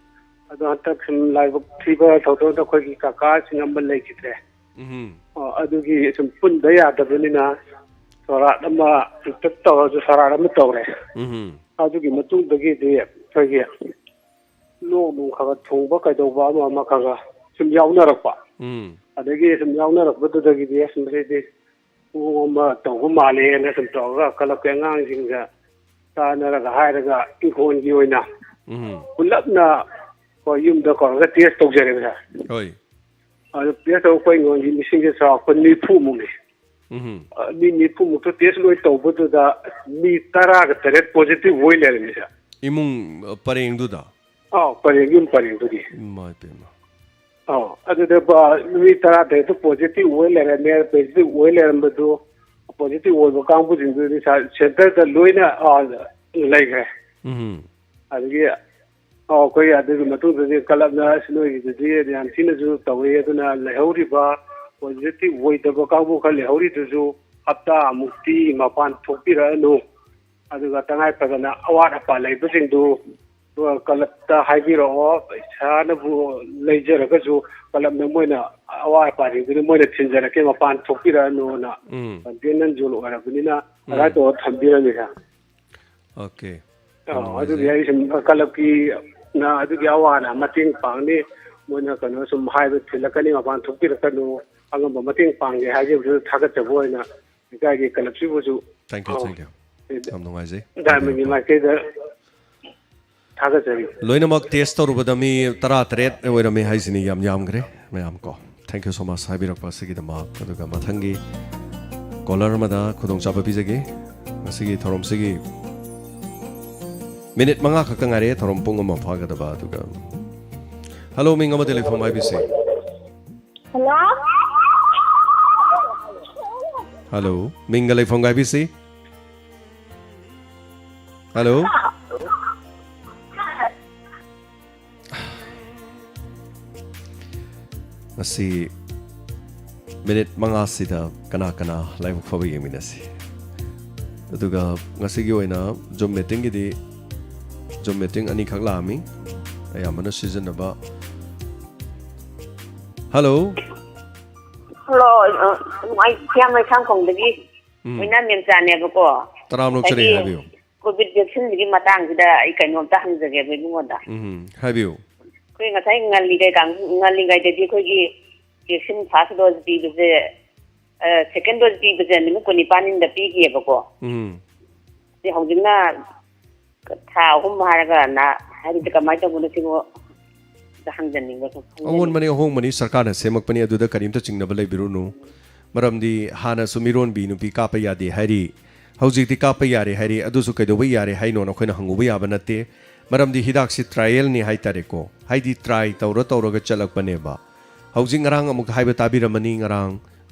ꯑꯗꯣ ꯍꯟꯗꯛ ꯁꯨꯝ ꯂꯥꯏꯕꯛ ꯊꯤꯕ ꯊꯧꯗꯣꯛꯇ ꯑꯩꯈꯣꯏꯒꯤ ꯀꯀꯥꯁꯤꯡ ꯑꯃ ꯂꯩꯈꯤꯗ꯭ꯔꯦ꯫ ꯎꯝ꯫ ꯑꯣ, ꯑꯗꯨꯒꯤ ꯁꯨꯝ ꯄꯨꯟꯗ ꯌꯥꯗꯕꯅꯤꯅ ꯁꯣꯔꯥꯠ ꯑꯃ ꯑꯝꯇ ꯇꯧꯔꯁꯨ ꯁꯣꯔꯥꯠ ꯑꯃ ꯇꯧꯔꯦ꯫ ꯎꯝ꯫ ꯑꯗꯨꯒꯤ ꯃꯇꯨꯡꯗꯒꯤꯗꯤ ꯑꯩꯈꯣꯏꯒꯤ ꯆꯣꯛ ꯅꯨꯡ ꯈꯔ ꯈꯔ ꯊꯨꯡꯕ ꯀꯩꯗꯧꯕ ꯑꯃ ꯑꯃ ꯈꯔ ꯈꯔ ꯁꯨꯝ ꯌꯥꯎꯅꯔꯛꯄ꯫ ꯎꯝ꯫ ꯑꯗꯒꯤ ꯁꯨꯝ ꯌꯥꯎꯅꯔꯛꯄꯗꯨꯗꯒꯤꯗꯤ ꯑꯁ ꯃꯁꯤꯗꯤ ꯃꯑꯣꯡ ꯑꯃ ꯇꯧꯕ ꯃꯥꯜꯂꯦꯅ ꯁꯨꯝ ꯇꯧꯔꯒ ꯀ꯭ꯂꯕꯀꯤ ꯑꯉꯥꯡꯁꯤꯡꯒ ꯇꯥꯟꯅꯔꯒ ꯍꯥꯏꯔꯒ ꯏꯪꯈꯣꯜꯒꯤ ꯑꯣꯏꯅ ꯎꯝ꯫ ꯄꯨꯂꯞꯅ ꯑꯩꯈꯣꯏ ꯌꯨꯝꯗ ꯀꯧꯔꯒ ꯇꯦꯁ ꯇꯧꯖꯔꯦꯕ ꯁꯥꯔ꯫ ꯍꯣꯏ꯫ ꯑꯗꯨ ꯇꯦꯁ ꯇꯧꯕ ꯑꯩꯈꯣꯏ ꯏꯪꯈꯣꯜꯒꯤ ꯃꯤꯁꯤꯡꯁꯦ ꯆꯥꯎꯔꯥꯛꯄ ꯅꯤꯐꯨꯃꯨꯛꯅꯤ꯫ ꯎꯝ꯫ ꯑ, ꯃꯤ ꯅꯤꯐꯨꯃꯨꯛꯇ ꯇꯦꯁ ꯂꯣꯏ ꯇꯧꯕꯗꯨꯗ ꯃꯤ ꯇꯔꯥꯒ ꯇꯔꯦꯠ ꯄꯣꯖꯤꯇꯤꯚ ꯑꯣꯏ ꯂꯩꯔꯝꯃꯤ ꯁꯥꯔ꯫ ꯏꯃꯨꯡ, ꯑ, ꯄꯔꯦꯡꯗꯨꯗ? ꯑꯥꯎ, ꯄꯔꯦꯡ, ꯌꯨꯝ ꯄꯔꯦꯡꯗꯨꯒꯤ꯫ ꯏꯃꯥ ꯏꯄꯦꯝꯃ꯫ ꯑꯥꯎ, ꯑꯗꯨꯗ ꯄ-, ꯃꯤ ꯇꯔꯥꯇꯔꯦꯠꯇꯨ ꯄꯣꯖꯤꯇꯤꯚ ꯑꯣꯏ ꯂꯩꯔꯝꯃꯦ꯫ ꯄꯣꯖꯤꯇꯤꯚ ꯑꯣꯏ ꯂꯩꯔꯝꯕꯗꯨ, ꯄꯣꯖꯤꯇꯤꯚ ꯑꯣꯏꯕ ꯀꯥꯡꯕꯨꯁꯤꯡꯗꯨꯗꯤ ꯁꯥ-, ꯁꯦꯟꯇꯔꯗ ꯂꯣꯏꯅ, ꯑꯥ, ꯂꯩꯈ꯭ꯔꯦ꯫ ꯎꯝ꯫ ꯑꯗꯒꯤ, ꯑꯥꯎ, ꯑꯩꯈꯣꯏ ꯑꯗꯨꯒꯤ ꯃꯇꯨꯡꯗꯗꯤ ꯀ꯭ꯂꯕꯅ ꯑꯁ ꯅꯣꯏꯒꯤꯗꯨꯗꯤ ꯌꯥꯝ ꯊꯤꯅꯁꯨ ꯇꯧꯏ, ꯑꯗꯨꯅ ꯂꯩꯍꯧꯔꯤꯕ ꯄꯣꯖꯤꯇꯤꯚ ꯑꯣꯏꯗꯕ ꯀꯥꯡꯕꯨ ꯈꯔ ꯂꯩꯍꯧꯔꯤꯗꯨꯁꯨ ꯍꯞꯇꯥꯃꯨꯛꯇꯤ ꯃꯄꯥꯟ ꯊꯣꯛꯄꯤꯔꯛꯑꯅꯨ꯫ ꯑꯗꯨꯒ ꯇꯉꯥꯏ ꯐꯗꯅ ꯑꯋꯥꯠ ꯑꯄꯥ ꯂꯩꯕꯁꯤꯡꯗꯨ ꯀ꯭ꯂꯕꯇ ꯍꯥꯏꯕꯤꯔꯛꯑꯣ, ꯄꯩꯁꯥꯅꯕꯨ ꯂꯩꯖꯔꯒꯁꯨ ꯀ꯭ꯂꯕꯅ ꯃꯣꯏꯅ ꯑꯋꯥꯠ ꯑꯄꯥꯁꯤꯡꯗꯨꯗꯤ ꯃꯣꯏꯅ ꯊꯤꯟꯖꯔꯛꯀꯦ, ꯃꯄꯥꯟ ꯊꯣꯛꯄꯤꯔꯛꯑꯅꯨꯅ ꯎꯝ꯫ ꯀꯟꯇꯦꯟꯃꯦꯟ ꯖꯣꯟ ꯑꯣꯏꯔꯕꯅꯤꯅ ꯎꯝ꯫ ꯑꯗꯨꯃꯥꯏꯅ ꯇꯧꯔ ꯊꯝꯕꯤꯔꯝꯃꯤ ꯁꯥꯔ꯫ ꯑꯣꯀꯦ꯫ ꯌꯥꯝ ꯑꯥ, ꯅꯨꯡꯉꯥꯏꯖꯩ꯫ ꯑꯗꯨꯒꯤ ꯑꯩ ꯁꯨꯝ ꯀ꯭ꯂꯕꯀꯤꯅ ꯑꯗꯨꯒꯤ ꯑꯋꯥ ꯑꯅꯥ ꯃꯇꯦꯡ ꯄꯥꯡꯅꯤ, ꯃꯣꯏꯅ ꯀꯩꯅꯣ ꯁꯨꯝ ꯍꯥꯏꯕ ꯊꯤꯜꯂꯛꯀꯅꯤ, ꯃꯄꯥꯟ ꯊꯣꯛꯄꯤꯔꯛꯀꯅꯨ, ꯑꯉꯝꯕ ꯃꯇꯦꯡ ꯄꯥꯡꯒꯦ ꯍꯥꯏꯖꯕꯗꯨ ꯊꯥꯒꯠꯆꯕ ꯑꯣꯏꯅ ꯂꯩꯀꯥꯏꯒꯤ ꯀ꯭ꯂꯕꯁꯤꯕꯨꯁꯨ, thank you, ah, thank you꯫ ꯌꯥꯝ ꯅꯨꯡꯉꯥꯏꯖꯩ꯫ ꯗꯥꯏꯃꯟꯒꯤ ꯊꯥꯕꯤꯔꯛꯄ꯫ ꯃꯥꯏꯀꯩꯗ ꯊꯥꯒꯠꯆꯔꯤ꯫ ꯂꯣꯏꯅꯃꯛ ꯇꯦꯁ ꯇꯧꯔꯨꯕꯗ ꯃꯤ ꯇꯔꯥꯇꯔꯦꯠ ꯑꯣꯏꯔꯝꯃꯤ ꯍꯥꯏꯁꯤꯅꯤ, ꯌꯥꯝ ꯌꯥꯝꯈ꯭ꯔꯦ ꯃꯌꯥꯝ ꯀꯣ꯫ Thank you so much ꯍꯥꯏꯕꯤꯔꯛꯄ ꯑꯁꯤꯒꯤꯗꯃꯛ꯫ ꯑꯗꯨꯒ ꯃꯊꯪꯒꯤ ꯀꯣꯂꯔ ꯑꯃꯗ ꯈꯨꯗꯣꯡꯆꯥꯕ ꯄꯤꯖꯒꯦ꯫ ꯉꯁꯤꯒꯤ ꯊꯧꯔꯝꯁꯤꯒꯤ ꯃꯤꯅꯤꯠ ꯃꯉꯥ ꯈꯛꯇ ꯉꯥꯏꯔꯦ, ꯊꯧꯔꯝ ꯄꯨꯡ ꯑꯃ ꯐꯥꯒꯗꯕ꯫ ꯑꯗꯨꯒ, ꯍꯜꯂꯣ, ꯃꯤꯡ ꯑꯃꯗꯤ ꯂꯩꯐꯝ ꯍꯥꯏꯕꯤꯁꯤ꯫ ꯍꯜꯂꯣ? ꯍꯜꯂꯣ, ꯃꯤꯡꯒ ꯂꯩꯐꯝꯒ ꯍꯥꯏꯕꯤꯁꯤ꯫ ꯍꯜꯂꯣ? ꯉꯁꯤ ꯃꯤꯅꯤꯠ ꯃꯉꯥꯁꯤꯗ ꯀꯅꯥ ꯀꯅꯥ ꯂꯥꯏꯕꯛ ꯐꯕ ꯌꯦꯡꯃꯤꯟꯅꯁꯤ꯫ ꯑꯗꯨꯒ ꯉꯁꯤꯒꯤ ꯑꯣꯏꯅ Zoom meetingꯒꯤꯗꯤ Zoom meeting ꯑꯅꯤꯈꯛ ꯂꯥꯛꯑꯝꯃꯤ, ꯑꯌꯥꯝꯕꯅ ꯁꯤꯖꯤꯟꯅꯕ꯫ ꯍꯜꯂꯣ꯫ ꯍꯜꯂꯣ, ꯑ, ꯅꯨꯡꯉꯥꯏ-, ꯍꯤꯌꯥꯡꯃꯩ ꯁꯥꯡꯈꯣꯡꯗꯒꯤ ꯎꯝ꯫ ꯑꯣꯏꯅꯥꯝ ꯃꯦꯝꯆꯥꯅꯦꯕꯀꯣ꯫ ꯇꯔꯥꯝ ꯂꯧꯆꯔꯦ, ꯉꯁꯥꯏꯒꯤ ꯍꯥꯏꯕꯤꯌꯨ꯫ ꯀꯣꯚꯤꯗ ꯚꯦꯛꯁꯤꯟꯁꯤꯒꯤ ꯃꯇꯥꯡꯁꯤꯗ ꯑꯩ ꯀꯩꯅꯣꯝꯇ ꯍꯪꯖꯒꯦꯕ ꯏꯕꯨꯡꯉꯣꯗ꯫ ꯎꯝ, ꯍꯥꯏꯕꯤꯌꯨ꯫ ꯑꯩꯈꯣꯏ ꯉꯁꯥꯏ ꯉꯜꯂꯤꯉꯩ ꯀꯥꯡ-, ꯉꯜꯂꯤꯉꯩꯗꯗꯤ ꯑꯩꯈꯣꯏꯒꯤ ꯚꯦꯛꯁꯤꯟ ꯐꯥꯔꯁ ꯗꯣꯁ ꯄꯤꯕꯁꯦ, ꯑ, ꯁꯦꯀꯦꯟ ꯗꯣꯁ ꯄꯤꯕꯁꯦ ꯅꯨꯃꯤꯠ ꯀꯨꯟꯅꯤꯄꯥꯟꯅꯤꯗ ꯄꯤꯈꯤꯑꯕꯀꯣ꯫ ꯎꯝ꯫ ꯑꯗꯩ ꯍꯧꯖꯤꯛꯅ ꯊꯥ ꯑꯍꯨꯝ ꯍꯥꯏꯔꯒꯅ, ꯍꯥꯏꯕꯗꯤ ꯀꯃꯥꯏꯅ ꯇꯧꯕꯅꯣ ꯁꯤꯕꯨ ꯑꯝꯇ ꯍꯪꯖꯅꯤꯡꯕ ꯁꯨꯝ ꯈꯪꯖꯅꯤꯡꯕ꯫ ꯑꯑꯣꯟꯕꯅꯤ, ꯑꯍꯣꯡꯕꯅꯤ, ꯁꯔꯀꯥꯔꯅ ꯁꯦꯝꯃꯛꯄꯅꯤ, ꯑꯗꯨꯗ ꯀꯔꯤꯝꯇ ꯆꯤꯡꯅꯕ ꯂꯩꯕꯤꯔꯨꯅꯨ꯫ ꯃꯔꯝꯗꯤ ꯍꯥꯟꯅꯁꯨ ꯃꯤꯔꯣꯟꯕꯤ ꯅꯨꯄꯤ ꯀꯥꯞꯄ ꯌꯥꯗꯦ ꯍꯥꯏꯔꯤ, ꯍꯧꯖꯤꯛꯇꯤ ꯀꯥꯞꯄ ꯌꯥꯔꯦ ꯍꯥꯏꯔꯤ, ꯑꯗꯨꯁꯨ ꯀꯩꯗꯧꯕ ꯌꯥꯔꯦ ꯍꯥꯏꯅꯣꯅ ꯑꯩꯈꯣꯏꯅ ꯍꯪꯉꯨꯕ ꯌꯥꯕ ꯅꯠꯇꯦ꯫ ꯃꯔꯝꯗꯤ ꯍꯤꯗꯥꯛꯁꯤ ꯇ꯭ꯔꯥꯏꯌꯦꯜꯅꯤ ꯍꯥꯏꯇꯥꯔꯦꯀꯣ, ꯍꯥꯏꯗꯤ ꯇ꯭ꯔꯥꯏ ꯇꯧꯔ ꯇꯧꯔꯒ ꯆꯠꯂꯛꯄꯅꯦꯕ꯫ ꯍꯧꯖꯤꯛ ꯉꯔꯥꯡ ꯑꯃꯨꯛ ꯍꯥꯏꯕ ꯇꯥꯕꯤꯔꯝꯃꯅꯤ, ꯉꯔꯥꯡ,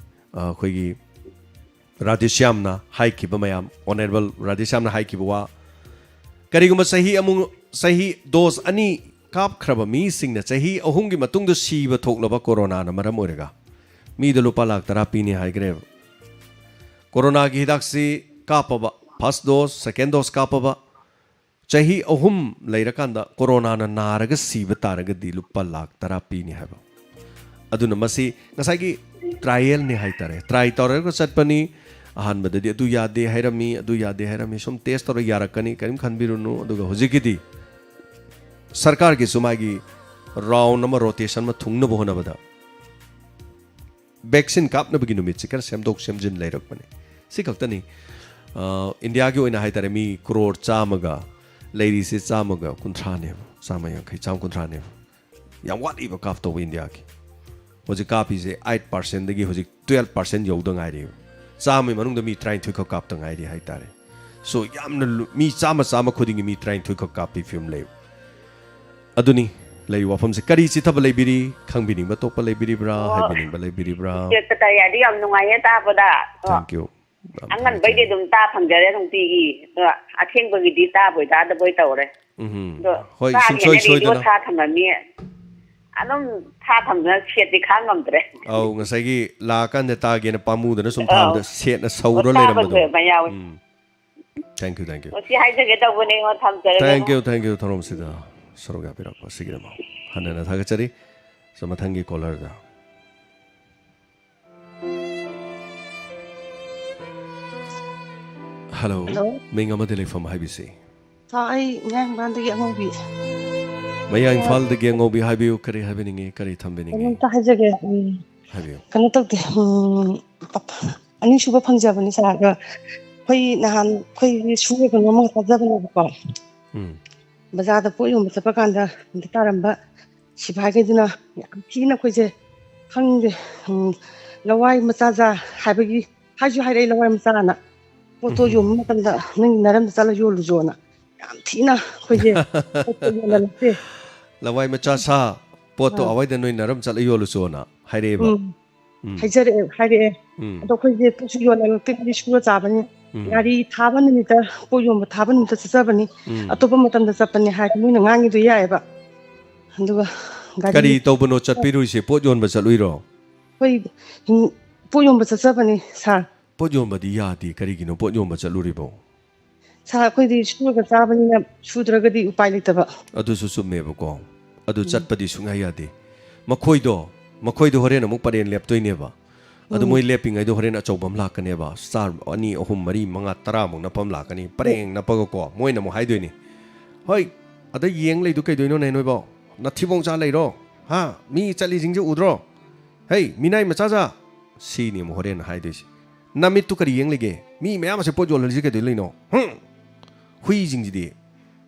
ꯑ, ꯑꯩꯈꯣꯏꯒꯤ ꯔꯥꯙꯦꯁ꯭ꯌꯥꯝꯅ ꯍꯥꯏꯈꯤꯕ ꯃꯌꯥꯝ, ꯑꯣꯅꯔꯦꯕꯜ ꯔꯥꯙꯦꯁ꯭ꯌꯥꯝꯅ ꯍꯥꯏꯈꯤꯕ ꯋꯥ, ꯀꯔꯤꯒꯨꯝꯕ ꯆꯍꯤ ꯑꯃꯨꯛ, ꯆꯍꯤ ꯗꯣꯁ ꯑꯅꯤ ꯀꯥꯞꯈ꯭ꯔꯕ ꯃꯤꯁꯤꯡꯅ ꯆꯍꯤ ꯑꯍꯨꯝꯒꯤ ꯃꯇꯨꯡꯗ ꯁꯤꯕ ꯊꯣꯛꯂꯕ ꯀꯣꯔꯣꯅꯥꯅ ꯃꯔꯝ ꯑꯣꯏꯔꯒ ꯃꯤꯗ ꯂꯨꯄꯥ ꯂꯥꯛ ꯇꯔꯥ ꯄꯤꯅꯤ ꯍꯥꯏꯈ꯭ꯔꯦꯕ꯫ ꯀꯣꯔꯣꯅꯥꯒꯤ ꯍꯤꯗꯥꯛꯁꯤ ꯀꯥꯞꯄꯕ, ꯐꯥꯔꯁ ꯗꯣꯁ, ꯁꯦꯀꯦꯟ ꯗꯣꯁ ꯀꯥꯞꯄꯕ, ꯆꯍꯤ ꯑꯍꯨꯝ ꯂꯩꯔꯀꯥꯟꯗ ꯀꯣꯔꯣꯅꯥꯅ ꯅꯥꯔꯒ ꯁꯤꯕ ꯇꯥꯔꯒꯗꯤ ꯂꯨꯄꯥ ꯂꯥꯛ ꯇꯔꯥ ꯄꯤꯅꯤ ꯍꯥꯏꯕ꯫ ꯑꯗꯨꯅ ꯃꯁꯤ ꯉꯁꯥꯏꯒꯤ ꯇ꯭ꯔꯥꯏꯌꯦꯜꯅꯤ ꯍꯥꯏꯇꯥꯔꯦ, ꯇ꯭ꯔꯥꯏ ꯇꯧꯔꯒ ꯆꯠꯄꯅꯤ꯫ ꯑꯍꯥꯟꯕꯗꯗꯤ ꯑꯗꯨ ꯌꯥꯗꯦ ꯍꯥꯏꯔꯝꯃꯤ, ꯑꯗꯨ ꯌꯥꯗꯦ ꯍꯥꯏꯔꯝꯃꯤ, ꯁꯨꯝ ꯇꯦꯁ ꯇꯧꯔꯒ ꯌꯥꯔꯛꯀꯅꯤ, ꯀꯔꯤꯝ ꯈꯟꯕꯤꯔꯨꯅꯨ꯫ ꯑꯗꯨꯒ ꯍꯧꯖꯤꯛꯀꯤꯗꯤ ꯁꯔꯀꯥꯔꯒꯤꯁꯨ ꯃꯥꯒꯤ ꯔꯥꯎꯟ ꯑꯃ, ꯔꯣꯇꯦꯁꯟ ꯑꯃ ꯊꯨꯡꯅꯕ ꯍꯣꯠꯅꯕꯗ ꯚꯦꯛꯁꯤꯟ ꯀꯥꯞꯅꯕꯒꯤ ꯅꯨꯃꯤꯠꯁꯤ ꯈꯔ ꯁꯦꯝꯗꯣꯛ ꯁꯦꯝꯖꯤꯟ ꯂꯩꯔꯛꯄꯅꯤ꯫ ꯁꯤ ꯈꯛꯇꯅꯤ꯫ ꯑ, ꯏꯟꯗꯤꯌꯥꯒꯤ ꯑꯣꯏꯅ ꯍꯥꯏꯇꯥꯔꯦ, ꯃꯤ ꯀ꯭ꯔꯣꯔ ꯆꯥꯝꯃꯒ ꯂꯩꯔꯤꯁꯦ ꯆꯥꯝꯃꯒ ꯀꯨꯟꯊ꯭ꯔꯥꯅꯦꯕ, ꯆꯥꯝꯃ ꯌꯥꯡꯈꯩ, ꯆꯥꯝꯃ ꯀꯨꯟꯊ꯭ꯔꯥꯅꯦꯕ꯫ ꯌꯥꯝ ꯋꯥꯠꯂꯤꯕ ꯀꯥꯞꯇꯧꯕ ꯏꯟꯗꯤꯌꯥꯒꯤ꯫ ꯍꯧꯖꯤꯛ ꯀꯥꯞꯄꯤꯁꯦ ꯑꯥꯏꯠ ꯄꯥꯔꯁꯦꯟꯗꯒꯤ ꯍꯧꯖꯤꯛ ꯇꯨꯌꯦꯜꯞ ꯄꯥꯔꯁꯦꯟ ꯌꯧꯗ ꯉꯥꯏꯔꯤꯕ꯫ ꯆꯥꯝꯃꯒꯤ ꯃꯅꯨꯡꯗ ꯃꯤ ꯇꯔꯥꯅꯤꯊꯣꯏ ꯈꯛ ꯀꯥꯞꯇ ꯉꯥꯏꯔꯤ ꯍꯥꯏꯇꯥꯔꯦ꯫ ꯁꯣ, ꯌꯥꯝꯅ ꯂꯨ-, ꯃꯤ ꯆꯥꯝꯃ, ꯆꯥꯝꯃ ꯈꯨꯗꯤꯡꯒꯤ ꯃꯤ ꯇꯔꯥꯅꯤꯊꯣꯏ ꯈꯛ ꯀꯥꯞꯄꯤ ꯐꯤꯕꯝ ꯂꯩꯕ꯫ ꯑꯗꯨꯅꯤ ꯂꯩꯔꯤꯕ ꯋꯥꯐꯝꯁꯦ꯫ ꯀꯔꯤ ꯆꯤꯊꯕ ꯂꯩꯕꯤꯔꯤ? ꯈꯪꯕꯤꯅꯤꯡꯕ ꯑꯇꯣꯞꯄ ꯂꯩꯕꯤꯔꯤꯕ꯭ꯔꯥ? ꯑꯣ꯫ ꯍꯥꯏꯕꯤꯅꯤꯡꯕ ꯂꯩꯕꯤꯔꯤꯕ꯭ꯔꯥ? ꯁꯦꯠꯄ ꯇꯥꯏ ꯌꯥꯔꯗꯤ ꯌꯥꯝ ꯅꯨꯡꯉꯥꯏꯌꯦ ꯇꯥꯕꯗ꯫ ꯑꯣ꯫ Thank you꯫ ꯌꯥꯝ ꯑꯉꯟꯕꯩꯗꯤ ꯊꯥꯒꯠꯆꯔꯤ꯫ ꯑꯗꯨꯝ ꯇꯥ ꯐꯪꯖꯔꯦ ꯅꯨꯡꯇꯤꯒꯤ꯫ ꯑꯗꯣ ꯑꯊꯦꯡꯕꯒꯤꯗꯤ ꯇꯥꯕꯣꯏ ꯇꯥꯗꯕꯣꯏ ꯇꯧꯔꯦ꯫ ꯎꯝ꯫ ꯑꯗꯣ ꯍꯣꯏ, ꯇꯥꯒꯦꯅ ꯁꯨꯡꯁꯣꯏ ꯔꯦꯗꯤꯑꯣ ꯁꯣꯏꯗꯅ꯫ ꯊꯥ ꯊꯝꯃꯝꯃꯤ꯫ ꯑꯗꯨꯝ ꯊꯥ ꯊꯝꯗꯅ ꯁꯦꯠꯇꯤ ꯈꯥꯡ ꯉꯝꯗ꯭ꯔꯦ꯫ ꯑꯧ, ꯉꯁꯥꯏꯒꯤ ꯂꯥꯛꯑꯀꯥꯟꯗ ꯇꯥꯒꯦꯅ ꯄꯥꯝꯃꯨꯗꯅ ꯁꯨꯝ ꯑꯧ꯫ ꯊꯥꯕꯗ ꯁꯦꯠꯅ ꯁꯧꯔ ꯑꯣ, ꯇꯥꯕ ꯂꯩꯔꯝꯕꯗꯣ꯫ ꯂꯣꯏꯕ ꯌꯥꯎꯋꯤ꯫ ꯎꯝ꯫ Thank you, thank you꯫ ꯑꯣ, ꯁꯤ ꯍꯥꯏꯖꯒꯦ ꯇꯧꯕꯅꯦ, ꯑꯣ, ꯊꯝꯖꯔꯒꯦ꯫ Thank you, thank you, ꯊꯧꯔꯝꯁꯤꯗ ꯁꯔꯨꯛ ꯌꯥꯕꯤꯔꯛꯄ ꯑꯁꯤꯒꯤꯗꯃꯛ ꯍꯟꯅ ꯍꯟꯅ ꯊꯥꯒꯠꯆꯔꯤ꯫ ꯁꯣ, ꯃꯊꯪꯒꯤ ꯀꯣꯂꯔꯗ꯫ ꯍꯜꯂꯣ꯫ ꯍꯜꯂꯣ꯫ ꯃꯤꯡ ꯑꯃꯗꯤ ꯂꯩꯐꯝ ꯍꯥꯏꯕꯤꯁꯤ꯫ ꯁꯥꯔ, ꯑꯩ ꯃꯌꯥꯡ ꯏꯝꯐꯥꯜꯗꯒꯤ ꯑꯉꯧꯕꯤ꯫ ꯃꯌꯥꯡ ꯏꯝꯐꯥꯜꯗꯒꯤ ꯑꯉꯧꯕꯤ ꯍꯥꯏꯕꯤꯌꯨ, ꯀꯔꯤ ꯍꯥꯏꯕꯤꯅꯤꯡꯉꯤ, ꯀꯔꯤ ꯊꯝꯕꯤꯅꯤꯡꯉꯤ? ꯀꯩꯅꯣꯝꯇ ꯍꯥꯏꯖꯒꯦ꯫ ꯎꯝ꯫ ꯍꯥꯏꯕꯤꯌꯨ꯫ ꯀꯩꯅꯣ ꯇꯧꯗꯦ, ꯎꯝ, ꯑꯅꯤꯁꯨꯕ ꯐꯪꯖꯕꯅꯤ ꯁꯥꯔ꯫ ꯑꯗꯣ ꯑꯩꯈꯣꯏ ꯅꯍꯥꯟ ꯑꯩꯈꯣꯏꯒꯤ ꯁꯨꯔꯒ ꯅꯣꯝꯃꯒ ꯆꯥꯖꯕꯅꯦꯕꯀꯣ꯫ ꯎꯝ꯫ ꯕꯖꯥꯔꯗ ꯄꯣꯠ ꯌꯣꯟꯕ ꯆꯠꯄ ꯀꯥꯟꯗ ꯇꯥꯔꯝꯕ ꯁꯤꯐꯥꯏꯈꯩꯗꯨꯅ ꯌꯥꯝ ꯊꯤꯅ ꯑꯩꯈꯣꯏꯁꯦ, ꯈꯪꯗꯦ, ꯎꯝ, ꯂꯋꯥꯏ ꯃꯆꯥꯖꯥ ꯍꯥꯏꯕꯒꯤ, ꯍꯥꯏꯁꯨ ꯍꯥꯏꯔꯛꯑꯦ, ꯂꯋꯥꯏ ꯃꯆꯥꯅ꯫ ꯄꯣꯠꯇꯣ ꯎꯝ꯫ ꯌꯣꯟꯕ ꯃꯇꯝꯗ ꯅꯪꯒꯤ ꯅꯔꯝꯗ ꯆꯠꯂ ꯌꯣꯜꯂꯨꯁꯣꯅ ꯌꯥꯝ ꯊꯤꯅ ꯑꯩꯈꯣꯏꯁꯦ ꯄꯣꯠꯇꯣ ꯌꯣꯜꯍꯜꯂꯛꯇꯦ꯫ ꯂꯋꯥꯏ ꯃꯆꯥ ꯁꯥ, ꯄꯣꯠꯇꯣ ꯑꯥ꯫ ꯑꯋꯥꯏꯗ ꯅꯣꯏ ꯅꯔꯝ ꯆꯠꯂ ꯌꯣꯜꯂꯨꯁꯣꯅ ꯍꯥꯏꯔꯛꯑꯦꯕ꯫ ꯎꯝ꯫ ꯎꯝ꯫ ꯍꯥꯏꯖꯔꯛꯑꯦ, ꯍꯥꯏꯔꯛꯑꯦ꯫ ꯎꯝ꯫ ꯑꯗꯣ ꯑꯩꯈꯣꯏꯁꯦ ꯄꯣꯠꯁꯨ ꯌꯣꯜꯍꯜꯂꯛꯇꯦ, ꯁꯨꯔ ꯆꯥꯕꯅꯤ꯫ ꯎꯝ꯫ ꯒꯥꯔꯤ ꯊꯥꯕ ꯅꯨꯃꯤꯠꯇ, ꯄꯣꯠ ꯌꯣꯟꯕ ꯊꯥꯕ ꯅꯨꯃꯤꯠꯇ ꯆꯠꯆꯕꯅꯤ꯫ ꯎꯝ꯫ ꯑꯇꯣꯞꯄ ꯃꯇꯝꯗ ꯆꯠꯄꯅꯤ ꯍꯥꯏꯔꯗꯤ ꯃꯣꯏꯅ ꯉꯥꯡꯉꯤꯗꯣ ꯌꯥꯏꯑꯕ꯫ ꯑꯗꯨꯒ ꯒꯥꯔꯤ ꯀꯔꯤ ꯇꯧꯕꯅꯣ ꯆꯠꯄꯤꯔꯨꯏꯁꯦ? ꯄꯣꯠ ꯌꯣꯟꯕ ꯆꯠꯂꯨꯏꯔꯣ? ꯑꯩꯈꯣꯏ, ꯎꯝ, ꯄꯣꯠ ꯌꯣꯟꯕ ꯆꯠꯆꯕꯅꯤ, ꯁꯥꯔ꯫ ꯄꯣꯠ ꯌꯣꯟꯕꯗꯤ ꯌꯥꯗꯦ꯫ ꯀꯔꯤꯒꯤꯅꯣ ꯄꯣꯠ ꯌꯣꯟꯕ ꯆꯠꯂꯨꯔꯤꯕꯣ? ꯁꯥꯔ, ꯑꯩꯈꯣꯏꯗꯤ ꯁꯨꯔꯒ ꯆꯥꯕꯅꯤꯅ ꯁꯨꯗ꯭ꯔꯒꯗꯤ ꯎꯄꯥꯏ ꯂꯩꯇꯕ꯫ ꯑꯗꯨꯁꯨ ꯆꯨꯝꯃꯦꯕꯀꯣ꯫ ꯑꯗꯨ ꯎꯝ꯫ ꯆꯠꯄꯗꯤ ꯁꯨꯡꯌꯥ ꯌꯥꯗꯦ꯫ ꯃꯈꯣꯏꯗꯣ, ꯃꯈꯣꯏꯗꯣ ꯍꯣꯔꯦꯟ ꯑꯃꯨꯛ ꯄꯔꯦꯡ ꯂꯦꯞꯇꯣꯏꯅꯦꯕ꯫ ꯑꯗꯨ ꯎꯝ꯫ ꯃꯣꯏ ꯂꯦꯞꯄꯤꯉꯩꯗ ꯍꯣꯔꯦꯟ ꯑꯆꯧꯕ ꯑꯃ ꯂꯥꯛꯀꯅꯦꯕ꯫ ꯁ꯭ꯇꯥꯔ ꯑꯅꯤ, ꯑꯍꯨꯝ, ꯃꯔꯤ, ꯃꯉꯥ, ꯇꯔꯥꯃꯨꯛ ꯅꯞꯄ ꯑꯃ ꯂꯥꯛꯀꯅꯤ꯫ ꯄꯔꯦꯡ ꯅꯞꯄꯒꯀꯣ, ꯃꯣꯏꯅ ꯑꯃꯨꯛ ꯍꯥꯏꯗꯣꯏꯅꯤ, "ꯍꯣꯏ, ꯑꯗ ꯌꯦꯡ ꯂꯩꯗꯨ ꯀꯩꯗꯣꯏꯅꯣꯅꯦ ꯅꯣꯏꯕꯣ? ꯅꯊꯤꯕꯣꯡ ꯆꯥ ꯂꯩꯔꯣ? ꯍꯥ? ꯃꯤ ꯆꯠꯂꯤꯁꯤꯡꯁꯦ ꯎꯗ꯭ꯔꯣ? ꯍꯩ, ꯃꯤꯅꯥꯏ ꯃꯆꯥꯖꯥ!" ꯁꯤꯅꯤ ꯑꯃꯨꯛ ꯍꯣꯔꯦꯟ ꯍꯥꯏꯗꯣꯏꯁꯦ꯫ "ꯅꯃꯤꯠꯇꯨ ꯀꯔꯤ ꯌꯦꯡ ꯂꯩꯒꯦ? ꯃꯤ ꯃꯌꯥꯝ ꯑꯁꯦ ꯄꯣꯠ ꯌꯣꯜꯍꯜꯂꯤꯁꯤ ꯀꯩꯗꯧ ꯂꯩꯅꯣ? ꯍꯨꯝ! ꯍꯨꯏꯁꯤꯡꯁꯤꯗꯤ!"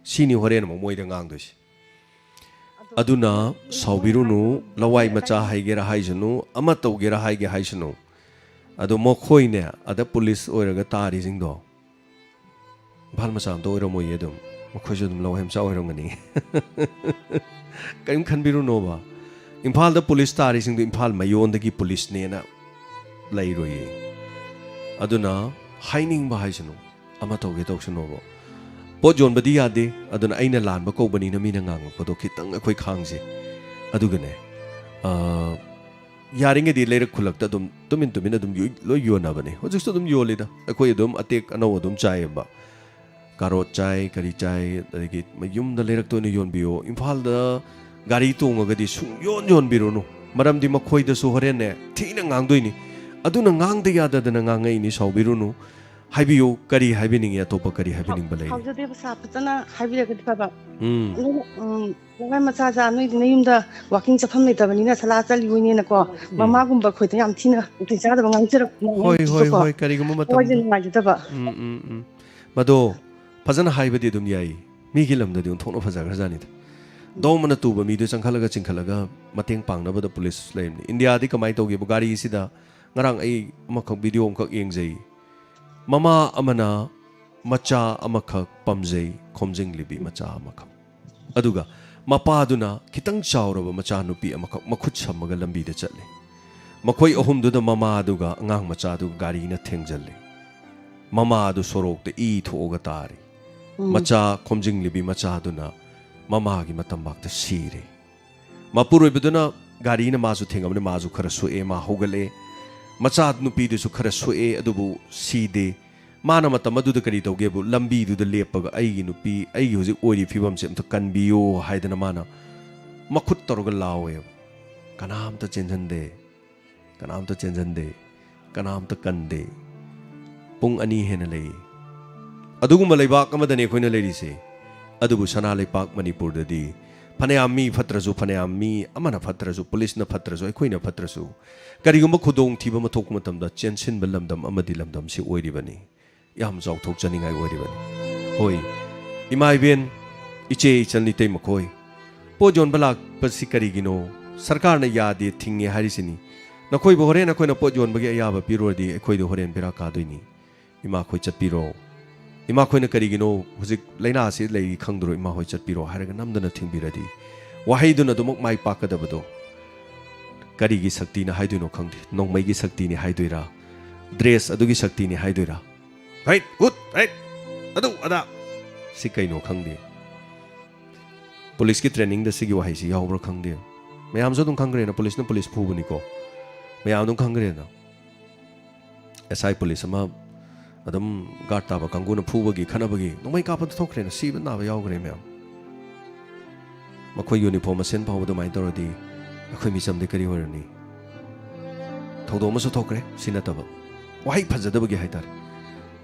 ꯁꯤꯅꯤ ꯍꯣꯔꯦꯟ ꯑꯃꯨꯛ ꯃꯣꯏꯗ ꯉꯥꯡꯗꯣꯏꯁꯦ꯫ ꯑꯗꯨꯅ ꯁꯥꯎꯕꯤꯔꯨꯅꯨ, ꯂꯋꯥꯏ ꯃꯆꯥ ꯍꯥꯏꯒꯦꯔꯥ ꯍꯥꯏꯁꯅꯨ, ꯑꯃ ꯇꯧꯒꯦꯔꯥ ꯍꯥꯏꯒꯦ ꯍꯥꯏꯁꯅꯨ꯫ ꯑꯗꯣ ꯃꯈꯣꯏꯅꯦ, ꯑꯗ ꯄꯨꯂꯤꯁ ꯑꯣꯏꯔꯒ ꯇꯥꯔꯤꯁꯤꯡꯗꯣ, ꯏꯝꯐꯥꯜ ꯃꯆꯥ ꯑꯝꯇ ꯑꯣꯏꯔꯝꯃꯣꯏꯌꯦ꯫ ꯑꯗꯨꯝ ꯃꯈꯣꯏꯁꯨ ꯑꯗꯨꯝ ꯂꯋꯥꯏ ꯃꯆꯥ ꯑꯣꯏꯔꯝꯒꯅꯤ꯫ ꯀꯔꯤꯝ ꯈꯟꯕꯤꯔꯨꯅꯣꯕ꯫ ꯏꯝꯐꯥꯜꯗ ꯄꯨꯂꯤꯁ ꯇꯥꯔꯤꯁꯤꯡꯗꯣ ꯏꯝꯐꯥꯜ ꯃꯌꯣꯟꯗꯒꯤ ꯄꯨꯂꯤꯁꯅꯦꯅ ꯂꯩꯔꯣꯏꯌꯦ꯫ ꯑꯗꯨꯅ ꯍꯥꯏꯅꯤꯡꯕ ꯍꯥꯏꯁꯅꯨ, ꯑꯃ ꯇꯧꯒꯦ ꯇꯧꯁꯅꯣꯕ꯫ ꯄꯣꯠ ꯌꯣꯟꯕꯗꯤ ꯌꯥꯗꯦ, ꯑꯗꯨꯅ ꯑꯩꯅ ꯂꯥꯟꯕ ꯀꯧꯕꯅꯤꯅ ꯃꯤꯅ ꯉꯥꯡꯉꯛꯄꯗꯣ ꯈꯤꯇꯪ ꯑꯩꯈꯣꯏ ꯈꯥꯡꯁꯦ꯫ ꯑꯗꯨꯒꯅꯦ, ꯑ, ꯌꯥꯔꯤꯉꯩꯗꯤ ꯂꯩꯔꯛ ꯈꯨꯜꯂꯛꯇ ꯑꯗꯨꯝ ꯇꯨꯃꯤꯟ ꯇꯨꯃꯤꯟ ꯑꯗꯨꯝ ꯌꯣꯏ-, ꯂꯣꯏ ꯌꯣꯟꯅꯕꯅꯦ꯫ ꯍꯧꯖꯤꯛꯁꯨ ꯑꯗꯨꯝ ꯌꯣꯜꯂꯤꯗ꯫ ꯑꯩꯈꯣꯏ ꯑꯗꯨꯝ ꯑꯇꯦꯛ ꯑꯅꯧ ꯑꯗꯨꯝ ꯆꯥꯏꯌꯦꯕ꯫ ꯀꯥꯔꯣꯠ ꯆꯥꯏ, ꯀꯔꯤ ꯆꯥꯏ, ꯑꯗꯒꯤ ꯌꯨꯝꯗ ꯂꯩꯔꯛꯇ ꯑꯣꯏꯅ ꯌꯣꯟꯕꯤꯌꯣ꯫ ꯏꯝꯐꯥꯜꯗ ꯒꯥꯔꯤ ꯇꯣꯡꯉꯒꯗꯤ ꯁꯨꯡꯌꯣꯟ ꯌꯣꯟꯕꯤꯔꯨꯅꯨ꯫ ꯃꯔꯝꯗꯤ ꯃꯈꯣꯏꯗꯁꯨ ꯍꯣꯔꯦꯟꯅꯦ ꯊꯤꯅ ꯉꯥꯡꯗꯣꯏꯅꯤ꯫ ꯑꯗꯨꯅ ꯉꯥꯡꯗ ꯌꯥꯗꯗꯅ ꯉꯥꯡꯉꯛꯏꯅꯤ, ꯁꯥꯎꯕꯤꯔꯨꯅꯨ꯫ ꯍꯥꯏꯕꯤꯌꯨ, ꯀꯔꯤ ꯍꯥꯏꯕꯤꯅꯤꯡꯉꯤ? ꯑꯇꯣꯞꯄ ꯀꯔꯤ ꯍꯥꯏꯕꯤꯅꯤꯡꯕ ꯂꯩꯔꯤ? ꯁꯥꯎꯖꯗꯦꯕ ꯁꯥꯔ, ꯐꯖꯅ ꯍꯥꯏꯕꯤꯔꯒꯗꯤ ꯐꯕ꯫ ꯎꯝ ꯑꯗꯨꯒ, ꯎꯝ, ꯅꯋꯥꯏ ꯃꯆꯥꯖꯥ, ꯅꯣꯏꯗꯤ ꯅꯌꯨꯝꯗ ꯋꯥꯀꯤꯡ ꯆꯠꯐꯝ ꯂꯩꯇꯕꯅꯤꯅ ꯁꯂꯥ ꯆꯠꯂꯤꯕꯣꯏꯅꯦꯅꯀꯣ, ꯃꯃꯥꯒꯨꯝꯕ ꯑꯩꯈꯣꯏꯗ ꯌꯥꯝ ꯊꯤꯅ ꯅꯥꯇꯩ ꯆꯥꯗꯕ ꯉꯥꯡꯖꯔꯛꯄ ꯍꯣꯏ ꯍꯣꯏ ꯉꯥꯡꯕꯗꯨꯗꯀꯣ ꯍꯣꯏ ꯀꯔꯤꯒꯨꯝꯕ ꯊꯋꯥꯏꯁꯦ ꯃꯇꯝꯗ ꯅꯨꯡꯉꯥꯏꯖꯗꯕ꯫ ꯎꯝ ꯎꯝ ꯎꯝ ꯃꯗꯣ ꯐꯖꯅ ꯍꯥꯏꯕꯗꯤ ꯑꯗꯨꯝ ꯌꯥꯏ꯫ ꯃꯤꯒꯤ ꯂꯝꯗꯗꯤ ꯑꯣꯟꯊꯣꯛꯅ ꯐꯖꯈ꯭ꯔꯖꯥꯠꯅꯤꯗ꯫ ꯗꯣꯡ ꯑꯅ ꯇꯨꯕ ꯃꯤꯗꯨ ꯆꯪꯈꯠꯂꯒ ꯆꯤꯡꯈꯠꯂꯒ ꯃꯇꯦꯡ ꯄꯥꯡꯅꯕꯗ ꯄꯨꯂꯤꯁ ꯂꯩꯔꯝꯅꯤ꯫ ꯏꯟꯗꯤꯌꯥꯗꯤ ꯀꯃꯥꯏꯅ ꯇꯧꯒꯦꯕꯨ, ꯒꯥꯔꯤꯁꯤꯗ ꯉꯔꯥꯡ ꯑꯩ ꯑꯃꯈꯛ ꯚꯤꯗꯤꯑꯣ ꯑꯃꯈꯛ ꯌꯦꯡꯖꯩ꯫ ꯃꯃꯥ ꯑꯃꯅ ꯃꯆꯥ ꯑꯃꯈꯛ ꯄꯝꯖꯩ, ꯈꯣꯝꯖꯤꯡꯂꯤꯕꯤ ꯃꯆꯥ ꯑꯃꯈꯛ꯫ ꯑꯗꯨꯒ ꯃꯄꯥꯗꯨꯅ ꯈꯤꯇꯪ ꯆꯥꯎꯔꯕ ꯃꯆꯥꯅꯨꯄꯤ ꯑꯃꯈꯛ ꯃꯈꯨꯠ ꯁꯝꯃꯒ ꯂꯝꯕꯤꯗ ꯆꯠꯂꯤ꯫ ꯃꯈꯣꯏ ꯑꯍꯨꯝꯗꯨꯗ ꯃꯃꯥꯗꯨꯒ ꯑꯉꯥꯡ ꯃꯆꯥꯗꯨꯒ ꯒꯥꯔꯤꯅ ꯊꯦꯡꯖꯤꯜꯂꯤ꯫ ꯃꯃꯥꯗꯨ ꯁꯣꯔꯣꯛꯇ ꯏ ꯊꯣꯛꯑꯒ ꯇꯥꯔꯤ꯫ ꯃꯆꯥ ꯈꯣꯝꯖꯤꯡꯂꯤꯕꯤ ꯃꯆꯥꯗꯨꯅ ꯃꯃꯥꯒꯤ ꯃꯇꯝꯕꯥꯛꯇ ꯁꯤꯔꯦ꯫ ꯃꯄꯨꯔꯣꯏꯕꯗꯨꯅ ꯒꯥꯔꯤꯅ ꯃꯥꯁꯨ ꯊꯦꯡꯉꯕꯅꯤ, ꯃꯥꯁꯨ ꯈꯔ ꯁꯣꯛꯑꯦ, ꯃꯥ ꯍꯧꯒꯠꯂꯛꯑꯦ꯫ ꯃꯆꯥ ꯅꯨꯄꯤꯗꯨꯁꯨ ꯈꯔ ꯁꯣꯛꯑꯦ, ꯑꯗꯨꯕꯨ ꯁꯤꯗꯦ꯫ ꯃꯥꯅ ꯃꯇꯝ ꯑꯗꯨꯗ ꯀꯔꯤ ꯇꯧꯒꯦꯕꯨ, ꯂꯝꯕꯤꯗꯨꯗ ꯂꯦꯞꯄꯒ "ꯑꯩꯒꯤ ꯅꯨꯄꯤ, ꯑꯩꯒꯤ ꯍꯧꯖꯤꯛ ꯑꯣꯏꯔꯤ ꯐꯤꯕꯝꯁꯦ ꯑꯝꯇ ꯀꯟꯕꯤꯌꯣ" ꯍꯥꯏꯗꯅ ꯃꯥꯅ ꯃꯈꯨꯠ ꯇꯧꯔꯒ ꯂꯥꯎꯋꯦꯕ꯫ ꯀꯅꯥꯝꯇ ꯆꯦꯟꯁꯤꯟꯗꯦ, ꯀꯅꯥꯝꯇ ꯆꯦꯟꯁꯤꯟꯗꯦ, ꯀꯅꯥꯝꯇ ꯀꯟꯗꯦ꯫ ꯄꯨꯡ ꯑꯅꯤ ꯍꯦꯟꯅ ꯂꯩ꯫ ꯑꯗꯨꯒꯨꯝꯕ ꯂꯩꯕꯥꯛ ꯑꯃꯗꯅꯦ ꯑꯩꯈꯣꯏꯅ ꯂꯩꯔꯤꯁꯦ꯫ ꯑꯗꯨꯕꯨ ꯁꯅꯥ ꯂꯩꯄꯥꯛ ꯃꯅꯤꯄꯨꯔꯗꯗꯤ ꯐꯅꯌꯥꯝ ꯃꯤ ꯐꯠꯇ꯭ꯔꯁꯨ, ꯐꯅꯌꯥꯝ ꯃꯤ ꯑꯃꯅ ꯐꯠꯇ꯭ꯔꯁꯨ, ꯄꯨꯂꯤꯁꯅ ꯐꯠꯇ꯭ꯔꯁꯨ, ꯑꯩꯈꯣꯏꯅ ꯐꯠꯇ꯭ꯔꯁꯨ, ꯀꯔꯤꯒꯨꯝꯕ ꯈꯨꯗꯣꯡꯊꯤꯕ ꯑꯃ ꯊꯣꯛꯄ ꯃꯇꯝꯗ ꯆꯦꯟꯁꯤꯟꯕ ꯂꯝꯗꯝ ꯑꯃꯗꯤ ꯂꯝꯗꯝꯁꯤ ꯑꯣꯏꯔꯤꯕꯅꯤ꯫ ꯌꯥꯝ ꯆꯥꯎꯊꯣꯛꯆꯅꯤꯡꯉꯥꯏ ꯑꯣꯏꯔꯤꯕꯅꯤ꯫ ꯍꯣꯏ, ꯏꯃꯥ ꯏꯕꯦꯟ, ꯏꯆꯦ ꯏꯆꯟ ꯏꯇꯩ ꯃꯈꯣꯏ, ꯄꯣꯠ ꯌꯣꯟꯕ ꯂꯥꯛꯄꯁꯤ ꯀꯔꯤꯒꯤꯅꯣ? ꯁꯔꯀꯥꯔꯅ ꯌꯥꯗꯦ, ꯊꯤꯡꯉꯦ ꯍꯥꯏꯔꯤꯁꯤꯅꯤ꯫ ꯅꯈꯣꯏꯕꯨ ꯍꯣꯔꯦꯟ ꯑꯩꯈꯣꯏꯅ ꯄꯣꯠ ꯌꯣꯟꯕꯒꯤ ꯑꯌꯥꯕ ꯄꯤꯔꯨꯔꯗꯤ ꯑꯩꯈꯣꯏꯗ ꯍꯣꯔꯦꯟ ꯕꯦꯔꯥ ꯀꯥꯗꯣꯏꯅꯤ꯫ ꯏꯃꯥꯈꯣꯏ ꯆꯠꯄꯤꯔꯣ꯫ ꯏꯃꯥꯈꯣꯏꯅ ꯀꯔꯤꯒꯤꯅꯣ ꯍꯧꯖꯤꯛ ꯂꯥꯏꯅꯥꯁꯤ ꯂꯩꯔꯤ ꯈꯪꯗ꯭ꯔꯣ? ꯏꯃꯥꯍꯣꯏ ꯆꯠꯄꯤꯔꯣ ꯍꯥꯏꯔꯒ ꯅꯝꯗꯅ ꯊꯤꯡꯕꯤꯔꯗꯤ, ꯋꯥꯍꯩꯗꯨꯅ ꯑꯗꯨꯃꯛ ꯃꯥꯏ ꯄꯥꯛꯀꯗꯕꯗꯣ꯫ ꯀꯔꯤꯒꯤ ꯁꯛꯇꯤꯅ ꯍꯥꯏꯗꯣꯏꯅꯣ ꯈꯪꯗꯦ꯫ ꯅꯣꯡꯃꯩꯒꯤ ꯁꯛꯇꯤꯅꯤ ꯍꯥꯏꯗꯣꯏꯔꯥ? ꯗ꯭ꯔꯦꯁ ꯑꯗꯨꯒꯤ ꯁꯛꯇꯤꯅꯤ ꯍꯥꯏꯗꯣꯏꯔꯥ? ꯍꯩꯠ, ꯍꯨꯠ, ꯍꯩꯠ, ꯑꯗꯨ ꯑꯗꯥ꯫ ꯁꯤ ꯀꯩꯅꯣ ꯈꯪꯗꯦ꯫ ꯄꯨꯂꯤꯁꯀꯤ ꯇ꯭ꯔꯦꯅꯤꯡꯗ ꯁꯤꯒꯤ ꯋꯥꯍꯩꯁꯤ ꯌꯥꯎꯕ꯭ꯔꯥ ꯈꯪꯗꯦ꯫ ꯃꯌꯥꯝꯁꯨ ꯑꯗꯨꯝ ꯈꯪꯈ꯭ꯔꯦꯅ, ꯄꯨꯂꯤꯁꯅ ꯄꯨꯂꯤꯁ ꯐꯨꯕꯅꯤꯀꯣ꯫ ꯃꯌꯥꯝ ꯑꯗꯨꯝ ꯈꯪꯈ꯭ꯔꯦꯅ꯫ ꯑꯦꯁ ꯑꯥꯏ ꯄꯨꯂꯤꯁ ꯑꯃ ꯑꯗꯨꯝ ꯒꯥꯔꯗ ꯇꯥꯕ ꯀꯥꯡꯕꯨꯅ ꯐꯨꯕꯒꯤ, ꯈꯠꯅꯕꯒꯤ, ꯅꯣꯡꯃꯩ ꯀꯥꯞꯄꯗ ꯊꯣꯛꯈ꯭ꯔꯦꯅ, ꯁꯤꯕ ꯅꯥꯕ ꯌꯥꯎꯈ꯭ꯔꯦ ꯃꯌꯥꯝ꯫ ꯃꯈꯣꯏ ꯌꯨꯅꯤꯐꯣꯔꯝ ꯃꯁꯦꯟ ꯐꯥꯎꯕ ꯑꯗꯨꯃꯥꯏꯅ ꯇꯧꯔꯗꯤ ꯑꯩꯈꯣꯏ ꯃꯤꯆꯝꯗꯤ ꯀꯔꯤ ꯑꯣꯏꯔꯅꯤ? ꯊꯧꯗꯣꯛ ꯑꯃꯁꯨ ꯊꯣꯛꯈ꯭ꯔꯦ, ꯁꯤ ꯅꯠꯇꯕ꯫ ꯋꯥꯍꯩ ꯐꯖꯗꯕꯒꯤ ꯍꯥꯏꯇꯥꯔꯦ꯫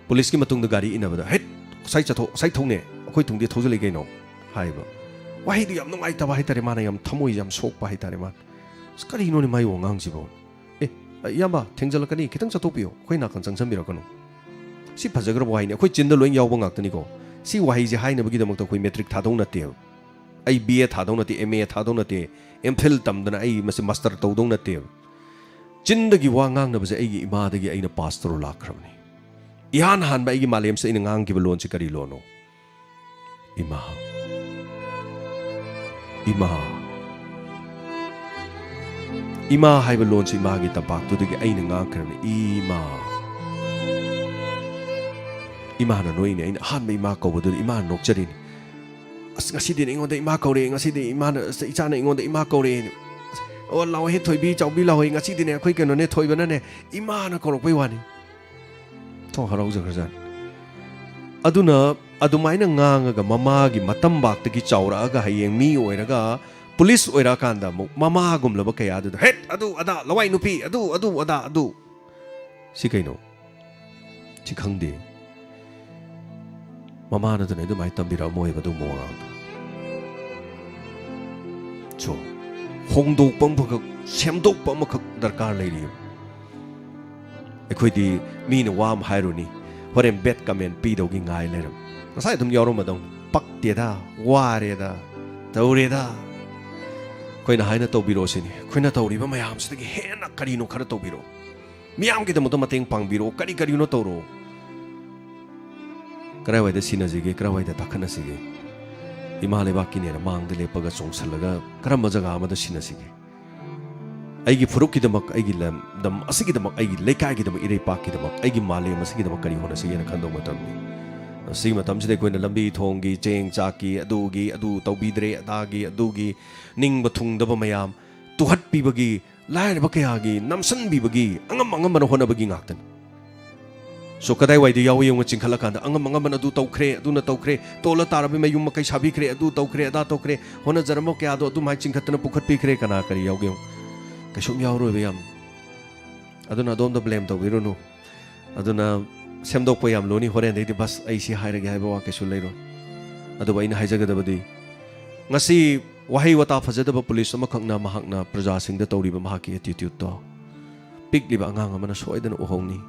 ꯄꯨꯂꯤꯁꯀꯤ ꯃꯇꯨꯡꯗ ꯒꯥꯔꯤ ꯏꯟꯅꯕꯗ, "ꯍꯦꯠ, ꯉꯁꯥꯏ ꯆꯠꯊꯣꯛ, ꯉꯁꯥꯏ ꯊꯧꯅꯦ, ꯑꯩꯈꯣꯏ ꯇꯨꯡꯗꯤ ꯊꯧꯖꯤꯜꯂꯛꯏ ꯀꯩꯅꯣ?" ꯍꯥꯏꯕ꯫ ꯋꯥꯍꯩꯗꯨ ꯌꯥꯝ ꯅꯨꯡꯉꯥꯏꯇꯕ ꯍꯥꯏꯇꯥꯔꯦ, ꯃꯥꯅ ꯌꯥꯝ ꯊꯃꯣꯏ ꯌꯥꯝ ꯁꯣꯛꯄ ꯍꯥꯏꯇꯥꯔꯦ꯫ ꯃꯥꯅ, "ꯑꯁ, ꯀꯔꯤꯅꯣꯅꯦ ꯃꯥꯏ ꯋꯥꯉꯥꯡꯁꯤꯕꯣ? ꯑꯦ, ꯏꯌꯥꯝꯕ, ꯊꯦꯡꯖꯜꯂꯛꯀꯅꯤ, ꯈꯤꯇꯪ ꯆꯠꯊꯣꯛꯄꯤꯌꯣ, ꯑꯩꯈꯣꯏ ꯅꯥꯀꯟ ꯆꯪꯁꯤꯟꯕꯤꯔꯛꯀꯅꯨ"꯫ ꯁꯤ ꯐꯖꯈ꯭ꯔꯕ ꯋꯥꯍꯩꯅꯤ, ꯑꯩꯈꯣꯏ ꯆꯤꯟꯗ ꯂꯣꯏ ꯌꯥꯎꯕ ꯉꯥꯛꯇꯅꯤꯀꯣ꯫ ꯁꯤ ꯋꯥꯍꯩꯁꯦ ꯍꯥꯏꯅꯕꯒꯤꯗꯃꯛꯇ ꯑꯩꯈꯣꯏ ꯃꯦꯇ꯭ꯔꯤꯛ ꯊꯥꯗꯧ ꯅꯠꯇꯦꯕ, ꯑꯩ ꯕꯤ ꯑꯦ ꯊꯥꯗꯧ ꯅꯠꯇꯦ, ꯑꯦꯝ ꯑꯦ ꯊꯥꯗꯧ ꯅꯠꯇꯦ, ꯑꯦꯝ ꯐꯤꯜ ꯇꯝꯗꯅ ꯑꯩ ꯃꯁꯤ ꯃꯥꯁꯇꯔ ꯇꯧꯗꯧ ꯅꯠꯇꯦꯕ꯫ ꯆꯤꯟꯗꯒꯤ ꯋꯥ ꯉꯥꯡꯅꯕꯁꯦ ꯑꯩꯒꯤ ꯏꯃꯥꯗꯒꯤ ꯑꯩꯅ ꯄꯥꯁ ꯇꯧꯔ ꯂꯥꯛꯈ꯭ꯔꯕꯅꯤ꯫ ꯏꯍꯥꯟ ꯍꯥꯟꯕ ꯑꯩꯒꯤ ꯃꯥꯂꯦꯝꯁꯦ ꯑꯩꯅ ꯉꯥꯡꯈꯤꯕ ꯂꯣꯟꯁꯦ ꯀꯔꯤ ꯂꯣꯟꯅꯣ? ꯏꯃꯥ꯫ ꯏꯃꯥ꯫ ꯏꯃꯥ ꯍꯥꯏꯕ ꯂꯣꯟꯁꯤ ꯏꯃꯥꯒꯤ ꯇꯝꯄꯥꯛꯇꯨꯗꯒꯤ ꯑꯩꯅ ꯉꯥꯡꯈ꯭ꯔꯕꯅꯤ꯫ ꯏꯃꯥ꯫ ꯏꯃꯥꯅ ꯅꯣꯛꯏꯅꯦ꯫ ꯑꯩꯅ ꯑꯍꯥꯟꯕ ꯏꯃꯥ ꯀꯧꯕꯗꯨꯗ ꯏꯃꯥꯅ ꯅꯣꯛꯆꯔꯤꯅꯤ꯫ "ꯑꯁ, ꯉꯁꯤꯗꯤꯅꯦ ꯑꯩꯉꯣꯟꯗ ꯏꯃꯥ ꯀꯧꯔꯛꯑꯦ, ꯉꯁꯤꯗꯤ ꯏꯃꯥꯅ, ꯑꯁ, ꯏꯆꯥꯅ ꯑꯩꯉꯣꯟꯗ ꯏꯃꯥ ꯀꯧꯔꯛꯑꯦ꯫ ꯑꯣ, ꯂꯥꯎꯍꯦ ꯊꯣꯏꯕꯤ, ꯆꯥꯎꯕꯤ ꯂꯥꯎꯍꯦ, ꯉꯁꯤꯗꯤꯅꯦ ꯑꯩꯈꯣꯏ ꯀꯩꯅꯣꯅꯦ, ꯊꯣꯏꯕꯅꯅꯦ ꯏꯃꯥꯅ ꯀꯧꯔꯛꯄꯩ ꯋꯥꯅꯤ"꯫ ꯊꯣꯡ ꯍꯔꯥꯎꯖꯈ꯭ꯔꯖꯥꯠꯅꯤ꯫ ꯑꯗꯨꯅ ꯑꯗꯨꯃꯥꯏꯅ ꯉꯥꯡꯉꯒ ꯃꯃꯥꯒꯤ ꯃꯇꯝꯕꯥꯛꯇꯒꯤ ꯆꯥꯎꯔꯛꯑꯒ ꯍꯌꯦꯡ ꯃꯤ ꯑꯣꯏꯔꯒ ꯄꯨꯂꯤꯁ ꯑꯣꯏꯔꯛꯑꯀꯥꯟꯗ ꯑꯃꯨꯛ ꯃꯃꯥꯒꯨꯝꯂꯕ ꯀꯌꯥꯗꯨꯗ, "ꯍꯦꯠ, ꯑꯗꯨ ꯑꯗꯥ, ꯂꯋꯥꯏ ꯅꯨꯄꯤ, ꯑꯗꯨ, ꯑꯗꯨ ꯑꯗꯥ, ꯑꯗꯨ"꯫ ꯁꯤ ꯀꯩꯅꯣ? ꯁꯤ ꯈꯪꯗꯦ꯫ ꯃꯃꯥꯅꯗꯅ ꯑꯗꯨꯃꯥꯏꯅ ꯇꯝꯕꯤꯔꯛꯑꯝꯃꯣꯏꯕ ꯑꯗꯨꯒꯨꯝꯕ ꯋꯥꯉꯥꯡꯗꯣ꯫ So, ꯍꯣꯡꯗꯣꯛꯄ ꯑꯃꯈꯛ, ꯁꯦꯝꯗꯣꯛꯄ ꯑꯃꯈꯛ ꯗꯔꯀꯥꯔ ꯂꯩꯔꯤꯑꯕ꯫ ꯑꯩꯈꯣꯏꯗꯤ ꯃꯤꯅ ꯋꯥ ꯑꯃ ꯍꯥꯏꯔꯨꯅꯤ, ꯍꯣꯔꯦꯟ bad comment ꯄꯤꯗꯧꯒꯤ ꯉꯥꯏ ꯂꯩꯔꯝ꯫ ꯉꯁꯥꯏ ꯑꯗꯨꯝ ꯌꯥꯎꯔꯝꯃꯗꯧꯅꯤ꯫ "ꯄꯛꯇꯦꯗ, ꯋꯥꯔꯦꯗ, ꯇꯧꯔꯦꯗ"꯫ ꯑꯩꯈꯣꯏꯅ ꯍꯥꯏꯅ ꯇꯧꯕꯤꯔꯛꯑꯣ ꯁꯤꯅꯤ꯫ ꯑꯩꯈꯣꯏꯅ ꯇꯧꯔꯤꯕ ꯃꯌꯥꯝꯁꯤꯗꯒꯤ ꯍꯦꯟꯅ ꯀꯔꯤꯅꯣ ꯈꯔ ꯇꯧꯕꯤꯔꯛꯑꯣ꯫ ꯃꯤꯌꯥꯝꯒꯤꯗꯃꯛꯇ ꯃꯇꯦꯡ ꯄꯥꯡꯕꯤꯔꯛꯑꯣ, ꯀꯔꯤ ꯀꯔꯤꯅꯣ ꯇꯧꯔꯛꯑꯣ꯫ ꯀꯔꯥꯏꯋꯥꯏꯗ ꯁꯤꯟꯅꯁꯤꯒꯦ, ꯀꯔꯥꯏꯋꯥꯏꯗ ꯇꯥꯈꯠꯅꯁꯤꯒꯦ? ꯏꯃꯥ ꯂꯩꯕꯥꯛꯀꯤꯅꯦꯅ ꯃꯥꯡꯗ ꯂꯦꯞꯄꯒ ꯆꯣꯡꯁꯜꯂꯒ ꯀꯔꯝꯕ ꯖꯒꯥ ꯑꯃꯗ ꯁꯤꯟꯅꯁꯤꯒꯦ? ꯑꯩꯒꯤ ꯐꯨꯔꯨꯞꯀꯤꯗꯃꯛ, ꯑꯩꯒꯤ ꯂꯝꯗꯝ ꯑꯁꯤꯒꯤꯗꯃꯛ, ꯑꯩꯒꯤ ꯂꯩꯀꯥꯏꯒꯤꯗꯃꯛ, ꯏꯔꯩꯄꯥꯛꯀꯤꯗꯃꯛ, ꯑꯩꯒꯤ ꯃꯥꯂꯦꯝ ꯑꯁꯤꯒꯤꯗꯃꯛ ꯀꯔꯤ ꯍꯣꯠꯅꯁꯤꯒꯦꯅ ꯈꯟꯗꯧ ꯃꯇꯝꯅꯤ꯫ ꯁꯤꯒꯤ ꯃꯇꯝꯁꯤꯗ ꯑꯩꯈꯣꯏꯅ ꯂꯝꯕꯤ ꯊꯣꯡꯒꯤ, ꯆꯦꯡ ꯆꯥꯛꯀꯤ, ꯑꯗꯨꯒꯤ, ꯑꯗꯨ ꯇꯧꯕꯤꯗ꯭ꯔꯦ, ꯑꯗꯥꯒꯤ, ꯑꯗꯨꯒꯤ, ꯅꯤꯡꯕ ꯊꯨꯡꯗꯕ ꯃꯌꯥꯝ, ꯇꯨꯍꯠꯄꯤꯕꯒꯤ, ꯂꯥꯏꯔꯕ ꯀꯌꯥꯒꯤ ꯅꯝꯁꯤꯟꯕꯤꯕꯒꯤ, ꯑꯉꯝ ꯑꯉꯝꯕꯅ ꯍꯣꯠꯅꯕꯒꯤ ꯉꯥꯛꯇꯅꯤ꯫ So, ꯀꯗꯥꯏꯋꯥꯏꯗ ꯌꯥꯎꯏ ꯌꯦꯡꯉꯨ, ꯆꯤꯡꯈꯠꯂꯀꯥꯟꯗ ꯑꯉꯝ ꯑꯉꯝꯕꯅ ꯑꯗꯨ ꯇꯧꯈ꯭ꯔꯦ, ꯑꯗꯨꯅ ꯇꯧꯈ꯭ꯔꯦ, ꯇꯣꯜꯂ ꯇꯥꯔꯕ ꯃꯌꯨꯝ ꯃꯀꯩ ꯁꯥꯕꯤꯈ꯭ꯔꯦ, ꯑꯗꯨ ꯇꯧꯈ꯭ꯔꯦ, ꯑꯗꯥ ꯇꯧꯈ꯭ꯔꯦ, ꯍꯣꯠꯅꯖꯔꯝꯕ ꯀꯌꯥꯗꯣ ꯑꯗꯨꯃꯥꯏꯅ ꯆꯤꯡꯈꯠꯇꯅ ꯄꯨꯈꯠꯄꯤꯈ꯭ꯔꯦ꯫ ꯀꯅꯥ ꯀꯔꯤ ꯌꯥꯎꯒꯦ ꯌꯦꯡꯉꯨ? ꯀꯩꯁꯨꯝ ꯌꯥꯎꯔꯣꯏꯕ ꯌꯥꯝ꯫ ꯑꯗꯨꯅ ꯑꯗꯣꯝꯗ blame ꯇꯧꯕꯤꯔꯨꯅꯨ꯫ ꯑꯗꯨꯅ ꯁꯦꯝꯗꯣꯛꯄ ꯌꯥꯝ ꯂꯨꯅꯤ꯫ ꯍꯣꯔꯦꯟꯗꯩꯗꯤ ꯕꯁ ꯑꯩ ꯁꯤ ꯍꯥꯏꯔꯒꯦ ꯍꯥꯏꯕ ꯋꯥ ꯀꯩꯁꯨ ꯂꯩꯔꯣꯏ꯫ ꯑꯗꯨꯕꯨ ꯑꯩꯅ ꯍꯥꯏꯖꯒꯗꯕꯗꯤ, ꯉꯁꯤ ꯋꯥꯍꯩ ꯋꯥꯇꯥ ꯐꯖꯗꯕ ꯄꯨꯂꯤꯁ ꯑꯃꯈꯛꯅ ꯃꯍꯥꯛꯅ ꯄ꯭ꯔꯖꯥꯁꯤꯡꯗ ꯇꯧꯔꯤꯕ ꯃꯍꯥꯛꯀꯤ ꯑꯦꯇꯤꯇ꯭ꯌꯨꯠꯇꯣ ꯄꯤꯛꯂꯤꯕ ꯑꯉꯥꯡ ꯑꯃꯅ ꯁꯣꯏꯗꯅ ꯎꯍꯧꯅꯤ꯫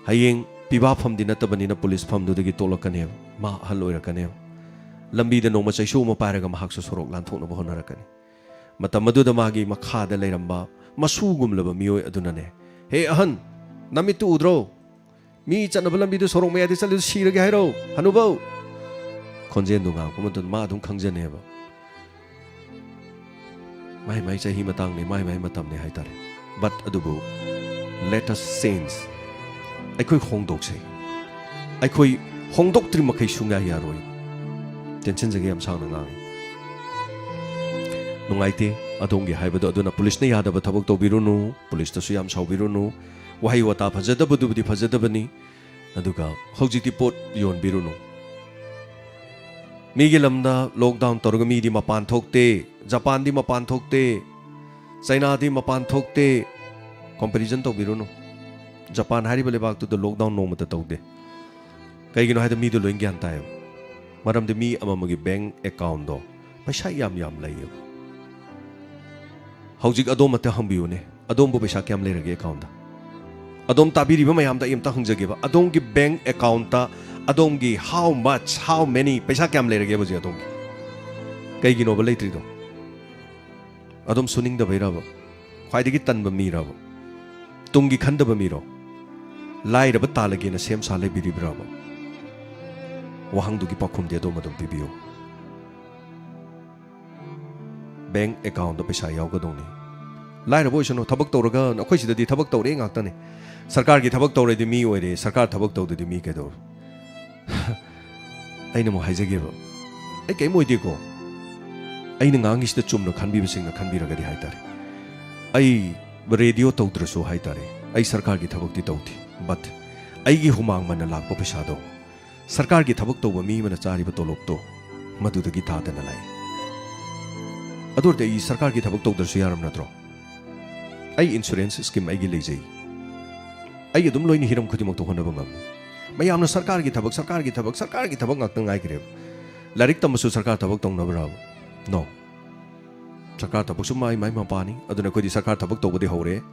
ꯍꯌꯦꯡ ꯄꯤꯕꯥ ꯐꯝꯗꯤ ꯅꯠꯇꯕꯅꯤꯅ ꯄꯨꯂꯤꯁ ꯐꯝꯗꯨꯗꯒꯤ ꯇꯣꯛꯂꯛꯀꯅꯦꯕ꯫ ꯃꯥ ꯑꯍꯜ ꯑꯣꯏꯔꯛꯀꯅꯦꯕ꯫ ꯂꯝꯕꯤꯗ ꯅꯣꯡꯃ ꯆꯩꯁꯨ ꯑꯃ ꯄꯥꯏꯔꯒ ꯃꯍꯥꯛꯁꯨ ꯁꯣꯔꯣꯛ ꯂꯥꯟꯊꯣꯛꯅꯕ ꯍꯣꯠꯅꯔꯛꯀꯅꯤ꯫ ꯃꯇꯝ ꯑꯗꯨꯗ ꯃꯥꯒꯤ ꯃꯈꯥꯗ ꯂꯩꯔꯝꯕ ꯃꯁꯨꯒꯨꯝꯂꯕ ꯃꯤꯑꯣꯏ ꯑꯗꯨꯅꯅꯦ, "ꯍꯦ ꯑꯍꯟ, ꯅꯃꯤꯠꯇꯨ ꯎꯗ꯭ꯔꯣ? ꯃꯤ ꯆꯠꯅꯕ ꯂꯝꯕꯤꯗꯨ ꯁꯣꯔꯣꯛ ꯃꯌꯥꯏꯗ ꯆꯠꯂꯤꯗꯨ ꯁꯤꯔꯒꯦ ꯍꯥꯏꯔꯣ, ꯍꯅꯨꯕꯧ?" ꯈꯣꯟꯖꯦꯜꯗꯨ ꯉꯥꯡꯉꯛꯄ ꯃꯇꯝꯗ ꯃꯥ ꯑꯗꯨꯝ ꯈꯪꯖꯅꯦꯕ꯫ ꯃꯥꯏ ꯃꯥꯏ ꯆꯍꯤ ꯃꯇꯥꯡꯅꯤ, ꯃꯥꯏ ꯃꯥꯏ ꯃꯇꯝꯅꯤ ꯍꯥꯏꯇꯥꯔꯦ꯫ But ꯑꯗꯨꯕꯨ, let us change. ꯑꯩꯈꯣꯏ ꯍꯣꯡꯗꯣꯛꯁꯦ꯫ ꯑꯩꯈꯣꯏ ꯍꯣꯡꯗꯣꯛꯇ꯭ꯔꯤ ꯃꯈꯩ ꯁꯨꯡꯌꯥ ꯌꯥꯔꯣꯏ꯫ ꯇꯦꯟꯁꯤꯟꯖꯒꯦ, ꯌꯥꯝ ꯁꯥꯡꯅ ꯉꯥꯡꯉꯤ꯫ ꯅꯨꯡꯉꯥꯏꯇꯦ ꯑꯗꯣꯝꯒꯤ ꯍꯥꯏꯕꯗꯣ꯫ ꯑꯗꯨꯅ ꯄꯨꯂꯤꯁꯅ ꯌꯥꯗꯕ ꯊꯕꯛ ꯇꯧꯕꯤꯔꯨꯅꯨ, ꯄꯨꯂꯤꯁꯇꯁꯨ ꯌꯥꯝ ꯁꯥꯎꯕꯤꯔꯨꯅꯨ꯫ ꯋꯥꯍꯩ ꯋꯥꯇꯥ ꯐꯖꯗꯕꯗꯨꯕꯨꯗꯤ ꯐꯖꯗꯕꯅꯤ, ꯑꯗꯨꯒ ꯍꯧꯖꯤꯛꯇꯤ ꯄꯣꯠ ꯌꯣꯟꯕꯤꯔꯨꯅꯨ꯫ ꯃꯤꯒꯤ ꯂꯝꯗ ꯂꯣꯛꯗꯥꯎꯟ ꯇꯧꯔꯒ ꯃꯤꯗꯤ ꯃꯄꯥꯟ ꯊꯣꯛꯇꯦ, ꯖꯄꯥꯟꯗꯤ ꯃꯄꯥꯟ ꯊꯣꯛꯇꯦ, ꯆꯩꯅꯥꯗꯤ ꯃꯄꯥꯟ ꯊꯣꯛꯇꯦ꯫ ꯀꯣꯝꯄꯦꯔꯤꯖꯟ ꯇꯧꯕꯤꯔꯨꯅꯨ꯫ ꯖꯄꯥꯟ ꯍꯥꯏꯔꯤꯕ ꯂꯩꯕꯥꯛꯇꯨꯗ ꯂꯣꯛꯗꯥꯎꯟ ꯅꯣꯡꯃꯇ ꯇꯧꯗꯦ꯫ ꯀꯩꯒꯤꯅꯣ ꯍꯥꯏꯗ ꯃꯤꯗꯣ ꯂꯣꯏ ꯒ꯭ꯌꯥꯟ ꯇꯥꯏꯌꯦꯕ꯫ ꯃꯔꯝꯗꯤ ꯃꯤ ꯑꯃꯃꯒꯤ ꯕꯦꯡ ꯑꯦꯀꯥꯎꯟꯗꯣ ꯄꯩꯁꯥ ꯌꯥꯝ ꯌꯥꯝ ꯂꯩꯌꯦꯕ꯫ ꯍꯧꯖꯤꯛ ꯑꯗꯣꯝ ꯑꯝꯇ ꯍꯪꯕꯤꯌꯨꯅꯦ, ꯑꯗꯣꯝꯕꯨ ꯄꯩꯁꯥ ꯀꯌꯥꯝ ꯂꯩꯔꯒꯦ ꯑꯦꯀꯥꯎꯟꯗ? ꯑꯗꯣꯝ ꯇꯥꯕꯤꯔꯤꯕ ꯃꯌꯥꯝꯗ ꯑꯩ ꯑꯝꯇ ꯍꯪꯖꯒꯦꯕ, ꯑꯗꯣꯝꯒꯤ ꯕꯦꯡ ꯑꯦꯀꯥꯎꯟꯇ ꯑꯗꯣꯝꯒꯤ how much, how many, ꯄꯩꯁꯥ ꯀꯌꯥꯝ ꯂꯩꯔꯒꯦꯕ ꯍꯧꯖꯤꯛ ꯑꯗꯣꯝꯒꯤ? ꯀꯩꯒꯤꯅꯣꯕ ꯂꯩꯇ꯭ꯔꯤꯗꯣ? ꯑꯗꯣꯝ ꯁꯨꯅꯤꯡꯗꯕꯩꯔꯕ? ꯈ꯭ꯋꯥꯏꯗꯒꯤ ꯇꯟꯕ ꯃꯤꯔꯕ? ꯇꯨꯡꯒꯤ ꯈꯟꯗꯕ ꯃꯤꯔꯣ? ꯂꯥꯏꯔꯕ ꯇꯥꯜꯂꯒꯦꯅ ꯁꯦꯝ ꯁꯥ ꯂꯩꯕꯤꯔꯤꯕ꯭ꯔꯕ? ꯋꯥꯍꯪꯗꯨꯒꯤ ꯄꯥꯎꯈꯨꯝꯗꯤ ꯑꯗꯣꯝ ꯑꯗꯨꯝ ꯄꯤꯕꯤꯌꯨ꯫ ꯕꯦꯡ ꯑꯦꯀꯥꯎꯟꯗ ꯄꯩꯁꯥ ꯌꯥꯎꯒꯗꯧꯅꯤ꯫ ꯂꯥꯏꯔꯕ ꯑꯣꯏꯁꯅꯨ, ꯊꯕꯛ ꯇꯧꯔꯒ, ꯑꯩꯈꯣꯏ ꯁꯤꯗꯗꯤ ꯊꯕꯛ ꯇꯧꯔꯦ ꯉꯥꯛꯇꯅꯦ꯫ ꯁꯔꯀꯥꯔꯒꯤ ꯊꯕꯛ ꯇꯧꯔꯗꯤ ꯃꯤ ꯑꯣꯏꯔꯦ, ꯁꯔꯀꯥꯔ ꯊꯕꯛ ꯇꯧꯗꯗꯤ ꯃꯤ ꯀꯩꯗꯧꯔꯦ? ꯑꯩꯅ ꯑꯃꯨꯛ ꯍꯥꯏꯖꯒꯦꯕ, ꯑꯩ ꯀꯔꯤꯝ ꯑꯣꯏꯗꯦꯀꯣ꯫ ꯑꯩꯅ ꯉꯥꯡꯉꯤꯁꯤꯗ ꯆꯨꯝꯅ ꯈꯟꯕꯤꯕꯁꯤꯡꯅ ꯈꯟꯕꯤꯔꯒꯗꯤ ꯍꯥꯏꯇꯥꯔꯦ꯫ ꯑꯩ ꯔꯦꯗꯤꯑꯣ ꯇꯧꯗ꯭ꯔꯁꯨ ꯍꯥꯏꯇꯥꯔꯦ, ꯑꯩ ꯁꯔꯀꯥꯔꯒꯤ ꯊꯕꯛꯇꯤ ꯇꯧꯗꯦ, but ꯑꯩꯒꯤ ꯍꯨꯃꯥꯡ ꯃꯟꯅ ꯂꯥꯛꯄ ꯄꯩꯁꯥꯗꯣ ꯁꯔꯀꯥꯔꯒꯤ ꯊꯕꯛ ꯇꯧꯕ ꯃꯤ ꯑꯃꯅ ꯆꯥꯔꯤꯕ ꯇꯣꯂꯣꯞꯇꯣ ꯃꯗꯨꯗꯒꯤ ꯊꯥꯗꯅ ꯂꯥꯛꯏ꯫ ꯑꯗꯨ ꯑꯣꯏꯔꯗꯤ ꯑꯩ ꯁꯔꯀꯥꯔꯒꯤ ꯊꯕꯛ ꯇꯧꯗ꯭ꯔꯁꯨ ꯌꯥꯔꯝ ꯅꯠꯇ꯭ꯔꯣ? ꯑꯩ ꯏꯟꯁꯨꯔꯦꯟꯁ ꯁ꯭ꯀꯤꯝ ꯑꯩꯒꯤ ꯂꯩꯖꯩ꯫ ꯑꯩ ꯑꯗꯨꯝ ꯂꯣꯏꯅ ꯍꯤꯔꯝ ꯈꯨꯗꯤꯡꯃꯛꯇ ꯍꯣꯠꯅꯕ ꯉꯝꯃꯤ꯫ ꯃꯌꯥꯝꯅ ꯁꯔꯀꯥꯔꯒꯤ ꯊꯕꯛ, ꯁꯔꯀꯥꯔꯒꯤ ꯊꯕꯛ, ꯁꯔꯀꯥꯔꯒꯤ ꯊꯕꯛ ꯉꯥꯛꯇ ꯉꯥꯏꯈ꯭ꯔꯦꯕ꯫ ꯂꯥꯏꯔꯤꯛ ꯇꯝꯕꯁꯨ ꯁꯔꯀꯥꯔ ꯊꯕꯛ ꯇꯧꯅꯕ꯭ꯔꯕ? No꯫ ꯁꯔꯀꯥꯔ ꯊꯕꯛꯁꯨ ꯃꯥꯏ ꯃꯥꯏ ꯃꯄꯥꯅꯤ꯫ ꯑꯗꯨꯅ ꯑꯩꯈꯣꯏꯗꯤ ꯁꯔꯀꯥꯔ ꯊꯕꯛ ꯇꯧꯕꯗꯤ ꯍꯧꯔꯦ꯫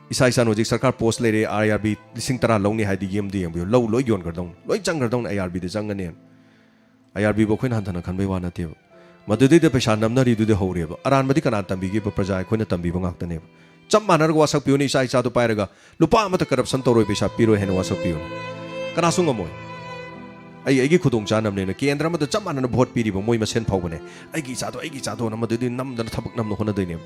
ꯏꯁꯥ ꯏꯁꯥꯅ ꯍꯧꯖꯤꯛ ꯁꯔꯀꯥꯔ ꯄꯣꯁ ꯂꯩꯔꯦ, ꯑꯥꯏ ꯑꯥꯔ ꯕꯤ ꯂꯤꯁꯤꯡ ꯇꯔꯥ ꯂꯧꯅꯤ ꯍꯥꯏꯗꯤ ꯌꯦꯡꯗꯤ ꯌꯦꯡꯕꯤꯌꯨ, ꯂꯧ ꯂꯣꯏ ꯌꯣꯟꯈ꯭ꯔꯗꯧꯅꯤ, ꯂꯣꯏ ꯆꯪꯈ꯭ꯔꯗꯧꯅꯤ, ꯑꯥꯏ ꯑꯥꯔ ꯕꯤꯗ ꯆꯪꯒꯅꯦꯅ꯫ ꯑꯥꯏ ꯑꯥꯔ ꯕꯤꯕꯨ ꯑꯩꯈꯣꯏꯅ ꯍꯟꯊꯅ ꯈꯟꯕꯩ ꯋꯥ ꯅꯠꯇꯦꯕ꯫ ꯃꯗꯨꯗꯩꯗ ꯄꯩꯁꯥ ꯅꯝꯅꯔꯤꯗꯨꯗꯤ ꯍꯧꯔꯦꯕ꯫ ꯑꯔꯥꯟꯕꯗꯤ ꯀꯅꯥ ꯇꯝꯕꯤꯒꯦꯕ? ꯄ꯭ꯔꯖꯥ ꯑꯩꯈꯣꯏꯅ ꯇꯝꯕꯤꯕ ꯉꯥꯛꯇꯅꯦꯕ꯫ ꯆꯞ ꯃꯥꯟꯅꯔꯒ ꯋꯥꯁꯛꯄꯤꯌꯨꯅꯦ, ꯏꯆꯥ ꯏꯆꯥꯗꯣ ꯄꯥꯏꯔꯒ ꯂꯨꯄꯥ ꯑꯃꯠꯇ ꯀꯔꯞꯁꯟ ꯇꯧꯔꯣꯏ, ꯄꯩꯁꯥ ꯄꯤꯔꯣꯏ ꯍꯥꯏꯅ ꯋꯥꯁꯛꯄꯤꯌꯨꯅꯦ꯫ ꯀꯅꯥꯁꯨ ꯉꯝꯃꯣꯏ꯫ ꯑꯩ ꯑꯩꯒꯤ ꯈꯨꯗꯣꯡꯆꯥꯅꯕꯅꯦꯅ ꯀꯦꯟꯗ꯭ꯔ ꯑꯃꯗ ꯆꯞ ꯃꯥꯟꯅꯅ ꯚꯣꯠ ꯄꯤꯔꯤꯕ ꯃꯣꯏ ꯃꯁꯦꯟ ꯐꯥꯎꯕꯅꯦ꯫ "ꯑꯩꯒꯤ ꯏꯆꯥꯗꯣ, ꯑꯩꯒꯤ ꯏꯆꯥꯗꯣꯅ" ꯃꯗꯨꯗꯤ ꯅꯝꯗꯅ ꯊꯕꯛ ꯅꯝꯅ ꯍꯣꯠꯅꯗꯣꯏꯅꯦꯕ꯫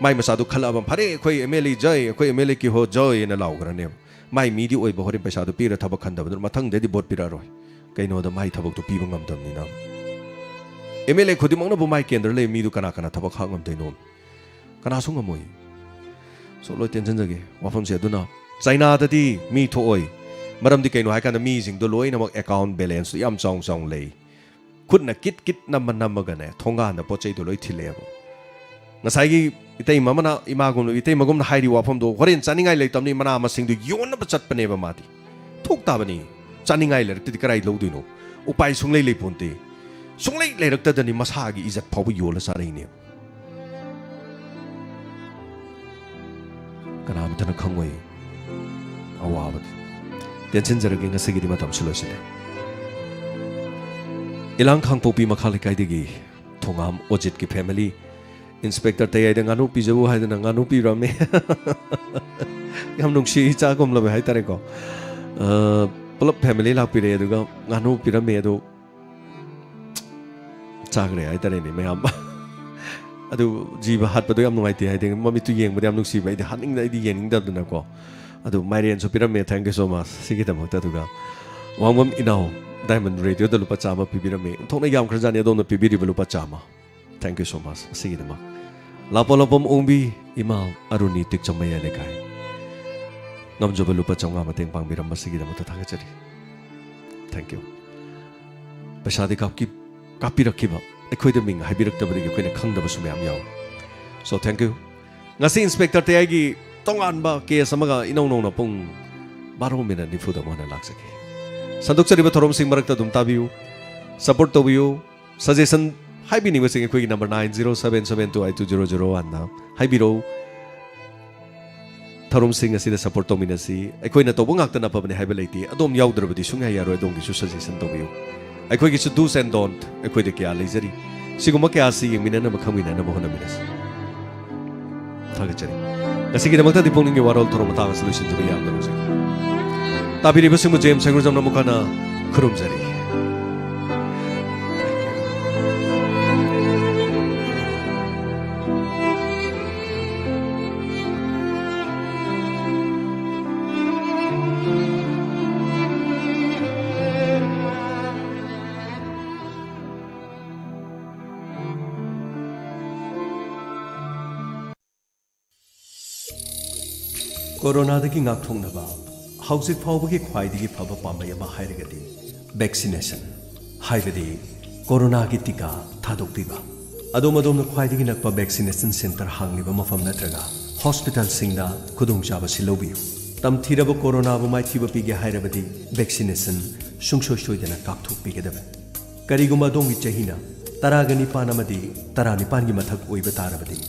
ꯃꯥꯏ ꯃꯆꯥꯗꯣ ꯈꯜꯂꯛꯑꯕ, "ꯐꯔꯦ, ꯑꯩꯈꯣꯏ ꯑꯦꯝ ꯑꯦꯜ ꯑꯦ ꯖꯩ, ꯑꯩꯈꯣꯏ ꯑꯦꯝ ꯑꯦꯜ ꯑꯦ ꯀꯤꯍꯣ ꯖꯩ" ꯍꯥꯏꯅ ꯂꯥꯎꯈ꯭ꯔꯅꯦꯕ꯫ ꯃꯥꯏ ꯃꯤꯗꯤ ꯑꯣꯏꯕ, ꯍꯣꯔꯦꯟ ꯄꯩꯁꯥꯗꯣ ꯄꯤꯔ ꯊꯕꯛ ꯈꯟꯗꯕꯗꯨꯅ ꯃꯊꯪꯗꯩꯗꯤ ꯚꯣꯠ ꯄꯤꯔꯛꯑꯔꯣꯏ꯫ ꯀꯩꯅꯣꯗ ꯃꯥꯏ ꯊꯕꯛꯇꯣ ꯄꯤꯕ ꯉꯝꯗꯕꯅꯤꯅ꯫ ꯑꯦꯝ ꯑꯦꯜ ꯑꯦ ꯈꯨꯗꯤꯡꯃꯛꯅꯕꯨ ꯃꯥꯏ ꯀꯦꯟꯗ꯭ꯔ ꯂꯩ ꯃꯤꯗꯨ ꯀꯅꯥ ꯀꯅꯥ ꯊꯕꯛ ꯍꯥꯞ ꯉꯝꯗꯣꯏꯅꯣ? ꯀꯅꯥꯁꯨ ꯉꯝꯃꯣꯏ꯫ So, ꯂꯣꯏ ꯇꯦꯟꯁꯤꯟꯖꯒꯦ ꯋꯥꯐꯝꯁꯦ꯫ ꯑꯗꯨꯅ ꯆꯥꯏꯅꯥꯗꯗꯤ ꯃꯤ ꯊꯣꯛꯑꯣꯏ꯫ ꯃꯔꯝꯗꯤ ꯀꯩꯅꯣ ꯍꯥꯏꯀꯥꯟꯗ ꯃꯤꯁꯤꯡꯗꯣ ꯂꯣꯏꯅꯃꯛ ꯑꯦꯀꯥꯎꯟ ꯕꯦꯂꯦꯟꯁꯇꯣ ꯌꯥꯝ ꯆꯥꯎ ꯆꯥꯎꯅ ꯂꯩ꯫ ꯈꯨꯠꯅ ꯀꯤꯠ ꯀꯤꯠ ꯅꯝꯃ ꯅꯝꯃꯒꯅꯦ, ꯊꯣꯡꯒꯥꯟꯗ ꯄꯣꯠ ꯆꯩꯗꯣ ꯂꯣꯏ ꯊꯤꯜꯂꯛꯑꯦꯕ꯫ ꯉꯁꯥꯏꯒꯤ ꯏꯇꯩꯃ ꯑꯃꯅ, ꯏꯃꯥꯒꯨꯝꯅ, ꯏꯇꯩꯃꯒꯨꯝꯅ ꯍꯥꯏꯔꯤꯕ ꯋꯥꯐꯝꯗꯣ, ꯍꯣꯔꯦꯟ ꯆꯥꯅꯤꯡꯉꯥꯏ ꯂꯩꯇꯕꯅꯤ, ꯃꯅꯥ ꯃꯁꯤꯡꯗꯣ ꯌꯣꯟꯅꯕ ꯆꯠꯄꯅꯦꯕ ꯃꯥꯗꯤ꯫ ꯊꯣꯛ ꯇꯥꯕꯅꯤ꯫ ꯆꯥꯅꯤꯡꯉꯥꯏ ꯂꯩꯔꯛꯇꯗꯤ ꯀꯔꯥꯏ ꯂꯧꯗꯣꯏꯅꯣ? ꯎꯄꯥꯏ ꯁꯨꯡꯂꯩ ꯂꯩꯄꯣꯟꯇꯦ꯫ ꯁꯨꯡꯂꯩ ꯂꯩꯔꯛꯇꯗꯅꯤ ꯃꯁꯥꯒꯤ ꯏꯖꯠ ꯐꯥꯎꯕ ꯌꯣꯜꯂ ꯆꯥꯔꯛꯏꯅꯦꯕ꯫ ꯀꯅꯥꯃꯠꯇꯅ ꯈꯪꯉꯣꯏ ꯑꯋꯥꯕꯗꯤ꯫ ꯇꯦꯟꯁꯤꯟꯖꯔꯒꯦ, ꯉꯁꯤꯒꯤꯗꯤ ꯃꯇꯝꯁꯨ ꯂꯣꯏꯁꯤꯜꯂꯦ꯫ ꯏꯂꯥꯡ ꯈꯥꯡꯄꯣꯛꯄꯤ ꯃꯈꯥ ꯂꯩꯀꯥꯏꯗꯒꯤ ꯊꯣꯉꯥꯝ ꯑꯣꯖꯤꯠꯀꯤ family, Inspector ꯇꯌꯥꯏꯗ ꯉꯥꯅꯨ ꯄꯤꯖꯧ ꯍꯥꯏꯗꯅ ꯉꯥꯅꯨ ꯄꯤꯔꯝꯃꯦ꯫ ꯌꯥꯝ ꯅꯨꯡꯁꯤ, ꯏꯆꯥꯒꯨꯝꯂꯕ ꯍꯥꯏꯇꯥꯔꯦꯀꯣ꯫ ꯑ, ꯄꯨꯂꯞ family ꯂꯥꯛꯄꯤꯔꯦ, ꯑꯗꯨꯒ ꯉꯥꯅꯨ ꯄꯤꯔꯝꯃꯦ꯫ ꯑꯗꯨ ꯆꯥꯈ꯭ꯔꯦ ꯍꯥꯏꯇꯥꯔꯦꯅꯦ ꯃꯌꯥꯝ꯫ ꯑꯗꯨ ꯖꯤꯕ ꯍꯥꯠꯄꯗꯣ ꯌꯥꯝ ꯅꯨꯡꯉꯥꯏꯇꯦ, ꯍꯥꯏꯗꯤ ꯃꯃꯤꯠꯇꯨ ꯌꯦꯡꯕꯗ ꯌꯥꯝ ꯅꯨꯡꯁꯤꯕ, ꯑꯩꯗꯤ ꯍꯥꯠꯅꯤꯡꯗ-, ꯑꯩꯗꯤ ꯌꯦꯡꯅꯤꯡꯗꯕꯗꯅꯀꯣ꯫ ꯑꯗꯨ ꯃꯥꯏꯔꯦꯟꯁꯨ ꯄꯤꯔꯝꯃꯦ, thank you so much ꯁꯤꯒꯤꯗꯃꯛꯇ꯫ ꯑꯗꯨꯒ ꯋꯥꯡꯕꯝ ꯏꯅꯥꯎ Diamond Radio ꯗ ꯂꯨꯄꯥ ꯆꯥꯝꯃ ꯄꯤꯕꯤꯔꯝꯃꯦ, ꯑꯣꯟꯊꯣꯛꯅ ꯌꯥꯝꯈ꯭ꯔꯖꯥꯠꯅꯤ ꯑꯗꯣꯝꯅ ꯄꯤꯕꯤꯔꯤꯕ ꯂꯨꯄꯥ ꯆꯥꯝꯃ꯫ Thank you so much ꯑꯁꯤꯒꯤꯗꯃꯛ꯫ ꯂꯥꯄꯣ ꯂꯥꯄꯣꯝ ꯑꯣꯡꯕꯤ ꯏꯃꯥ ꯑꯔꯨꯅꯤ, ꯇꯤꯛꯆꯝ ꯃꯌꯥꯏ ꯂꯩꯀꯥꯏ꯫ ꯉꯝꯖꯕ ꯂꯨꯄꯥ ꯆꯥꯝꯃꯉꯥ ꯃꯇꯦꯡ ꯄꯥꯡꯕꯤꯔꯝꯕꯁꯤꯒꯤꯗꯃꯛꯇ ꯊꯥꯒꯠꯆꯔꯤ꯫ Thank you꯫ ꯄꯩꯁꯥꯗꯤ ꯀꯥꯞꯀꯤ-, ꯀꯥꯞꯄꯤꯔꯛꯈꯤꯕ, ꯑꯩꯈꯣꯏꯗ ꯃꯤꯡ ꯍꯥꯏꯕꯤꯔꯛꯇꯕꯗꯒꯤ ꯑꯩꯈꯣꯏꯅ ꯈꯪꯗꯕꯁꯨ ꯃꯌꯥꯝ ꯌꯥꯎꯔꯦ꯫ So, thank you꯫ ꯉꯁꯤ Inspector ꯇꯌꯥꯏꯒꯤ ꯇꯣꯉꯥꯟꯕ case ꯑꯃꯒ ꯏꯅꯧ ꯅꯧꯅ ꯄꯨꯡ ꯕꯥꯔꯣ ꯃꯤꯅꯠ ꯅꯤꯐꯨꯗ ꯑꯃꯨꯛ ꯍꯟꯅ ꯂꯥꯛꯆꯒꯦ꯫ ꯁꯟꯗꯣꯛꯆꯔꯤꯕ ꯊꯧꯔꯝꯁꯤꯡ ꯃꯔꯛꯇ ꯑꯗꯨꯝ ꯇꯥꯕꯤꯌꯨ, ꯁꯄꯣꯔꯠ ꯇꯧꯕꯤꯌꯨ꯫ ꯁꯖꯦꯁꯟ ꯍꯥꯏꯕꯤꯅꯤꯡꯕꯁꯤꯡ ꯑꯩꯈꯣꯏꯒꯤ number nine zero seven seven two eight two zero zero ꯋꯥꯟꯗ ꯍꯥꯏꯕꯤꯔꯛꯎ꯫ ꯊꯧꯔꯝꯁꯤꯡ ꯑꯁꯤꯗ ꯁꯄꯣꯔꯠ ꯇꯧꯃꯤꯟꯅꯁꯤ꯫ ꯑꯩꯈꯣꯏꯅ ꯇꯧꯕ ꯉꯥꯛꯇꯅ ꯑꯐꯕꯅꯤ ꯍꯥꯏꯕ ꯂꯩꯇꯦ꯫ ꯑꯗꯣꯝ ꯌꯥꯎꯗ꯭ꯔꯕꯗꯤ ꯁꯨꯡꯌꯥ ꯌꯥꯔꯣꯏ꯫ ꯑꯗꯣꯝꯒꯤꯁꯨ ꯁꯖꯦꯁꯟ ꯇꯧꯕꯤꯌꯨ꯫ ꯑꯩꯈꯣꯏꯒꯤꯁꯨ do's and don't ꯑꯩꯈꯣꯏꯗ ꯀꯌꯥ ꯂꯩꯖꯔꯤ꯫ ꯁꯤꯒꯨꯝꯕ ꯀꯌꯥ ꯑꯁꯤ ꯌꯦꯡꯃꯤꯟꯅꯅꯕ, ꯈꯪꯃꯤꯟꯅꯅꯕ ꯍꯣꯠꯅꯃꯤꯟꯅꯁꯤ꯫ ꯊꯥꯒꯠꯆꯔꯤ꯫ ꯉꯁꯤꯒꯤꯗꯃꯛꯇꯗꯤ ꯄꯨꯛꯅꯤꯡꯒꯤ ꯋꯥꯔꯣꯜ ꯊꯧꯔꯝ ꯃꯇꯥꯡ ꯑꯁꯤ ꯂꯣꯏꯁꯤꯟꯖꯕ ꯌꯥꯝꯅ ꯅꯨꯡꯖꯩ꯫ ꯇꯥꯕꯤꯔꯤꯕꯁꯤꯡꯕꯨ ꯖꯦꯝꯁ ꯁꯩꯒ꯭ꯔꯨꯖꯝꯅ ꯑꯃꯨꯛ ꯍꯟꯅ ꯈꯨꯔꯨꯝꯖꯔꯤ꯫ ꯀꯣꯔꯣꯅꯥꯗꯒꯤ ꯉꯥꯛꯊꯣꯛꯅꯕ ꯍꯧꯖꯤꯛ ꯐꯥꯎꯕꯒꯤ ꯈ꯭ꯋꯥꯏꯗꯒꯤ ꯐꯕ ꯄꯥꯝꯕꯩ ꯑꯃ ꯍꯥꯏꯔꯒꯗꯤ ꯚꯦꯛꯁꯤꯅꯦꯁꯟ, ꯍꯥꯏꯕꯗꯤ ꯀꯣꯔꯣꯅꯥꯒꯤ ꯇꯤꯀꯥ ꯊꯥꯗꯣꯛꯄꯤꯕ꯫ ꯑꯗꯣꯝ ꯑꯗꯣꯝꯅ ꯈ꯭ꯋꯥꯏꯗꯒꯤ ꯅꯛꯄ ꯚꯦꯛꯁꯤꯅꯦꯁꯟ ꯁꯦꯟꯇꯔ ꯍꯥꯡꯂꯤꯕ ꯃꯐꯝ ꯅꯠꯇ꯭ꯔꯒ ꯍꯣꯁꯄꯤꯇꯥꯜꯁꯤꯡꯗ ꯈꯨꯗꯣꯡꯆꯥꯕꯁꯤ ꯂꯧꯕꯤꯌꯨ꯫ ꯇꯝꯊꯤꯔꯕ ꯀꯣꯔꯣꯅꯥꯕꯨ ꯃꯥꯏꯊꯤꯕ ꯄꯤꯒꯦ ꯍꯥꯏꯔꯕꯗꯤ ꯚꯦꯛꯁꯤꯅꯦꯁꯟ ꯁꯨꯡꯁꯣꯏ ꯁꯣꯏꯗꯅ ꯀꯥꯞꯊꯣꯛꯄꯤꯒꯗꯕꯅꯤ꯫ ꯀꯔꯤꯒꯨꯝꯕ ꯑꯗꯣꯝꯒꯤ ꯆꯍꯤꯅ ꯇꯔꯥꯒ ꯅꯤꯄꯥꯟ ꯑꯃꯗꯤ ꯇꯔꯥꯅꯤꯄꯥꯟꯒꯤ ꯃꯊꯛ ꯑꯣꯏꯕ ꯇꯥꯔꯕꯗꯤ,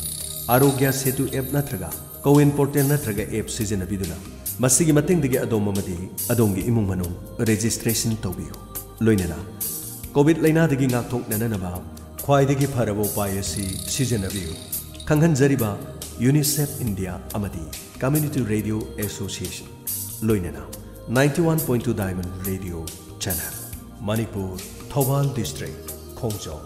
ꯑꯥꯔꯣꯒ꯭ꯌ ꯁꯦꯇꯨ ꯑꯦꯞ ꯅꯠꯇ꯭ꯔꯒ ꯀꯣꯋꯤꯟ ꯄꯣꯔꯇꯦꯜ ꯅꯠꯇ꯭ꯔꯒ ꯑꯦꯞ ꯁꯤꯖꯤꯟꯅꯕꯤꯗꯨꯅ ꯃꯁꯤꯒꯤ ꯃꯇꯦꯡꯗꯒꯤ ꯑꯗꯣꯝ ꯑꯃꯗꯤ ꯑꯗꯣꯝꯒꯤ ꯏꯃꯨꯡ ꯃꯅꯨꯡ ꯔꯦꯖꯤꯁꯇ꯭ꯔꯦꯁꯟ ꯇꯧꯕꯤꯌꯨ꯫ ꯂꯣꯏꯅꯅ ꯀꯣꯚꯤꯗ ꯂꯥꯏꯅꯥꯗꯒꯤ ꯉꯥꯛꯊꯣꯛꯅꯅꯕ ꯈ꯭ꯋꯥꯏꯗꯒꯤ ꯐꯔꯕ ꯎꯄꯥꯏ ꯑꯁꯤ ꯁꯤꯖꯤꯟꯅꯕꯤꯌꯨ꯫ ꯈꯪꯍꯟꯖꯔꯤꯕ ꯌꯨꯅꯤꯁꯦꯐ ꯏꯟꯗꯤꯌꯥ ꯑꯃꯗꯤ ꯀꯝꯃ꯭ꯌꯨꯅꯤꯇꯤ ꯔꯦꯗꯤꯑꯣ ꯑꯦꯁꯣꯁꯤꯌꯦꯁꯟ, ꯂꯣꯏꯅꯅ ninety one point two Diamond Radio Channel, Manipur, Thoubal district, Khongjom.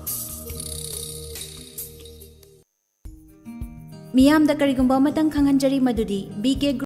ꯃꯤꯌꯥꯝꯗ ꯀꯔꯤꯒꯨꯝꯕ ꯑꯃꯇꯪ ꯈꯪꯍꯟꯖꯔꯤ, ꯃꯗꯨꯗꯤ ꯕꯤ ꯀꯦ